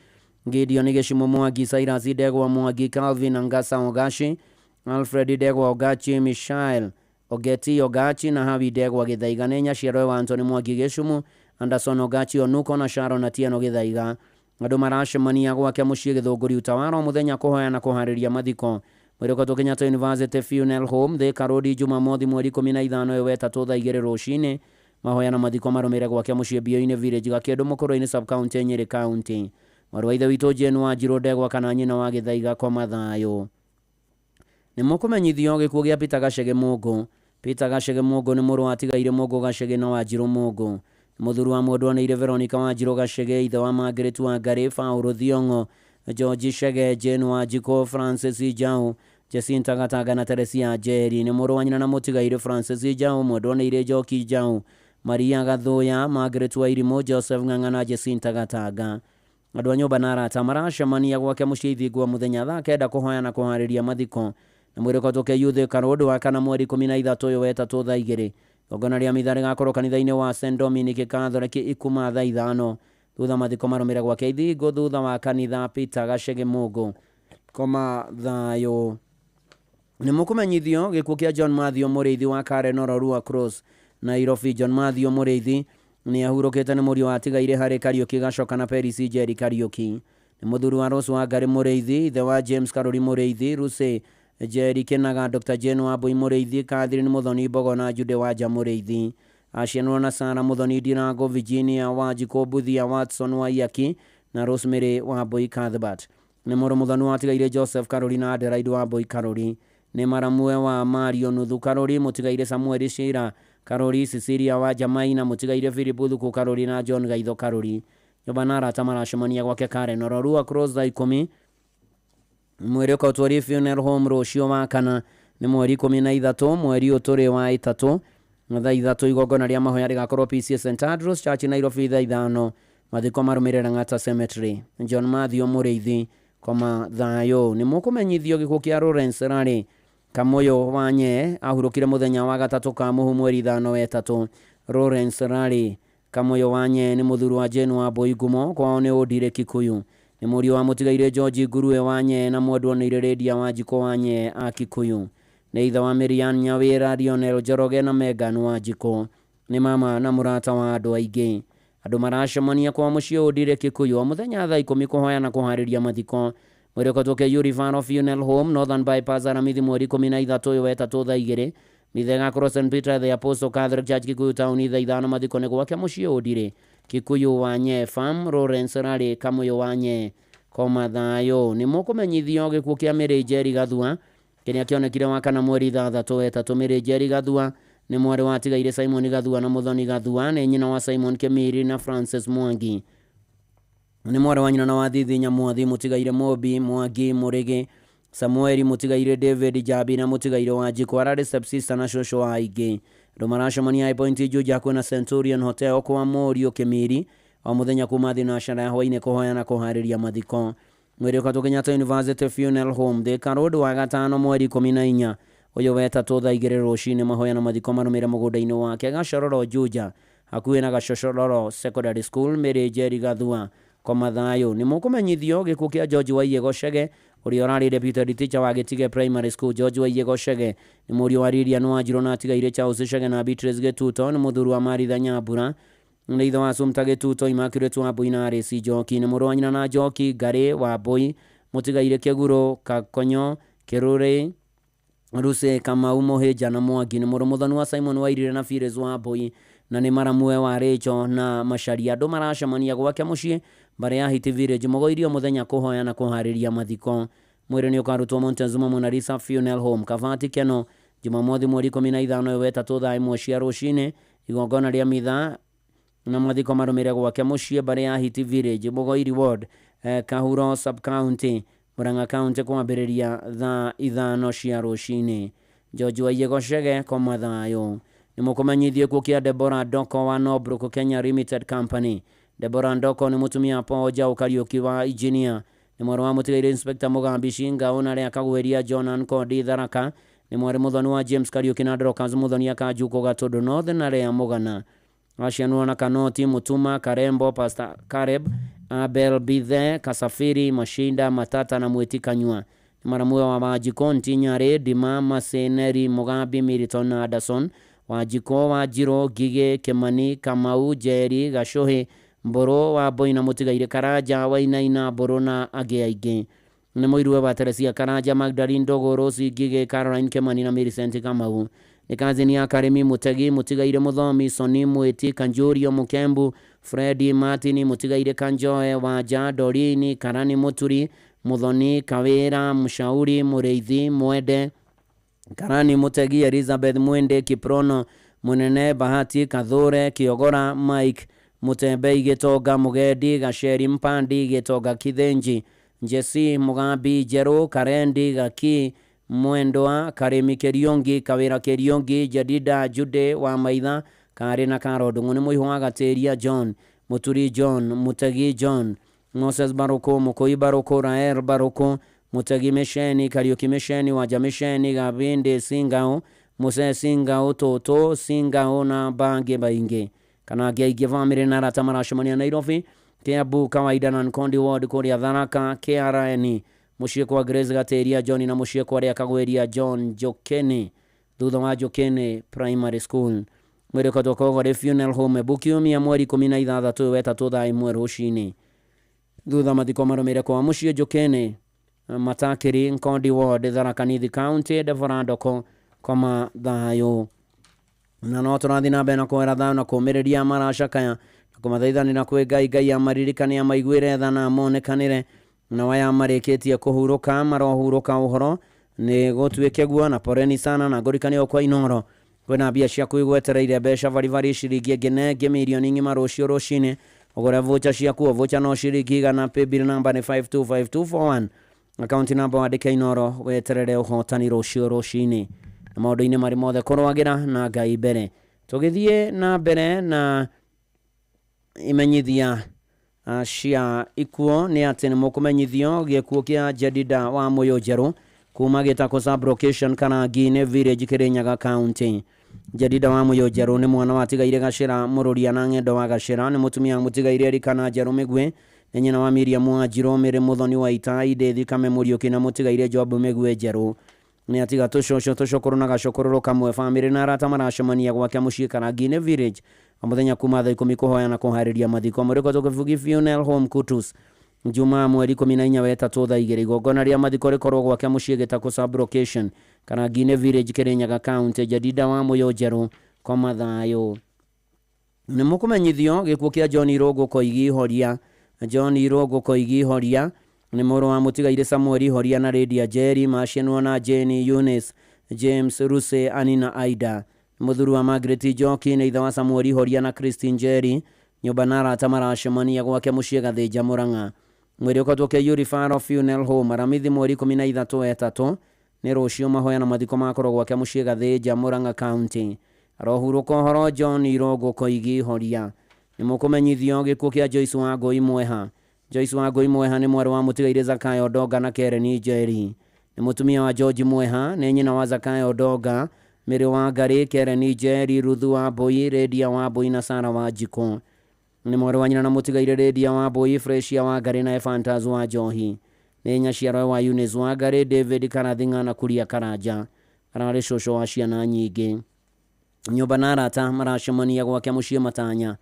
Gideon Gĩcimũ Mwangi, Cyrus Ndegwa Mwangi, Calvin Angasa Ogashi, Alfred Ndegwa Ogachi, Michael Ogeti Ogachi na Hawi Ndegwa Gĩthaiga. Nĩ nyaciarwo wa Anthony Mwangi Gĩcumu, Anderson Ogachi Onuko na Sharon Atieno Gĩthaiga. Andũ maracemania gwake mũciĩ Gĩthũngũri Utawara o mũthenya kũhoya na kũharĩria mathiko. Mwĩrĩ ũkotwo Kenyatta University Funeral Home Thika Road Jumamothi mweri 15 ũyũ wetatũ thaa 2 rũcinĩ. Mahoya na mathiko marũmĩrĩre gwake mũciĩ Mbio-inĩ Village Gakĩndũ Mũkũrwe-inĩ Sub County Nyĩrĩ County. Mwarĩ wa ithe witũ Jane Wanjirũ Ndegwa kana nyina wa Gĩthaiga koma thayũ. Nĩ mũkũmenyithio gĩkuũ gĩa Peter Gacege Mũngũ. Peter Gacege Mũngũ nĩ mũrũ wa atigaire Mũngũ Gacege na Wanjirũ Mũngũ. Mũthuri wa mwendwa nĩ Veronica Wanjirũ Gacege, ithe wa Margaret Wangari, Paul Thiong'o, George Chege, Jane Wanjikũ, Francis Njau, Jacinta Gatanga na Teresia Njeri. Nĩ mũrũ wa nyina na mũtigaire Francis Njau, mwendwa nĩ Njoki Njau, Maria Gathuya, Margaret Wairimũ, Joseph Ng'ang'a na Jacinta Gatanga. Andũ a nyũmba na arata maracemania gwake mũciĩ Ithingwa mũthenya thaa 9 kũhoya na kũharĩria mathiko. Na mwĩrĩ ũkotwo KU Thika Road wa kana mweri 13 ũyũ wetatũ thaa 2. Igongona rĩa mitha rĩgakorwo kanitha-inĩ wa St Dominic Catholic ikuma thaa 5. Thutha mathiko marũmĩrĩre gwake Ithingũ thutha wa kanitha Peter Gacege Mũngũ koma thayũ. Nĩ mũkũmenyithio gĩkuũ kĩa John Mathew Mũrĩithi wa Karen Ororua Cross Nairobi. John Mathew Mũrĩithi nĩ ahurũkĩte nĩ mũriũ wa atigaire harĩ Kariũki Gacoka na Peris Njeri Kariũki. Nĩ mũthuri wa Rose Wangari Mũrĩithi, ithe wa James Karũri Mũrĩithi, Lucy Njeri Kĩnaga, Dr Jane Wambui Mũrĩithi, Catherine Muthoni Mbogo na Jude Wanja Mũrĩithi. Acianirwo na Sarah Muthoni Ndirango, Virginia Wanjikũ, Buthia Watson Waiyaki na Rosemary Wambui Cuthbert. Nĩ mũrũ Muthoni wa atigaire Joseph Karũri na Adelaide Wambui Karũri. Nĩ maramwe wa Mario Nuthu Karũri, mũtigaire Samuel Shira Karũri, Cecilia Wanja Maina, mũtigaire Philip Thuku Karũri na John Gaitho Karũri. Nyũmba na arata maracemania gwake Karen Ororua Cross thaa 10. Mwĩrĩ ũkautwo Funeral Home rũciũ wa kana nĩ mweri 13 mweri ũtũrĩ wa ĩtatũ thaa 3. Igongona rĩa mahoya rĩgakorwo PCA St Andrews Church Nairobi thaa 5. Mathiko marũmĩrĩre Lang'ata Cemetery. John Mathew Mũrĩithi koma thayũ. Nĩ mũkũmenyithio gĩkuũ kĩa Lawrence Rari Kamũyũ wa Nye ahurũkire mũthenya wa gatatũ ka mũhu mweri 5 wetatũ. Lawrence Rari Kamũyũ wa Nye nĩ mũthuri wa Jane Wambui Ngumo, kwao nĩ Ũndire Kikuyu. Nĩ mũriũ wa mũtigaire George Ngurue wa Nye na mwendwa nĩ Lydia Wanjikũ wa Nye a Kikuyu. Nĩ ithe wa Miriam Nyawĩra, Lionel Njoroge na Megan Wanjikũ. Nĩ mama na mũrata wa andũ aingĩ. Andũ maracemania kwa mũciĩ Ũndire Kikuyu o mũthenya thaa 10 kũhoya na kũharĩria mathiko. Mwĩrĩ ũkotwo KU Referral Funeral Home Northern Bypass Aramithi mweri 13 ũyũ wetatũ thaa 2. Mitha ĩgakorwo St Peter the Apostle Catholic Church Kikuyu Town thaa 5. Mathiko nĩ gwake mũciĩ Ũndire Kikuyu wa Nye Farm. Lawrence Rari Kamũyũ wa Nye koma thayũ. Nĩ mũkũmenyithio gĩkuũ kĩa Mary Njeri Gathua kĩrĩa kĩonekire wa kana mweri 6 wetatũ. Mary Njeri Gathua nĩ mwarĩ wa atigaire Simon Gathua na Muthoni Gathua, nĩ nyina wa Simon Kemiri na Francis Mwangi. Nĩ mwarĩ wa nyina na wa Thithi Nyamwathi, mũtigaire Mobi Mwangi Mũrĩgĩ, Samueli mũtigaire David Jabi na mũtigaire Wanjikũ. Ararĩ stepsister na cũcũ wa aingĩ. Andũ maracemania High Point Juja hakuhĩ na Centurion Hotel kwa Mũriũ Kĩmiri O mũthenya kuma thinacara ya hwainĩ kũhoya na kũharĩria mathiko. Mwĩrĩ ũkatwo Kenyatta University Funeral Home, Thika Road, wa gatano mweri 14 ũyũ wetatũ thaa 2 rũcinĩ. Mahoya na mathiko marũmĩre mũgũnda-inĩ wake Gacororo Juja, hakuhĩ na Gacocororo Secondary School, Mĩrĩ Njeri Gathua, koma thayũ. Nĩ mũkũmenyithio gĩkuũ kĩa George Waiyego Chege, ũrĩa ũrarĩ deputy teacher wa Gĩtige Primary School. George Waiyego Chege nĩ mũriũ wa Lilian Wanjirũ na atigaire Charles Chege na Beatrice Gĩtuto. Nĩ mũthuri wa Maritha Nyambura, nĩ ithe wa Sumta Gĩtuto, Immaculate Wambui na Alice Njoki. Nĩ mũrũ wa nyina na Njoki Ngarĩ Wambui, mũtigaire Kĩgurũ, Kakonyo, Kĩrũrĩ, Ruse, Kamau, Mũhĩnja na Mwangi. Nĩ mũrũ mũthoni wa Simon Wairire na Phyllis Wambui, na nĩ maramue wa Rachel na Macharia. Andũ maracemania gwake mũciĩ mbare ya Hiti Village mũgoirio mũthenya kũhoya na kũharĩria mathiko. Mwĩrĩ nĩ ũkarutwo Montezuma Mona Lisa Funeral Home, Kabati Keno, Jumamothi mweri 15 ũyũ wetatũ thaa 1 cia rũcinĩ. Igongona rĩa mitha na mathiko marũmĩre gwake mũciĩ mbare ya Hiti Village, Mũgoiri Ward, Kahuro Sub County, Murang'a County, kwambĩrĩria thaa 5 cia rũcinĩ. George Waiyego Chege, koma thayũ. Nĩ mũkũmenyithio gĩkuũ kĩa Deborah Ndoko wa Norbrook Kenya Limited Company. Deborah Ndoko nĩ mũtumia Paul Njaũ Kariũki wa engineer, nĩ mwarĩ wa mũtigairĩ Inspector Mũgambi Shingao na arĩa akagwĩria Jonan Kondi Tharaka. Nĩ mwarĩ mũthoni wa James Kariũki na Dorcas Mũthoni Akanjukũ Gatũndũ North na Lea Mũgana. Acianwo na Kanoti Mutuma Karembo, Pastor Caleb Abel Bithe, Kasafiri Mashinda Matata na Mwiti Kanyua. Nĩ maramuwe wa Wanjikũ Ntinyarĩ Ndima Maseneri Mũgambi Milton na Anderson, Wanjikũ Wanjirũ Ngigĩ Kĩmani Kamau Njeri Gacũhĩ Mbũrũ wa Mbui na mũtigairĩ Karanja Wainaina Mbũrũ na angĩ aingĩ. Nĩ mũiruwe wa Teresia Karanja, Magdalene Ndũgũ, Rose Ngigĩ, Caroline Kĩmani na Millicent Kamau. Nĩ kazini ya Karimi Mũtegi, mũtigairĩ Mũthomi Soni Mwĩti, Kanjurio Mũkembu, Fredi Martin, mũtigairĩ Kanjoe Wanja, Dorini Karani, Mũturi Mũthoni, Kawĩra Mshauri, Mũrĩithi Mwende, Karani Mũtegi, Elizabeth Mwende, Kiprono Mũnene, Bahati Kathure, Kĩogora Mike Mũtembei, Gĩtonga Mũgendi, Gaceri Mpandi, Gĩtonga Kithenji, Jesse Mũgambi, Njerũ Karendi, Gaki Mwendwa, Karĩmi Kĩriũngi, Kawĩra Kĩriũngi, Jedida Jude wa Maitha, Karĩ na Karo Ndung'u. Nĩ mũihũ wa Gatĩria John, Mũturi John, Mũtegi John, Moses Barũkũ, Mũkũi Barũkũ, Rael Barũkũ, Mũtegi Mĩceni, Kariũki Mĩceni, Wanja Mĩceni, Gabindi Singao, Muse Singao, Tũtũ Singao na bangĩ baingĩ kana angĩ aingĩ. Bamĩrĩ na arata maracemania Nairobi, Kiambu, Kawaida na Nkondi Ward kũrĩa Tharaka, KRN, mũciĩ kwa Grace Gatĩria John na mũciĩ kwa arĩa akagwĩria John Njũkĩnĩ thutha wa Njũkĩnĩ Primary School. Mwĩrĩ ũkatwo Kogorĩ Funeral Home, Embu, kiumia mweri 16 ũyũ wetatũ thaa 1 rũcinĩ. Thutha mathiko marũmĩre kwa mũciĩ Njũkĩnĩ, Matakĩri, Nkondi Ward, Tharaka Nithi County. Deborah Ndoko, koma thayũ. Na no tũrathiĩ na mbere na kwera thayũ na kũũmĩrĩria maracakaya na kũmathaithanĩra kwĩ Ngai. Ngai amaririkane, amaiguĩre tha na amonekanĩre, na waya marĩkĩtie kũhurũka marohurũka ũhoro nĩ gũtuĩke guo. Na poreni sana na ngũrikane o kwa Inoro kwĩna mbia ciaku igwetereire, mbeca baribari ciringi ĩngĩ na ĩngĩ mirioni ng'ima rũciũ rũcinĩ. Ũgũre voucher ciaku, o voucher no ciringi 100, paybill number nĩ 525241, akaunti namba wandĩke Inoro, weterere ũhotani rũciũ rũcinĩ. Na maũndũ-inĩ marĩ mothe kũrũagĩra na Ngai mbere. Tũgĩthiĩ na mbere na imenyithia cia ikuo nĩ atĩ nĩ mũkũmenyithio gĩkuũ kĩa Jedida wa Mũyũ Njerũ kuma Gĩtako sub-location Karangi-inĩ Village, Kĩrĩnyaga County. Jedida wa Mũyũ Njerũ nĩ mwana wa tigaire Gacĩra Mũrũria na Ng'endo wa Gacĩra, nĩ mũtumia mũtigaire Erika na Njerũ Mĩgwĩ, nĩ nyina wa Miriam Wanjirũ Mĩrĩ Mũthoni wa Itai Ndĩthi Kame Mũriũki na mũtigaire Job Mĩgwĩ Njerũ. Nĩ atiga tũcũcũ tũcũkũrũ na gacũkũrũrũ kamwe. Bamĩrĩ na arata maracemania gwake mũciĩ Karangi-inĩ Village o mũthenya kuma thaa 10 kũhoya na kũharĩria mathiko. Mũrĩko Tũkĩbugi Funeral Home Kutus, Jumaa mweri 14 wetatũ thaa 2. Igongona rĩa mathiko rĩkorwo gwake mũciĩ Gĩtako sub-location Karangi-inĩ Village, Kĩrĩnyaga County. Jedida wa Mũyũ Njerũ, koma thayũ. Nĩ mũkũmenyithio gĩkuũ kĩa John Irũngũ Koigi Horia. John Irũngũ Koigi Horia nĩ mũrũ wa mũtigairĩ Samuel Horia na Lydia Njeri, macianwo na Jane, Eunice, James, Ruse, Annie na Aida. Mũthuri wa Margaret Njoki, nĩ ithe wa Samuel Horia na Christine Njeri. Nyũmba na arata maracemania gwake mũciĩ Gathĩnja Mũrang'a. Mwĩrĩ ũkatwo Kĩyuri Faro Funeral Home, Aramithi mweri 13 wetatũ nĩ rũciũ. Mahoya na mathiko makorwo gwake mũciĩ Gathĩnja Mũrang'a County. Arohurũka ũhoro John Irũngũ Koigi Horia. Nĩ mũkũmenyithio gĩkuũ kĩa Joyce Wangũi Mweha. Joyce Wangũi Mweha nĩ mwarĩ wa mũtigairĩ Zakayo Ndonga na Keren Njeri. Nĩ mũtumia wa George Mweha, nĩ nyina wa Zakayo Ndonga, Mary Wangari, Keren Njeri, Ruthu Wambui, Lydia Wambui na Sarah Wanjikũ. Nĩ mwarĩ wa nyina na mũtigairĩ Lydia Wambui, Fresia Wangari na Ephantas wa Njohi. Nĩ nyaciarwa wa Eunice Wangari, David Karathinga na Kuria Karanja. Ararĩ cũcũ wa ciana nyingĩ. Nyũmba na arata maracemania gwake mũciĩ Matanya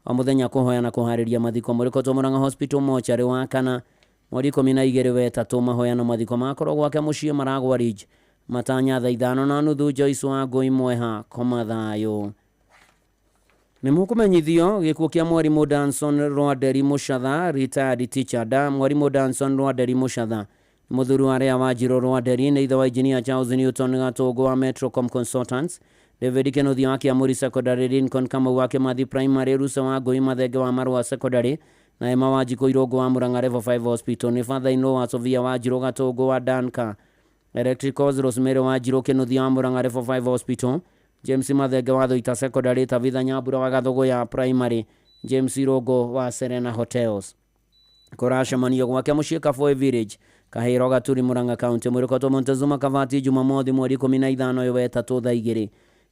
o mũthenya kũhoya na kũharĩria mathiko. Mũrĩkotwo Murang'a Hospital mocarĩ wa kana mweri 12 wetatũ. Mahoya na mathiko makorwo gwake mũciĩ Maragwa Ridge Matanya thaa 5:30. Joyce Wangũi Mweha koma thayũ. Nĩ mũkũmenyithio gĩkuũ kĩa mwarimũ Danson Rwanderi Mũcatha, retired teacher. Da mwarimũ Danson Rwanderi Mũcatha mũthuri wa Rea Wanjirũ Rwanderi, nĩ ithe wa engineer Charles Newton Gatũngũ wa Metrocom Consultants, David Kenothia wa Kĩamũri Secondary, Lincoln Kamau wa Kĩmathi Primary, Rusa wa Ngũi Mathenge wa Marua Secondary na Emma Wanjikũ Irũngũ wa Murang'a Level 5 Hospital. Nĩ father-in-law wa Sofia Wanjirũ Gatũngũ wa Danka Electricals, Rosemary Wanjirũ Kĩnuthia wa Murang'a Level 5 Hospital, James Mathenge wa Thuita Secondary, Tabitha Nyambura wa Gathũgũya Primary, James Irũngũ wa Serena Hotels. Kũracemanio gwake mũciĩ Kaboi Village, Kahĩro Gaturi, Murang'a County. Mwĩrĩkotwo Montezuma Kavati Jumamothi mweri 15 ũyũ wetatũ thaa 2.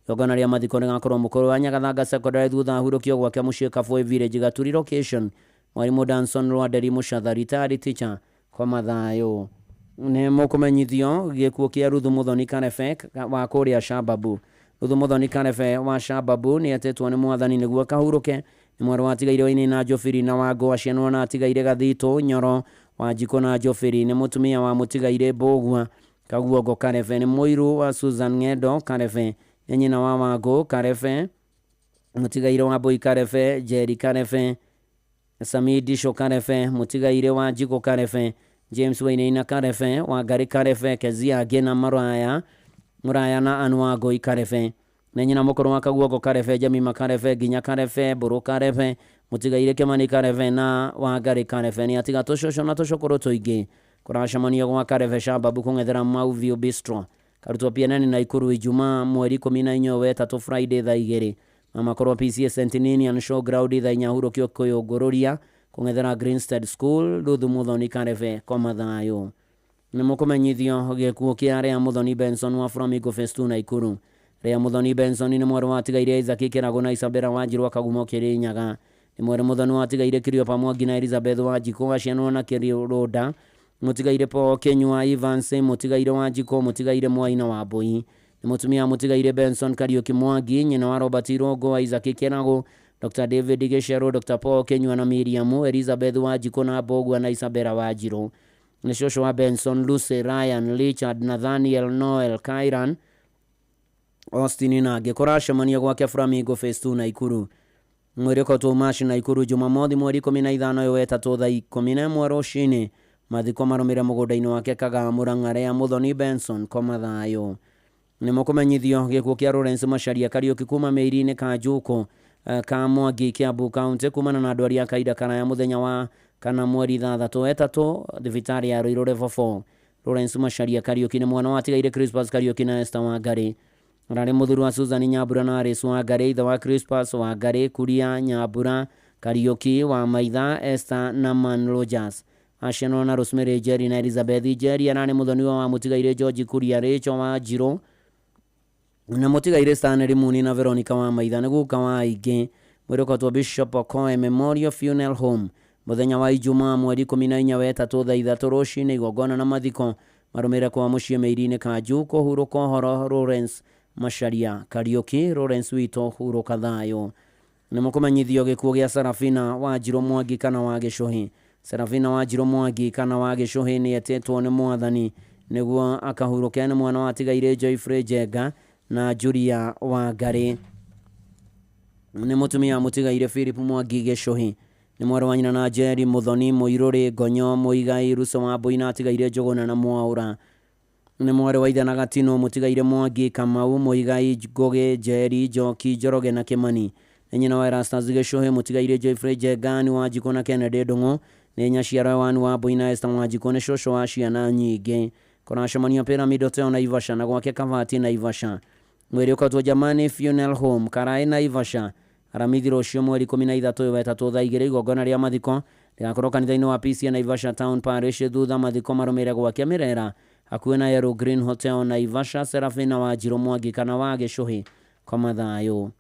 Igongona rĩa mathiko rĩgakorwo mũkũrũ wa Nyagathanga Secondary thutha ahurũkio gwake mũciĩ Kaboi Village, Gaturi location. Mwarimũ Danson Rwanderi Mũcatha, retired teacher, koma thayũ. Nĩ mũkũmenyithio gĩkuũ kĩa Ruthu Mũthoni Karebe wa kũrĩa Shababu. Ruthu Mũthoni Karebe wa Shababu nĩ etĩtwo nĩ mwathani nĩguo akahurũke. Nĩ mwarĩ wa atigaire Wainĩ na Njobiri na Wangũ, acianwo na atigaire Gathitũ Nyoro Wanjikũ na Njobiri. Nĩ mũtumia wa mũtigaire Mbũgua Kaguongo Karebe. Nĩ mũiru wa Susan Ng'endo Karebe. Nĩ nyina wa Wangũ Karebe, mũtigaire wa Mbũi Karebe, Njeri Karebe, Samidisho Karebe, mũtigaire wa Njikũ Karebe, James Wainaina Karebe, Wangari Karebe, Kezia Ngina Muraya Muraya na Ann Wangũi Karebe. Nĩ nyina mũkũrũ wa Kaguongo Karebe, Jemima Karebe, Nginya Karebe, Mbũrũ Karebe, mũtigaire Kĩmani Karebe na Wangari Karebe. Nĩ atiga tũcũcũ na tũcũkũrũ tũingĩ. Kũracemanio gwa Karebe Shababu kũng'ethera Mauview Bistro Karutwo PNN Naikuru Ijumaa mweri 14 wetatũ Friday thaa 2. Mamakorwo PCA St Ninian Showground thaa 4 hurũkio kũyũngũrũria kũng'ethera Greenstead School. Ruthu Mũthoni Karebe koma thayũ. Nĩ mũkũmenyithio gĩkuũ kĩa Rea Mũthoni Benson wa Flamingo Phase 2 Naikuru. Rea Mũthoni Benson nĩ mwarĩ wa atigaire Isaac Kĩragũ na Isabella Wanjirũ Akagumo Kĩrĩnyaga. Nĩ mwarĩ Mũthoni wa atigaire Kĩriopa Mwangi na Elizabeth Wanjikũ acianwo na Kĩrũnda. Mũtigaire Paul Kĩnyua Evans, mũtigaire Wanjikũ, mũtigaire Mwai na Wambui. Nĩ mũtumia wa mũtigaire Benson Kariũki Mwangi, nyina wa Robert Irũngũ, Isaac Kĩragũ, Dr. David Gĩcerũ, Dr. Paul Kĩnyua na Miriam, Elizabeth Wanjikũ na Mbũgua na Isabella Wanjirũ. Nĩ cũcũ wa Benson, Lucy, Ryan, Richard, Nathaniel, Noel, Kairan, Austin na angĩ. Kũracemanio gwake Flamingo Phase 2 Naikuru. Mwĩrĩkotwo Maci Naikuru Jumamothi mweri 15 ũyũ wetatũ thaa 11 rũcinĩ. Mathiko marũmĩre mũgũnda-inĩ wake Kagaa Murang'a. Rea Mũthoni Benson koma thayũ. Nĩ mũkũmenyithio gĩkuũ kĩa Lawrence Macharia Kariũki kuma mĩiri-inĩ Kanjũkũ ka Mwangi Kiambu County kumana na ndwari ya kahinda karaya mũthenya wa kana mweri 6 wetatũ thibitarĩ ya Ruiru Level 4. Lawrence Macharia Kariũki nĩ mwana wa atigaire Crispus Kariũki na Esther Wangari. Ararĩ mũthuri wa Susan Nyambura na Alice Wangari, ithe wa Crispus Wangari, Kuria Nyambura Kariũki wa Maitha, Esther na Man Rogers. Acianwo na Rosemary Njeri na Elizabeth Njeri. Ararĩ mũthoni wa mũtigaire George Kuria, Rachel Wanjirũ na mũtigaire Stanley Muni na Veronica wa Maitha. Nĩ guka wa aingĩ. Mwĩrĩkotwo Bishop Okoe Memorial Funeral Home mũthenya wa Ijumaa mweri 14 wetatũ thaa 3 rũcinĩ. Igongona na mathiko marũmĩrĩre kwa mũciĩ mĩiri-inĩ Kanjũkũ. Hurũka ũhoro Lawrence Macharia Kariũki. Lawrence witũ hurũka thayũ. Nĩ mũkũmenyithio gĩkuũ gĩa Sarafina Wanjirũ Mwangi kana wa Gĩcũhĩ. Serafina Wanjirũ Mwangi kana wa Gĩcũhĩ nĩ etĩtwo nĩ mwathani nĩguo akahurũke. Nĩ mwana wa atigaire Joyfrey Njenga na Julia Wangari. Nĩ mũtumia wa mũtigaire Philip Mwangi Gĩcũhĩ. Nĩ mwarĩ wa nyina na Njeri Mũthoni Mũirũrĩ Ngonyo Mũigai Ruso wa Mbui na atigaire Njũgũna na Mwaũra. Nĩ mwarĩ wa ithe na Gatino mũtigaire Mwangi Kamau Mũigai Ngũgĩ Njeri Njoki Njoroge na Kĩmani. Nĩ nyina wa Erastus Gĩcũhĩ mũtigaire Joyfrey Njenga nĩ Wanjikũ na Kennedy Ndũng'ũ. Nĩ nyaciara wa Wambui na Esther Wanjikũ. Nĩ cũcũ wa ciana nyingĩ. Kũracemanio Pyramid Hotel Naivasha na gwake Kavati Naivasha. Mwĩrĩ ũkotwo Jamani Funeral Home Karaĩ Naivasha. Aramithi rũciũ mweri 13 ũyũ wetatũ thaa 2 igongona rĩa mathiko rĩgakorwo kanitha-inĩ wa PCEA Naivasha Town Parish thutha mathiko marũmĩrĩre gwake Mĩrera hakuhĩ na Yellow Green Hotel Naivasha. Serafina Wanjirũ Mwangi kana wa Gĩcũhĩ koma thayũ.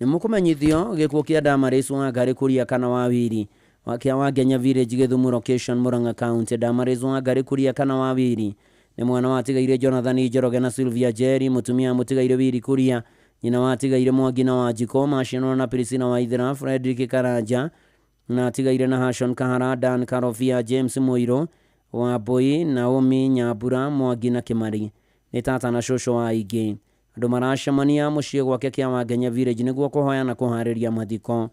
Nĩ mũkũmenyithio gĩkuũ kĩa Damaris Wangari Kuria kana wa Wiri wa kĩa Wangenya Village Gĩthumo location Murang'a County. Damaris Wangari Kuria kana wa Wiri nĩ mwana watigaire Jonathan Njoroge na Sylvia Njeri, mũtumia mũtigaire Wiri Kuria, nyina watigaire Mwangi na Wanjikũ, macianwo na Priscilla Waithera, Frederick Karanja na atigaire na Hashon Kahara, Dan Karobia, James Mũirũ Wambui, Naomi Nyambura, Mwangi na Kĩmari. Nĩ tata na cũcũ wa aingĩ. Andũ maracemania mũciĩ gwake kĩa Wangenya Village nĩguo kũhoya na kũharĩria mathiko.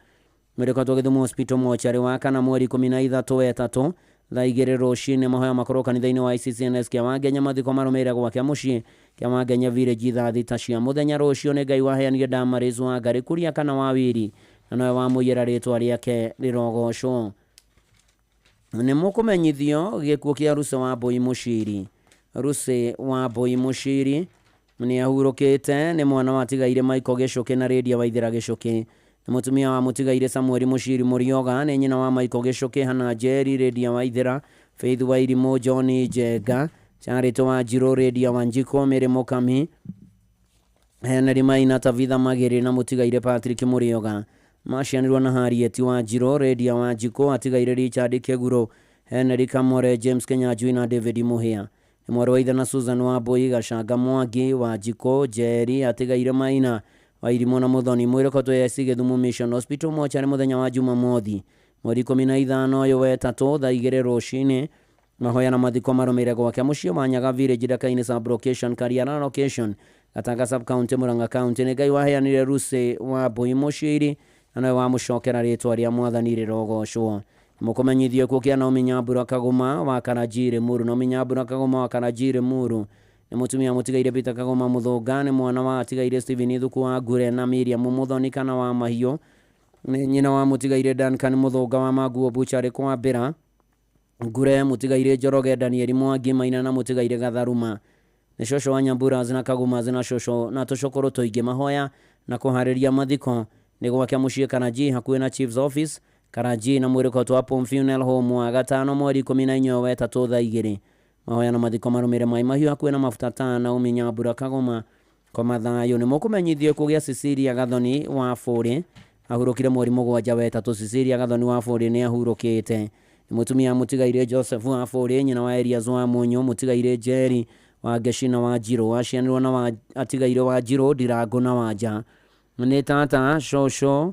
Mwĩrĩkotwo Gĩthumo Hospital mocarĩ wa kana mweri 13 wetatũ thaa 2 rũcinĩ. Mahoya makorwo kanitha-inĩ wa ICCNS kĩa Wangenya. Mathiko marũmĩrĩre gwake mũciĩ kĩa Wangenya Village thaa 6 cia mũthenya rũciũ. Nĩ Ngai waheanire Damaris Wangari Kuria kana wa Wiri na nowe wamũiyĩra rĩtwa rĩake rĩrogocwo. Nĩ mũkũmenyithio gĩkuũ kĩa Ruse Wambui Mũciri. Ruse Wambui Mũciri nĩ ahurũkĩte, nĩ mwana watigaire Michael Gĩcũkĩ na Rĩndia Waithera Gĩcũkĩ. Nĩ mũtumia wa mũtigaire Samuel Mũciri Mũrioga, nĩ nyina wa Michael Gĩcũkĩ, Hannah Njeri, Rĩndia Waithera, Faith Wairimũ, John Njenga, Charity Wanjirũ, Rĩndia Wanjikũ, Mary Mũkami, Henry Maina, Tabitha Magĩrĩ na mũtigaire Patrick Mũrioga. Macianirwo na Harriet Wanjirũ, Rĩndia Wanjikũ, atigaire Richard Kĩguro, Henry Kamore, James Kenyanjui na David Mũhĩa. Nĩ mwarĩ wa ithe na Susan Wambui, Gacanga Mwangi, Wanjikũ, Njeri, atigaire Maina, Wairimũ na Mũthoni. Mwĩrĩkotwo AIC Gĩthumo Mission Hospital mocarĩ mũthenya wa Jumamothi mweri 15 ũyũ wetatũ thaa 2 rũcinĩ. Mahoya na mathiko marũmĩrĩre gwake mũciĩ wa Nyaga Village Dakaini sub location Kariara location Gatanga sub county Murang'a County. Nĩ Ngai waheanire Ruse Wambui Mũciri na nowe wamũcokera rĩtwa rĩa Mwathani rĩrogocwo. Mũkũmenyithio gĩkuũ kĩa Naomi Nyambura Kagũma wa Karanjĩ Limuru. Naomi Nyambura Kagũma wa Karanjĩ Limuru nĩ mũtumia mũtigaire Peter Kagũma Mũthũnga, nĩ mwana wa atigaire Stephen Thuku wa Ngure na Miriam Mũthoni kana wa Mahiũ, nĩ nyina wa mũtigaire Duncan Mũthũnga wa Manguo Bucharĩ Kwambĩra Ngure, mũtigaire Njoroge Daniel Mwangi Maina na mũtigaire Gatharuma. Nĩ cũcũ wa Nyambura na Kagũma na cũcũ na tũcũkũrũ tũingĩ. Mahoya na kũharĩria mathiko nĩ gwake mũciĩ Karanjĩ hakuhĩ na Chief's Office Karanjĩ na mwĩrĩkotwo wa Pom Funeral Home wa gatano mweri 14 wetatũ thaa 2. Mahoya na mathiko marũmĩrĩre Mai Mahiũ hakuhĩ na mafuta ta Naomi Nyambura Kagũma koma thayũ. Nĩ mũkũmenyithio kũgĩa Cecilia Gathoni wa Bũrĩ ahurũkire mweri 7 wetatũ. Cecilia Gathoni wa Bũrĩ nĩ ahurũkĩte. Nĩ mũtumia mũtigaire Joseph wa Bũrĩ, nyina wa Elias wa Mũnyũ, mũtigaire Njeri wa Ngeci na Wanjirũ, acianirwo na atigaire Wanjirũ, Ndirango na Wanja. Nĩ tata, cũcũ,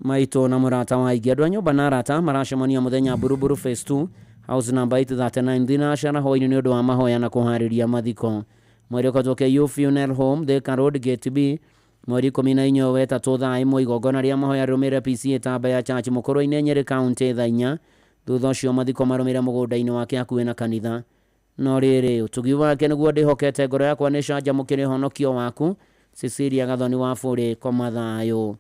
maitũ na mũrata wa aingĩ. Andũ a nyũmba na arata maracemania mũthenya Buruburu Phase 2 house number 839 Thinashara hwaĩ-inĩ nĩ ũndũ wa mahoya na kũharĩria mathiko. Mwĩrĩkotwo KU Funeral Home Thika Road Gate B mweri 14 wetatũ thaa 1. Igongona rĩa mahoya rĩrũmĩrĩre PCEA Tamba ya Church Mũkũrũ-inĩ Nyeri County thaa 4. Thutha ũcio mathiko marũmĩrĩre mũgũnda-inĩ wake hakuhĩ na kanitha. No rĩrĩ, ũtugi wake nĩguo ndĩhokete, ngoro yakwa nĩ canjamũkĩre ũhonokio waku. Cecilia Gathoni wa Bũrĩ koma thayũ.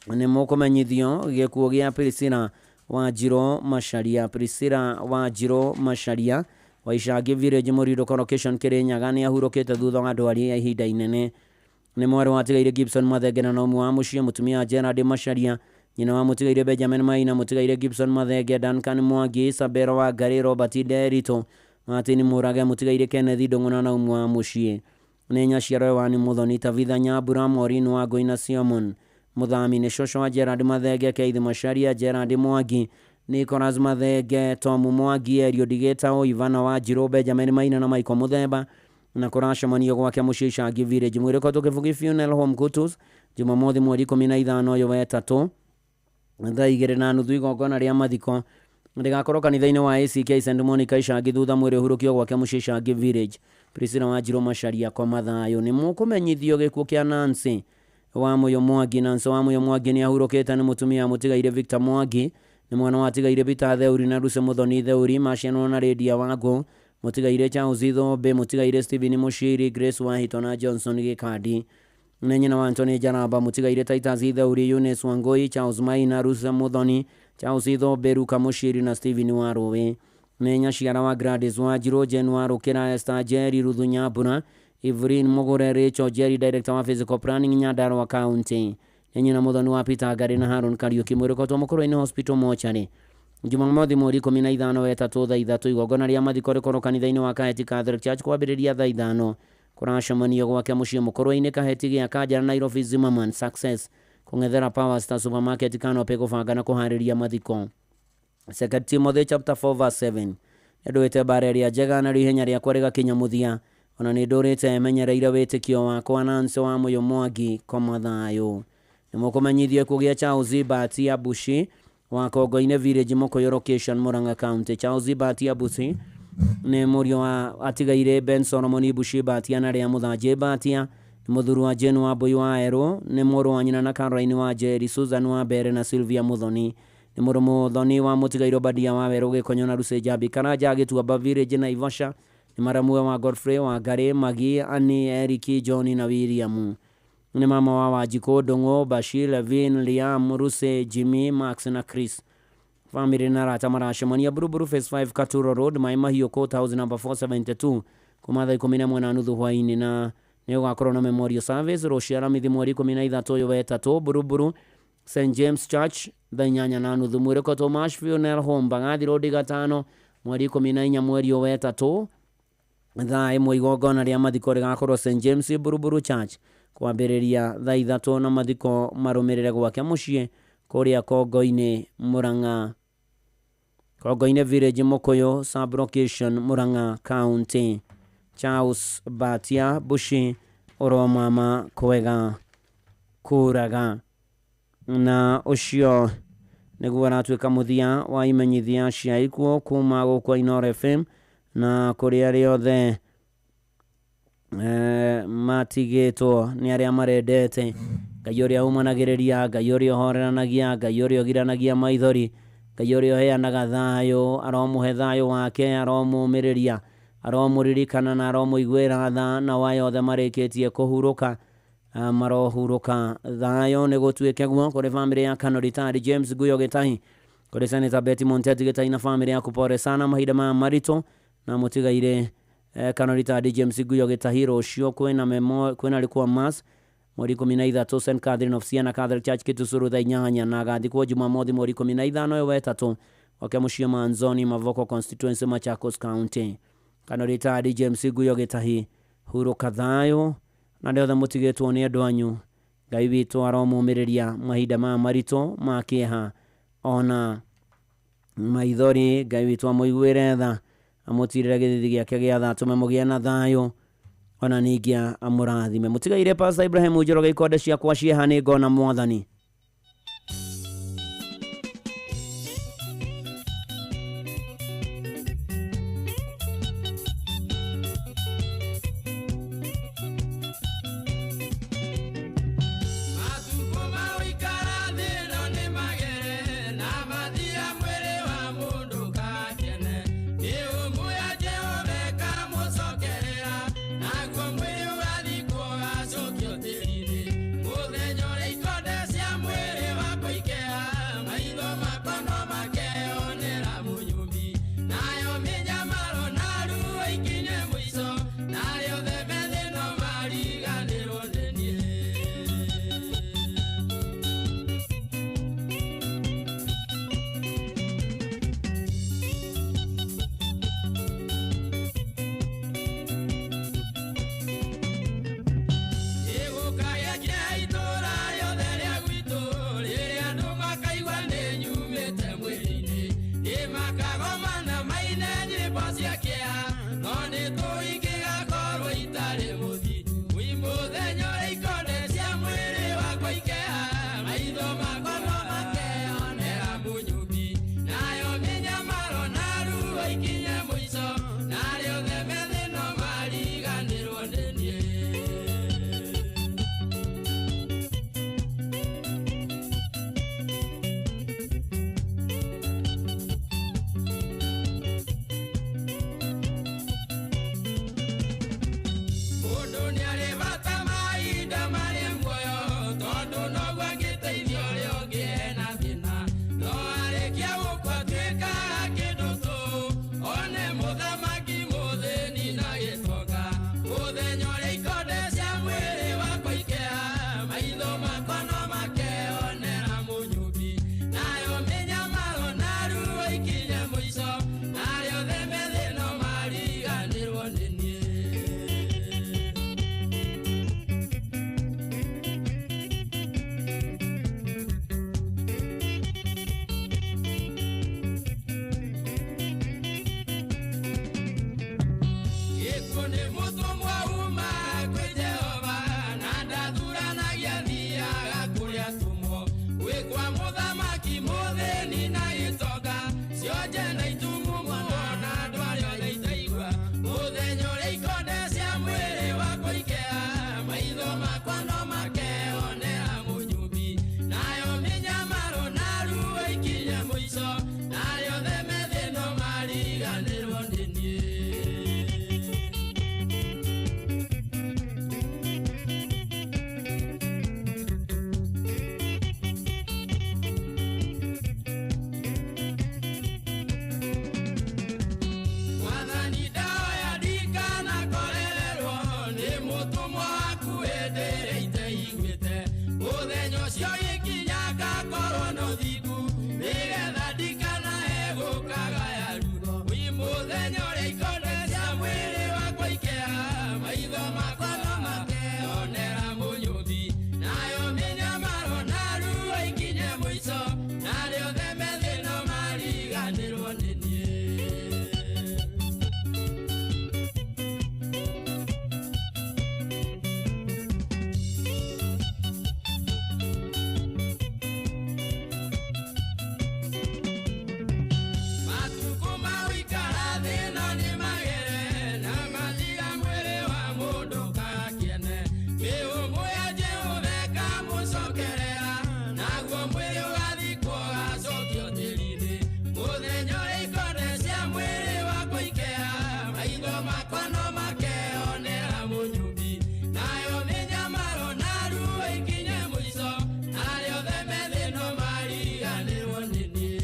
Nĩ mũkũmenyithio gĩkuũ gĩa Priscilla Wanjirũ Macharia. Priscilla Wanjirũ Macharia wa Ichangi Village Mũrindũko location Kĩrĩnyaga nĩ ahurũkĩte thutha wa ndwari ya ihinda inene. Nĩ mwarĩ watigaire Gibson Mathenge na Naomi wa mũciĩ, mũtumia Gerard Macharia, nyina wa mũtigaire Benjamin Maina, mũtigaire Gibson Mathenge, Duncan Mwangi, Isabella Wangari, Robert Nderito, Martin Mũrage, mũtigaire Kenneth Ndũng'ũ na Naomi wa mũciĩ. Nĩ nyaciaro wa nĩ Mũthoni, Tabitha Nyambura, Maureen Wangũi na Simon Mũthami. Nĩ cũcũ wa Gerard Mathenge, Keith Macharia, Gerard Mwangi, Nicholas Mathenge, Tom Mwangi, Eliud Gĩtaũ, Ivana Wanjirũ, Benjamin Maina na Michael Mũthemba. Na kũracemanio gwake mũciĩ Ichangi Village. Mwĩrĩkotwo Kĩbugi Funeral Home Kutus Jumamothi mweri 15 ũyũ wetatũ thaa 2:30. Igongona rĩa mathiko rĩgakorwo kanitha-inĩ wa ACK St Monica Ichangi thutha mwĩrĩ ũhurũkio gwake mũciĩ Ichangi Village. Priscilla Wanjirũ Macharia koma thayũ. Nĩ mũkũmenyithio gĩkuũ kĩa Nancy wa Mũyũ Mwangi. Nancy wa Mũyũ Mwangi nĩ ahurũkĩte, nĩ mũtumia mũtigaire Victor Mwangi, nĩ mwana watigaire Peter Theuri na Lucy Mũthoni Theuri, macianwo na Lydia Wangũ, mũtigaire Charles Thombe, mũtigaire Stephen Mũciri, Grace Wahito na Johnson Gĩkandi. Nĩ nyina wa Anthony Njaramba, mũtigaire Titus Theuri, Eunice Wangũi, Charles Maina, Lucy Mũthoni, Charles Thombe, Luka Mũciri na Stephen Warũĩ. Nĩ nyaciara wa Gladys Wanjirũ, Jane Warũkĩra, Esther Njeri, Ruthu Nyambura, Evelyn Mugure, Rachel Jerry, Director wa Physical Planning Nyandarua County. Nĩ nyina mũthoni wa Peter Ngari na Haron Kariuki. Mwĩrĩ ũkotwo Mũkũrwe-inĩ Hospital Mortuary. Jumamothi mweri 15 wa ĩtatũ thaa 3 igongona rĩa mathiko rĩkorwo kanitha-inĩ wa Kaheti Catholic Church kwambĩrĩria thaa 5. Kũracemanio gwake mũciĩ Mũkũrwe-inĩ Kaheti gĩa Kanjara Nairobi Zimmerman Success kũng'ethera Power Star Supermarket Kanope kũbanga na kũharĩria mathiko. 2 Timothy chapter 4 verse 7. Nĩndũĩte mbara ĩrĩa njega narĩo ihenya rĩakwa rĩgakinya mũthia, ona nĩndũrĩte menyereire wĩtĩkio wakwa. Nancy wa Mũyũ Mwangi koma thayũ. Nĩmũkũmenyithio kũgĩa Charles Batia Bushi wa Kongo-inĩ Village Mũkũyũ location Murang'a County. Charles Batia Bushi nĩ mũriũ wa atigaire Ben Solomon Bushi Batia na Rĩa Mũthanjĩ Batia, nĩ mũthuri wa Jane wa Mbui wa Erũ, nĩ mũrũ wa nyina na Caroline wa Njeri, Susan wa Mbere na Sylvia Muthoni, nĩ mũrũ Muthoni wa mũtigairwo Badia wa Werũ Gĩkonyo na Lucy Njambi Karanja Gĩtuamba Village Naivasha, nĩ maramue wa Godfrey wa Ngarĩ, Magi, Annie, Eric, John na William, nĩ mama wa Wanjikũ, Ndung'u, Bashir, Levin, Liam, Ruse, Jimmy, Max na Chris. Family na arata maracemania Buruburu Phase 5 Katuro Road, Mai Mahiũ Court House number 472 kuma thaa 11:30 hwaĩ-inĩ, na nĩ gũgakorwo na memorial service rũciũ Aramithi mweri 13 ũyũ wa ĩtatũ Buruburu St James Church thaa 8:30. Mwĩrĩ Tomash Funeral Home Mbagathi Road 5 mweri 14 mweri ũyũ wa ĩtatũ thaa 1 igongona rĩa mathiko rĩgakorwo St James Buruburu Church kwambĩrĩria thaa 3 na mathiko marũmĩrĩre gwake mũciĩ kũrĩa Kongo-inĩ Murang'a, Kongo-inĩ Village Mũkũyũ sub-location Murang'a County. Charles Batia Bushi ũromama kwega kũraga. Na ũcio nĩguo aratuĩka mũthia wa imenyithia cia ikuũ kuma gũkũ Inooro FM na kũrĩ arĩa othe matigĩtwo nĩ arĩa marendete. Ngai ũrĩa umanagĩrĩria, Ngai ũrĩa ũhoreranagia, Ngai ũrĩa ũgiranagia maithori, Ngai ũrĩa ũheanaga thayũ, aromũhe thayũ wake, aromũmĩrĩria, aromũririkana na aromũiguĩra tha, na waya othe marĩkĩtie kũhurũka marohurũka thayũ. Nĩ gũtuĩke guo kũrĩ famĩlĩ ya Kano Retired James Guyo Gĩtahi, kũrĩ Senator Betty Monteti Gĩtahi na famĩlĩ yaku, pole sana mahinda maya maritũ na mũtigaire Kano Retired James Guyo Gĩtahi. Rũciũ kwĩna rĩkwa mass mweri 13 St Catherine of Siena Catholic Church Kitusuru thaa 8, na agathikwo Jumamothi mweri 15 ũyũ wa ĩtatũ gwake mũciĩ Manzoni Mavoko constituency Machakos County. Kano Retired James Guyo Gĩtahi, hurũka thayũ na arĩa othe mũtigĩtwo nĩ andũ anyu. Ngai witũ aromũmĩrĩria mahinda maya maritũ ma kĩeha ona maithori. Ngai witũ amũiguĩre tha, amũtirĩre gĩthithi gĩake gĩa tha, atũme mũgĩe na thayũ ona ningĩ amũrathime. Mũtigaire Pastor Ibrahim Njoroge, ikonde ciakwa cieha nĩ ngona Mwathani. Ayubu nĩ mũtũmwo uma kwĩ Jehova na ndathuranagia thiaga kũrĩa atũmwo. Gwĩ kwa mũthamaki mũthĩni na gĩtonga, cionje na itumumu ona andũ arĩa othe itaigua. Mũthenya ũrĩa ikonde cia mwĩrĩ wakwa ikea, maitho makwa no makeonera mũnyũmbi. Nayo mĩnyamaro na ruo ikinye mũico, na arĩa othe me thĩ no mariganĩrwo nĩ niĩ. Mwathani ndahoya ndikanakorererwo nĩ mũtũmwo waku hĩndĩ ĩrĩa iteiguĩte. Mũthenya ũcio gĩkinya ngakorwo na ũthingu, nĩgetha ndikanae gũkagaya ruo. Wĩ mũthenya ũrĩa ikonde cia mwĩrĩ wakwa ikea, maitho makwa no makeonera mũnyũmbi. Nayo mĩnyamaro na ruo ikinye mũico, na arĩa othe me thĩ no mariganĩrwo nĩ niĩ. Matukũ ma gũikara thĩ ĩno nĩ magere, na mathiga mwĩrĩ wa mũndũ kakĩene. Mĩhũmũ ya Jehova ĩkamũcokerera, naguo mwĩrĩ ũgathikwo ũgacokio tĩri-inĩ. Mũthenya ũrĩa ikonde cia mwĩrĩ wakwa ikea, maitho makwa no makeonera mũnyũmbi. Nayo mĩnyamaro na ruo ikinye mũico, na arĩa othe me thĩ no mariganĩrwo nĩ niĩ.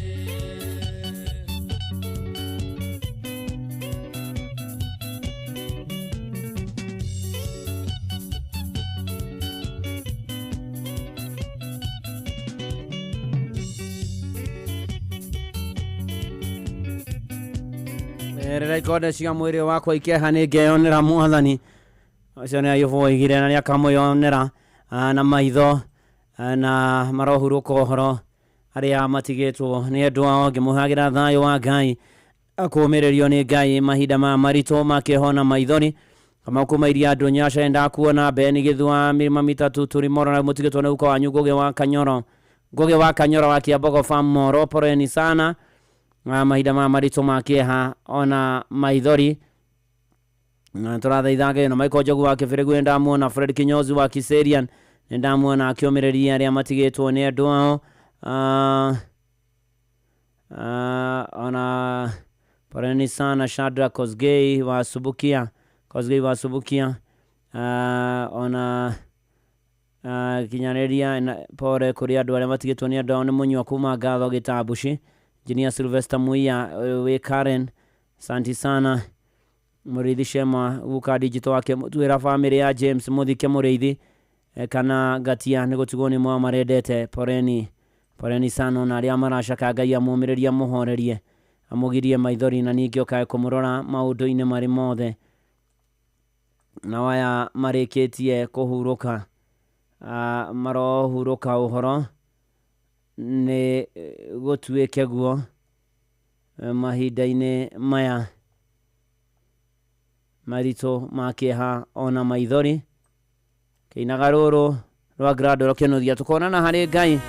Rĩrĩa ikonde cia mwĩrĩ wakwa ikeha nĩ ngeyonera mwathani. Ũcio nĩ Ayubu oigire na nĩ akamwĩyonera na maitho na marohurũka ũhoro arĩa matigĩtwo nĩ endwa ao, ngĩmũhagĩra thayũ wa Ngai, akũmĩrĩrio nĩ Ngai mahinda ma maritũ ma kĩeha na maithori. Kamau kuma iria andũ Nyasha ndakuona Beni Gĩthua mĩrĩma mĩtatũ Tũrimoro na mũtigĩtwo nĩ guka wanyu Ngũgĩ wa Kanyoro, Ngũgĩ wa Kanyoro wa Kĩambogo Farm Moro, poreni sana na mahinda ma maritũ ma kĩeha ona maithori. Na tũrathaitha Ngai na Michael Njogu wa Kĩbĩrĩgu nĩ ndamuona, Fred Kinyozi wa Kiserian nĩ ndamuona akĩũmĩrĩria arĩa matigĩtwo nĩ andũ ao. Ona poreni sana Shadrack Kosgei wa Subukia, Kosgei wa Subukia. Ona kinyanĩria na pore kũrĩ andũ arĩa matigĩtwo nĩ andũ ao nĩ mũnyua kuma ngatho gĩtambuci. Engineer Sylvester Muia wĩ Karen, santi sana. Mũrĩithi Shema guka digital wake mũtuĩra bamĩrĩ ya James Mũthike Mũrĩithi kana Ngatia nĩ gũtigwo nĩ mwa marendete. Poreni, poreni sana ona arĩa maracaka Ngai amũmĩrĩrie amũhorerie amũgirie maithori na ningĩ okae kũmũrora maũndũ-inĩ marĩ mothe. Na aya marĩkĩtie kũhurũka, marohurũka ũhoro nĩ gũtuĩke guo mahinda-inĩ maya maritũ ma kĩeha ona maithori. Kĩinaga rũrũ rwa Grado rũkĩnũthia tũkonana harĩ Ngai.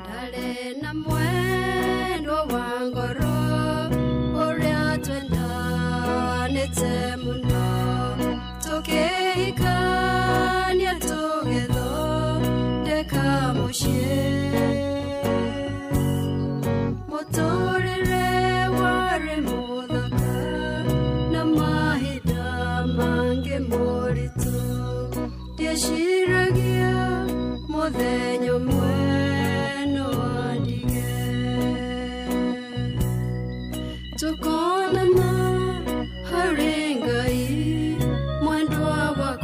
Ndarĩ na mwendwa wa ngoro ũrĩa twendanĩte mũno, tũkĩhikania tũgĩthondeka mũciĩ. Mũtũrĩre warĩ mũthaka na mahinda mangĩ moritũ, ndieciragia mũthenya ũmwe no andige. Tũkonana harĩ Ngai mwendwa wakwa.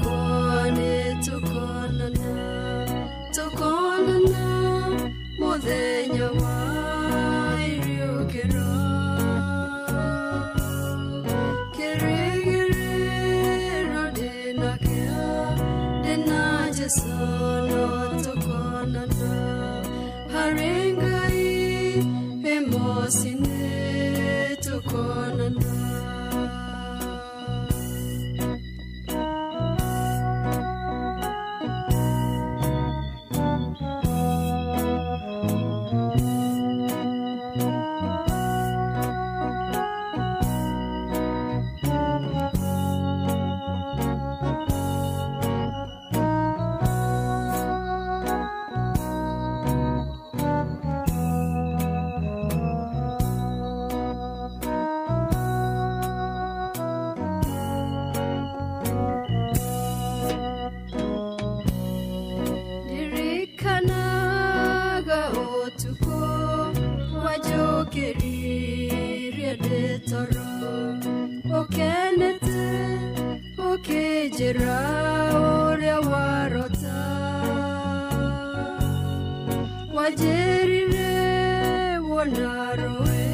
Wokĩririe ndĩ toro ũkenete ũkĩnjĩra ũrĩa warota wanjĩrire wona rũĩ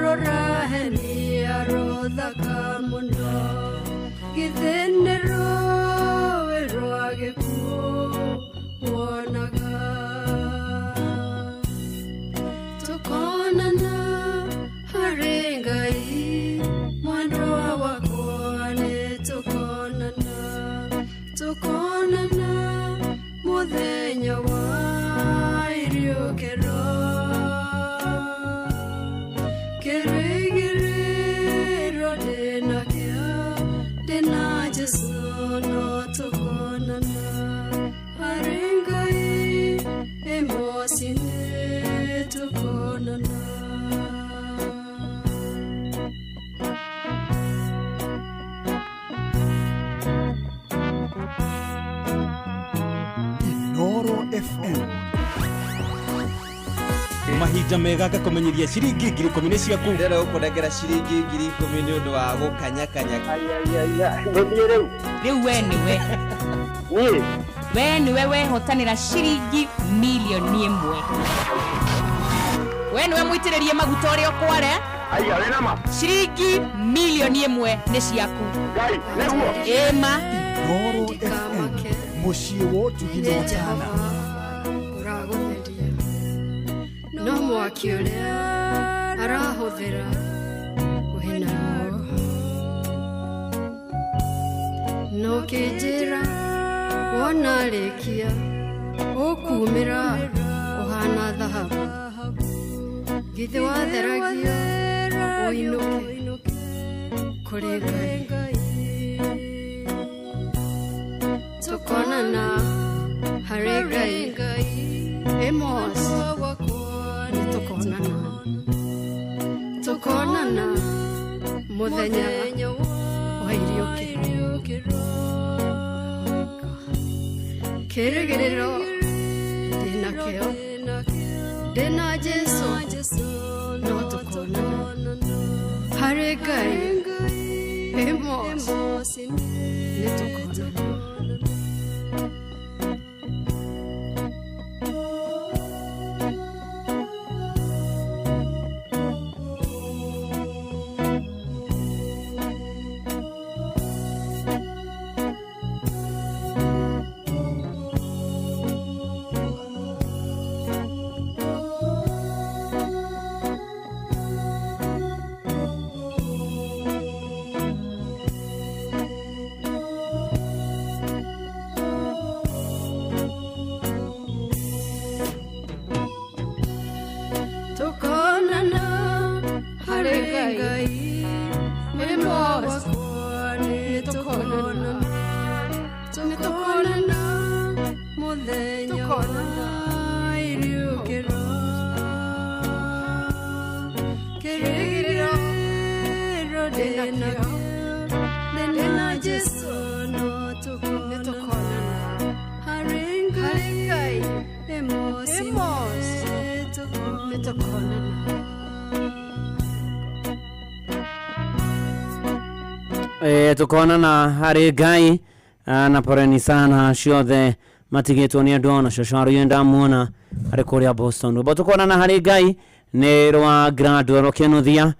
rũrahenia rũthaka mũno githĩ nĩ rũĩ rwa gĩkuũ wonaga tukonana harĩ Ngai mwendwa wakwa nĩ tukonana tukonana mũthenya wa iriũkĩro kĩrĩgĩrĩro ndĩnakĩo ndĩna Jesũ no tukonana harĩ Ngai ĩmũciĩ tukonana. Inoro FM. Mahinda mega ngakũmenyithia ciringi 10,000 nĩ ciaku. Ndĩrenda gũkũnengera ciringi 10,000 nĩ ũndũ wa gũkanyakanya. Nĩthiĩ rĩu. Rĩu we nĩwe. Niĩ. We nĩwe wehotanĩra ciringi 1,000,000. We nĩwe mũitĩrĩrie maguta ũrĩa ũkware. Aiya, wĩna ma? Ciringi 1,000,000 nĩ ciaku. Ngai, nĩguo? Ĩma. Inoro FM, mũciĩ wa ũtugi na ũtana. Ũragũtheria no mwaki ũrĩa arahũthĩra wĩnaguo no kĩnjĩra wona rĩkia ũkumĩra ũhana thahabu githĩ watheragia ũinũke kũrĩ Ngai tukonana harĩ Ngai Amos nĩ tukonana mũthenya wa iriũkĩro kĩrĩgĩrĩro ndĩnakĩo ndĩna Jesũ no tukonana harĩ Ngai Amos nĩ tukonana. Tukonana harĩ Ngai Amos nĩ tukonana tukonana mũthenya wa iriũkĩro kĩrĩgĩrĩro ndĩnakĩo ndĩna Jesũ no tukonana harĩ Ngai Amos nĩ tukonana. Tukonana harĩ Ngai na poreni sana ciothe matigĩtwo nĩ andũ ona cũcũ arũyũ ndamuona arĩ kũrĩa Boston. Rwĩmbo tukonana harĩ Ngai nĩ rwa Gladwell Kĩnuthia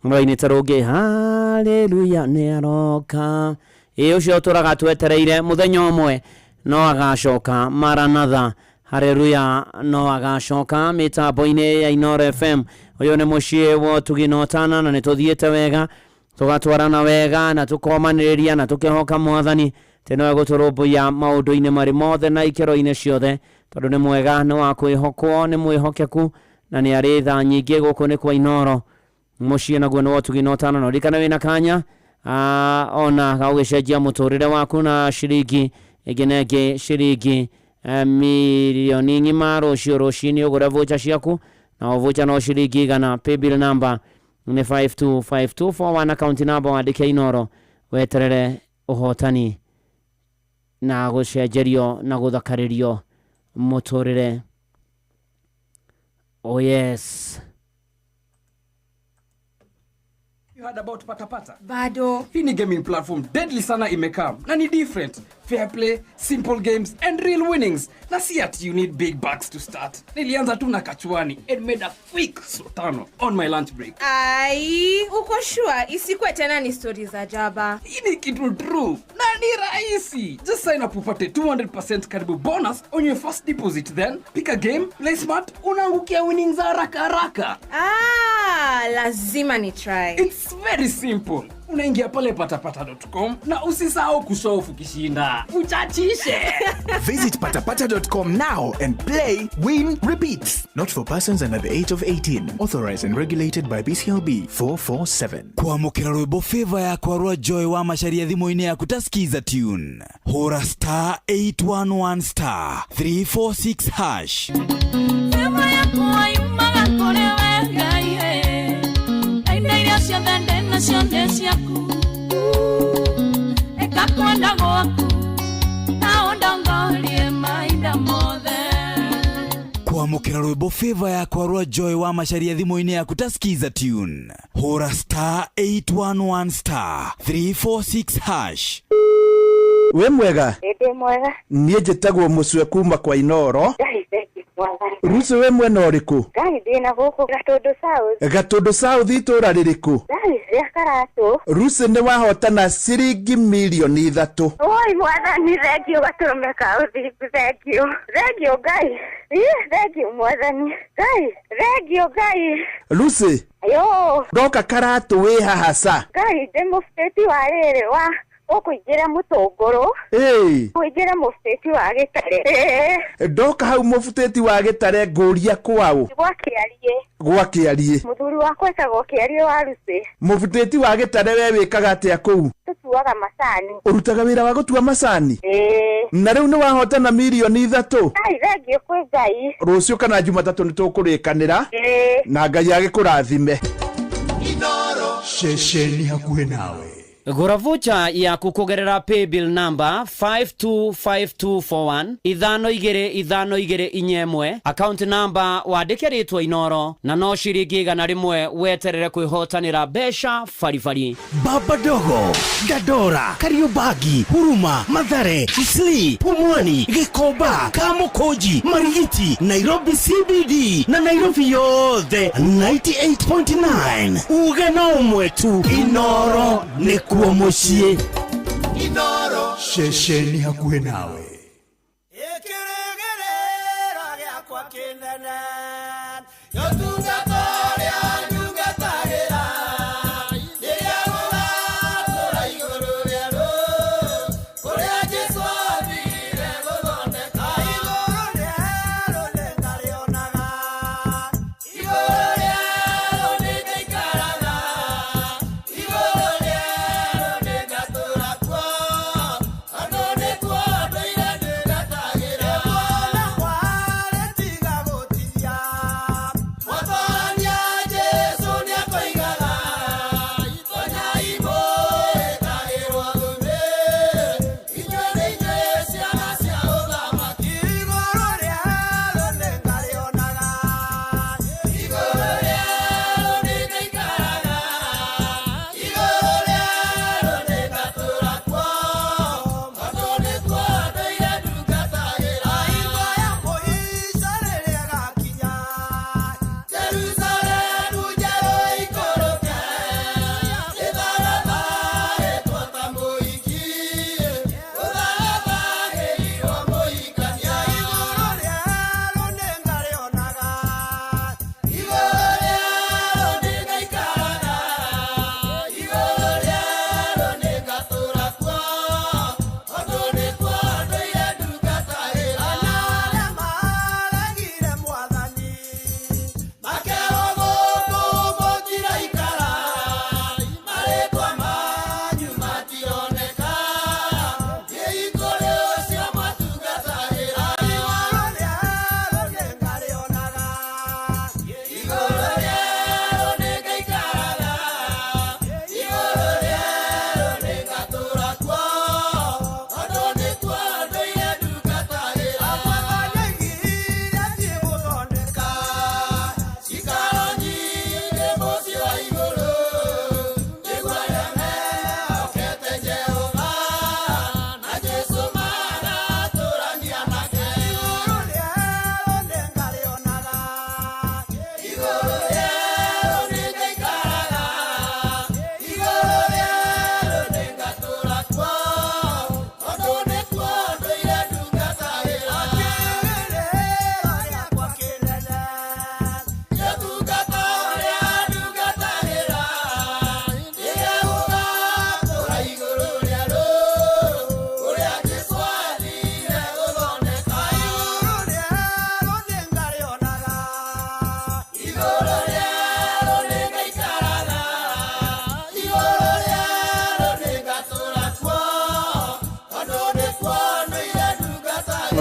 rwainĩte rũngĩ haleluya nĩ aroka. Ĩ ũcio ũtũraga twetereire mũthenya ũmwe no agacoka maranatha haleluya no agacoka mĩtambo-inĩ ya Inoro FM. Ũyũ nĩ mũciĩ wa ũtugi na ũtana na nĩ tũthiĩte wega tũgatwarana wega na tũkomanĩrĩria na tũkehoka mwathani atĩ nowe gũtũrũmbũiya maũndũ-inĩ marĩ mothe na ikĩro-inĩ ciothe tondũ nĩ mwega nĩ wa kwĩhokwo nĩ mwĩhokeku na nĩ arĩ tha nyingĩ. Gũkũ nĩ kwa Inoro mũciĩ naguo nĩ wa ũtugi na ũtana na ũririkane wĩna kanya ona ga gũgĩcenjia mũtũrĩre waku na ciringi ĩngĩ na ĩngĩ ciringi 1,000,000 ng'ima rũciũ rũcinĩ ũgũre voucher ciaku na o voucher no ciringi 100. Paybill number nĩ 525241 account number wandĩke Inoro weterere ũhotani na gũcenjerio na gũthakarĩrio mũtũrĩre. Oh yes. You heard about Patapata? Bado. Hii ni gaming platform deadly sana imekam na ni different. Fair play, simple games and real winnings. Na si ati you need big bucks to start. Nilianza tu na kachuani and made a quick sotano on my lunch break. Ai, uko sure isikuwe tena ni stori za jaba? Hii ni kitu true na ni rahisi. Just sign up upate 200% karibu bonus on your first deposit, then pick a game, play smart, unaangukia winnings haraka haraka. Ah, lazima ni try. It's very simple. Unaingia pale patapata.com na usisahau kushow ukishinda. Uchachishe. Visit patapata.com now and play, win, repeat. Not for persons under the age of 18. Authorized and regulated by BCLB 447. Kwamũkĩra rwĩmbo favor yakwa rwa Joy wa Macharia thimũ-inĩ yaku ta skiza tune, hũra star 811 star 346 hash. Favor yakwa yumaga kũrĩ we Ngai, he indo iria ciothe ndĩ nacio nĩ ciaku, ĩka kwenda gwaku na ũndongorie mahinda mothe. Kwamũkĩra rwĩmbo favor yakwa rwa Joy wa Macharia thimũ-inĩ yaku ta skiza tune, hũra star 811 star 346 hash. Wĩ mwega? Ĩndĩ mwega. Niĩ njĩtagwo Mũcwe kuma kwa Inoro. Ngai thengiũ mwathani. Rucu, wĩ mwena ũrĩkũ? Ngai, ndĩna gũkũ Gatũndũ South. Gatũndũ South, itũũra rĩrĩkũ? Ngai, rĩa Karatũ. Rucu, nĩ wahotana ciringi mirioni 3. Oi mwathani, thengiũ gatũrũme ka ũthingu, thengiũ, thengiũ Ngai. Ĩ, thengiũ mwathani Ngai, thengiũ Ngai. Lucy, yo ndoka Karatũ, wĩ haha ca? Ngai, ndĩ mũbĩti wa rĩrĩ wa ũkũingĩra mũtũngũrũ. Ĩĩ. Kũingĩra mũbĩti wa gĩtare. Ĩĩ. Ndoka hau mũbutĩti wa gĩtare, ngũria kwaũ? Gwa Kĩariĩ. Gwa Kĩariĩ. Mũthuri wakwa etagwo Kĩariĩ wa Rucĩ. Mũbutĩti wa gĩtare, we wĩkaga atĩa kũu? Tũtuaga macani. Ũrutaga wĩra wa gũtua macani? Ĩĩ. Na rĩu nĩ wahotana mirioni 3. Ngai, thengiũ kwĩ Ngai. Rũciũ kana Jumatatũ nĩ tũkũrĩkanĩra. Ĩĩ. Na Ngai agĩkũrathime. Ceceni hakuhĩ nawe. Gũra vocha yaku kũgerera paybill number 525241, 525241, account number wandĩke rĩtwa Inoro, na no ciringi 100 weterere kwĩhotanĩra mbeca baribari. Baba Dogo, Dandora, Kariobangi, Huruma, Mathare, Isli, Pumwani, Gikomba, Kamukunji, Marigiti, Nairobi CBD na Nairobi yothe 98.9. Uge no ũmwe tu, Inoro nĩkuo mũciĩ. Inoro. Ceceni hakuhĩ nawe. Kĩrĩgĩrĩro gĩakwa kĩnene, ũtungata ũrĩa ndungatagĩra, rĩrĩa gũgatũra igũrũ rĩerũ, kũrĩa Jesũ athire gũthondeka. Igũrũ rĩerũ nĩngarĩonaga, igũrũ rĩerũ nĩngaikaraga, igũrũ rĩerũ nĩngatũra kuo, tondũ nĩkuo ndũire ndungatagĩra. Mwana kwarĩ tiga gũtithia.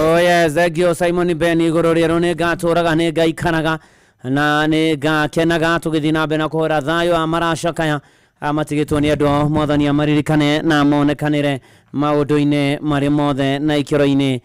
Oh yes, thank you Simon Ben igũrũ rĩerũ nĩ ngatũraga nĩ ngaikaraga na nĩ ngakenaga tũgĩthiĩ na mbere na kũhora thayũ a maracakaya matigĩtwo nĩ andũ ao mwathani amaririkane na monekanĩre maũndũ-inĩ marĩ mothe na ikĩro-inĩ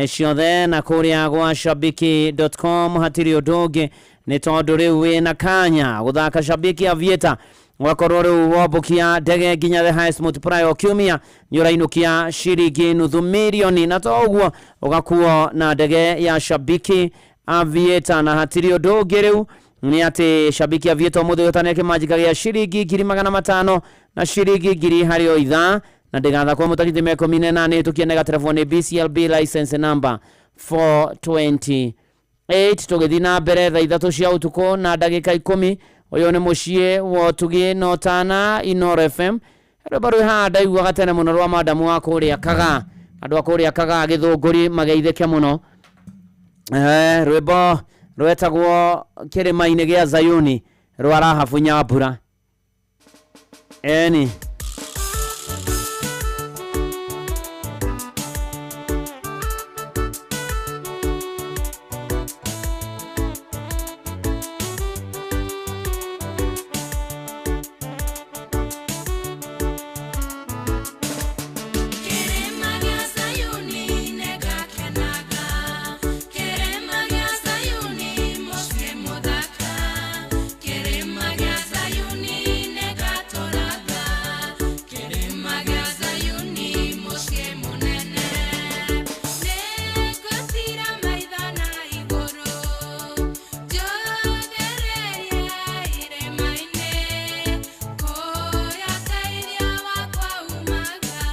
ciothe na kũrĩa gwa shabiki.com hatirĩ ũndũ ũngĩ nĩ tondũ rĩu wĩna kanya gũthaka Shabiki Aviator wakorwo rĩu wambũkia ndege nginya the highest multiplier o kiumia nĩ ũrainũkia ciringi nuthu mirioni na to ũguo ũgakuo na ndege ya Shabiki Aviator na hatirĩ ũndũ ũngĩ rĩu nĩ atĩ Shabiki Aviator ũmũthĩ ũhotanĩre kĩmanjĩka gĩa ciringi 500,000 na ciringi 1,000 harĩ o ithaa na ndĩgathakwo mũtakiti mĩaka 18 ĩtũkie nĩgaterefwo nĩ BCLB license number 428 tũgĩthiĩ na mbere thaa 3 cia ũtukũ na ndagĩka 10 ũyũ nĩ mũciĩ wa ũtugi na ũtana Inooro FM rwĩmbo rwĩ haha ndaiguaga tene mũno rwa madamu wa kũrĩa Kagaa andũ a kũrĩa Kagaa Gĩthũngũri mageithĩke mũno rwĩmbo rwetagwo kĩrĩma-inĩ gĩa Zayuni rwa Rahabu Nyambura eni Kĩrĩma gĩa Zayuni nĩngakenaga, kĩrĩma gĩa Zayuni mũciĩ mũthaka, kĩrĩma gĩa Zayuni nĩngatũraga, kĩrĩma gĩa Zayuni mũciĩ mũnene. Nĩngũtiira maitho na igũrũ, njũthĩrĩrie irĩma-inĩ, kũrĩa ũteithio wakwa umaga.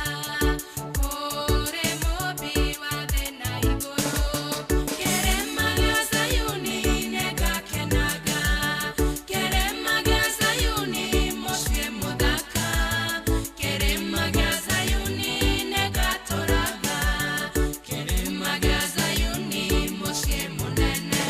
Kũrĩ Mũũmbi wa thĩ na igũrũ, kĩrĩma gĩa Zayuni nĩngakenaga, kĩrĩma gĩa Zayuni mũciĩ mũthaka, kĩrĩma gĩa Zayuni nĩngatũraga, kĩrĩma gĩa Zayuni mũciĩ mũnene.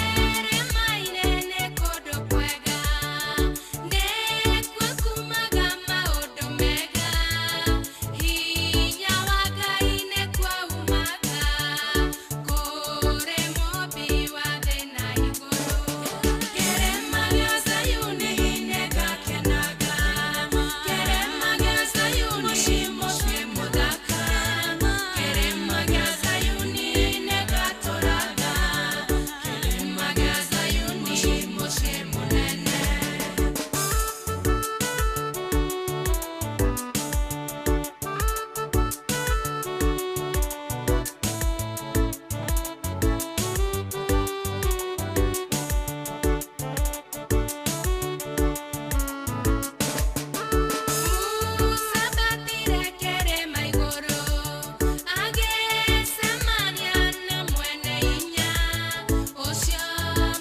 Kĩrĩma-inĩ nĩ kũndũ kwega, nĩkuo kuumaga maũndũ mega, hinya wa Ngai nĩkuo umaga, kũrĩ Mũũmbi wa thĩ na igũrũ. Kĩrĩma gĩa Zayuni nĩngakenaga, kĩrĩma gĩa Zayuni mũciĩ mũthaka, kĩrĩma gĩa Zayuni nĩngatũraga, kĩrĩma gĩa Zayuni mũciĩ mũnene. Musa ambatire kĩrĩma igũrũ, agĩcemania na mwene hinya, ũcio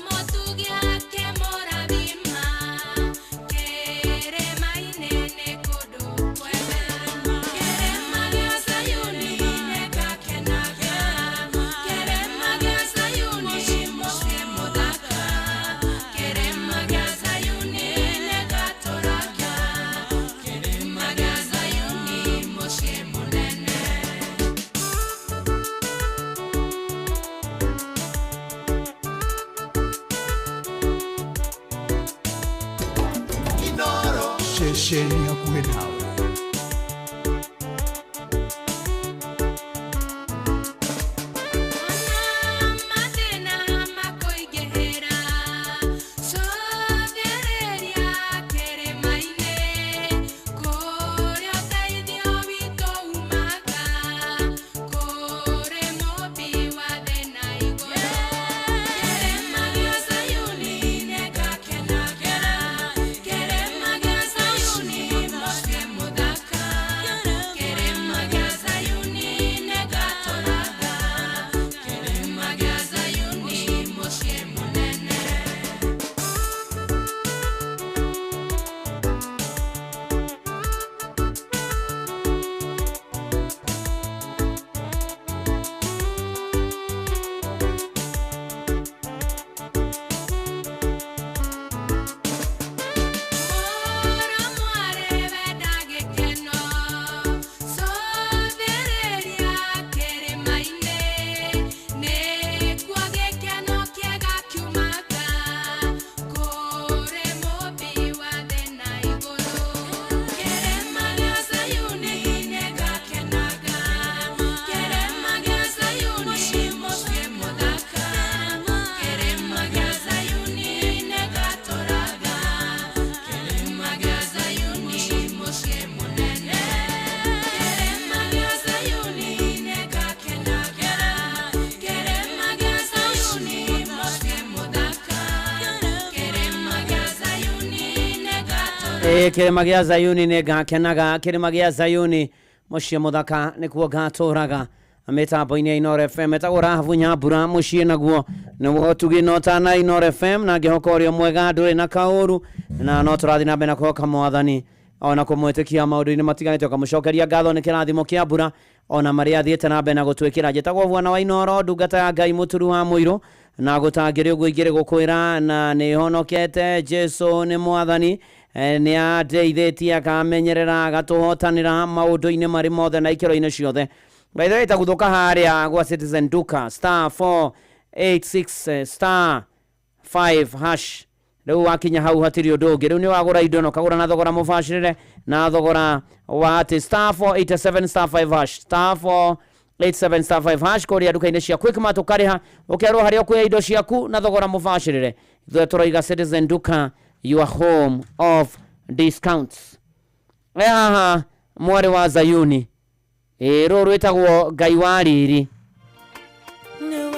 mũtugi akĩmũrathima. Kĩrĩma-inĩ nĩ kũndũ kwega, kĩrĩma gĩa Zayuni nĩngakenaga, kĩrĩma gĩa Zayuni mũciĩ mũthaka, kĩrĩma gĩa Zayuni nĩngatũraga, kĩrĩma gĩa Zayuni mũciĩ mũnene. Ceceni hakuhĩ nawe. Mathĩna makũingĩhĩra, cũthĩrĩria kĩrĩma-inĩ, kũrĩa ũteithio witũ umaga, kũrĩ Mũũmbi wa thĩ na igũrũ. Kĩrĩma gĩa Zayuni nĩngakenaga, kĩrĩma gĩa Zayuni mũciĩ Ĩ kĩrĩma gĩa Zayuni nĩ ngakenaga, kĩrĩma gĩa Zayuni mũciĩ mũthaka nĩkuo ngatũraga. Mĩtambo-inĩ ya Inooro FM etagwo Rahabu Nyambura, mũciĩ naguo nĩguo tugĩnota na Inooro FM, na ngĩhoka ũrĩa mwega ndũrĩ na kaũru, na no tũrathiĩ na mbere na kũhoka mwathani ona kũmwĩtĩkia maũndũ-inĩ matiganĩte, ũkamũcokeria ngatho nĩ kĩrathimo kĩa mbura ona marĩa athiĩte na mbere na gũtwĩkĩra. Njĩtagwo Bwana wa Inooro, ndungata ya Ngai mũturu wa mũirũ, na gũtangĩrĩ ũguo ingĩrĩ gũkwĩra na nĩ honokete. Jesu nĩ mwathani, nĩ andeithĩtie akamenyerera agatũhotanĩra maũndũ-inĩ marĩ mothe na ikĩro-inĩ ciothe. By the way, taguthuka harĩa gwa Citizen Duka star 486 star 5 hash. Rĩu wakinya hau hatirĩ ũndũ ũngĩ, rĩu nĩ wagũra indo na ũkagũra na thogora mũbacĩrĩre, na thogora wa atĩ star 487 star 5 hash, star 487 star 5 hash kũrĩa nduka-inĩ cia Quickmart, ũkarĩha ũkerwo harĩa ũkuoya indo ciaku na thogora mũbacĩrĩre. Ithuĩ tũroiga Citizen Duka, your home of discounts. E haha mwarĩ wa Zayuni, ĩ rũrũ rwĩtagwo Ngai wa riri,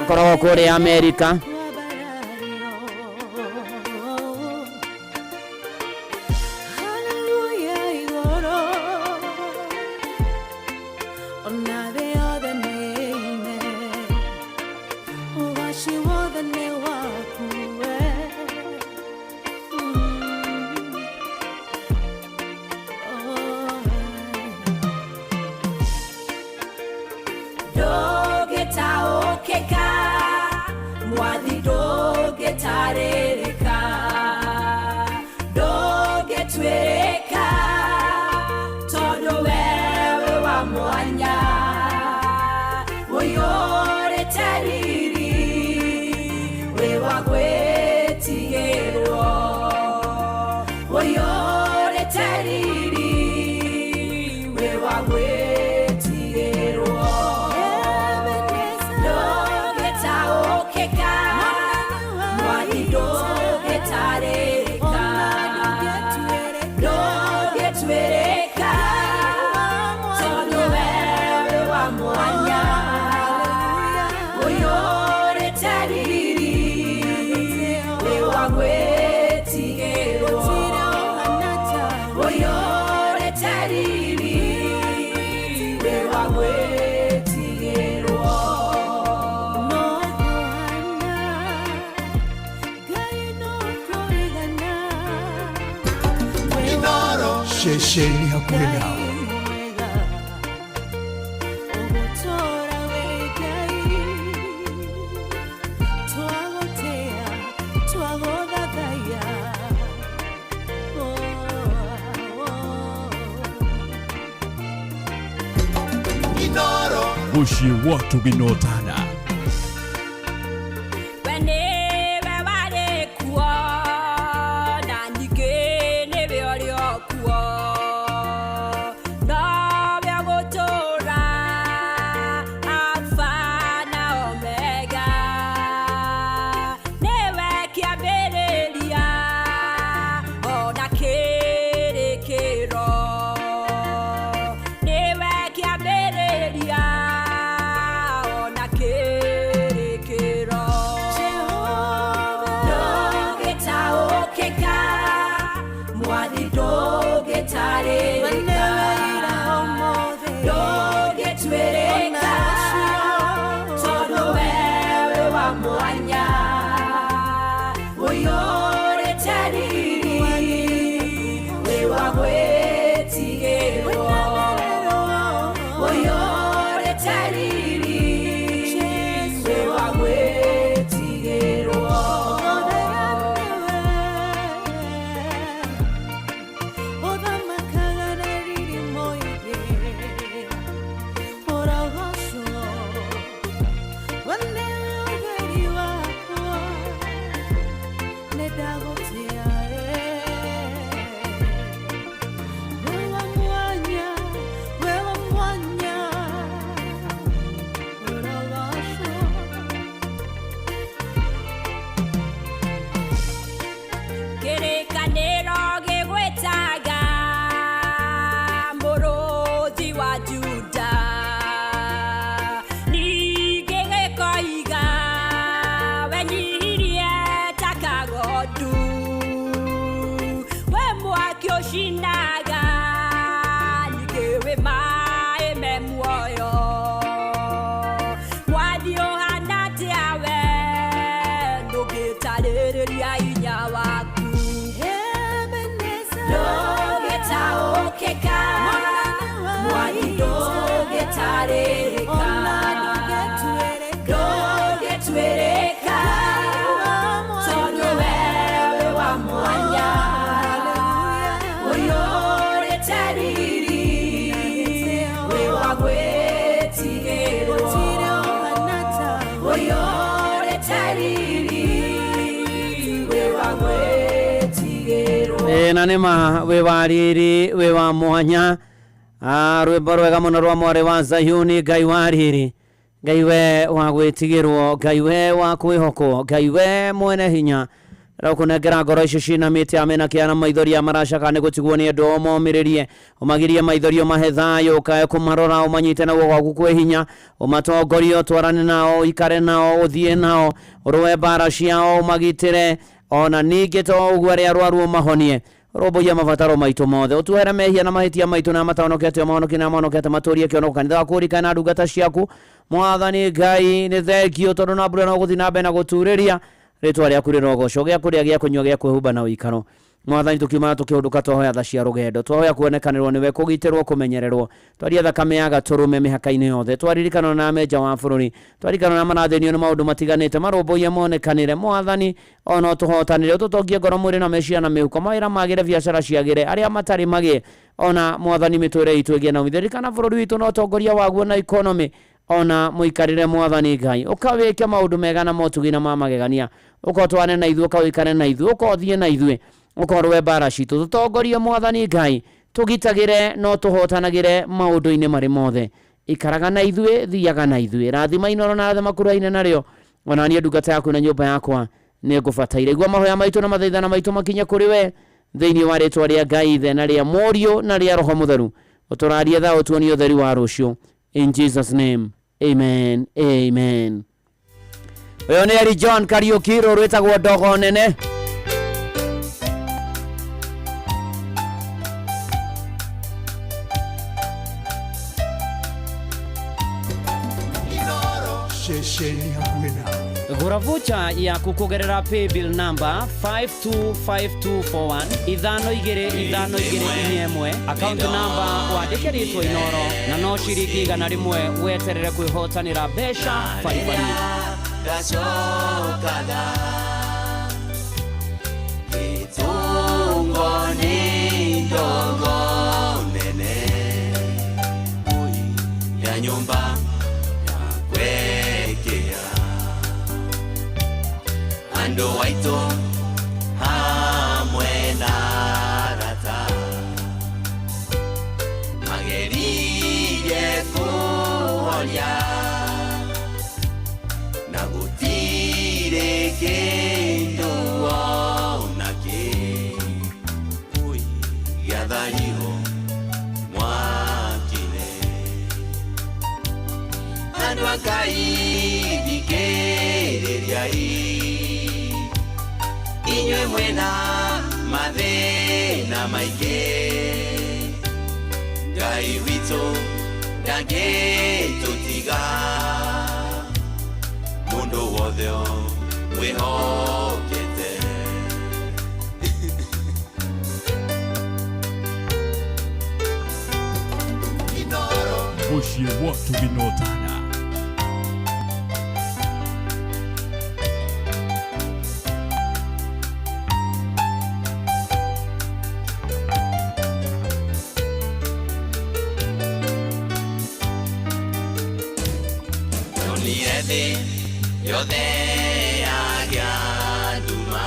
akoragwo kũrĩa Amerika. Hallelujah, igoro. Ona thĩ yothe nĩine. Ũgooci wothe nĩ waku we. Ndũngĩtaũkĩka, mwathi ndũngĩtarĩrĩka, ndũngĩtuĩrĩka, tondũ wewe wa mwanya, ũiyũrĩte riri, wĩ wa gwĩtigĩrwo, ũiyũrĩte riri, wĩ wa gwĩtigĩrwo. Ndũngĩtaũkĩka, mwathi ndũngĩtarĩrĩka, ndũngĩtuĩrĩka, tondũ wewe wa mwanya, ũiyũrĩte riri, wĩ wa gwĩtigĩrwo, ũiyũrĩte riri, wĩ wa gwĩtigĩrwo. Ceceni hakuhĩ nawe. Ũgũtũũra wĩ Ngai, twagũtĩĩa, twagũthathaiya. Mũciĩ wa tũgĩnotana. We nĩwe warĩ kuo, na ningĩ nĩwe ũrĩ o kuo. Nowe ũgũtũũra, Alpha na Omega. Nĩwe kĩambĩrĩria, ona kĩrĩkĩro. Nĩwe kĩambĩrĩria, ona kĩrĩkĩro. riri wĩ wa gwĩtigĩrwo ũiyũrĩte riri wĩ wa gwĩtigĩrwo. Ĩ, na nĩ ma wĩ wa riri wĩ wa mwanya. Rwĩmbo rwega mũno rwa mwarĩ wa Zayuni. Ngai wa riri, Ngai we wa gwĩtigĩrwo, Ngai we wa kwĩhokwo, Ngai we mwene hinya, ndakũnengera ngoro icio cinamĩte amena kĩana maithori maracaka nĩ gũtigwo nĩ andũ ũmomĩrĩrie, ũmagirie maithori, ũmahe thayũ, ũkae kũmarora, ũmanyite na guoko gwaku kwĩ hinya, ũmatongorie, ũtwarane nao, ũikare nao, ũthiĩ nao, ũrũe mbara ciao, ũmagitĩre, ona ningĩ to ũguo arĩa arwaru ũmahonie, rũmbũiya mabataro maitũ mothe, ũtuohere mehia na mahĩtia maitũ na matahonokete ũmahonokie na mahonokete matũrie kĩonoko kanitha waku ũrikane na ndungata ciaku. Mwathani Ngai nĩ thengio tondũ na mbura no gũthiĩ na mbere na gũturĩria rĩtwa rĩaku rĩrogocwo, gĩa kũrĩa, gĩa kũnyua, gĩa kwĩhumba na ũikaro. Mwathani tũkiuma tũkĩhũndũka twahoya tha cia rũgendo, twahoya kuonekanĩrwo nĩwe, kũgitĩrwo, kũmenyererwo, twaria thakame ya gatũrũme mĩhaka-inĩ yothe, twaririkana na menja wa bũrũri, twaririkana na marathĩnio nĩ maũndũ matiganĩte, marũmbũiye monekanĩre. Mwathani ona ũtũhotanĩre, ũtũtongie ngoro, mwĩrĩ na meciria na mĩhuko, mawĩra magĩre, biacara ciagĩre, arĩa matarĩ magĩe, ona Mwathani mĩtũrĩre itũ ĩgĩe na umithio. Ririkana bũrũri witũ na ũtongoria waguo na economy, ona mũikarĩre. Mwathani Ngai ũkawĩke maũndũ mega na motugi na ma magegania, ũkotwane na ithuĩ, ũkawĩkane na ithuĩ, ũkothiĩ na ithuĩ, ũkorwe mbara citũ, tũtongorie. Mwathani Ngai tũgitagĩre no tũhotanagĩre maũndũ-inĩ marĩ mothe, ikaraga na ithuĩ, thiaga na ithuĩ, rathima Inoro na rathima kũraine narĩo, ona niĩ ndungata yaku na nyũmba yakwa nĩ ngũbataire. Igua mahoya maitũ na mathaithana maitũ makinye kũrĩ we thĩinĩ wa rĩtwa rĩa Ngai Ithe na rĩa Mũriũ na rĩa Roho Mũtheru, ũtũrarie tha, ũtuonie ũtheri wa rũciũ. In Jesus name, amen, amen. Ũyũ nĩ Eri John Kariũki, rũrũ rwĩtagwo Ndogo Nene. Ceceni hakuhĩ nawe. Gũra vocha yaku kũgerera paybill number 525241 525241, account number wandĩke rĩtwa Inoro, na no ciringi 100 weterere kwĩhotanĩra mbeca baribari. Ndacokaga gĩtũngo nĩ ndogo nene ya nyũmba ya kwekea andũ aitũ hamwe na arata mageririe kũhoria na gũtirĩ kĩndũ ona kĩ gĩathariho mwakine. Andũ a Ngai, thikĩrĩriai inyuĩ mwĩna mathĩna maingĩ, Ngai witũ ndangĩtũtiga, mũndũ wothe mwĩhokete. Mũciĩ wotu ginotana. Ndonire thĩ yothe yagĩa nduma,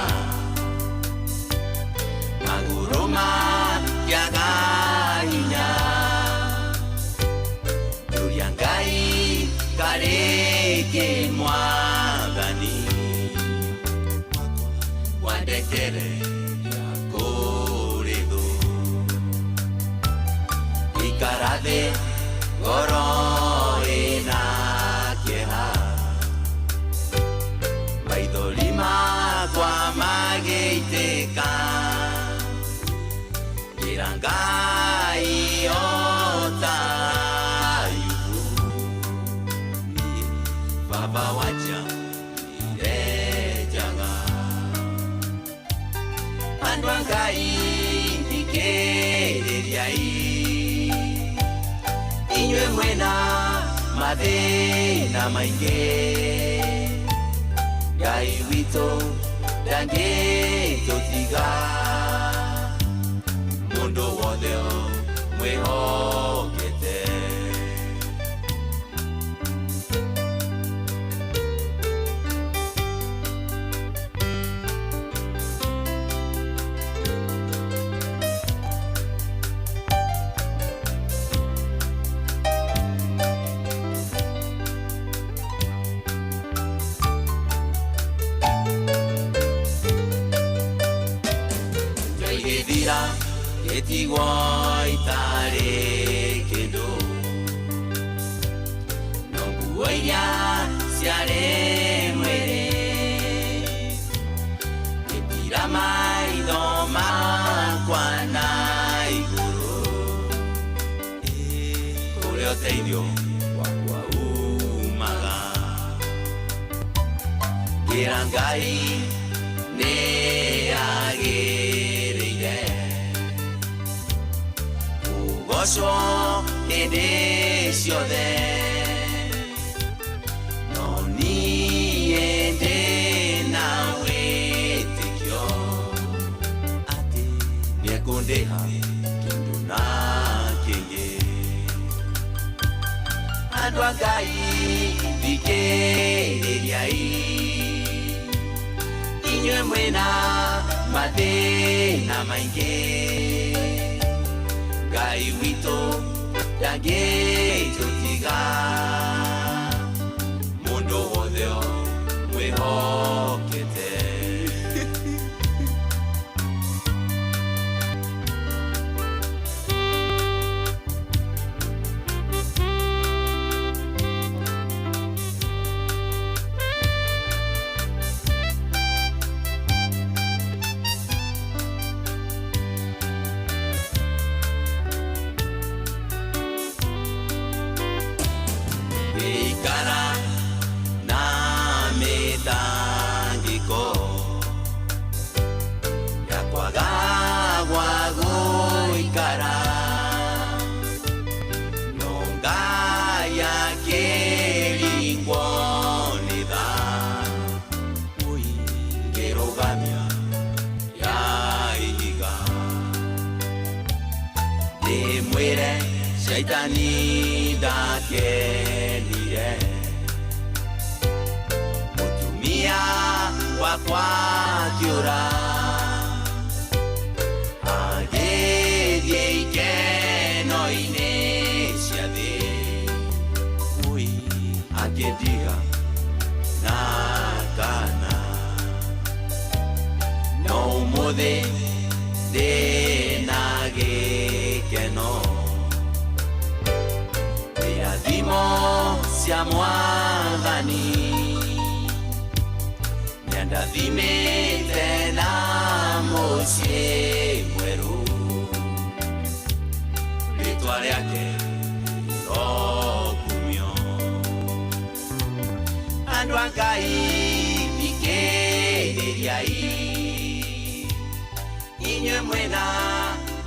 magũrũ makĩaga hinya, ngĩũria Ngai karĩkĩ Mwathani wandekere kũrĩ thũ, ikara thĩ ngoro ĩna kĩeha, maithori makwa magĩitĩka, ngĩra Ngai ota Ayubu, niĩ baba wacha irenjaga. Andũ a Ngai, thikĩrĩriai inyuĩ mwĩna mathĩna maingĩ, Ngai witũ ndangĩtũtiga, mũndũ wothe mwĩhokete. Ngĩtigwo itarĩ kĩndũ no nguo iria ciarĩ mwĩrĩ ngĩtira maitho makwa na igũrũ kũrĩa ũteithio wakwa umaga ngĩra Ngai nĩ agĩrĩire kũgocwo hĩndĩ ciothe no niĩ ndĩ na wĩtĩkio atĩ nĩekũndĩha kĩndũ na kĩngĩ andũ a Ngai thikĩrĩriai inyuĩ mwĩna mathĩna maingĩ Ngai witũ ndangĩtũtiga mũndũ wothe mwĩhokete. Ngĩikara na mĩtangĩko ya kwaga gwa gũikara no Ngai akĩringwo nĩ tha ngĩrũgamia ya ihiga ndĩmwĩre Shaitani ndakenire mũtumia wakwa akĩũra agĩthiĩ ikeno-inĩ cia thĩ ui akĩndiga na kana no ũmũthĩ ndĩ na gĩkeno irathimo cia Mwathani nĩandathimĩte na mũciĩ mwerũ rĩtwa rĩake rĩrokumio andũ a Ngai thikĩrĩriai inyuĩ mwĩna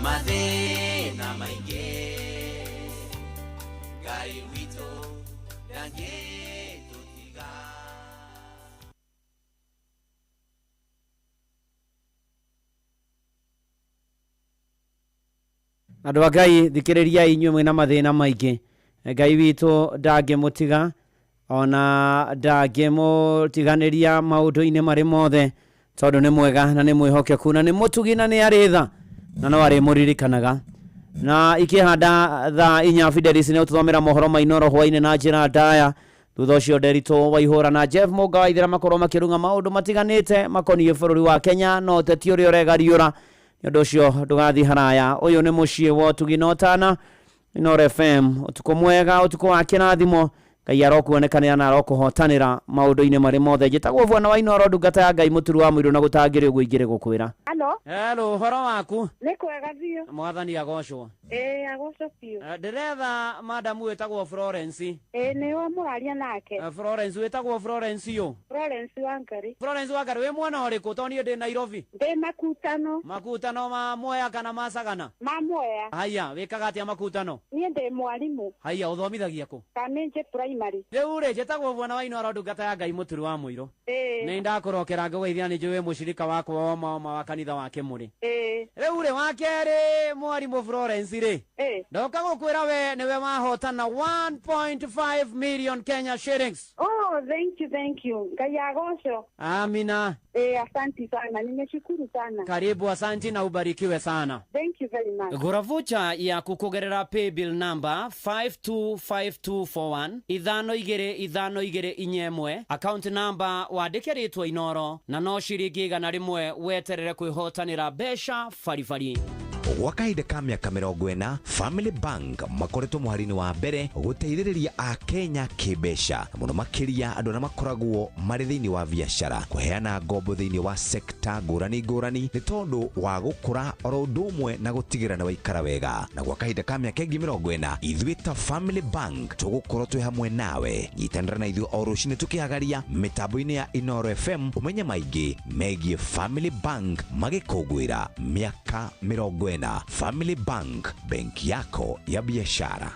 mathĩna maingĩ Ngai witũ ndangĩtũtiga. Andũ a Ngai thikĩrĩriai inyuĩ mwĩna mathĩna maingĩ Ngai witũ ndangĩmũtiga ona ndangĩmũtiganĩria maũndũ-inĩ marĩ mothe tondũ nĩ mwega na nĩ mwĩhokeku na nĩ mũtugi na nĩ arĩ tha na no arĩmũririkanaga na ikĩhanda thaa 4 Fidelis nĩ ũtũthomera mohoro ma Inooro hwainĩ na njĩra ndaya thutha ũcio Nderitu Waihũra na Jeff Mũnga wa Ithĩra makorwo makĩrung'a maũndũ matiganĩte makoniĩ bũrũri wa Kenya na ũteti ũrĩa ũregariũra nĩ ũndũ ũcio ndũgathiĩ haraya ũyũ nĩ mũciĩ wa ũtugi na ũtana Inooro FM ũtukũ mwega ũtukũ wa kĩrathimo Ngai arokuonekanĩra na arokũhotanĩra maũndũ-inĩ marĩ mothe njĩtagwo Bwana wa Inooro ndungata ya Ngai mũturu wa mũirũ na gũtangĩrĩ ũguo ingĩrĩ gũkwĩra. Halo. Hello, ũhoro waku? Nĩ kwega biũ. Mwathani agocwo. Ĩĩ agocwo biũ. Ndĩretha madamu wĩtagwo Florence. Ĩĩ nĩwe mũraria nake. Florence wĩtagwo Florence yũ? Florence Wangari. Florence Wangari wĩ mwena ũrĩkũ tondũ niĩ ndĩ Nairobi? Ndĩ Makutano. Makutano ma Mwea kana ma Sagana? Ma Mwea. Haya, wĩkaga atĩa Makutano? Niĩ ndĩ mwarimũ. Haya, ũthomithagia kũ? Kamĩnjĩ Primary. Rĩu rĩ njĩtagwo Bwana wa Inooro ndungata ya Ngai mũturu wa mũirũ. Nĩ ndakũrokera ngũgeithia nĩ njũĩ mũcirika wakwa wa oma wa kanitha wa Kĩmũrĩ. Rĩu rĩ wa kerĩ mwarimũ Florence rĩ ndoka gũkwĩra we nĩwe wahotana 1.5 million Kenya shillings. Oh, thank you, thank you. Ngai agocwo. Amina. Asanti sana. Nimeshukuru sana. Karibu, asanti na ubarikiwe sana. Thank you very much. Gũra vocha yaku kũgerera paybill number 525241 525241 account number wandĩke rĩtwa Inooro na no ciringi 100 weterere kwĩhotanĩra mbeca baribari. Gwa kahinda ka mĩaka 40, Family Bank makoretwo mũhari-inĩ wa mbere gũteithĩrĩria Akenya kĩmbeca, na mũno makĩria andũ arĩa makoragwo marĩ thĩinĩ wa biacara, kũheana ngombo thĩinĩ wa sekta ngũrani ngũrani nĩ tondũ wa gũkũra oro ũndũ ũmwe na gũtigĩrĩra nĩ waikara wega. Na gwa kahinda ka mĩaka ĩngĩ 40, ithuĩ ta Family Bank tũgũkorwo twĩ hamwe nawe. Nyitanĩra na ithuĩ o rũcinĩ tũkĩhagaria mĩtambo-inĩ ya Inoro FM ũmenye maingĩ megiĩ Family Bank magĩkũngũĩra mĩaka 40. Family Bank, benki yako ya biashara.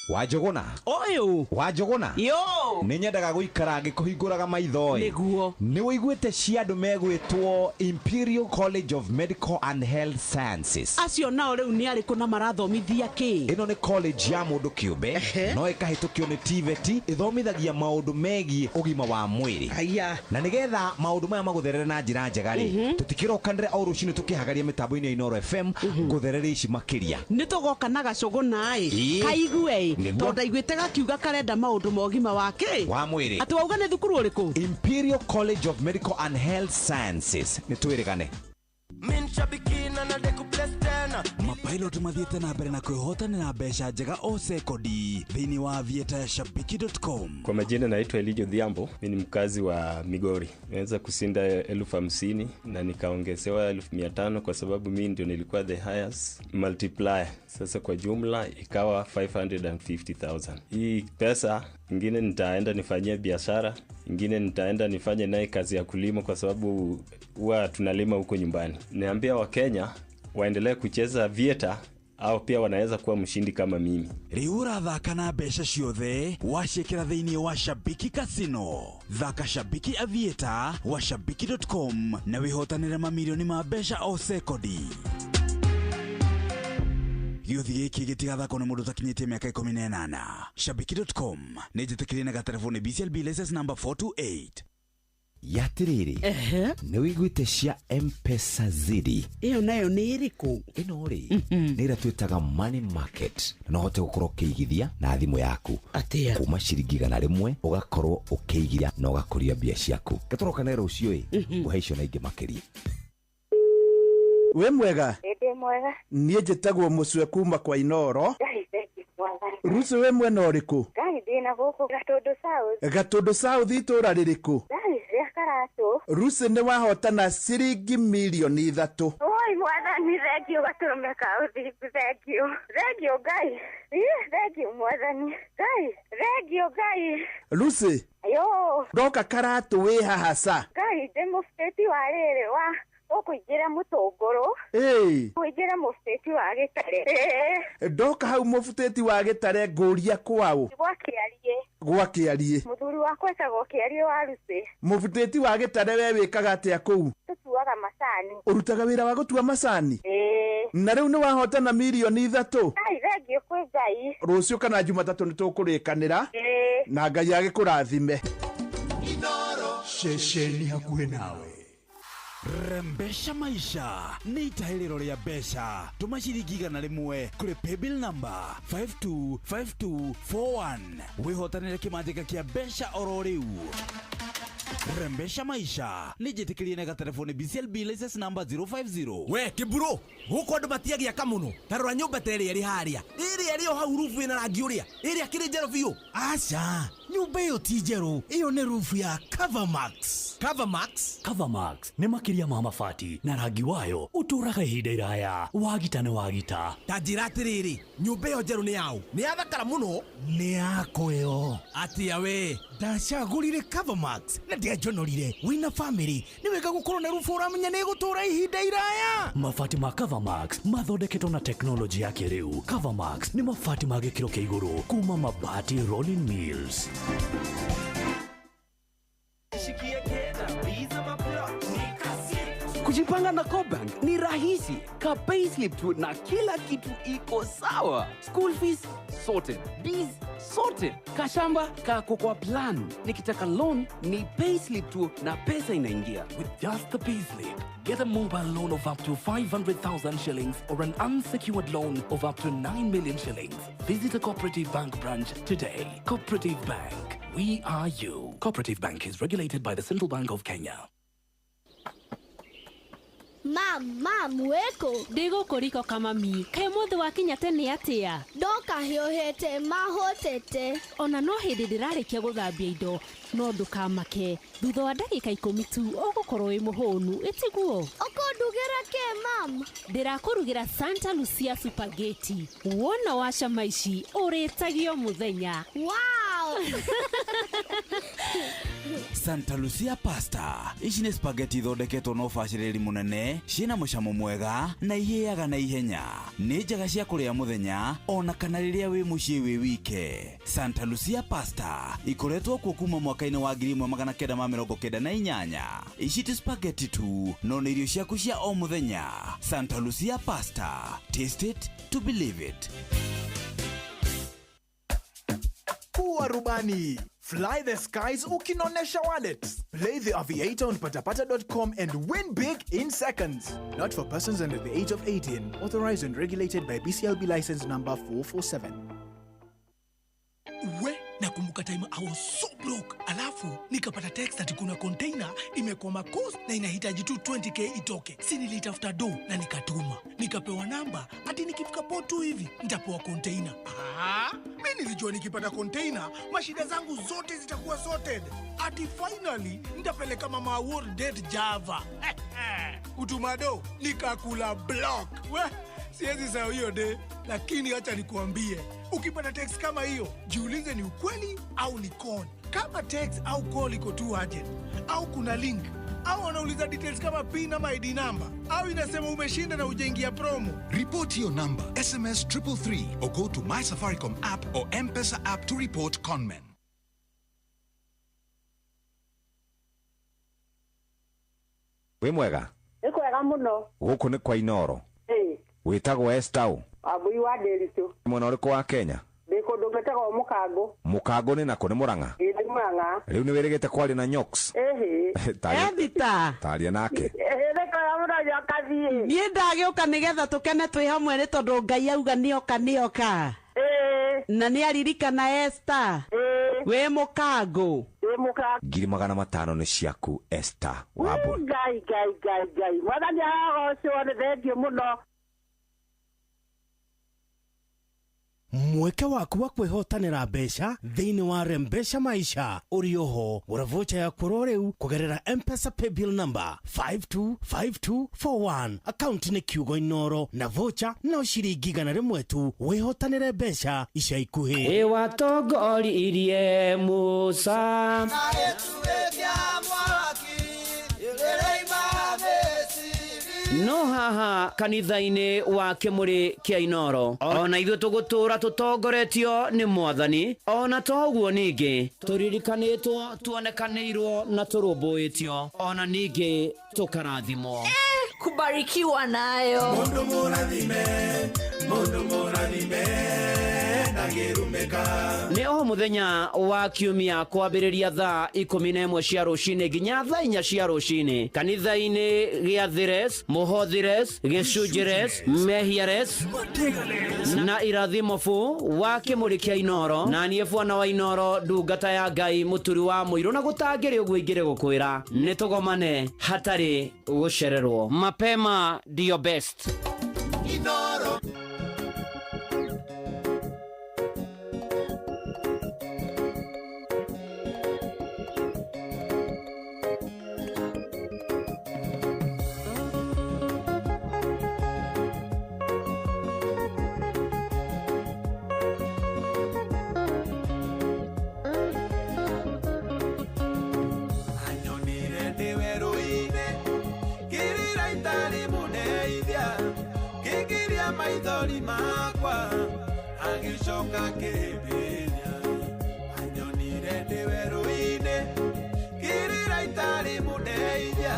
Wanjũgũna. Ũyũ. Wanjũgũna. Yo. Nĩ nyendaga gũikara ngĩkũhingũraga maitho ĩ. Nĩguo. Nĩ ũiguĩte cia andũ megwĩtwo Imperial College of Medical and Health Sciences. Acio nao rĩu nĩ arĩkũ na marathomithia kĩ? Ĩno nĩ college ya mũndũ kĩũmbe no ĩkahĩtũkio nĩ TVET, ĩthomithagia maũndũ megiĩ ũgima wa mwĩrĩ. Aya. Na nĩgetha maũndũ maya magũtherere na njĩra njega rĩ, tũtikĩrokanĩre o rũcinĩ tũkĩhagaria mĩtambo-inĩ ya Inoro FM ngũtherere ici makĩria. Nĩ tũgoka na gacũgũna ĩ. Ĩĩ. Kaigue ĩ. Nĩguo. Tondũ ndaiguĩte gakiuga karenda maũndũ ma ũgima wa kĩ? Wa mwĩrĩ. Atĩ wauga nĩ thukuru ũrĩkũ? Imperial College of Medical and Health Sciences. Nĩ twĩrĩgane. Mapilot mathiĩte na mbere na kwĩhotanĩra mbeca njega o sekondi thĩinĩ wa vieta ya shabiki.com. Kwa majina naitwa Elijo Dhiambo, mi ni mkazi wa Migori. Nimeweza kushinda 50,000 na nikaongezewa 500,000 kwa sababu mi ndio nilikuwa the highest multiplier. Sasa kwa jumla ikawa 550,000. Hii pesa ingine nitaenda nifanyie biashara, ingine nitaenda nifanye naye kazi ya kulima kwa sababu huwa tunalima huko nyumbani. Niambia Wakenya waendelee kucheza vieta au pia wanaweza kuwa mshindi kama mimi. Rĩu ũrathaka na mbeca ciothe waciĩkĩra thĩinĩ wa Shabiki Casino. Thaka Shabiki Aviator wa shabiki.com na wĩhotanĩre mamirioni ma mbeca o sekondi. Gĩũthi gĩkĩ gĩtigathakwo nĩ mũndũ ũtakinyĩtie mĩaka 18. Shabiki.com nĩ njĩtĩkĩrie na gatereboni BCLB license number 428. Yatirĩrĩ, nĩ wĩiguĩte cia M-Pesa Zidi? Ĩyo nayo nĩ ĩrĩkũ? Ĩno rĩ, nĩ ĩrĩa twĩtaga money market, na no ũhote gũkorwo ũkĩigithia na thimũ yaku. Atĩa? Kuma ciringi 100 ũgakorwo ũkĩigithia na ũgakũria mbia ciaku. Gatũrokane rũciũ ĩ, ngũhe icio na ingĩ makĩria. Wĩ mwega? Ndĩ mwega. Niĩ njĩtagwo Mũcwe kuma kwa Inoro. Ngai thengiũ mwathani. Rucu wĩ mwena ũrĩkũ? Ngai ndĩ na gũkũ Gatũndũ South. Gatũndũ South itũũra rĩrĩkũ? Ngai rĩa Karatũ. Rucu nĩ wahotana ciringi 3 mirioni. Oi mwathani, thengiũ gatũrũme ka ũthingu, thengiũ. Thengiũ Ngai. Ih, thengiũ mwathani. Ngai, thengiũ Ngai. Lucy, Yo. ndoka Karatũ wĩ haha ca? Ngai ndĩ mũbĩti wa rĩrĩ wa ũkũingĩra mũtũngũrũ. Ĩĩ. Ũingĩre mũbĩti wa gĩtare. Ĩĩ. Ndoka hau mũbutĩti wa gĩtare ngũria kwaũ? Gwa Kĩariĩ. Gwa Kĩariĩ. Mũthuri wakwa etagwo Kĩariĩ wa Lucy. Mũbutĩti wa gĩtare we wĩkaga atĩa kũu? Tũtuaga macani. Ũrutaga wĩra wa gũtua macani? Ĩĩ. Na rĩu nĩ wahotana 3 mirioni. Ngai thengiũ kwĩ Ngai. Rũciũ kana Jumatatũ nĩ tũkũrĩkanĩra. Ĩĩ. Na Ngai agĩkũrathime. Ceceni hakuhĩ nawe. Rembesha maisha nĩ itahĩrĩro rĩa mbeca. Tũma ciringi 100 kũrĩ paybill number 525241 wĩhotanĩre kĩmanjĩka kĩa mbeca oro rĩu. Rembesha maisha nĩ njĩtĩkĩrie na gatelefoni BCLB license number 050. We kĩmburu, gũkũ andũ matiagĩaka mũno. Ta rora nyũmba ta ĩrĩa ĩrĩ harĩa, ĩrĩa ĩrĩ o hau rubu ĩna rangi ũrĩa, ĩrĩa kĩrĩ njerũ biũ. Aca, nyũmba ĩyo ti njerũ, ĩyo nĩ rubu ya Covermax. Covermax? Covermax nĩ makĩria ma mabati na rangi wayo ũtũũraga ihinda iraya. Wagita nĩ wagita. Ta njĩra atĩrĩrĩ, nyũmba ĩyo njerũ nĩ yaũ? Nĩ yathakara mũno. Nĩ yakwa ĩyo. Atĩa we? Ndacagũrire Covermax na ndianjonorire. Wĩna famĩlĩ nĩ wega gũkorwo na rubu ũramenya nĩ ĩgũtũũra ihinda iraya. Mabati ma Covermax mathondeketwo na teknolojĩ ya kĩrĩu. Covermax nĩ mabati ma gĩkĩro kĩa igũrũ kuma Mabati Rolling Mills. Kujipanga na CoBank ni rahisi. Ka payslip tu na kila kitu iko sawa. School fees sorted, bills sorted, kashamba kako kwa plan. Nikitaka loan ni payslip tu na pesa inaingia. With just the payslip, get a mobile loan of up to 500,000 shillings or an unsecured loan of up to 9 million shillings. Visit a Cooperative Bank branch today. Cooperative Bank, we are you. Cooperative Bank is regulated by the Central Bank of Kenya. Mam, mam, wĩkũ? Ndĩ gũkũ riko kamami. Kaĩ mũthĩ wakinya tene atĩa? Ndoka hiũhĩte mahũtĩte. Ona no hĩndĩ ndĩrarĩkia gũthambia indo, no ndũkamake. Thutha wa ndagĩka 10 tu ũgũkorwo wĩ mũhũnu, ĩtiguo? Ũkũndugĩra kĩ mam? Ndĩrakũrugĩra Santa Lucia Spaghetti. Wona wacama ici ũrĩtagio mũthenya. Wow! Santa Lucia pasta ici nĩ spaghetti ithondeketwo na ũbacĩrĩri mũnene, ciĩna mũcamo mwega na ihĩaga na ihenya. Nĩ njega cia kũrĩa mũthenya ona kana rĩrĩa wĩ mũciĩ wĩ wike. Santa Lucia pasta ikoretwo kuo kuma mwaka-inĩ wa 1998. Ici ti spaghetti tu, no nĩ irio ciaku cia o mũthenya. Santa Lucia pasta, taste it to believe it. Kuwa rubani. Fly the skies ukinonesha wallet. Play the Aviator on patapata.com and win big in seconds. Not for persons under the age of 18. Authorized and regulated by BCLB license number 447. We, nakumbuka time I was so broke. Alafu nikapata text ati kuna container imekwama coast na inahitaji tu 20k itoke. Si nilitafuta do na nikatuma. Nikapewa namba ati nikifika port tu hivi nitapewa container. Mimi nilijua nikipata container mashida zangu zote zitakuwa sorted. Ati finally nitapeleka mama world date Java. Kutuma do nikakula block. We, siwezi sahau hiyo day, lakini acha nikuambie, ukipata text kama hiyo, jiulize ni ukweli au ni con. Kama text au call iko too urgent, au kuna link, au wanauliza details kama PIN ama ID number, au inasema umeshinda na hujaingia promo. Report your number, SMS 333 or go to My Safaricom app or M-Pesa app to report conmen. Wĩ mwega? Nĩ kwega mũno. Gũkũ nĩ kwa Inoro. Ĩĩ. Wĩtagwo Esther ũ? Wambui wa Ndĩritũ. Mwena ũrĩkũ wa Kenya? Ndĩ kũndũ gwĩtagwo Mũkango. Mũkango nĩ nakũ? Nĩ Mũrang'a? Ĩĩ nĩ Mũrang'a. Rĩu nĩ wĩrĩgĩte kwaria na Nyox? Ĩhĩ. Ethita. Taria nake. Ĩhĩ nĩ kwega mũno Nyokabi. Niĩ ndagĩũka nĩgetha tũkene twĩ hamwe nĩ tondũ Ngai auga nĩoka nĩoka. Ĩĩ. Na nĩaririkana Esther. Ĩĩ. Wĩ Mũkango. Wĩ Mũkango. 500,000 nĩ ciaku Esther Wambui. Ngai Ngai Ngai Ngai. Mwathani arogocwo, nĩ thengiũ mũno. Mweke waku wa kwĩhotanĩra mbeca thĩinĩ wa Rembesha Maisha ũrĩ oho. Gũra vocha yaku oro rĩu kũgerera M-Pesa paybill number 525241. Akaunti nĩ kiugo Inoro na vocha no ciringi 100 tu. Wĩhotanĩre mbeca ica ikuhĩ. Ĩwatongoririe Musa. No haha kanitha-inĩ wa Kĩmũrĩ kĩa Inoro, ona ithuĩ tũgũtũra tũtongoretio nĩ Mwathani, ona to ũguo ningĩ tũririkanĩtwo, tuonekanĩirwo na tũrũmbũĩtio, ona ningĩ tũkarathimwo. Kubarikiwa nayo. Mundu mũrathime, mundu mũrathime, ndangĩrumĩka. Nĩ o mũthenya wa kiumia kwambĩrĩria thaa 11 cia rũcinĩ nginya thaa 4 cia rũcinĩ kanitha-inĩ gĩa Thires, Mũhothires, Gĩcunjĩres, Mehiares na Irathimobu wa Kĩmũrĩ kĩa Inoro. Na niĩ bwana wa Inoro, ndungata ya Ngai, mũturi wa mũirũ, na gũtangĩrĩ ũguo ingĩrĩ gũkwĩra nĩ tũgomane hatarĩ gũcererwo. Mapema ndio best. Inoro. Maithori makwa agĩcoka kĩhĩmbĩria, anyonire ndĩ werũ-inĩ kĩrĩra itarĩ mũndeithia,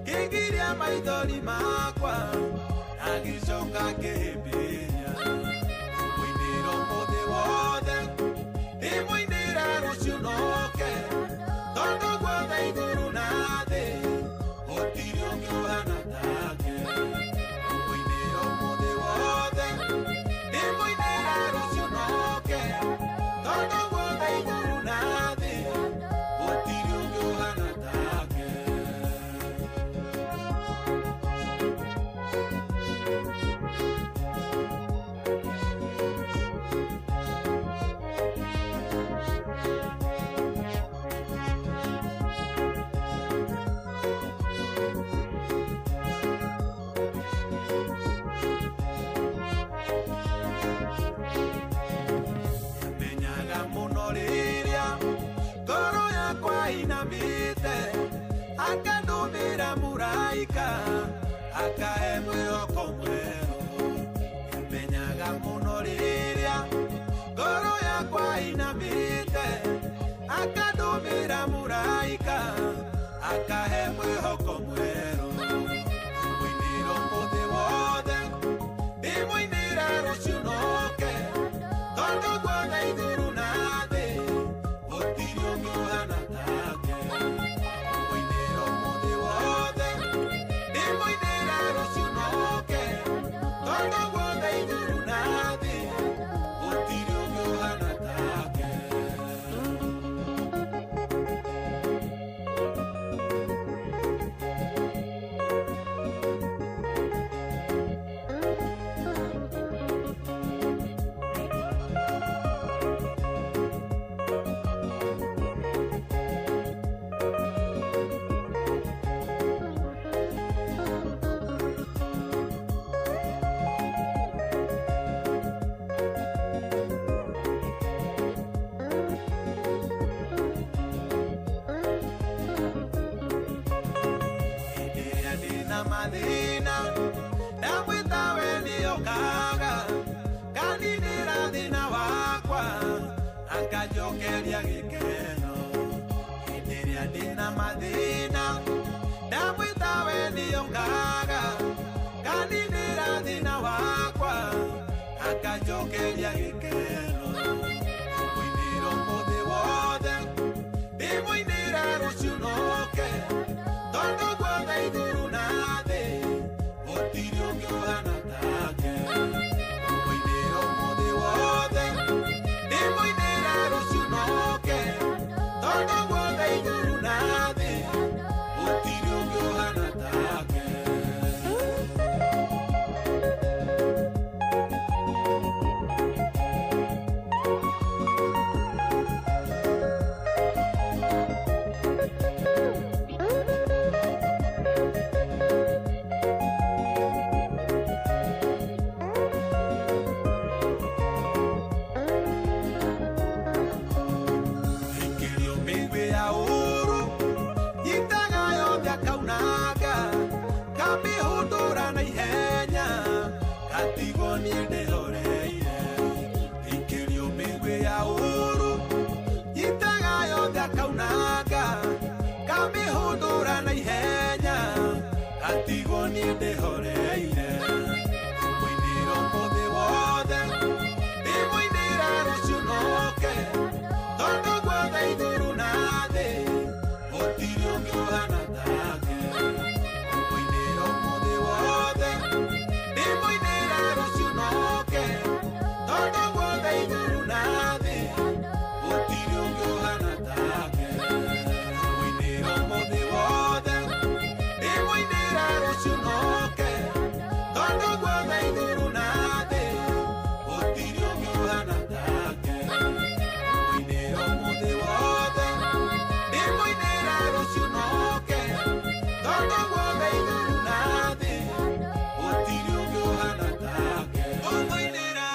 kĩngiria maithori makwa agĩcoka kĩhĩmbĩria. Mũinĩro mũthĩ wothe ndĩmũinĩra rũciũ noke, tondũ guothe igũrũ na thĩ gũtirĩ ũngĩ ũhana take. rũciũ noke, tondũ guothe igũrũ na thĩ gũtirĩ ũngĩ ũhana take. Ndĩmũinĩra ũmũthĩ wothe, ndĩmũinĩra rũciũ noke, tondũ guothe igũrũ na thĩ gũtirĩ ũngĩ ũhana take. Hĩndĩ ĩrĩa ndĩna mathĩna ndamwĩta we nĩokaga, kaninĩra thĩna wakwa akanjokeria gĩkeno. Hĩndĩ ĩrĩa ndĩna mathĩna ndamwĩta we nĩokaga, kaninĩra thĩna wakwa akanjokeria gĩkeno. Ndĩmũinĩra ũmũthĩ wothe, ndĩmũinĩra rũciũ noke, tondũ guothe igũrũ na thĩ gũtirĩ ũngĩ ũhana take. Ndĩmũinĩra ũmũthĩ wothe, ndĩmũinĩra rũciũ noke, tondũ guothe igũrũ na thĩ gũtirĩ ũngĩ ũhana take. Ĩkĩrio mĩguĩ ya ũũru, nyitaga yothe akaunanga, kamĩhũndũra na ihenya, ngatigwo niĩ ndĩhoreire. Ĩkĩrio mĩguĩ ya ũũru, nyitaga yothe akaunanga, kamĩhũndũra na ihenya, ngatigwo niĩ ndĩhoreire. Ndĩmũinĩra ũmũthĩ wothe, ndĩmũinĩra rũciũ noke, tondũ guothe igũrũ na thĩ gũtirĩ ũngĩ ũhana take. Ndĩmũinĩra ũmũthĩ wothe, ndĩmũinĩra rũciũ noke, tondũ guothe igũrũ na thĩ gũtirĩ ũngĩ ũhana take. Ndĩmũinĩra ũmũthĩ wothe, ndĩmũinĩra rũciũ noke, tondũ guothe igũrũ na thĩ gũtirĩ ũngĩ ũhana take. Ndĩmũinĩra ũmũthĩ wothe, ndĩmũinĩra rũciũ noke, tondũ guothe igũrũ na thĩ gũtirĩ ũngĩ ũhana take. Ũmũinĩra.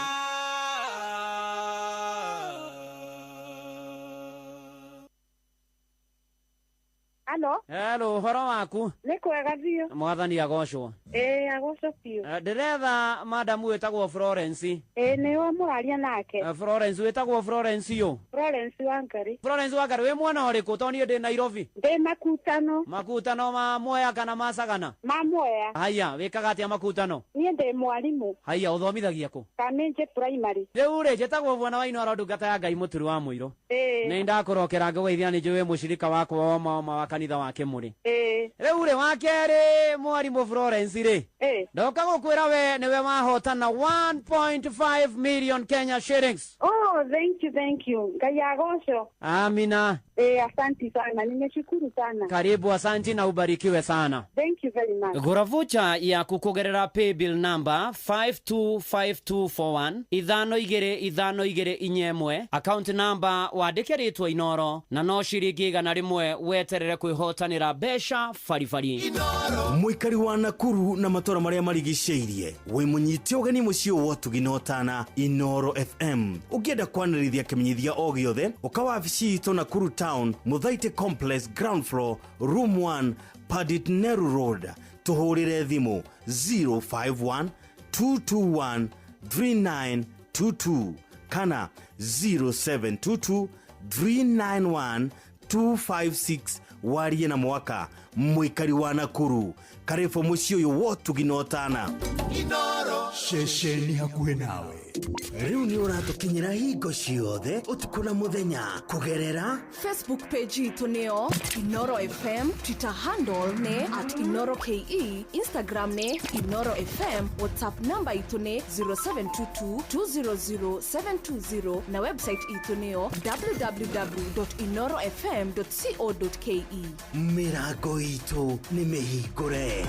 Halo, Hello, ũhoro waku? Nĩ kwega biũ. Mwathani agocwo. Ĩĩ, agocwo biũ. Ndĩretha madamu wĩtagwo Florence. Ĩĩ, nĩwe mũraria nake. Florence, wĩtagwo Florence yũ? Florence Wangari. Florence Wangari, wĩ mwena ũrĩkũ? Tondũ niĩ ndĩ Nairobi. Ndĩ Makutano. Makutano ma Mwea kana ma Sagana? Ma Mwea. Haya, wĩkaga atĩa Makutano? Niĩ ndĩ mwarimũ. Haya, ũthomithagia kũ? Kamĩnjĩ Primary. Rĩu rĩ, njĩtagwo Bwana wa Inooro, ndungata ya Ngai mũturi wa mũirũ. Ĩĩ. Nĩ ndakũrokera ngũgeithia, nĩ njũĩ wĩ mũcirika wakwa wa ma wa kanitha wa Kĩmũrĩ. Ĩĩ. Rĩu rĩ, wa kerĩ mwarimũ Florence rĩ, ndoka gũkwĩra we nĩwe wahotana 1.5 million Kenya shillings. Oh, thank you, thank you. Ngai agocwo. Amina. Eh, asanti sana. Nimeshukuru sana. Karibu, asanti na ubarikiwe sana. Thank you very much. Gũra vocha yaku kũgerera paybill number 525241 525441, account number wandĩke rĩtwa Inoro, na no ciringi 100 weterere kwĩhotanĩra mbeca baribari. Mũikari wa Nakuru na matũra marĩa marigicĩirie, wĩ mũnyite ũgeni mũciĩ wa ũtugi na ũtana Inoro FM. Ũngĩenda kwanĩrithia kĩmenyithia o gĩothe, ũka wabici itũ Nakuru Town, Mũthaitĩ Complex, ground floor, room 1, Padit Neru Road. Tũhũrĩre thimũ 051 221 3922 kana 0722 391 256, warie na mwaka Mũikari wa Nakuru, karibu mũciĩ ũyũ wotugi na ũtana. Inoro ceceni hakuhĩ nawe. Rĩu nĩ ũratũkinyĩra hingo ciothe ũtukũ na mũthenya kũgerera Facebook page itũ nĩyo Inoro FM, Twitter handle nĩ @InoroKE, Instagram nĩ Inoro FM, WhatsApp namba itũ nĩ 0722 200 720 na website itũ nĩyo www.inorofm.co.ke. Mĩrango itũ nĩ mĩhingũre.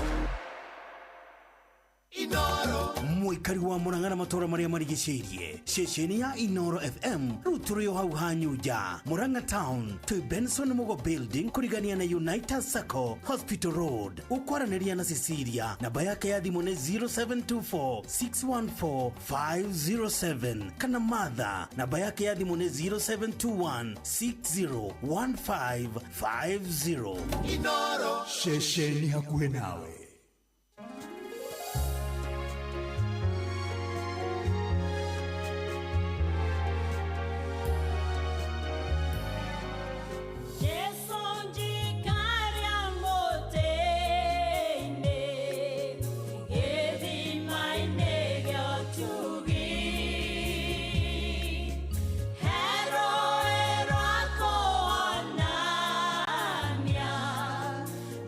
Inoro Mũikari wa Mũrang'a na matũũra marĩa marigicĩirie, ceceni ya Inoro FM rĩu tũrĩ o hau Hanyunja, Mũrang'a town, twĩ Benson Mugo building kũrigania na United Sacco, Hospital Road. Ũkwaranĩria na Cecilia, namba yake ya thimũ nĩ 0724 614 507, kana Martha, namba yake ya thimũ nĩ 0721 601550. Inoro ceceni hakuhĩ nawe.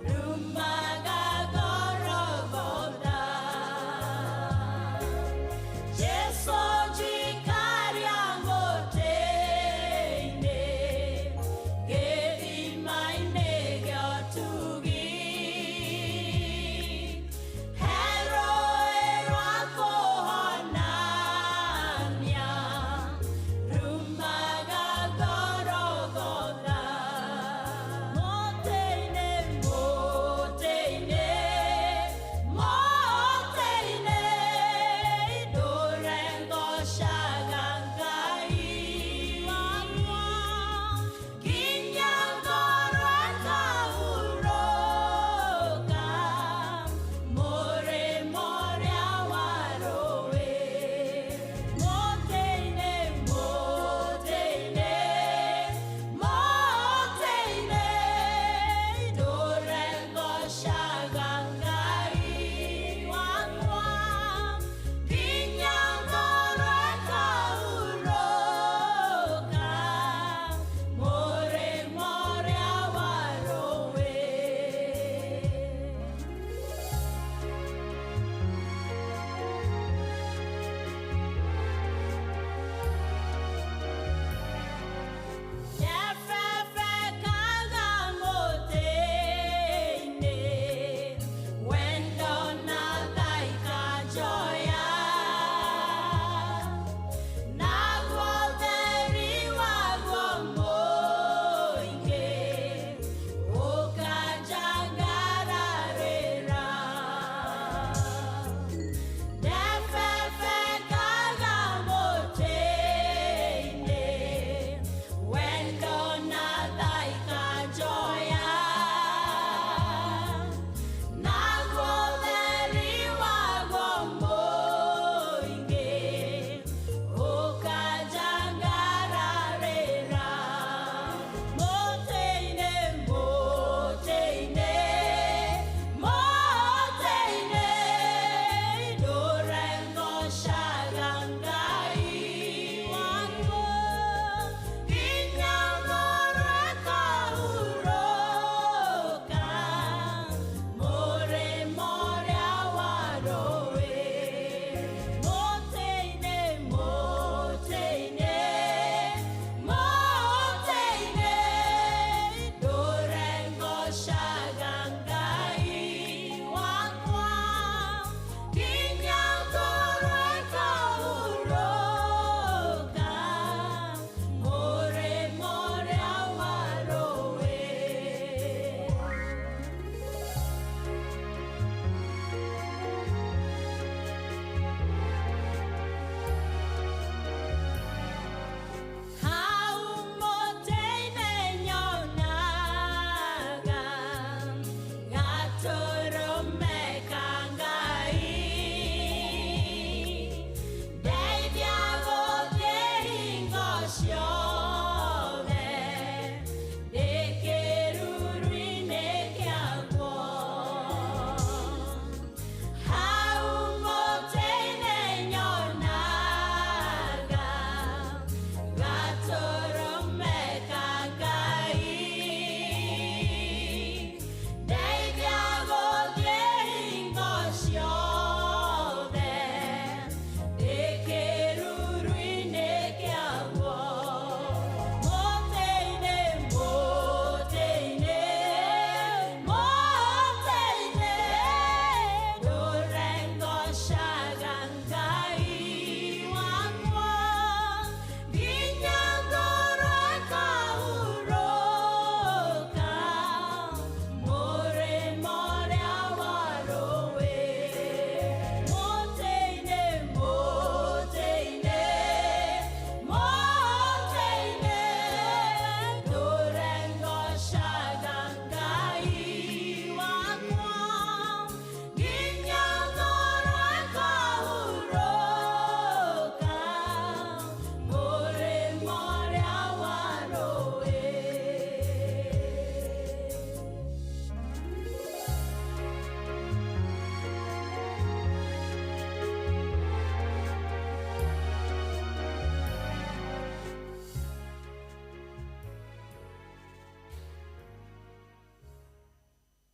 Rumaga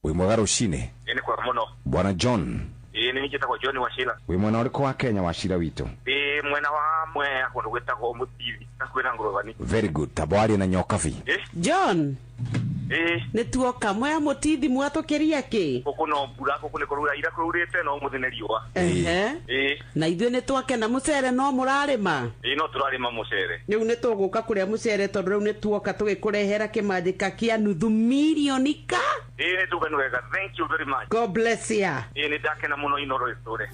Wĩ mwega rũcinĩ. Ĩĩ nĩ kwega mũno. Bwana John. Ĩĩ nĩ njĩtagwo John Wachira. Wĩ mwena ũrĩkũ wa Kenya Wachira witũ? Ĩĩ mwena wa Mwea kũndũ gwĩtagwo Mũtithi hakuhĩ na Ngũrũbani. Very good. Tamba warie na Nyokabi. John. Ĩĩ. Nĩ tuoka Mwea Mũtithi mwatũkĩria kĩ? Gũkũ no mbura, gũkũ nĩ kũraura, ira kũraurĩte no ũmũthĩ nĩ riũa. Ehe. Ĩĩ. Na ithuĩ nĩ twakena mũcere no mũrarĩma? Ĩĩ no tũrarĩma mũcere. Rĩu nĩ tũgũka kũrĩa mũcere tondũ rĩu nĩ tuoka tũgĩkũrehera kĩmanjĩka kĩa nuthu mirioni ka. Ĩĩ nĩ tuga nĩ wega. Thank you very much. God bless ya. Ĩĩ nĩ ndakena mũno Inoro ĩtũre.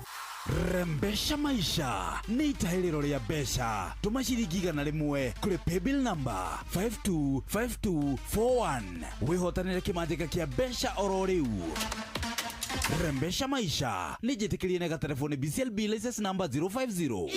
Rembesha maisha nĩ itahĩrĩro rĩa mbeca. Tũma ciringi 100 kũrĩ paybill number 525241 wĩhotanĩre kĩmanjĩka kĩa mbeca oro rĩu. Rembesha maisha nĩ njĩtĩkĩrie na gatelefoni BCLB license number 050.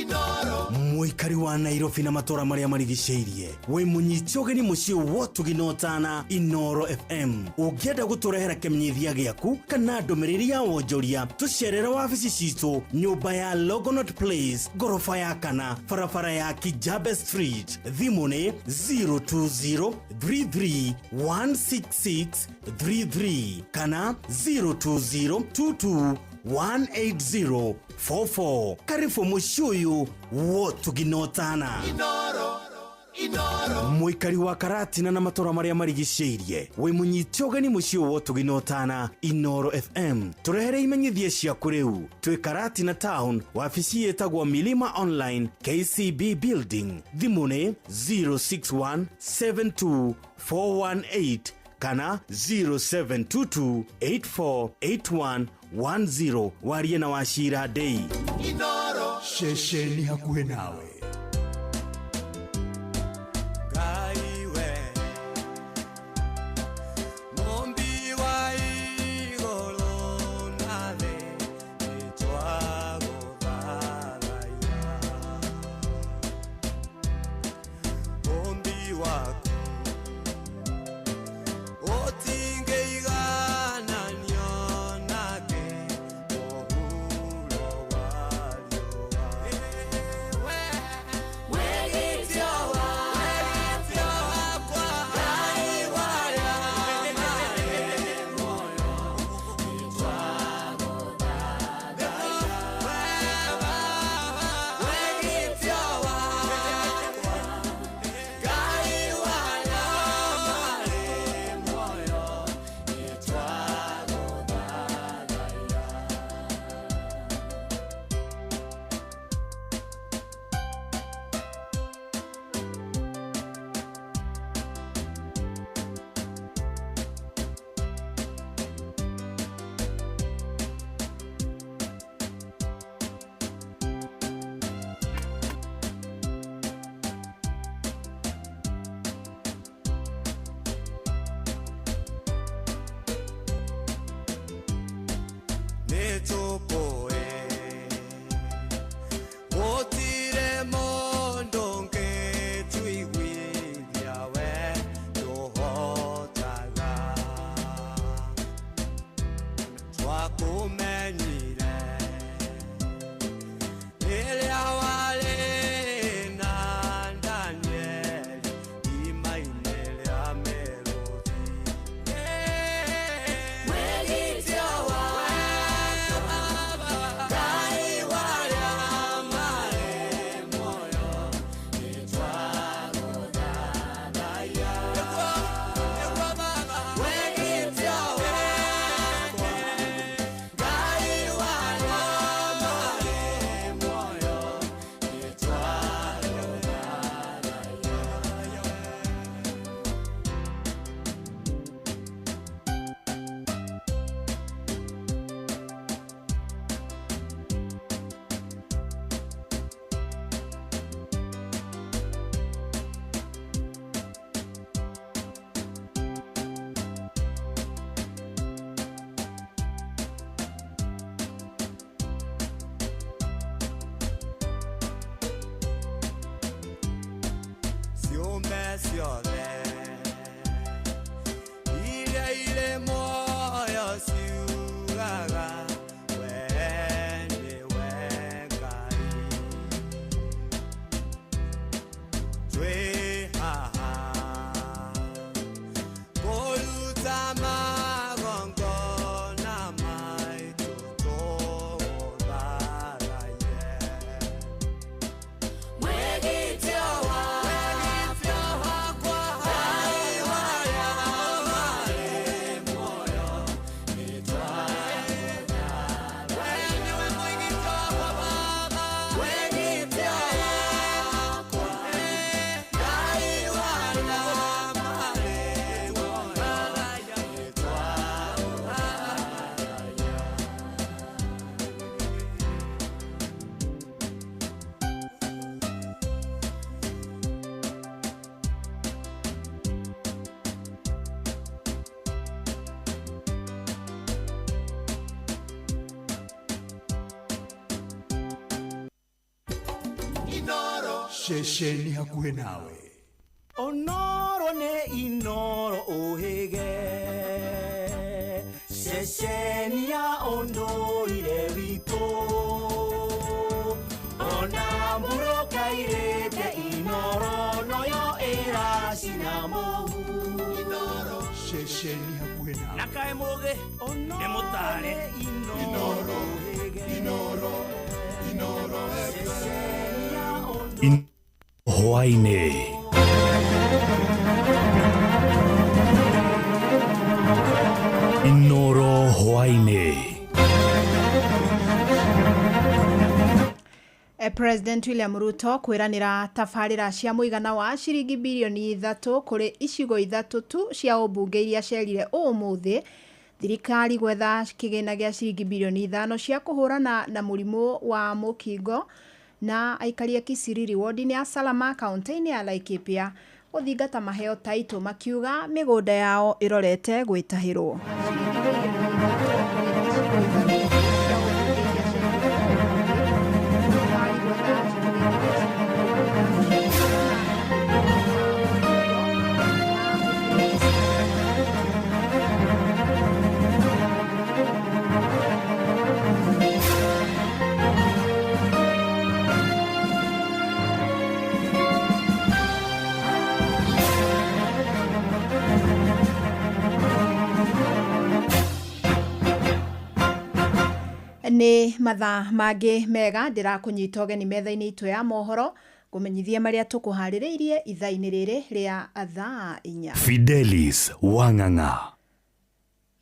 Mũikari wa Nairobi na matũra marĩa marigicĩirie, wĩ mũnyite ũgeni mũciĩ wotugi na ũtana Inoro FM. Ũngĩenda gũtũrehera kĩmenyithia gĩaku kana ndũmĩrĩri ya wonjoria, tũcerere wabici citũ nyũmba ya Longonot Place, ngoroba ya kana, barabara ya Kijabe Street. Thimũ nĩ 02033 16633 kana 02022 18044. Karibu mũciĩ ũyũ wotugi na ũtana. Mũikari wa Karatina na matũra marĩa marigicĩirie, wĩ mũnyite ũgeni mũciĩ wotugi na ũtana Inoro FM. Tũrehere imenyithia ciaku rĩu. Twĩ Karatina Town, wabici ĩtagwo Milima Online, KCB Building. Thimũ nĩ 061 72 418 kana 0722 8481 10. Warie na Wachira Dei. Ceceni hakuhĩ nawe. Ngai we Mũmbi wa igũrũ na thĩ, nĩtwagũthathaiya. Ũmbi waku ũtingĩigananio nake, mũhuro wa riũa. Wĩgitio wakwa, Ngai warĩa marĩ muoyo, nĩtwagũthathaiya. Wĩgitio wakwa, Ngai warĩa marĩ muoyo, nĩtwagũthathaiya. Nĩtũkũĩ gũtirĩ mũndũ ũngĩtũiguithia we ndũhotaga. Twakũmenyire rĩrĩa warĩ na Danieli irima-inĩ rĩa mĩrũthi. Wĩgitio wakwa, Ngai warĩa marĩ muoyo, nĩtwagũthathaiya. Wĩgitio wakwa, Ngai warĩa marĩ muoyo, nĩtwagũthathaiya. Ciũmbe ciothe iria irĩ muoyo ciugaga we nĩwe Ngai. Twĩ haha kũruta magongona. Inoro ceceni hakuhĩ nawe. Onoro nĩ Inoro ũhĩge, ceceni ya ũndũire witũ. Ona mũrũkairĩte Inoro noyo ĩracina mũhu. Inoro ceceni hakuhĩ nawe. Na kaĩ mũgĩ nĩ mũtare. Inoro Inoro Inoro FM. Hwaĩ-inĩ. Inoro hwaĩ-inĩ. President William Ruto kwiranira tabarira cia muigana wa ciringi bilioni 3 kuri icigo 3 tu cia ubunge iria cerire umuthi. Thirikari gwetha kigina gia ciringi bilioni 5 cia kuhurana na murimu wa mukingo na aikari a Kisiriri wodi-inĩ ya Salama kaunti-inĩ ya Laikipia gũthingata maheo taitũ makiuga mĩgũnda yao ĩrorete gwĩtahĩrwo. Nĩ mathaa mangĩ mega ndĩrakũnyita ũgeni metha-inĩ itũ ya mohoro ngũmenyithie marĩa tũkũharĩrĩirie ithaa-inĩ rĩrĩ rĩa thaa 4. Fidelis Wang'ang'a.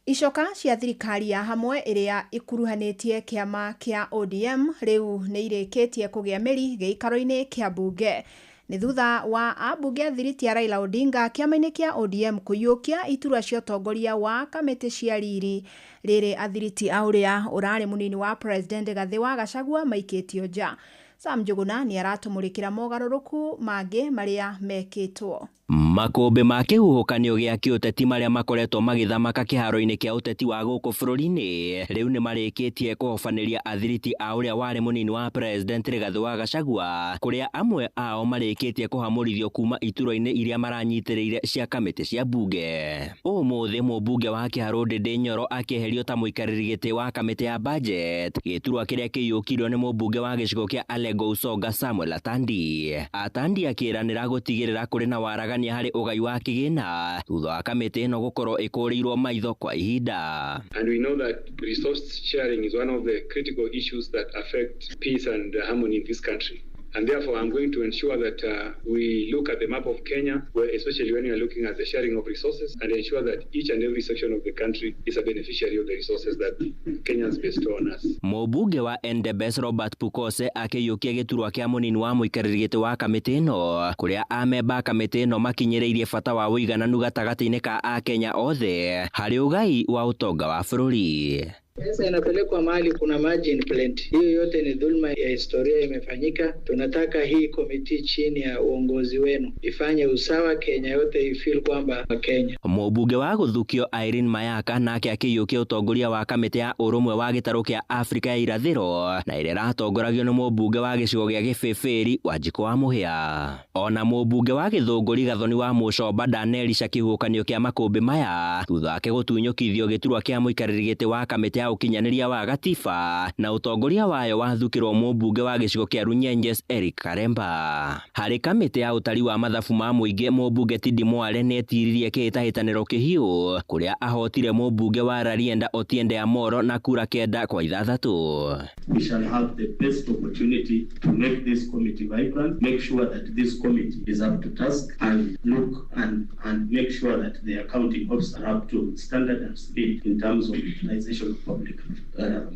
Icoka cia thirikari ya hamwe ĩrĩa ĩkuruhanĩtie kĩama kĩa ODM rĩu nĩ irĩkĩtie kũgĩa mĩri gĩikaro-inĩ kĩa mbunge. Nĩ thutha wa ambunge a thiriti ya Raila Odinga kĩama-inĩ kĩa ODM kũiyũkia iturwa cia ũtongoria wa kamĩtĩ cia riri rĩrĩ athiriti a ũrĩa ũrarĩ mũnini wa president Gathĩ wa Gachagua maikĩtio nja. Sam Njuguna nĩ aratũmũrĩkĩra mogarũrũku mangĩ marĩa mekĩtwo. Makũmbĩ ma kĩhuhũkanio gĩa kĩũteti marĩa makoretwo magĩthamaka kĩharo-inĩ kĩa ũteti wa gũkũ bũrũri-inĩ rĩu nĩ marĩkĩtie kũhobanĩria athiriti a ũrĩa warĩ mũnini wa president Rigathĩ wa Gachagua, kũrĩa amwe ao marĩkĩtie kũhamũrithio kuma iturwa-inĩ iria maranyitĩrĩire cia kamĩtĩ cia mbunge. Ũmũthĩ mũmbunge wa Kĩharũ Ndĩndĩ Nyoro akĩeherio ta mũikarĩri gĩtĩ wa kamĩtĩ ya budget, gĩturwa kĩrĩa kĩiyũkirio nĩ mũmbunge wa gĩcigo kĩa Alego Usonga Samuel Atandi. Atandi akĩranĩra gũtigĩrĩra kũrĩ na waragania harĩ ũgai wa kĩgĩna thutha wa kamĩtĩ ĩno gũkorwo ĩkũrĩirwo maitho kwa ihinda. And we know that resource sharing is one of the critical issues that affect peace and harmony in this country. And therefore, I'm going to ensure that we look at the map of Kenya, where especially when you are looking at the sharing of resources, and ensure that each and every section of the country is a beneficiary of the resources that Kenyans bestow on us. Mũmbunge wa Endebess Robert Pukose akĩiyũkia gĩturwa kĩa mũnini wa mũikarĩri gĩtĩ wa kamĩtĩ ĩno, kũrĩa amemba a kamĩtĩ ĩno makinyĩrĩirie bata wa ũigananu gatagatĩ-inĩ ka Akenya othe harĩ ũgai wa ũtonga wa bũrũri. Pesa inapelekwa mahali kuna margin plenty. Hiyo yote ni dhulma ya historia imefanyika. Tunataka hii komiti chini ya uongozi wenu ifanye usawa, Kenya yote ifeel kwamba Kenya. Mũmbunge wa gũthukio Irene Mayaka nake akĩiyũkia ũtongoria wa kamĩtĩ ya ũrũmwe wa gĩtarũ kĩa Afrika ya irathĩro na ĩrĩa ĩratongoragio nĩ mũmbunge wa gĩcigo gĩa Gĩbĩbĩri Wanjikũ wa Mũhĩa. Ona mũmbunge wa Gĩthũngũri Gathoni wa Mũcomba ndanerisha kĩhuhũkanio kĩa makũmbĩ maya thutha wake gũtunyũkithio gĩturwa kĩa mũikarĩri gĩtĩ wa kamĩtĩ ya ũkinyanĩria wa gatiba na ũtongoria wayo wathukĩrwo mũmbunge wa gĩcigo kĩa Runyenjes Eric Karemba. Harĩ kamĩtĩ ya ũtari wa mathabu ma mũingĩ mũmbunge Tindi Mwale nĩetiririe kĩhĩtahĩtanĩro kĩhiũ kũrĩa ahotire mũmbunge wa Rarienda Otiende Amoro na kura 9 kwa 6. We shall have the best opportunity to make this committee vibrant, make sure that this committee is up to task, and look and make sure that the accounting officers are up to standard and speed in terms of utilization of public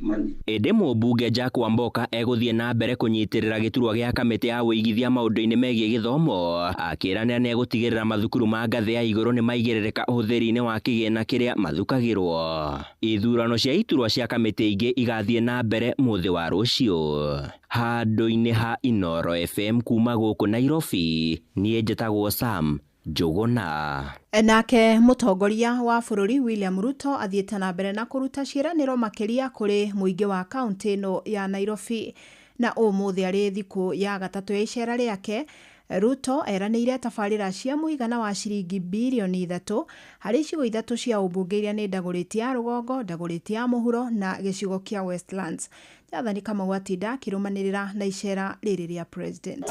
money. Ĩndĩ mũmbunge Jack Wamboka egũthiĩ na mbere kũnyitĩrĩra gĩturwa gĩa kamĩtĩ ya ũigithia maũndũ-inĩ megiĩ gĩthomo, akĩĩranĩra nĩegũtigĩrĩra mathukuru ma ngathĩ ya igũrũ nĩmaigĩrĩrĩka ũhũthĩri-inĩ wa kĩgĩna kĩrĩa mathukagĩrwo. Ithurano cia iturwa cia kamĩtĩ ingĩ igathiĩ na mbere mũthĩ wa rũciũ. Handũ-inĩ ha Inoro FM kuma gũkũ Nairobi, niĩ njĩtagwo Sam Njuguna. Nake mũtongoria wa bũrũri William Ruto athiĩte na mbere na kũruta ciĩranĩro makĩria kũrĩ mũingĩ wa kaunti ĩno ya Nairobi. Na ũmũthĩ arĩ thikũ ya gatatũ ya icera rĩake, Ruto eranĩire tabarĩra cia mũigana wa ciringi birioni 3 harĩ icigo 3 cia ũmbunge iria nĩ Dagoretti ya rũgongo, Dagoretti ya mũhuro na gĩcigo kĩa Westlands. Jathani Kamau atinda akĩrũmanĩrĩra na icera rĩrĩ rĩa president.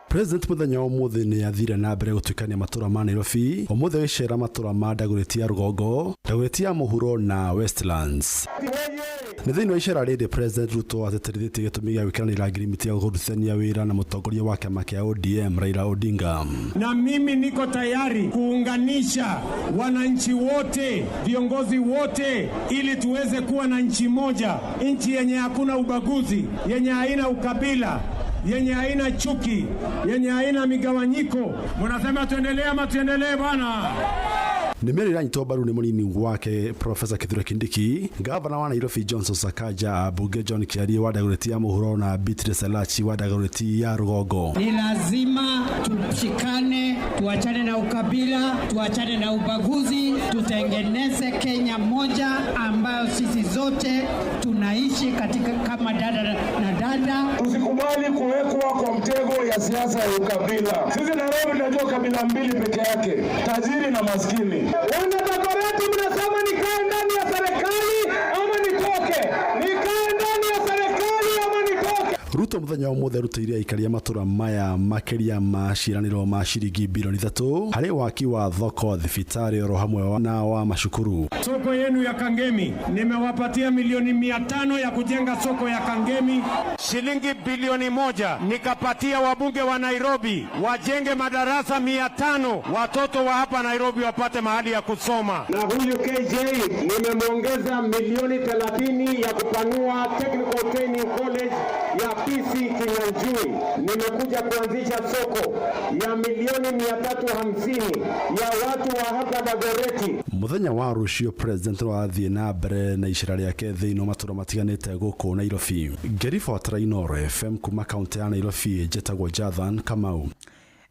President muthenya wa umuthi ni athire na mbere gutuikania matura ma Nairobi umuthi agicera matura ma Dagoretti ya rũgongo, Dagoretti ya mũhuro na Westlands. Nĩ thĩinĩ wa icera rĩrĩ President Ruto ateterithĩtie gĩtũmi gĩa gwĩkĩranĩra ngirimiti ya kũrutithania wĩra na mũtongoria wa kĩama kĩa ODM Raila Odinga. Na mimi niko tayari kuunganisha wananchi wote, viongozi wote, ili tuweze kuwa na nchi moja, nchi yenye hakuna ubaguzi, yenye haina ukabila, yenye haina chuki, yenye haina migawanyiko. Mnasema tuendelee ama tuendelee bwana? Nĩ mĩario ĩranyitwo mbaru nĩ mũnini wake Profesa Kithure Kindiki, gavana wa Nairobi Johnson Sakaja, ambunge John Kiarie wa Dagoretti ya mũhuro na Beatrice Elachi wa Dagoretti ya rũgongo. Ni lazima tushikane, tuachane na ukabila, tuachane na ubaguzi, tutengeneze Kenya moja ambayo sisi zote tunaishi katika kama dada na dada. Tusikubali kuwekwa kwa mtego ya siasa ya ukabila. Sisi Nairobi tunajua kabila mbili peke yake, tajiri na maskini. Wana Dagoretti mnasema nikae ndani ya serikali ama nitoke? Nikae ndani ya serikali ama nitoke? Ruto muthenya wa ũmũthĩ arutĩire aikari a matũra maya makĩria ma ciĩranĩro ma ciringi birioni 3 harĩ waki wa thoko, thibitarĩ oro hamwe na wa macukuru. Soko yenu ya Kangemi nimewapatia milioni 500 ya kujenga soko ya Kangemi, shilingi bilioni 1 nikapatia wabunge wa Nairobi wajenge madarasa 500, watoto wa hapa Nairobi wapate mahali ya kusoma. Na huyu KJ nimemwongeza milioni 30 ya kupanua Technical Training College ya PC Kinyanjui. Nimekuja kuanzisha soko ya milioni 350 ya watu wa hapa Dagoretti. Muthenya wa rũciũ President no athiĩ na mbere na icera rĩake thĩinĩ wa matũra matiganĩte gũkũ Nairobi. Ngĩribotera Inooro FM kuma kaunti ya Nairobi, njĩtagwo Jathan Kamau.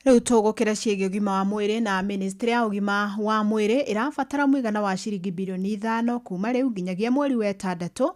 Rĩu tũgũkĩra ciĩgiĩ ũgima wa mwĩrĩ na ministry ya ũgima wa mwĩrĩ ĩrabatara mũigana wa ciringi birioni 5 kuma rĩu nginyagia mweri wa 6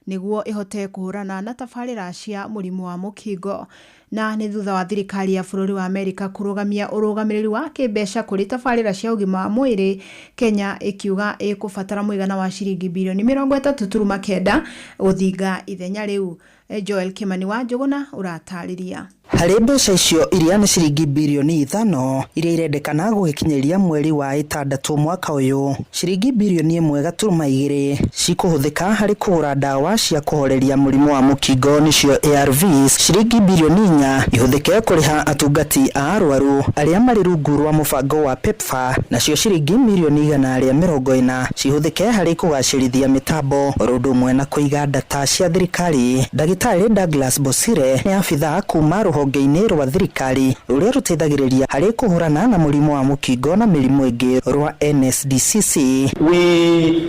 nĩguo ĩhote kũhũrana na tabarĩra cia mũrimũ wa mũkingo. Na nĩ thutha wa thirikari ya bũrũri wa Amerika kũrũgamia ũrũgamĩrĩri wa kĩmbeca kũrĩ tabarĩra cia ũgima wa mwĩrĩ, Kenya ĩkiuga ĩkũbatara mũigana wa ciringi birioni 30.9 gũthinga ithenya rĩu. Joel Kimani wa Njũgũna ũratarĩria. Harĩ mbeca icio iria nĩ ciringi birioni 5 iria irendekana gũgĩkinyĩria mweri wa 6 mwaka ũyũ, ciringi birioni 1.2 cikũhũthĩka harĩ kũgũra ndawa cia kũhoreria mũrimũ wa mũkingo nĩcio ARVs, ciringi birioni 4 ihũthĩke kũrĩha atungati a arwaru arĩa marĩ rungu rwa mũbango wa PEPFAR, nacio ciringi mirioni 140 cihũthĩke harĩ kũgacĩrithia mĩtambo oro ũndũ ũmwe na kũiga data cia thirikari. Ndagĩtarĩ Douglas Bosire nĩ abithaa kuma rũhonge-inĩ rwa thirikari rũrĩa rũteithagĩrĩria harĩ kũhũrana na mũrimũ wa mũkingo na mĩrimũ ĩngĩ rwa NSDCC. We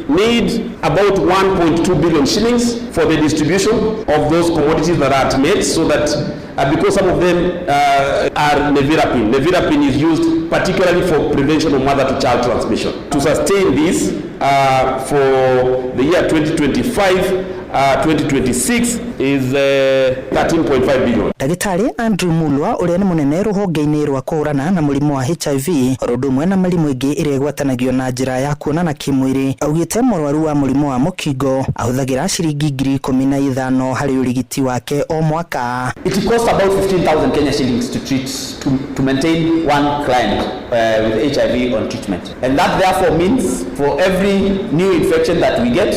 need about 1.2 billion shillings for the distribution of those commodities that are made, so that because some of them are nevirapine. Nevirapine is used particularly for prevention of mother-to-child transmission. To sustain this for the year 2025, 2026 is 13.5 billion. Ndagĩtarĩ Andrew Mulwa ũrĩa nĩ mũnene rũhonge-inĩ rwa kũhũrana na mũrimũ wa HIV oro ũndũ ũmwe na mĩrimũ ĩngĩ ĩrĩa ĩgwatanagio na njĩra ya kuonana kĩmwĩrĩ augĩte mũrwaru wa mũrimũ wa mũkingo ahũthagĩra ciringi 15,000 harĩ ũrigiti wake o mwaka. It costs about 15,000 Kenya shillings to treat, to maintain one client with HIV on treatment, and that therefore means for every new infection that we get,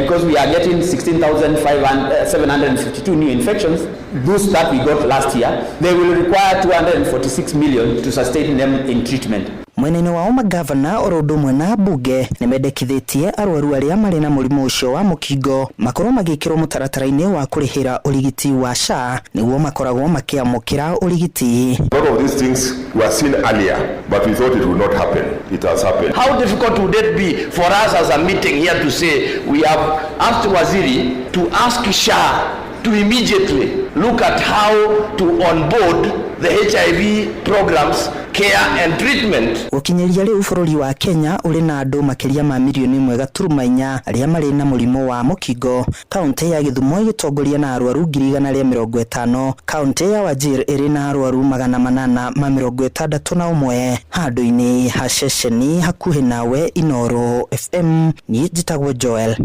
because we are getting 16,752 new infections, those that we got last year, they will require 246 million to sustain them in treatment. Mwena-inĩ wao magavana oro ũndũ ũmwe na mbunge nĩmendekithĩtie arwaru arĩa marĩ na mũrimũ ũcio wa mũkingo makorwo magĩkĩrwo mũtaratara-inĩ wa kũrĩhĩra ũrigiti wa SHA nĩguo makoragwo makĩamũkĩra ũrigiti. A lot of these things were seen earlier, but we thought it would not happen. It has happened. How difficult would it be for us as a meeting here to say we have asked Waziri to ask SHA to immediately look at how to onboard the HIV programs, care and treatment. Gũkinyĩria rĩu bũrũri wa Kenya ũrĩ na andũ makĩria ma mirioni 1.4 arĩa marĩ na mũrimũ wa mũkingo. Kaũntĩ ya Gĩthumo ĩgĩtongoria na arwaru 150,000. Kaũntĩ ya Wajir ĩrĩ na arwaru 861. Handũ-inĩ ha ceceni hakuhĩ nawe Inooro FM, niĩ njĩtagwo Joel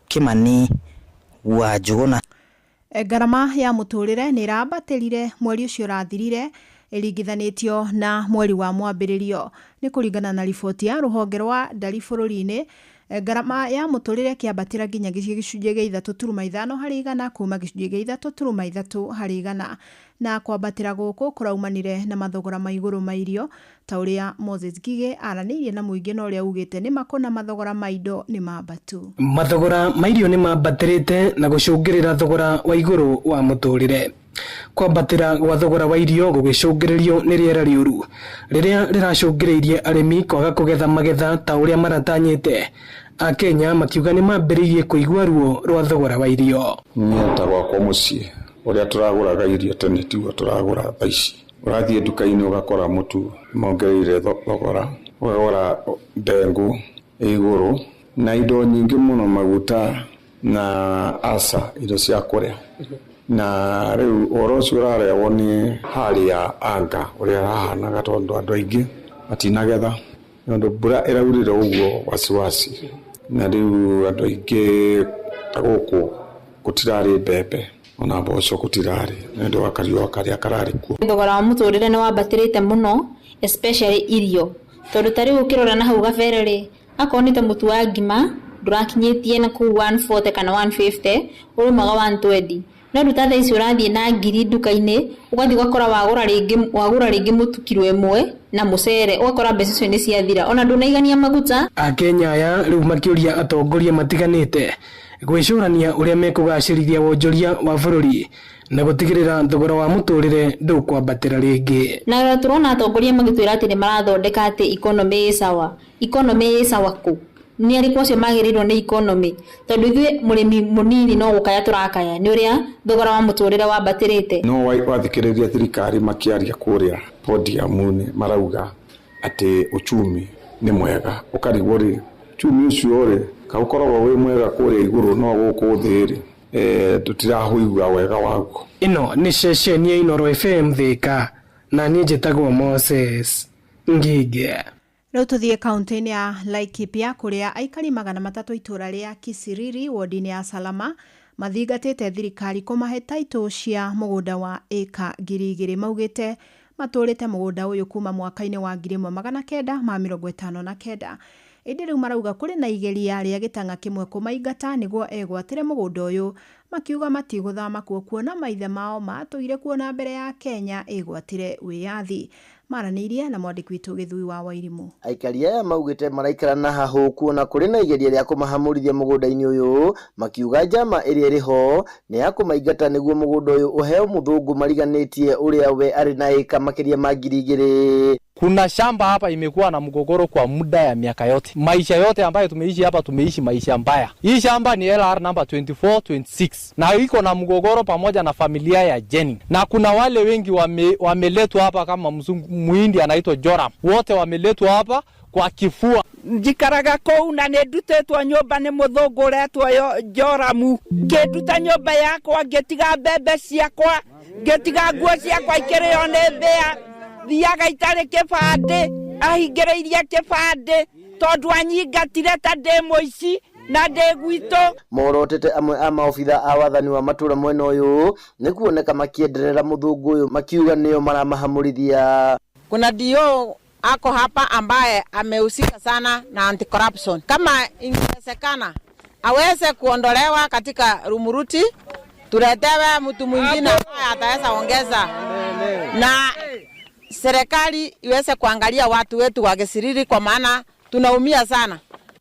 Kimani wa Njũgũna. Ngarama ya mũtũrĩre nĩ ĩrambatĩrire mweri ũcio ũrathirire ĩringithanĩtio na mweri wa mwambĩrĩrio. Nĩ kũringana na riboti ya rũhonge rwa ndari bũrũri-inĩ, ngarama ya mũtũrĩre ĩkĩambatĩra nginya gĩcunjĩ gĩa 3.5 harĩ igana kuma gĩcunjĩ gĩa 3.3 harĩ igana. Na kwambatĩra gũkũ kũraumanire na mathogora ma igũrũ ma irio ta ũrĩa Moses Ngigĩ aranĩirie na mũingĩ na ũrĩa ugĩte nĩ makona mathogora ma indo nĩ mambatu. Mathogora ma irio nĩ mambatĩrĩte na gũcũngĩrĩra thogora wa igũrũ wa mũtũrĩre. Kwambatĩra gwa thogora wa irio gũgĩcũngĩrĩrio nĩ rĩera rĩũru rĩrĩa rĩracũngĩrĩirie arĩmi kwaga kũgetha magetha ta ũrĩa maratanyĩte. Akenya makiuga nĩ mambĩrĩirie kũigua ruo rwa thogora wa irio. Niĩ ta gwakwa mũciĩ ũrĩa tũragũraga irio tene tiguo tũragũra thaa ici. Ũrathiĩ nduka-inĩ ũgakora mũtu mongereire thogora, ũgakora ndengũ ĩ igũrũ na indo nyingĩ mũno, maguta na aca indo cia kũrĩa. Na rĩu ũhoro ũcio ũrarehwo nĩ hali ya anga ũrĩa ĩrahanaga tondũ andũ aingĩ matinagetha nĩ ũndũ mbura ĩraurire ũguo wasiwasi, na rĩu andũ aingĩ ta gũkũ gũtirarĩ mbembe ona mboco gũtirarĩ nĩ ũndũ wa kariũa karĩa kararĩ kuo. Thogora wa mũtũrĩre nĩ wambatĩrĩte mũno, especially irio, tondũ ta rĩu ũkĩrora na hau gabere rĩ, akorwo nĩ ta mũtu wa ngima ndũrakinyĩtie na kũu 140 kana 150, ũrũmaga 120. No rĩu ta thaa ici ũrathiĩ na ngiri nduka-inĩ, ũgathiĩ ũgakora wagũra rĩngĩ mũtu kiro 1 na mũcere, ũgakora mbeca icio nĩ ciathira, ona ndũnaigania maguta. Akenya aya rĩu makĩũria atongoria matiganĩte gwĩcũrania ũrĩa mekũgacĩrithia wonjoria wa bũrũri na gũtigĩrĩra thogora wa mũtũrĩre ndũkwambatĩra rĩngĩ. Na tũrona atongoria magĩtwĩra atĩ nĩ marathondeka atĩ economy ĩ sawa. Economy ĩ sawa kũ? Nĩ arĩkũ acio magĩrĩirwo nĩ economy? Tondũ ithuĩ mũrĩmi mũnini no gũkaya tũrakaya nĩ ũrĩa thogora wa mũtũrĩre wambatĩrĩte. No wathikĩrĩria thirikari makĩaria kũrĩa podium-inĩ marauga atĩ uchumi nĩ mwega, ũkarigwo rĩ uchumi ũcio rĩ kaũkoragwo wĩ mwega kũrĩa igũrũ no gũkũ thĩ rĩ tũtirahũigua wega waguo. Ĩno nĩ ceceni ya Inooro FM Thika na niĩ njĩtagwo Moses Ngige. Rĩu tũthiĩ kaunti-inĩ ya Laikipia kũrĩa aikari 300 itũra rĩa Kisiriri wodi-inĩ ya Salama mathingatĩte thirikari kũmahe taitũ cia mũgũnda wa ĩka 2,000. Maugĩte matũrĩte mũgũnda ũyũ kuma mwaka-inĩ wa 1959. Ĩndĩ rĩu marauga kũrĩ na igeria rĩa gĩtang'a kĩmwe kũmaingata nĩguo egwatĩre mũgũnda ũyũ, makiuga matigũthama kuo kuona maithe mao matũire kuo na mbere ya Kenya ĩgwatĩre wĩyathi. Maranĩirie na mwandĩki witũ Gĩthui wa Wairimũ. Aikari aya maugĩte maraikara na hahũ kuona kũrĩ na igeria rĩa kũmahamũrithia mũgũnda-inĩ ũyũ, makiuga njama ĩrĩa ĩrĩ ho nĩ ya kũmaingata nĩguo mũgũnda ũyũ ũheo mũthũngũ mariganĩtie ũrĩa we arĩ na ĩka makĩria ma 2,000. Kuna shamba hapa imekuwa na mgogoro kwa muda ya miaka yote. Maisha yote ambayo tumeishi hapa tumeishi maisha mbaya. Hii shamba ni LR number 2426 na iko na mgogoro pamoja na familia ya Jenny. Na kuna wale wengi wameletwa hapa kama mzungu muhindi anaitwa Joram. Wote wameletwa hapa kwa kifua. Njikaraga kũu na nĩ ndutĩtwo nyũmba nĩ mũthũngũ ũretwo Joramu. Ngĩnduta nyũmba yakwa, ngĩtiga mbembe ciakwa, ngĩtiga nguo ciakwa ikĩrĩo nĩ mbĩa. Thiaga itarĩ kĩbandĩ, ahingĩrĩirie kĩbandĩ tondũ anyingatire ta ndĩ mũici na ndĩ gwitũ. Morotete amwe a maobitha a wathani wa matũra mwena ũyũ nĩ kuoneka makĩenderera mũthũngũ ũyũ makiuga nĩo maramahamũrithia. Kuna dio ako hapa ambaye amehusika sana na anti-corruption. Kama ingewezekana aweze kuondolewa katika Rumuruti, tuletewe mtu mwingine ambaye ataweza ongeza na serikali iweze kuangalia watu wetu wa Kisiriri, kwa maana tunaumia sana.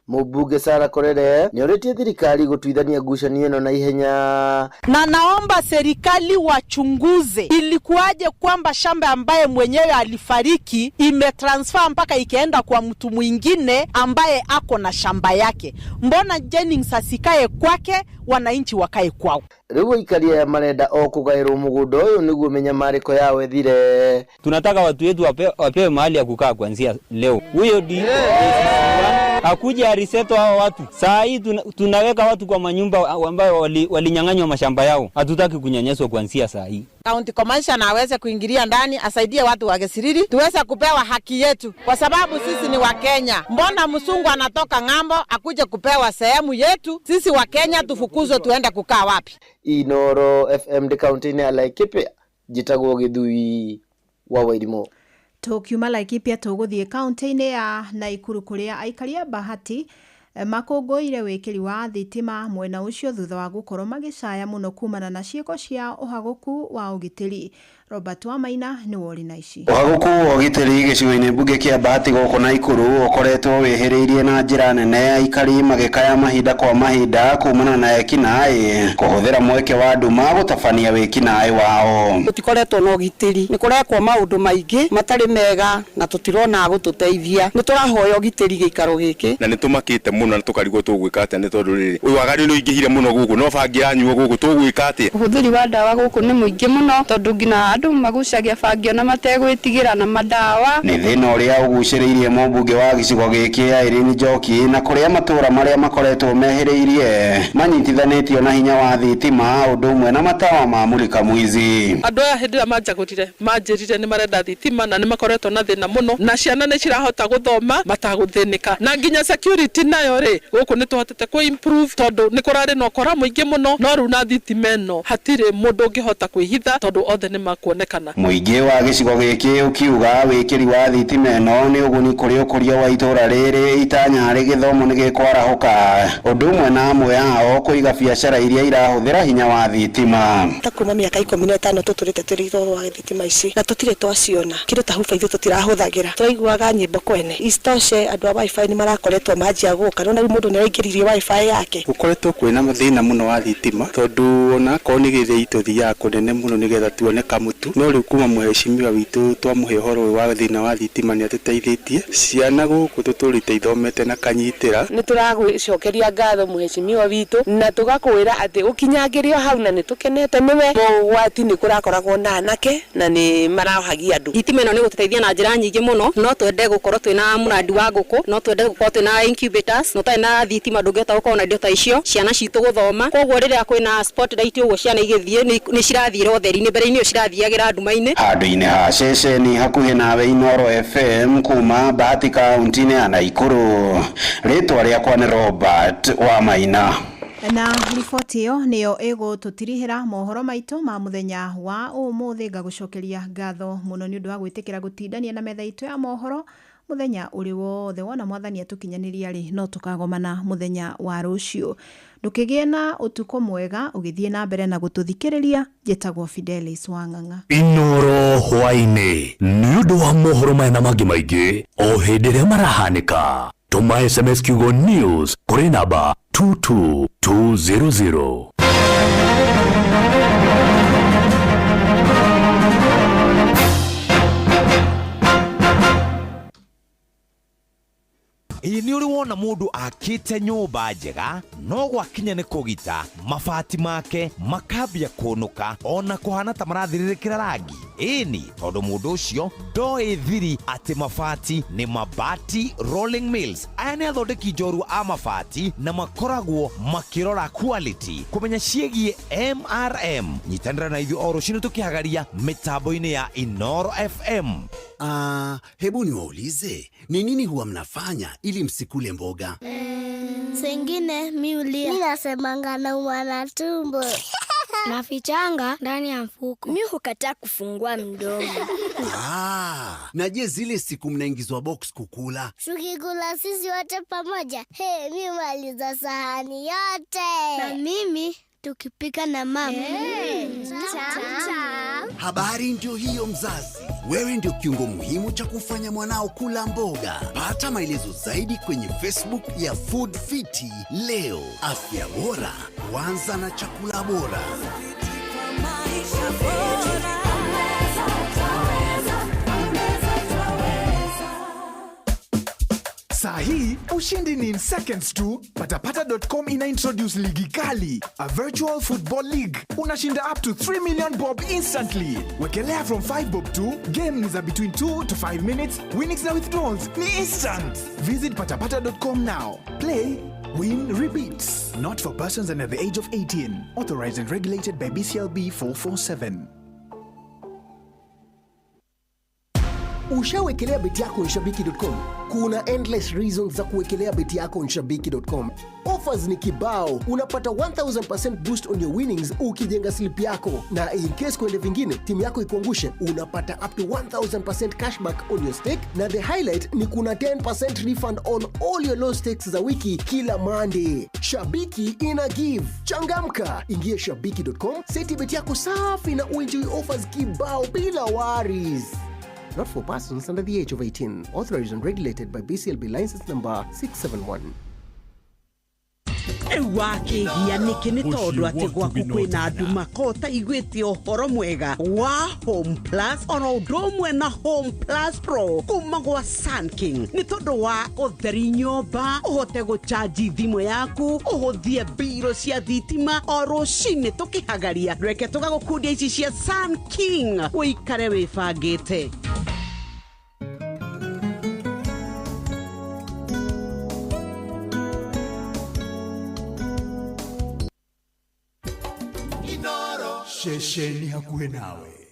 Mũmbunge Sarah Korere nĩorĩtie thirikari gũtuithania ngucanio ĩno na ihenya. Na naomba serikali wachunguze ilikuwaje kwamba shamba ambaye mwenyewe alifariki imetransfer mpaka ikaenda kwa mtu mwingine ambaye ako na shamba yake. Mbona Jennings asikae kwake, wananchi wakae kwao? Rĩu aikari aya marenda o kũgaĩrwo mũgũnda ũyũ nĩguo mĩnyamarĩko yao ĩthire. Tunataka watu wetu wapewe mahali ya kukaa kuanzia leo. Huyo akuja ariseto hao watu. Saa hii tunaweka watu kwa manyumba ambayo walinyang'anywa mashamba yao. Hatutaki kunyanyaswa kuanzia saa hii. County Commissioner aweze kuingilia ndani, asaidie watu wa Gĩciriri tuweze kupewa haki yetu, kwa sababu sisi ni Wakenya. Mbona msungu anatoka ng'ambo akuje kupewa sehemu yetu? Sisi Wakenya tufukuzwe tuende kukaa wapi? Inoro FM ndĩ kaunti-inĩ ya Laikipia, njĩtagwo Gĩthui wa Wairimũ. Tũkiuma Laikipia tũgũthiĩ kaunti-inĩ ya Naikuru kũrĩa aikari a Bahati makũngũĩire wĩkĩri wa thitima mwena ũcio thutha wa gũkorwo magĩcaya mũno kumana na ciĩko cia ũhagũku wa ũgitĩri. Robert Wamaina nĩwe ũrĩ na ici. Ũhagũku wa ũgitĩri gĩcigo-inĩ mbunge kĩa Bahati gũkũ Naikuru ũkoretwo wĩhĩrĩirie na njĩra nene, aikari magĩkaya mahinda kwa mahinda kumana na ekinaĩ kũhũthĩra mweke wa nduma gũtabania wĩkinaĩ wao. Tũtikoretwo na ũgitĩri, nĩ kũrekwo maũndũ maingĩ matarĩ mega na tũtirona gũtũteithia. Nĩ tũrahoya ũgitĩri gĩikaro gĩkĩ. Na nĩ tũmakĩte mũno na tũkarigwo tũgwĩka atĩa nĩ tondũ rĩrĩ waganu nĩ ũingĩhire mũno gũkũ, no bangi iranyuo gũkũ, tũgwĩka atĩa? Ũhũthĩri wa ndawa gũkũ nĩ mũingĩ mũno tondũ nginya andũ magucagia bangi ona mategwĩtigĩra na madawa. Nĩ thĩna ũrĩa ũgucĩrĩirie mũmbunge wa gĩcigo gĩkĩ Irene Njoki na kũrĩa matũra marĩa makoretwo mehĩrĩirie manyitithanĩtio na hinya wa thitima ũndũ ũmwe na matawa ma mũrika mwizi. Andũ aya hĩndĩ ĩrĩa manjagũrire manjĩrire nĩ marenda thitima na nĩ makoretwo na thĩna mũno, na ciana nĩ cirahota gũthoma matagũthĩnĩka, na nginya security nayo rĩ gũkũ nĩ tũhotete kũ improve tondũ nĩ kũrarĩ na ũkora mũingĩ mũno, no rĩu na thitima ĩno hatirĩ mũndũ ũngĩhota kwĩhitha tondũ othe nĩ makuonekana. Mũingĩ wa gĩcigo gĩkĩ ũkiuga wĩkĩri wa thitima ĩno nĩ ũguni kũrĩ ũkũria wa itũra rĩrĩ itanya harĩ gĩthomo nĩ gĩkwarahũka, ũndũ ũmwe na amwe ao kũiga biacara iria irahũthĩra hinya wa thitima. Ta kuma mĩaka 15 tũtũrĩte tũrĩ igũrũ wa thitima ici na tũtirĩ twaciona kĩndũ ta huba ithuĩ tũtirahũthagĩra, tũraiguaga nyĩmbo kwene. Isitoshe andũ a wifi nĩ marakoretwo manjia gũka, no rĩu mũndũ nĩ araingĩririe wifi yake. Gũkoretwo kwĩna mathĩna mũno wa thitima tondũ ona akorwo nĩ gĩthĩi tũthiaga kũnene mũno nĩgetha tuone kamũtu, no rĩu kuma mũhecimiwa witũ twamũhe ũhoro ũyũ wa thĩna wa thitima nĩ atũteithĩtie. Ciana gũkũ tũtũrĩte ithomete na kanyitĩra. Nĩ tũragũcokeria ngatho mũhecimiwa witũ na tũgakwĩra atĩ ũkinyangĩrio hau na nĩ tũkenete nĩwe. Mogwati nĩ kũrakoragwo na anake na nĩ marahagia andũ. Thitima ĩno nĩ gũtũteithia na njĩra nyingĩ mũno, no twende gũkorwo twĩna mũrandi wa ngũkũ, no twende gũkorwo twĩna incubators, no tarĩ na thitima ndũngĩhota gũkorwo na indo ta icio, ciana citũ gũthoma. Koguo rĩrĩa kwĩna spotlight ũguo ciana igĩthiĩ nĩ cirathiĩra ũtheri-inĩ, mbere-inĩ cirathiagĩra nduma-inĩ. Handũ-inĩ ha ceceni hakuhĩ nawe Inoro FM kuma Bahati kaunti-inĩ ya Naikuru, rĩtwa rĩakwa nĩ Robert Wamaina. Na riboti ĩyo nĩyo ĩgũtũtirihĩra mohoro maitũ ma mũthenya wa ũmũthĩ. Ngagũcokeria ngatho mũno nĩ ũndũ wa gwĩtĩkĩra gũtindania na metha itũ ya mohoro mũthenya ũrĩ wothe. Wona mwathani atũkinyanĩria rĩ, no tũkagomana mũthenya wa rũciũ. Ndũkĩgĩe na ũtukũ mwega ũgĩthiĩ na mbere na gũtũthikĩrĩria. Njĩtagwo Fidelis Wang'ang'a. Inoro hwaĩ-inĩ nĩ ũndũ wa mohoro maya na mangĩ maingĩ o hĩndĩ ĩrĩa marahanĩka. Tũma SMS kiugo news kũrĩ namba 22200. Ĩĩ nĩ ũrĩ wona mũndũ akĩte nyũmba njega no gwakinya nĩ kũgita mabati make makambia kũnũka ona kũhana ta marathirĩrĩkĩra rangi? Ĩni, tondũ mũndũ ũcio ndoĩ thiri atĩ mabati nĩ Mabati Rolling Mills. Aya nĩ athondeki njorua a mabati na makoragwo makĩrora quality kũmenya ciĩgiĩ MRM. Nyitanĩra na ithuĩ o rũcinĩ tũkĩhagaria mĩtambo-inĩ ya Inoro FM. Hebu niwaulize, ni nini huwa mnafanya ili msikule mboga? Sengine mi ulia. Mi nasemanga naumwa na tumbo. Nafichanga ndani ya mfuko. Mi hukataa kufungua mdomo. Na je, zile siku mnaingizwa box kukula? Tukikula sisi wote pamoja. Hey, mi maliza sahani yote. Na mimi tukipika na mama. Hey, tam, tam. Habari ndio hiyo mzazi. Wewe ndio kiungo muhimu cha kufanya mwanao kula mboga. Pata maelezo zaidi kwenye Facebook ya Food Fiti leo. Afya bora huanza na chakula bora. Saa hii ushindi ni in seconds tu. Patapata.com ina introduce ligi kali, a virtual football league. Unashinda up to 3 million bob instantly. Wekelea from 5 bob tu. Game ni za between 2 to 5 minutes. Winnings na withdrawals ni instant. Visit patapata.com now. Play, win, repeat. Not for persons under the age of 18. Authorized and regulated by BCLB 447. Ushawekelea beti yako onshabiki.com? Kuna endless reasons za kuwekelea beti yako onshabiki.com. Offers ni kibao, unapata 1000% boost on your winnings ukijenga slip yako, na in case kuende vingine timu yako ikuangushe, unapata up to 1000% cashback on your stake, na the highlight ni kuna 10% refund on all your low stakes za wiki kila Monday. Shabiki ina give. Changamka, ingia shabiki.com, seti beti yako safi na uenjoy offers kibao bila worries. Not for persons under the age of 18. Authorized and regulated by BCLB license number 671. Rĩu wakĩhia nĩkĩ? Nĩ tondũ atĩ gwaku kwĩna nduma ko ũtaiguĩte ũhoro mwega wa Home Plus oro ũndũ ũmwe na Home Plus Pro kuma gwa Sunking, nĩ tondũ wa ũtheri nyũmba, ũhote gũcanji thimũ yaku, ũhũthie mbirũ cia thitima o rũcinĩ. Tũkĩhagaria reke tũgagũkundia ici cia Sunking ũikare wĩbangĩte. Ceceni hakuhĩ nawe.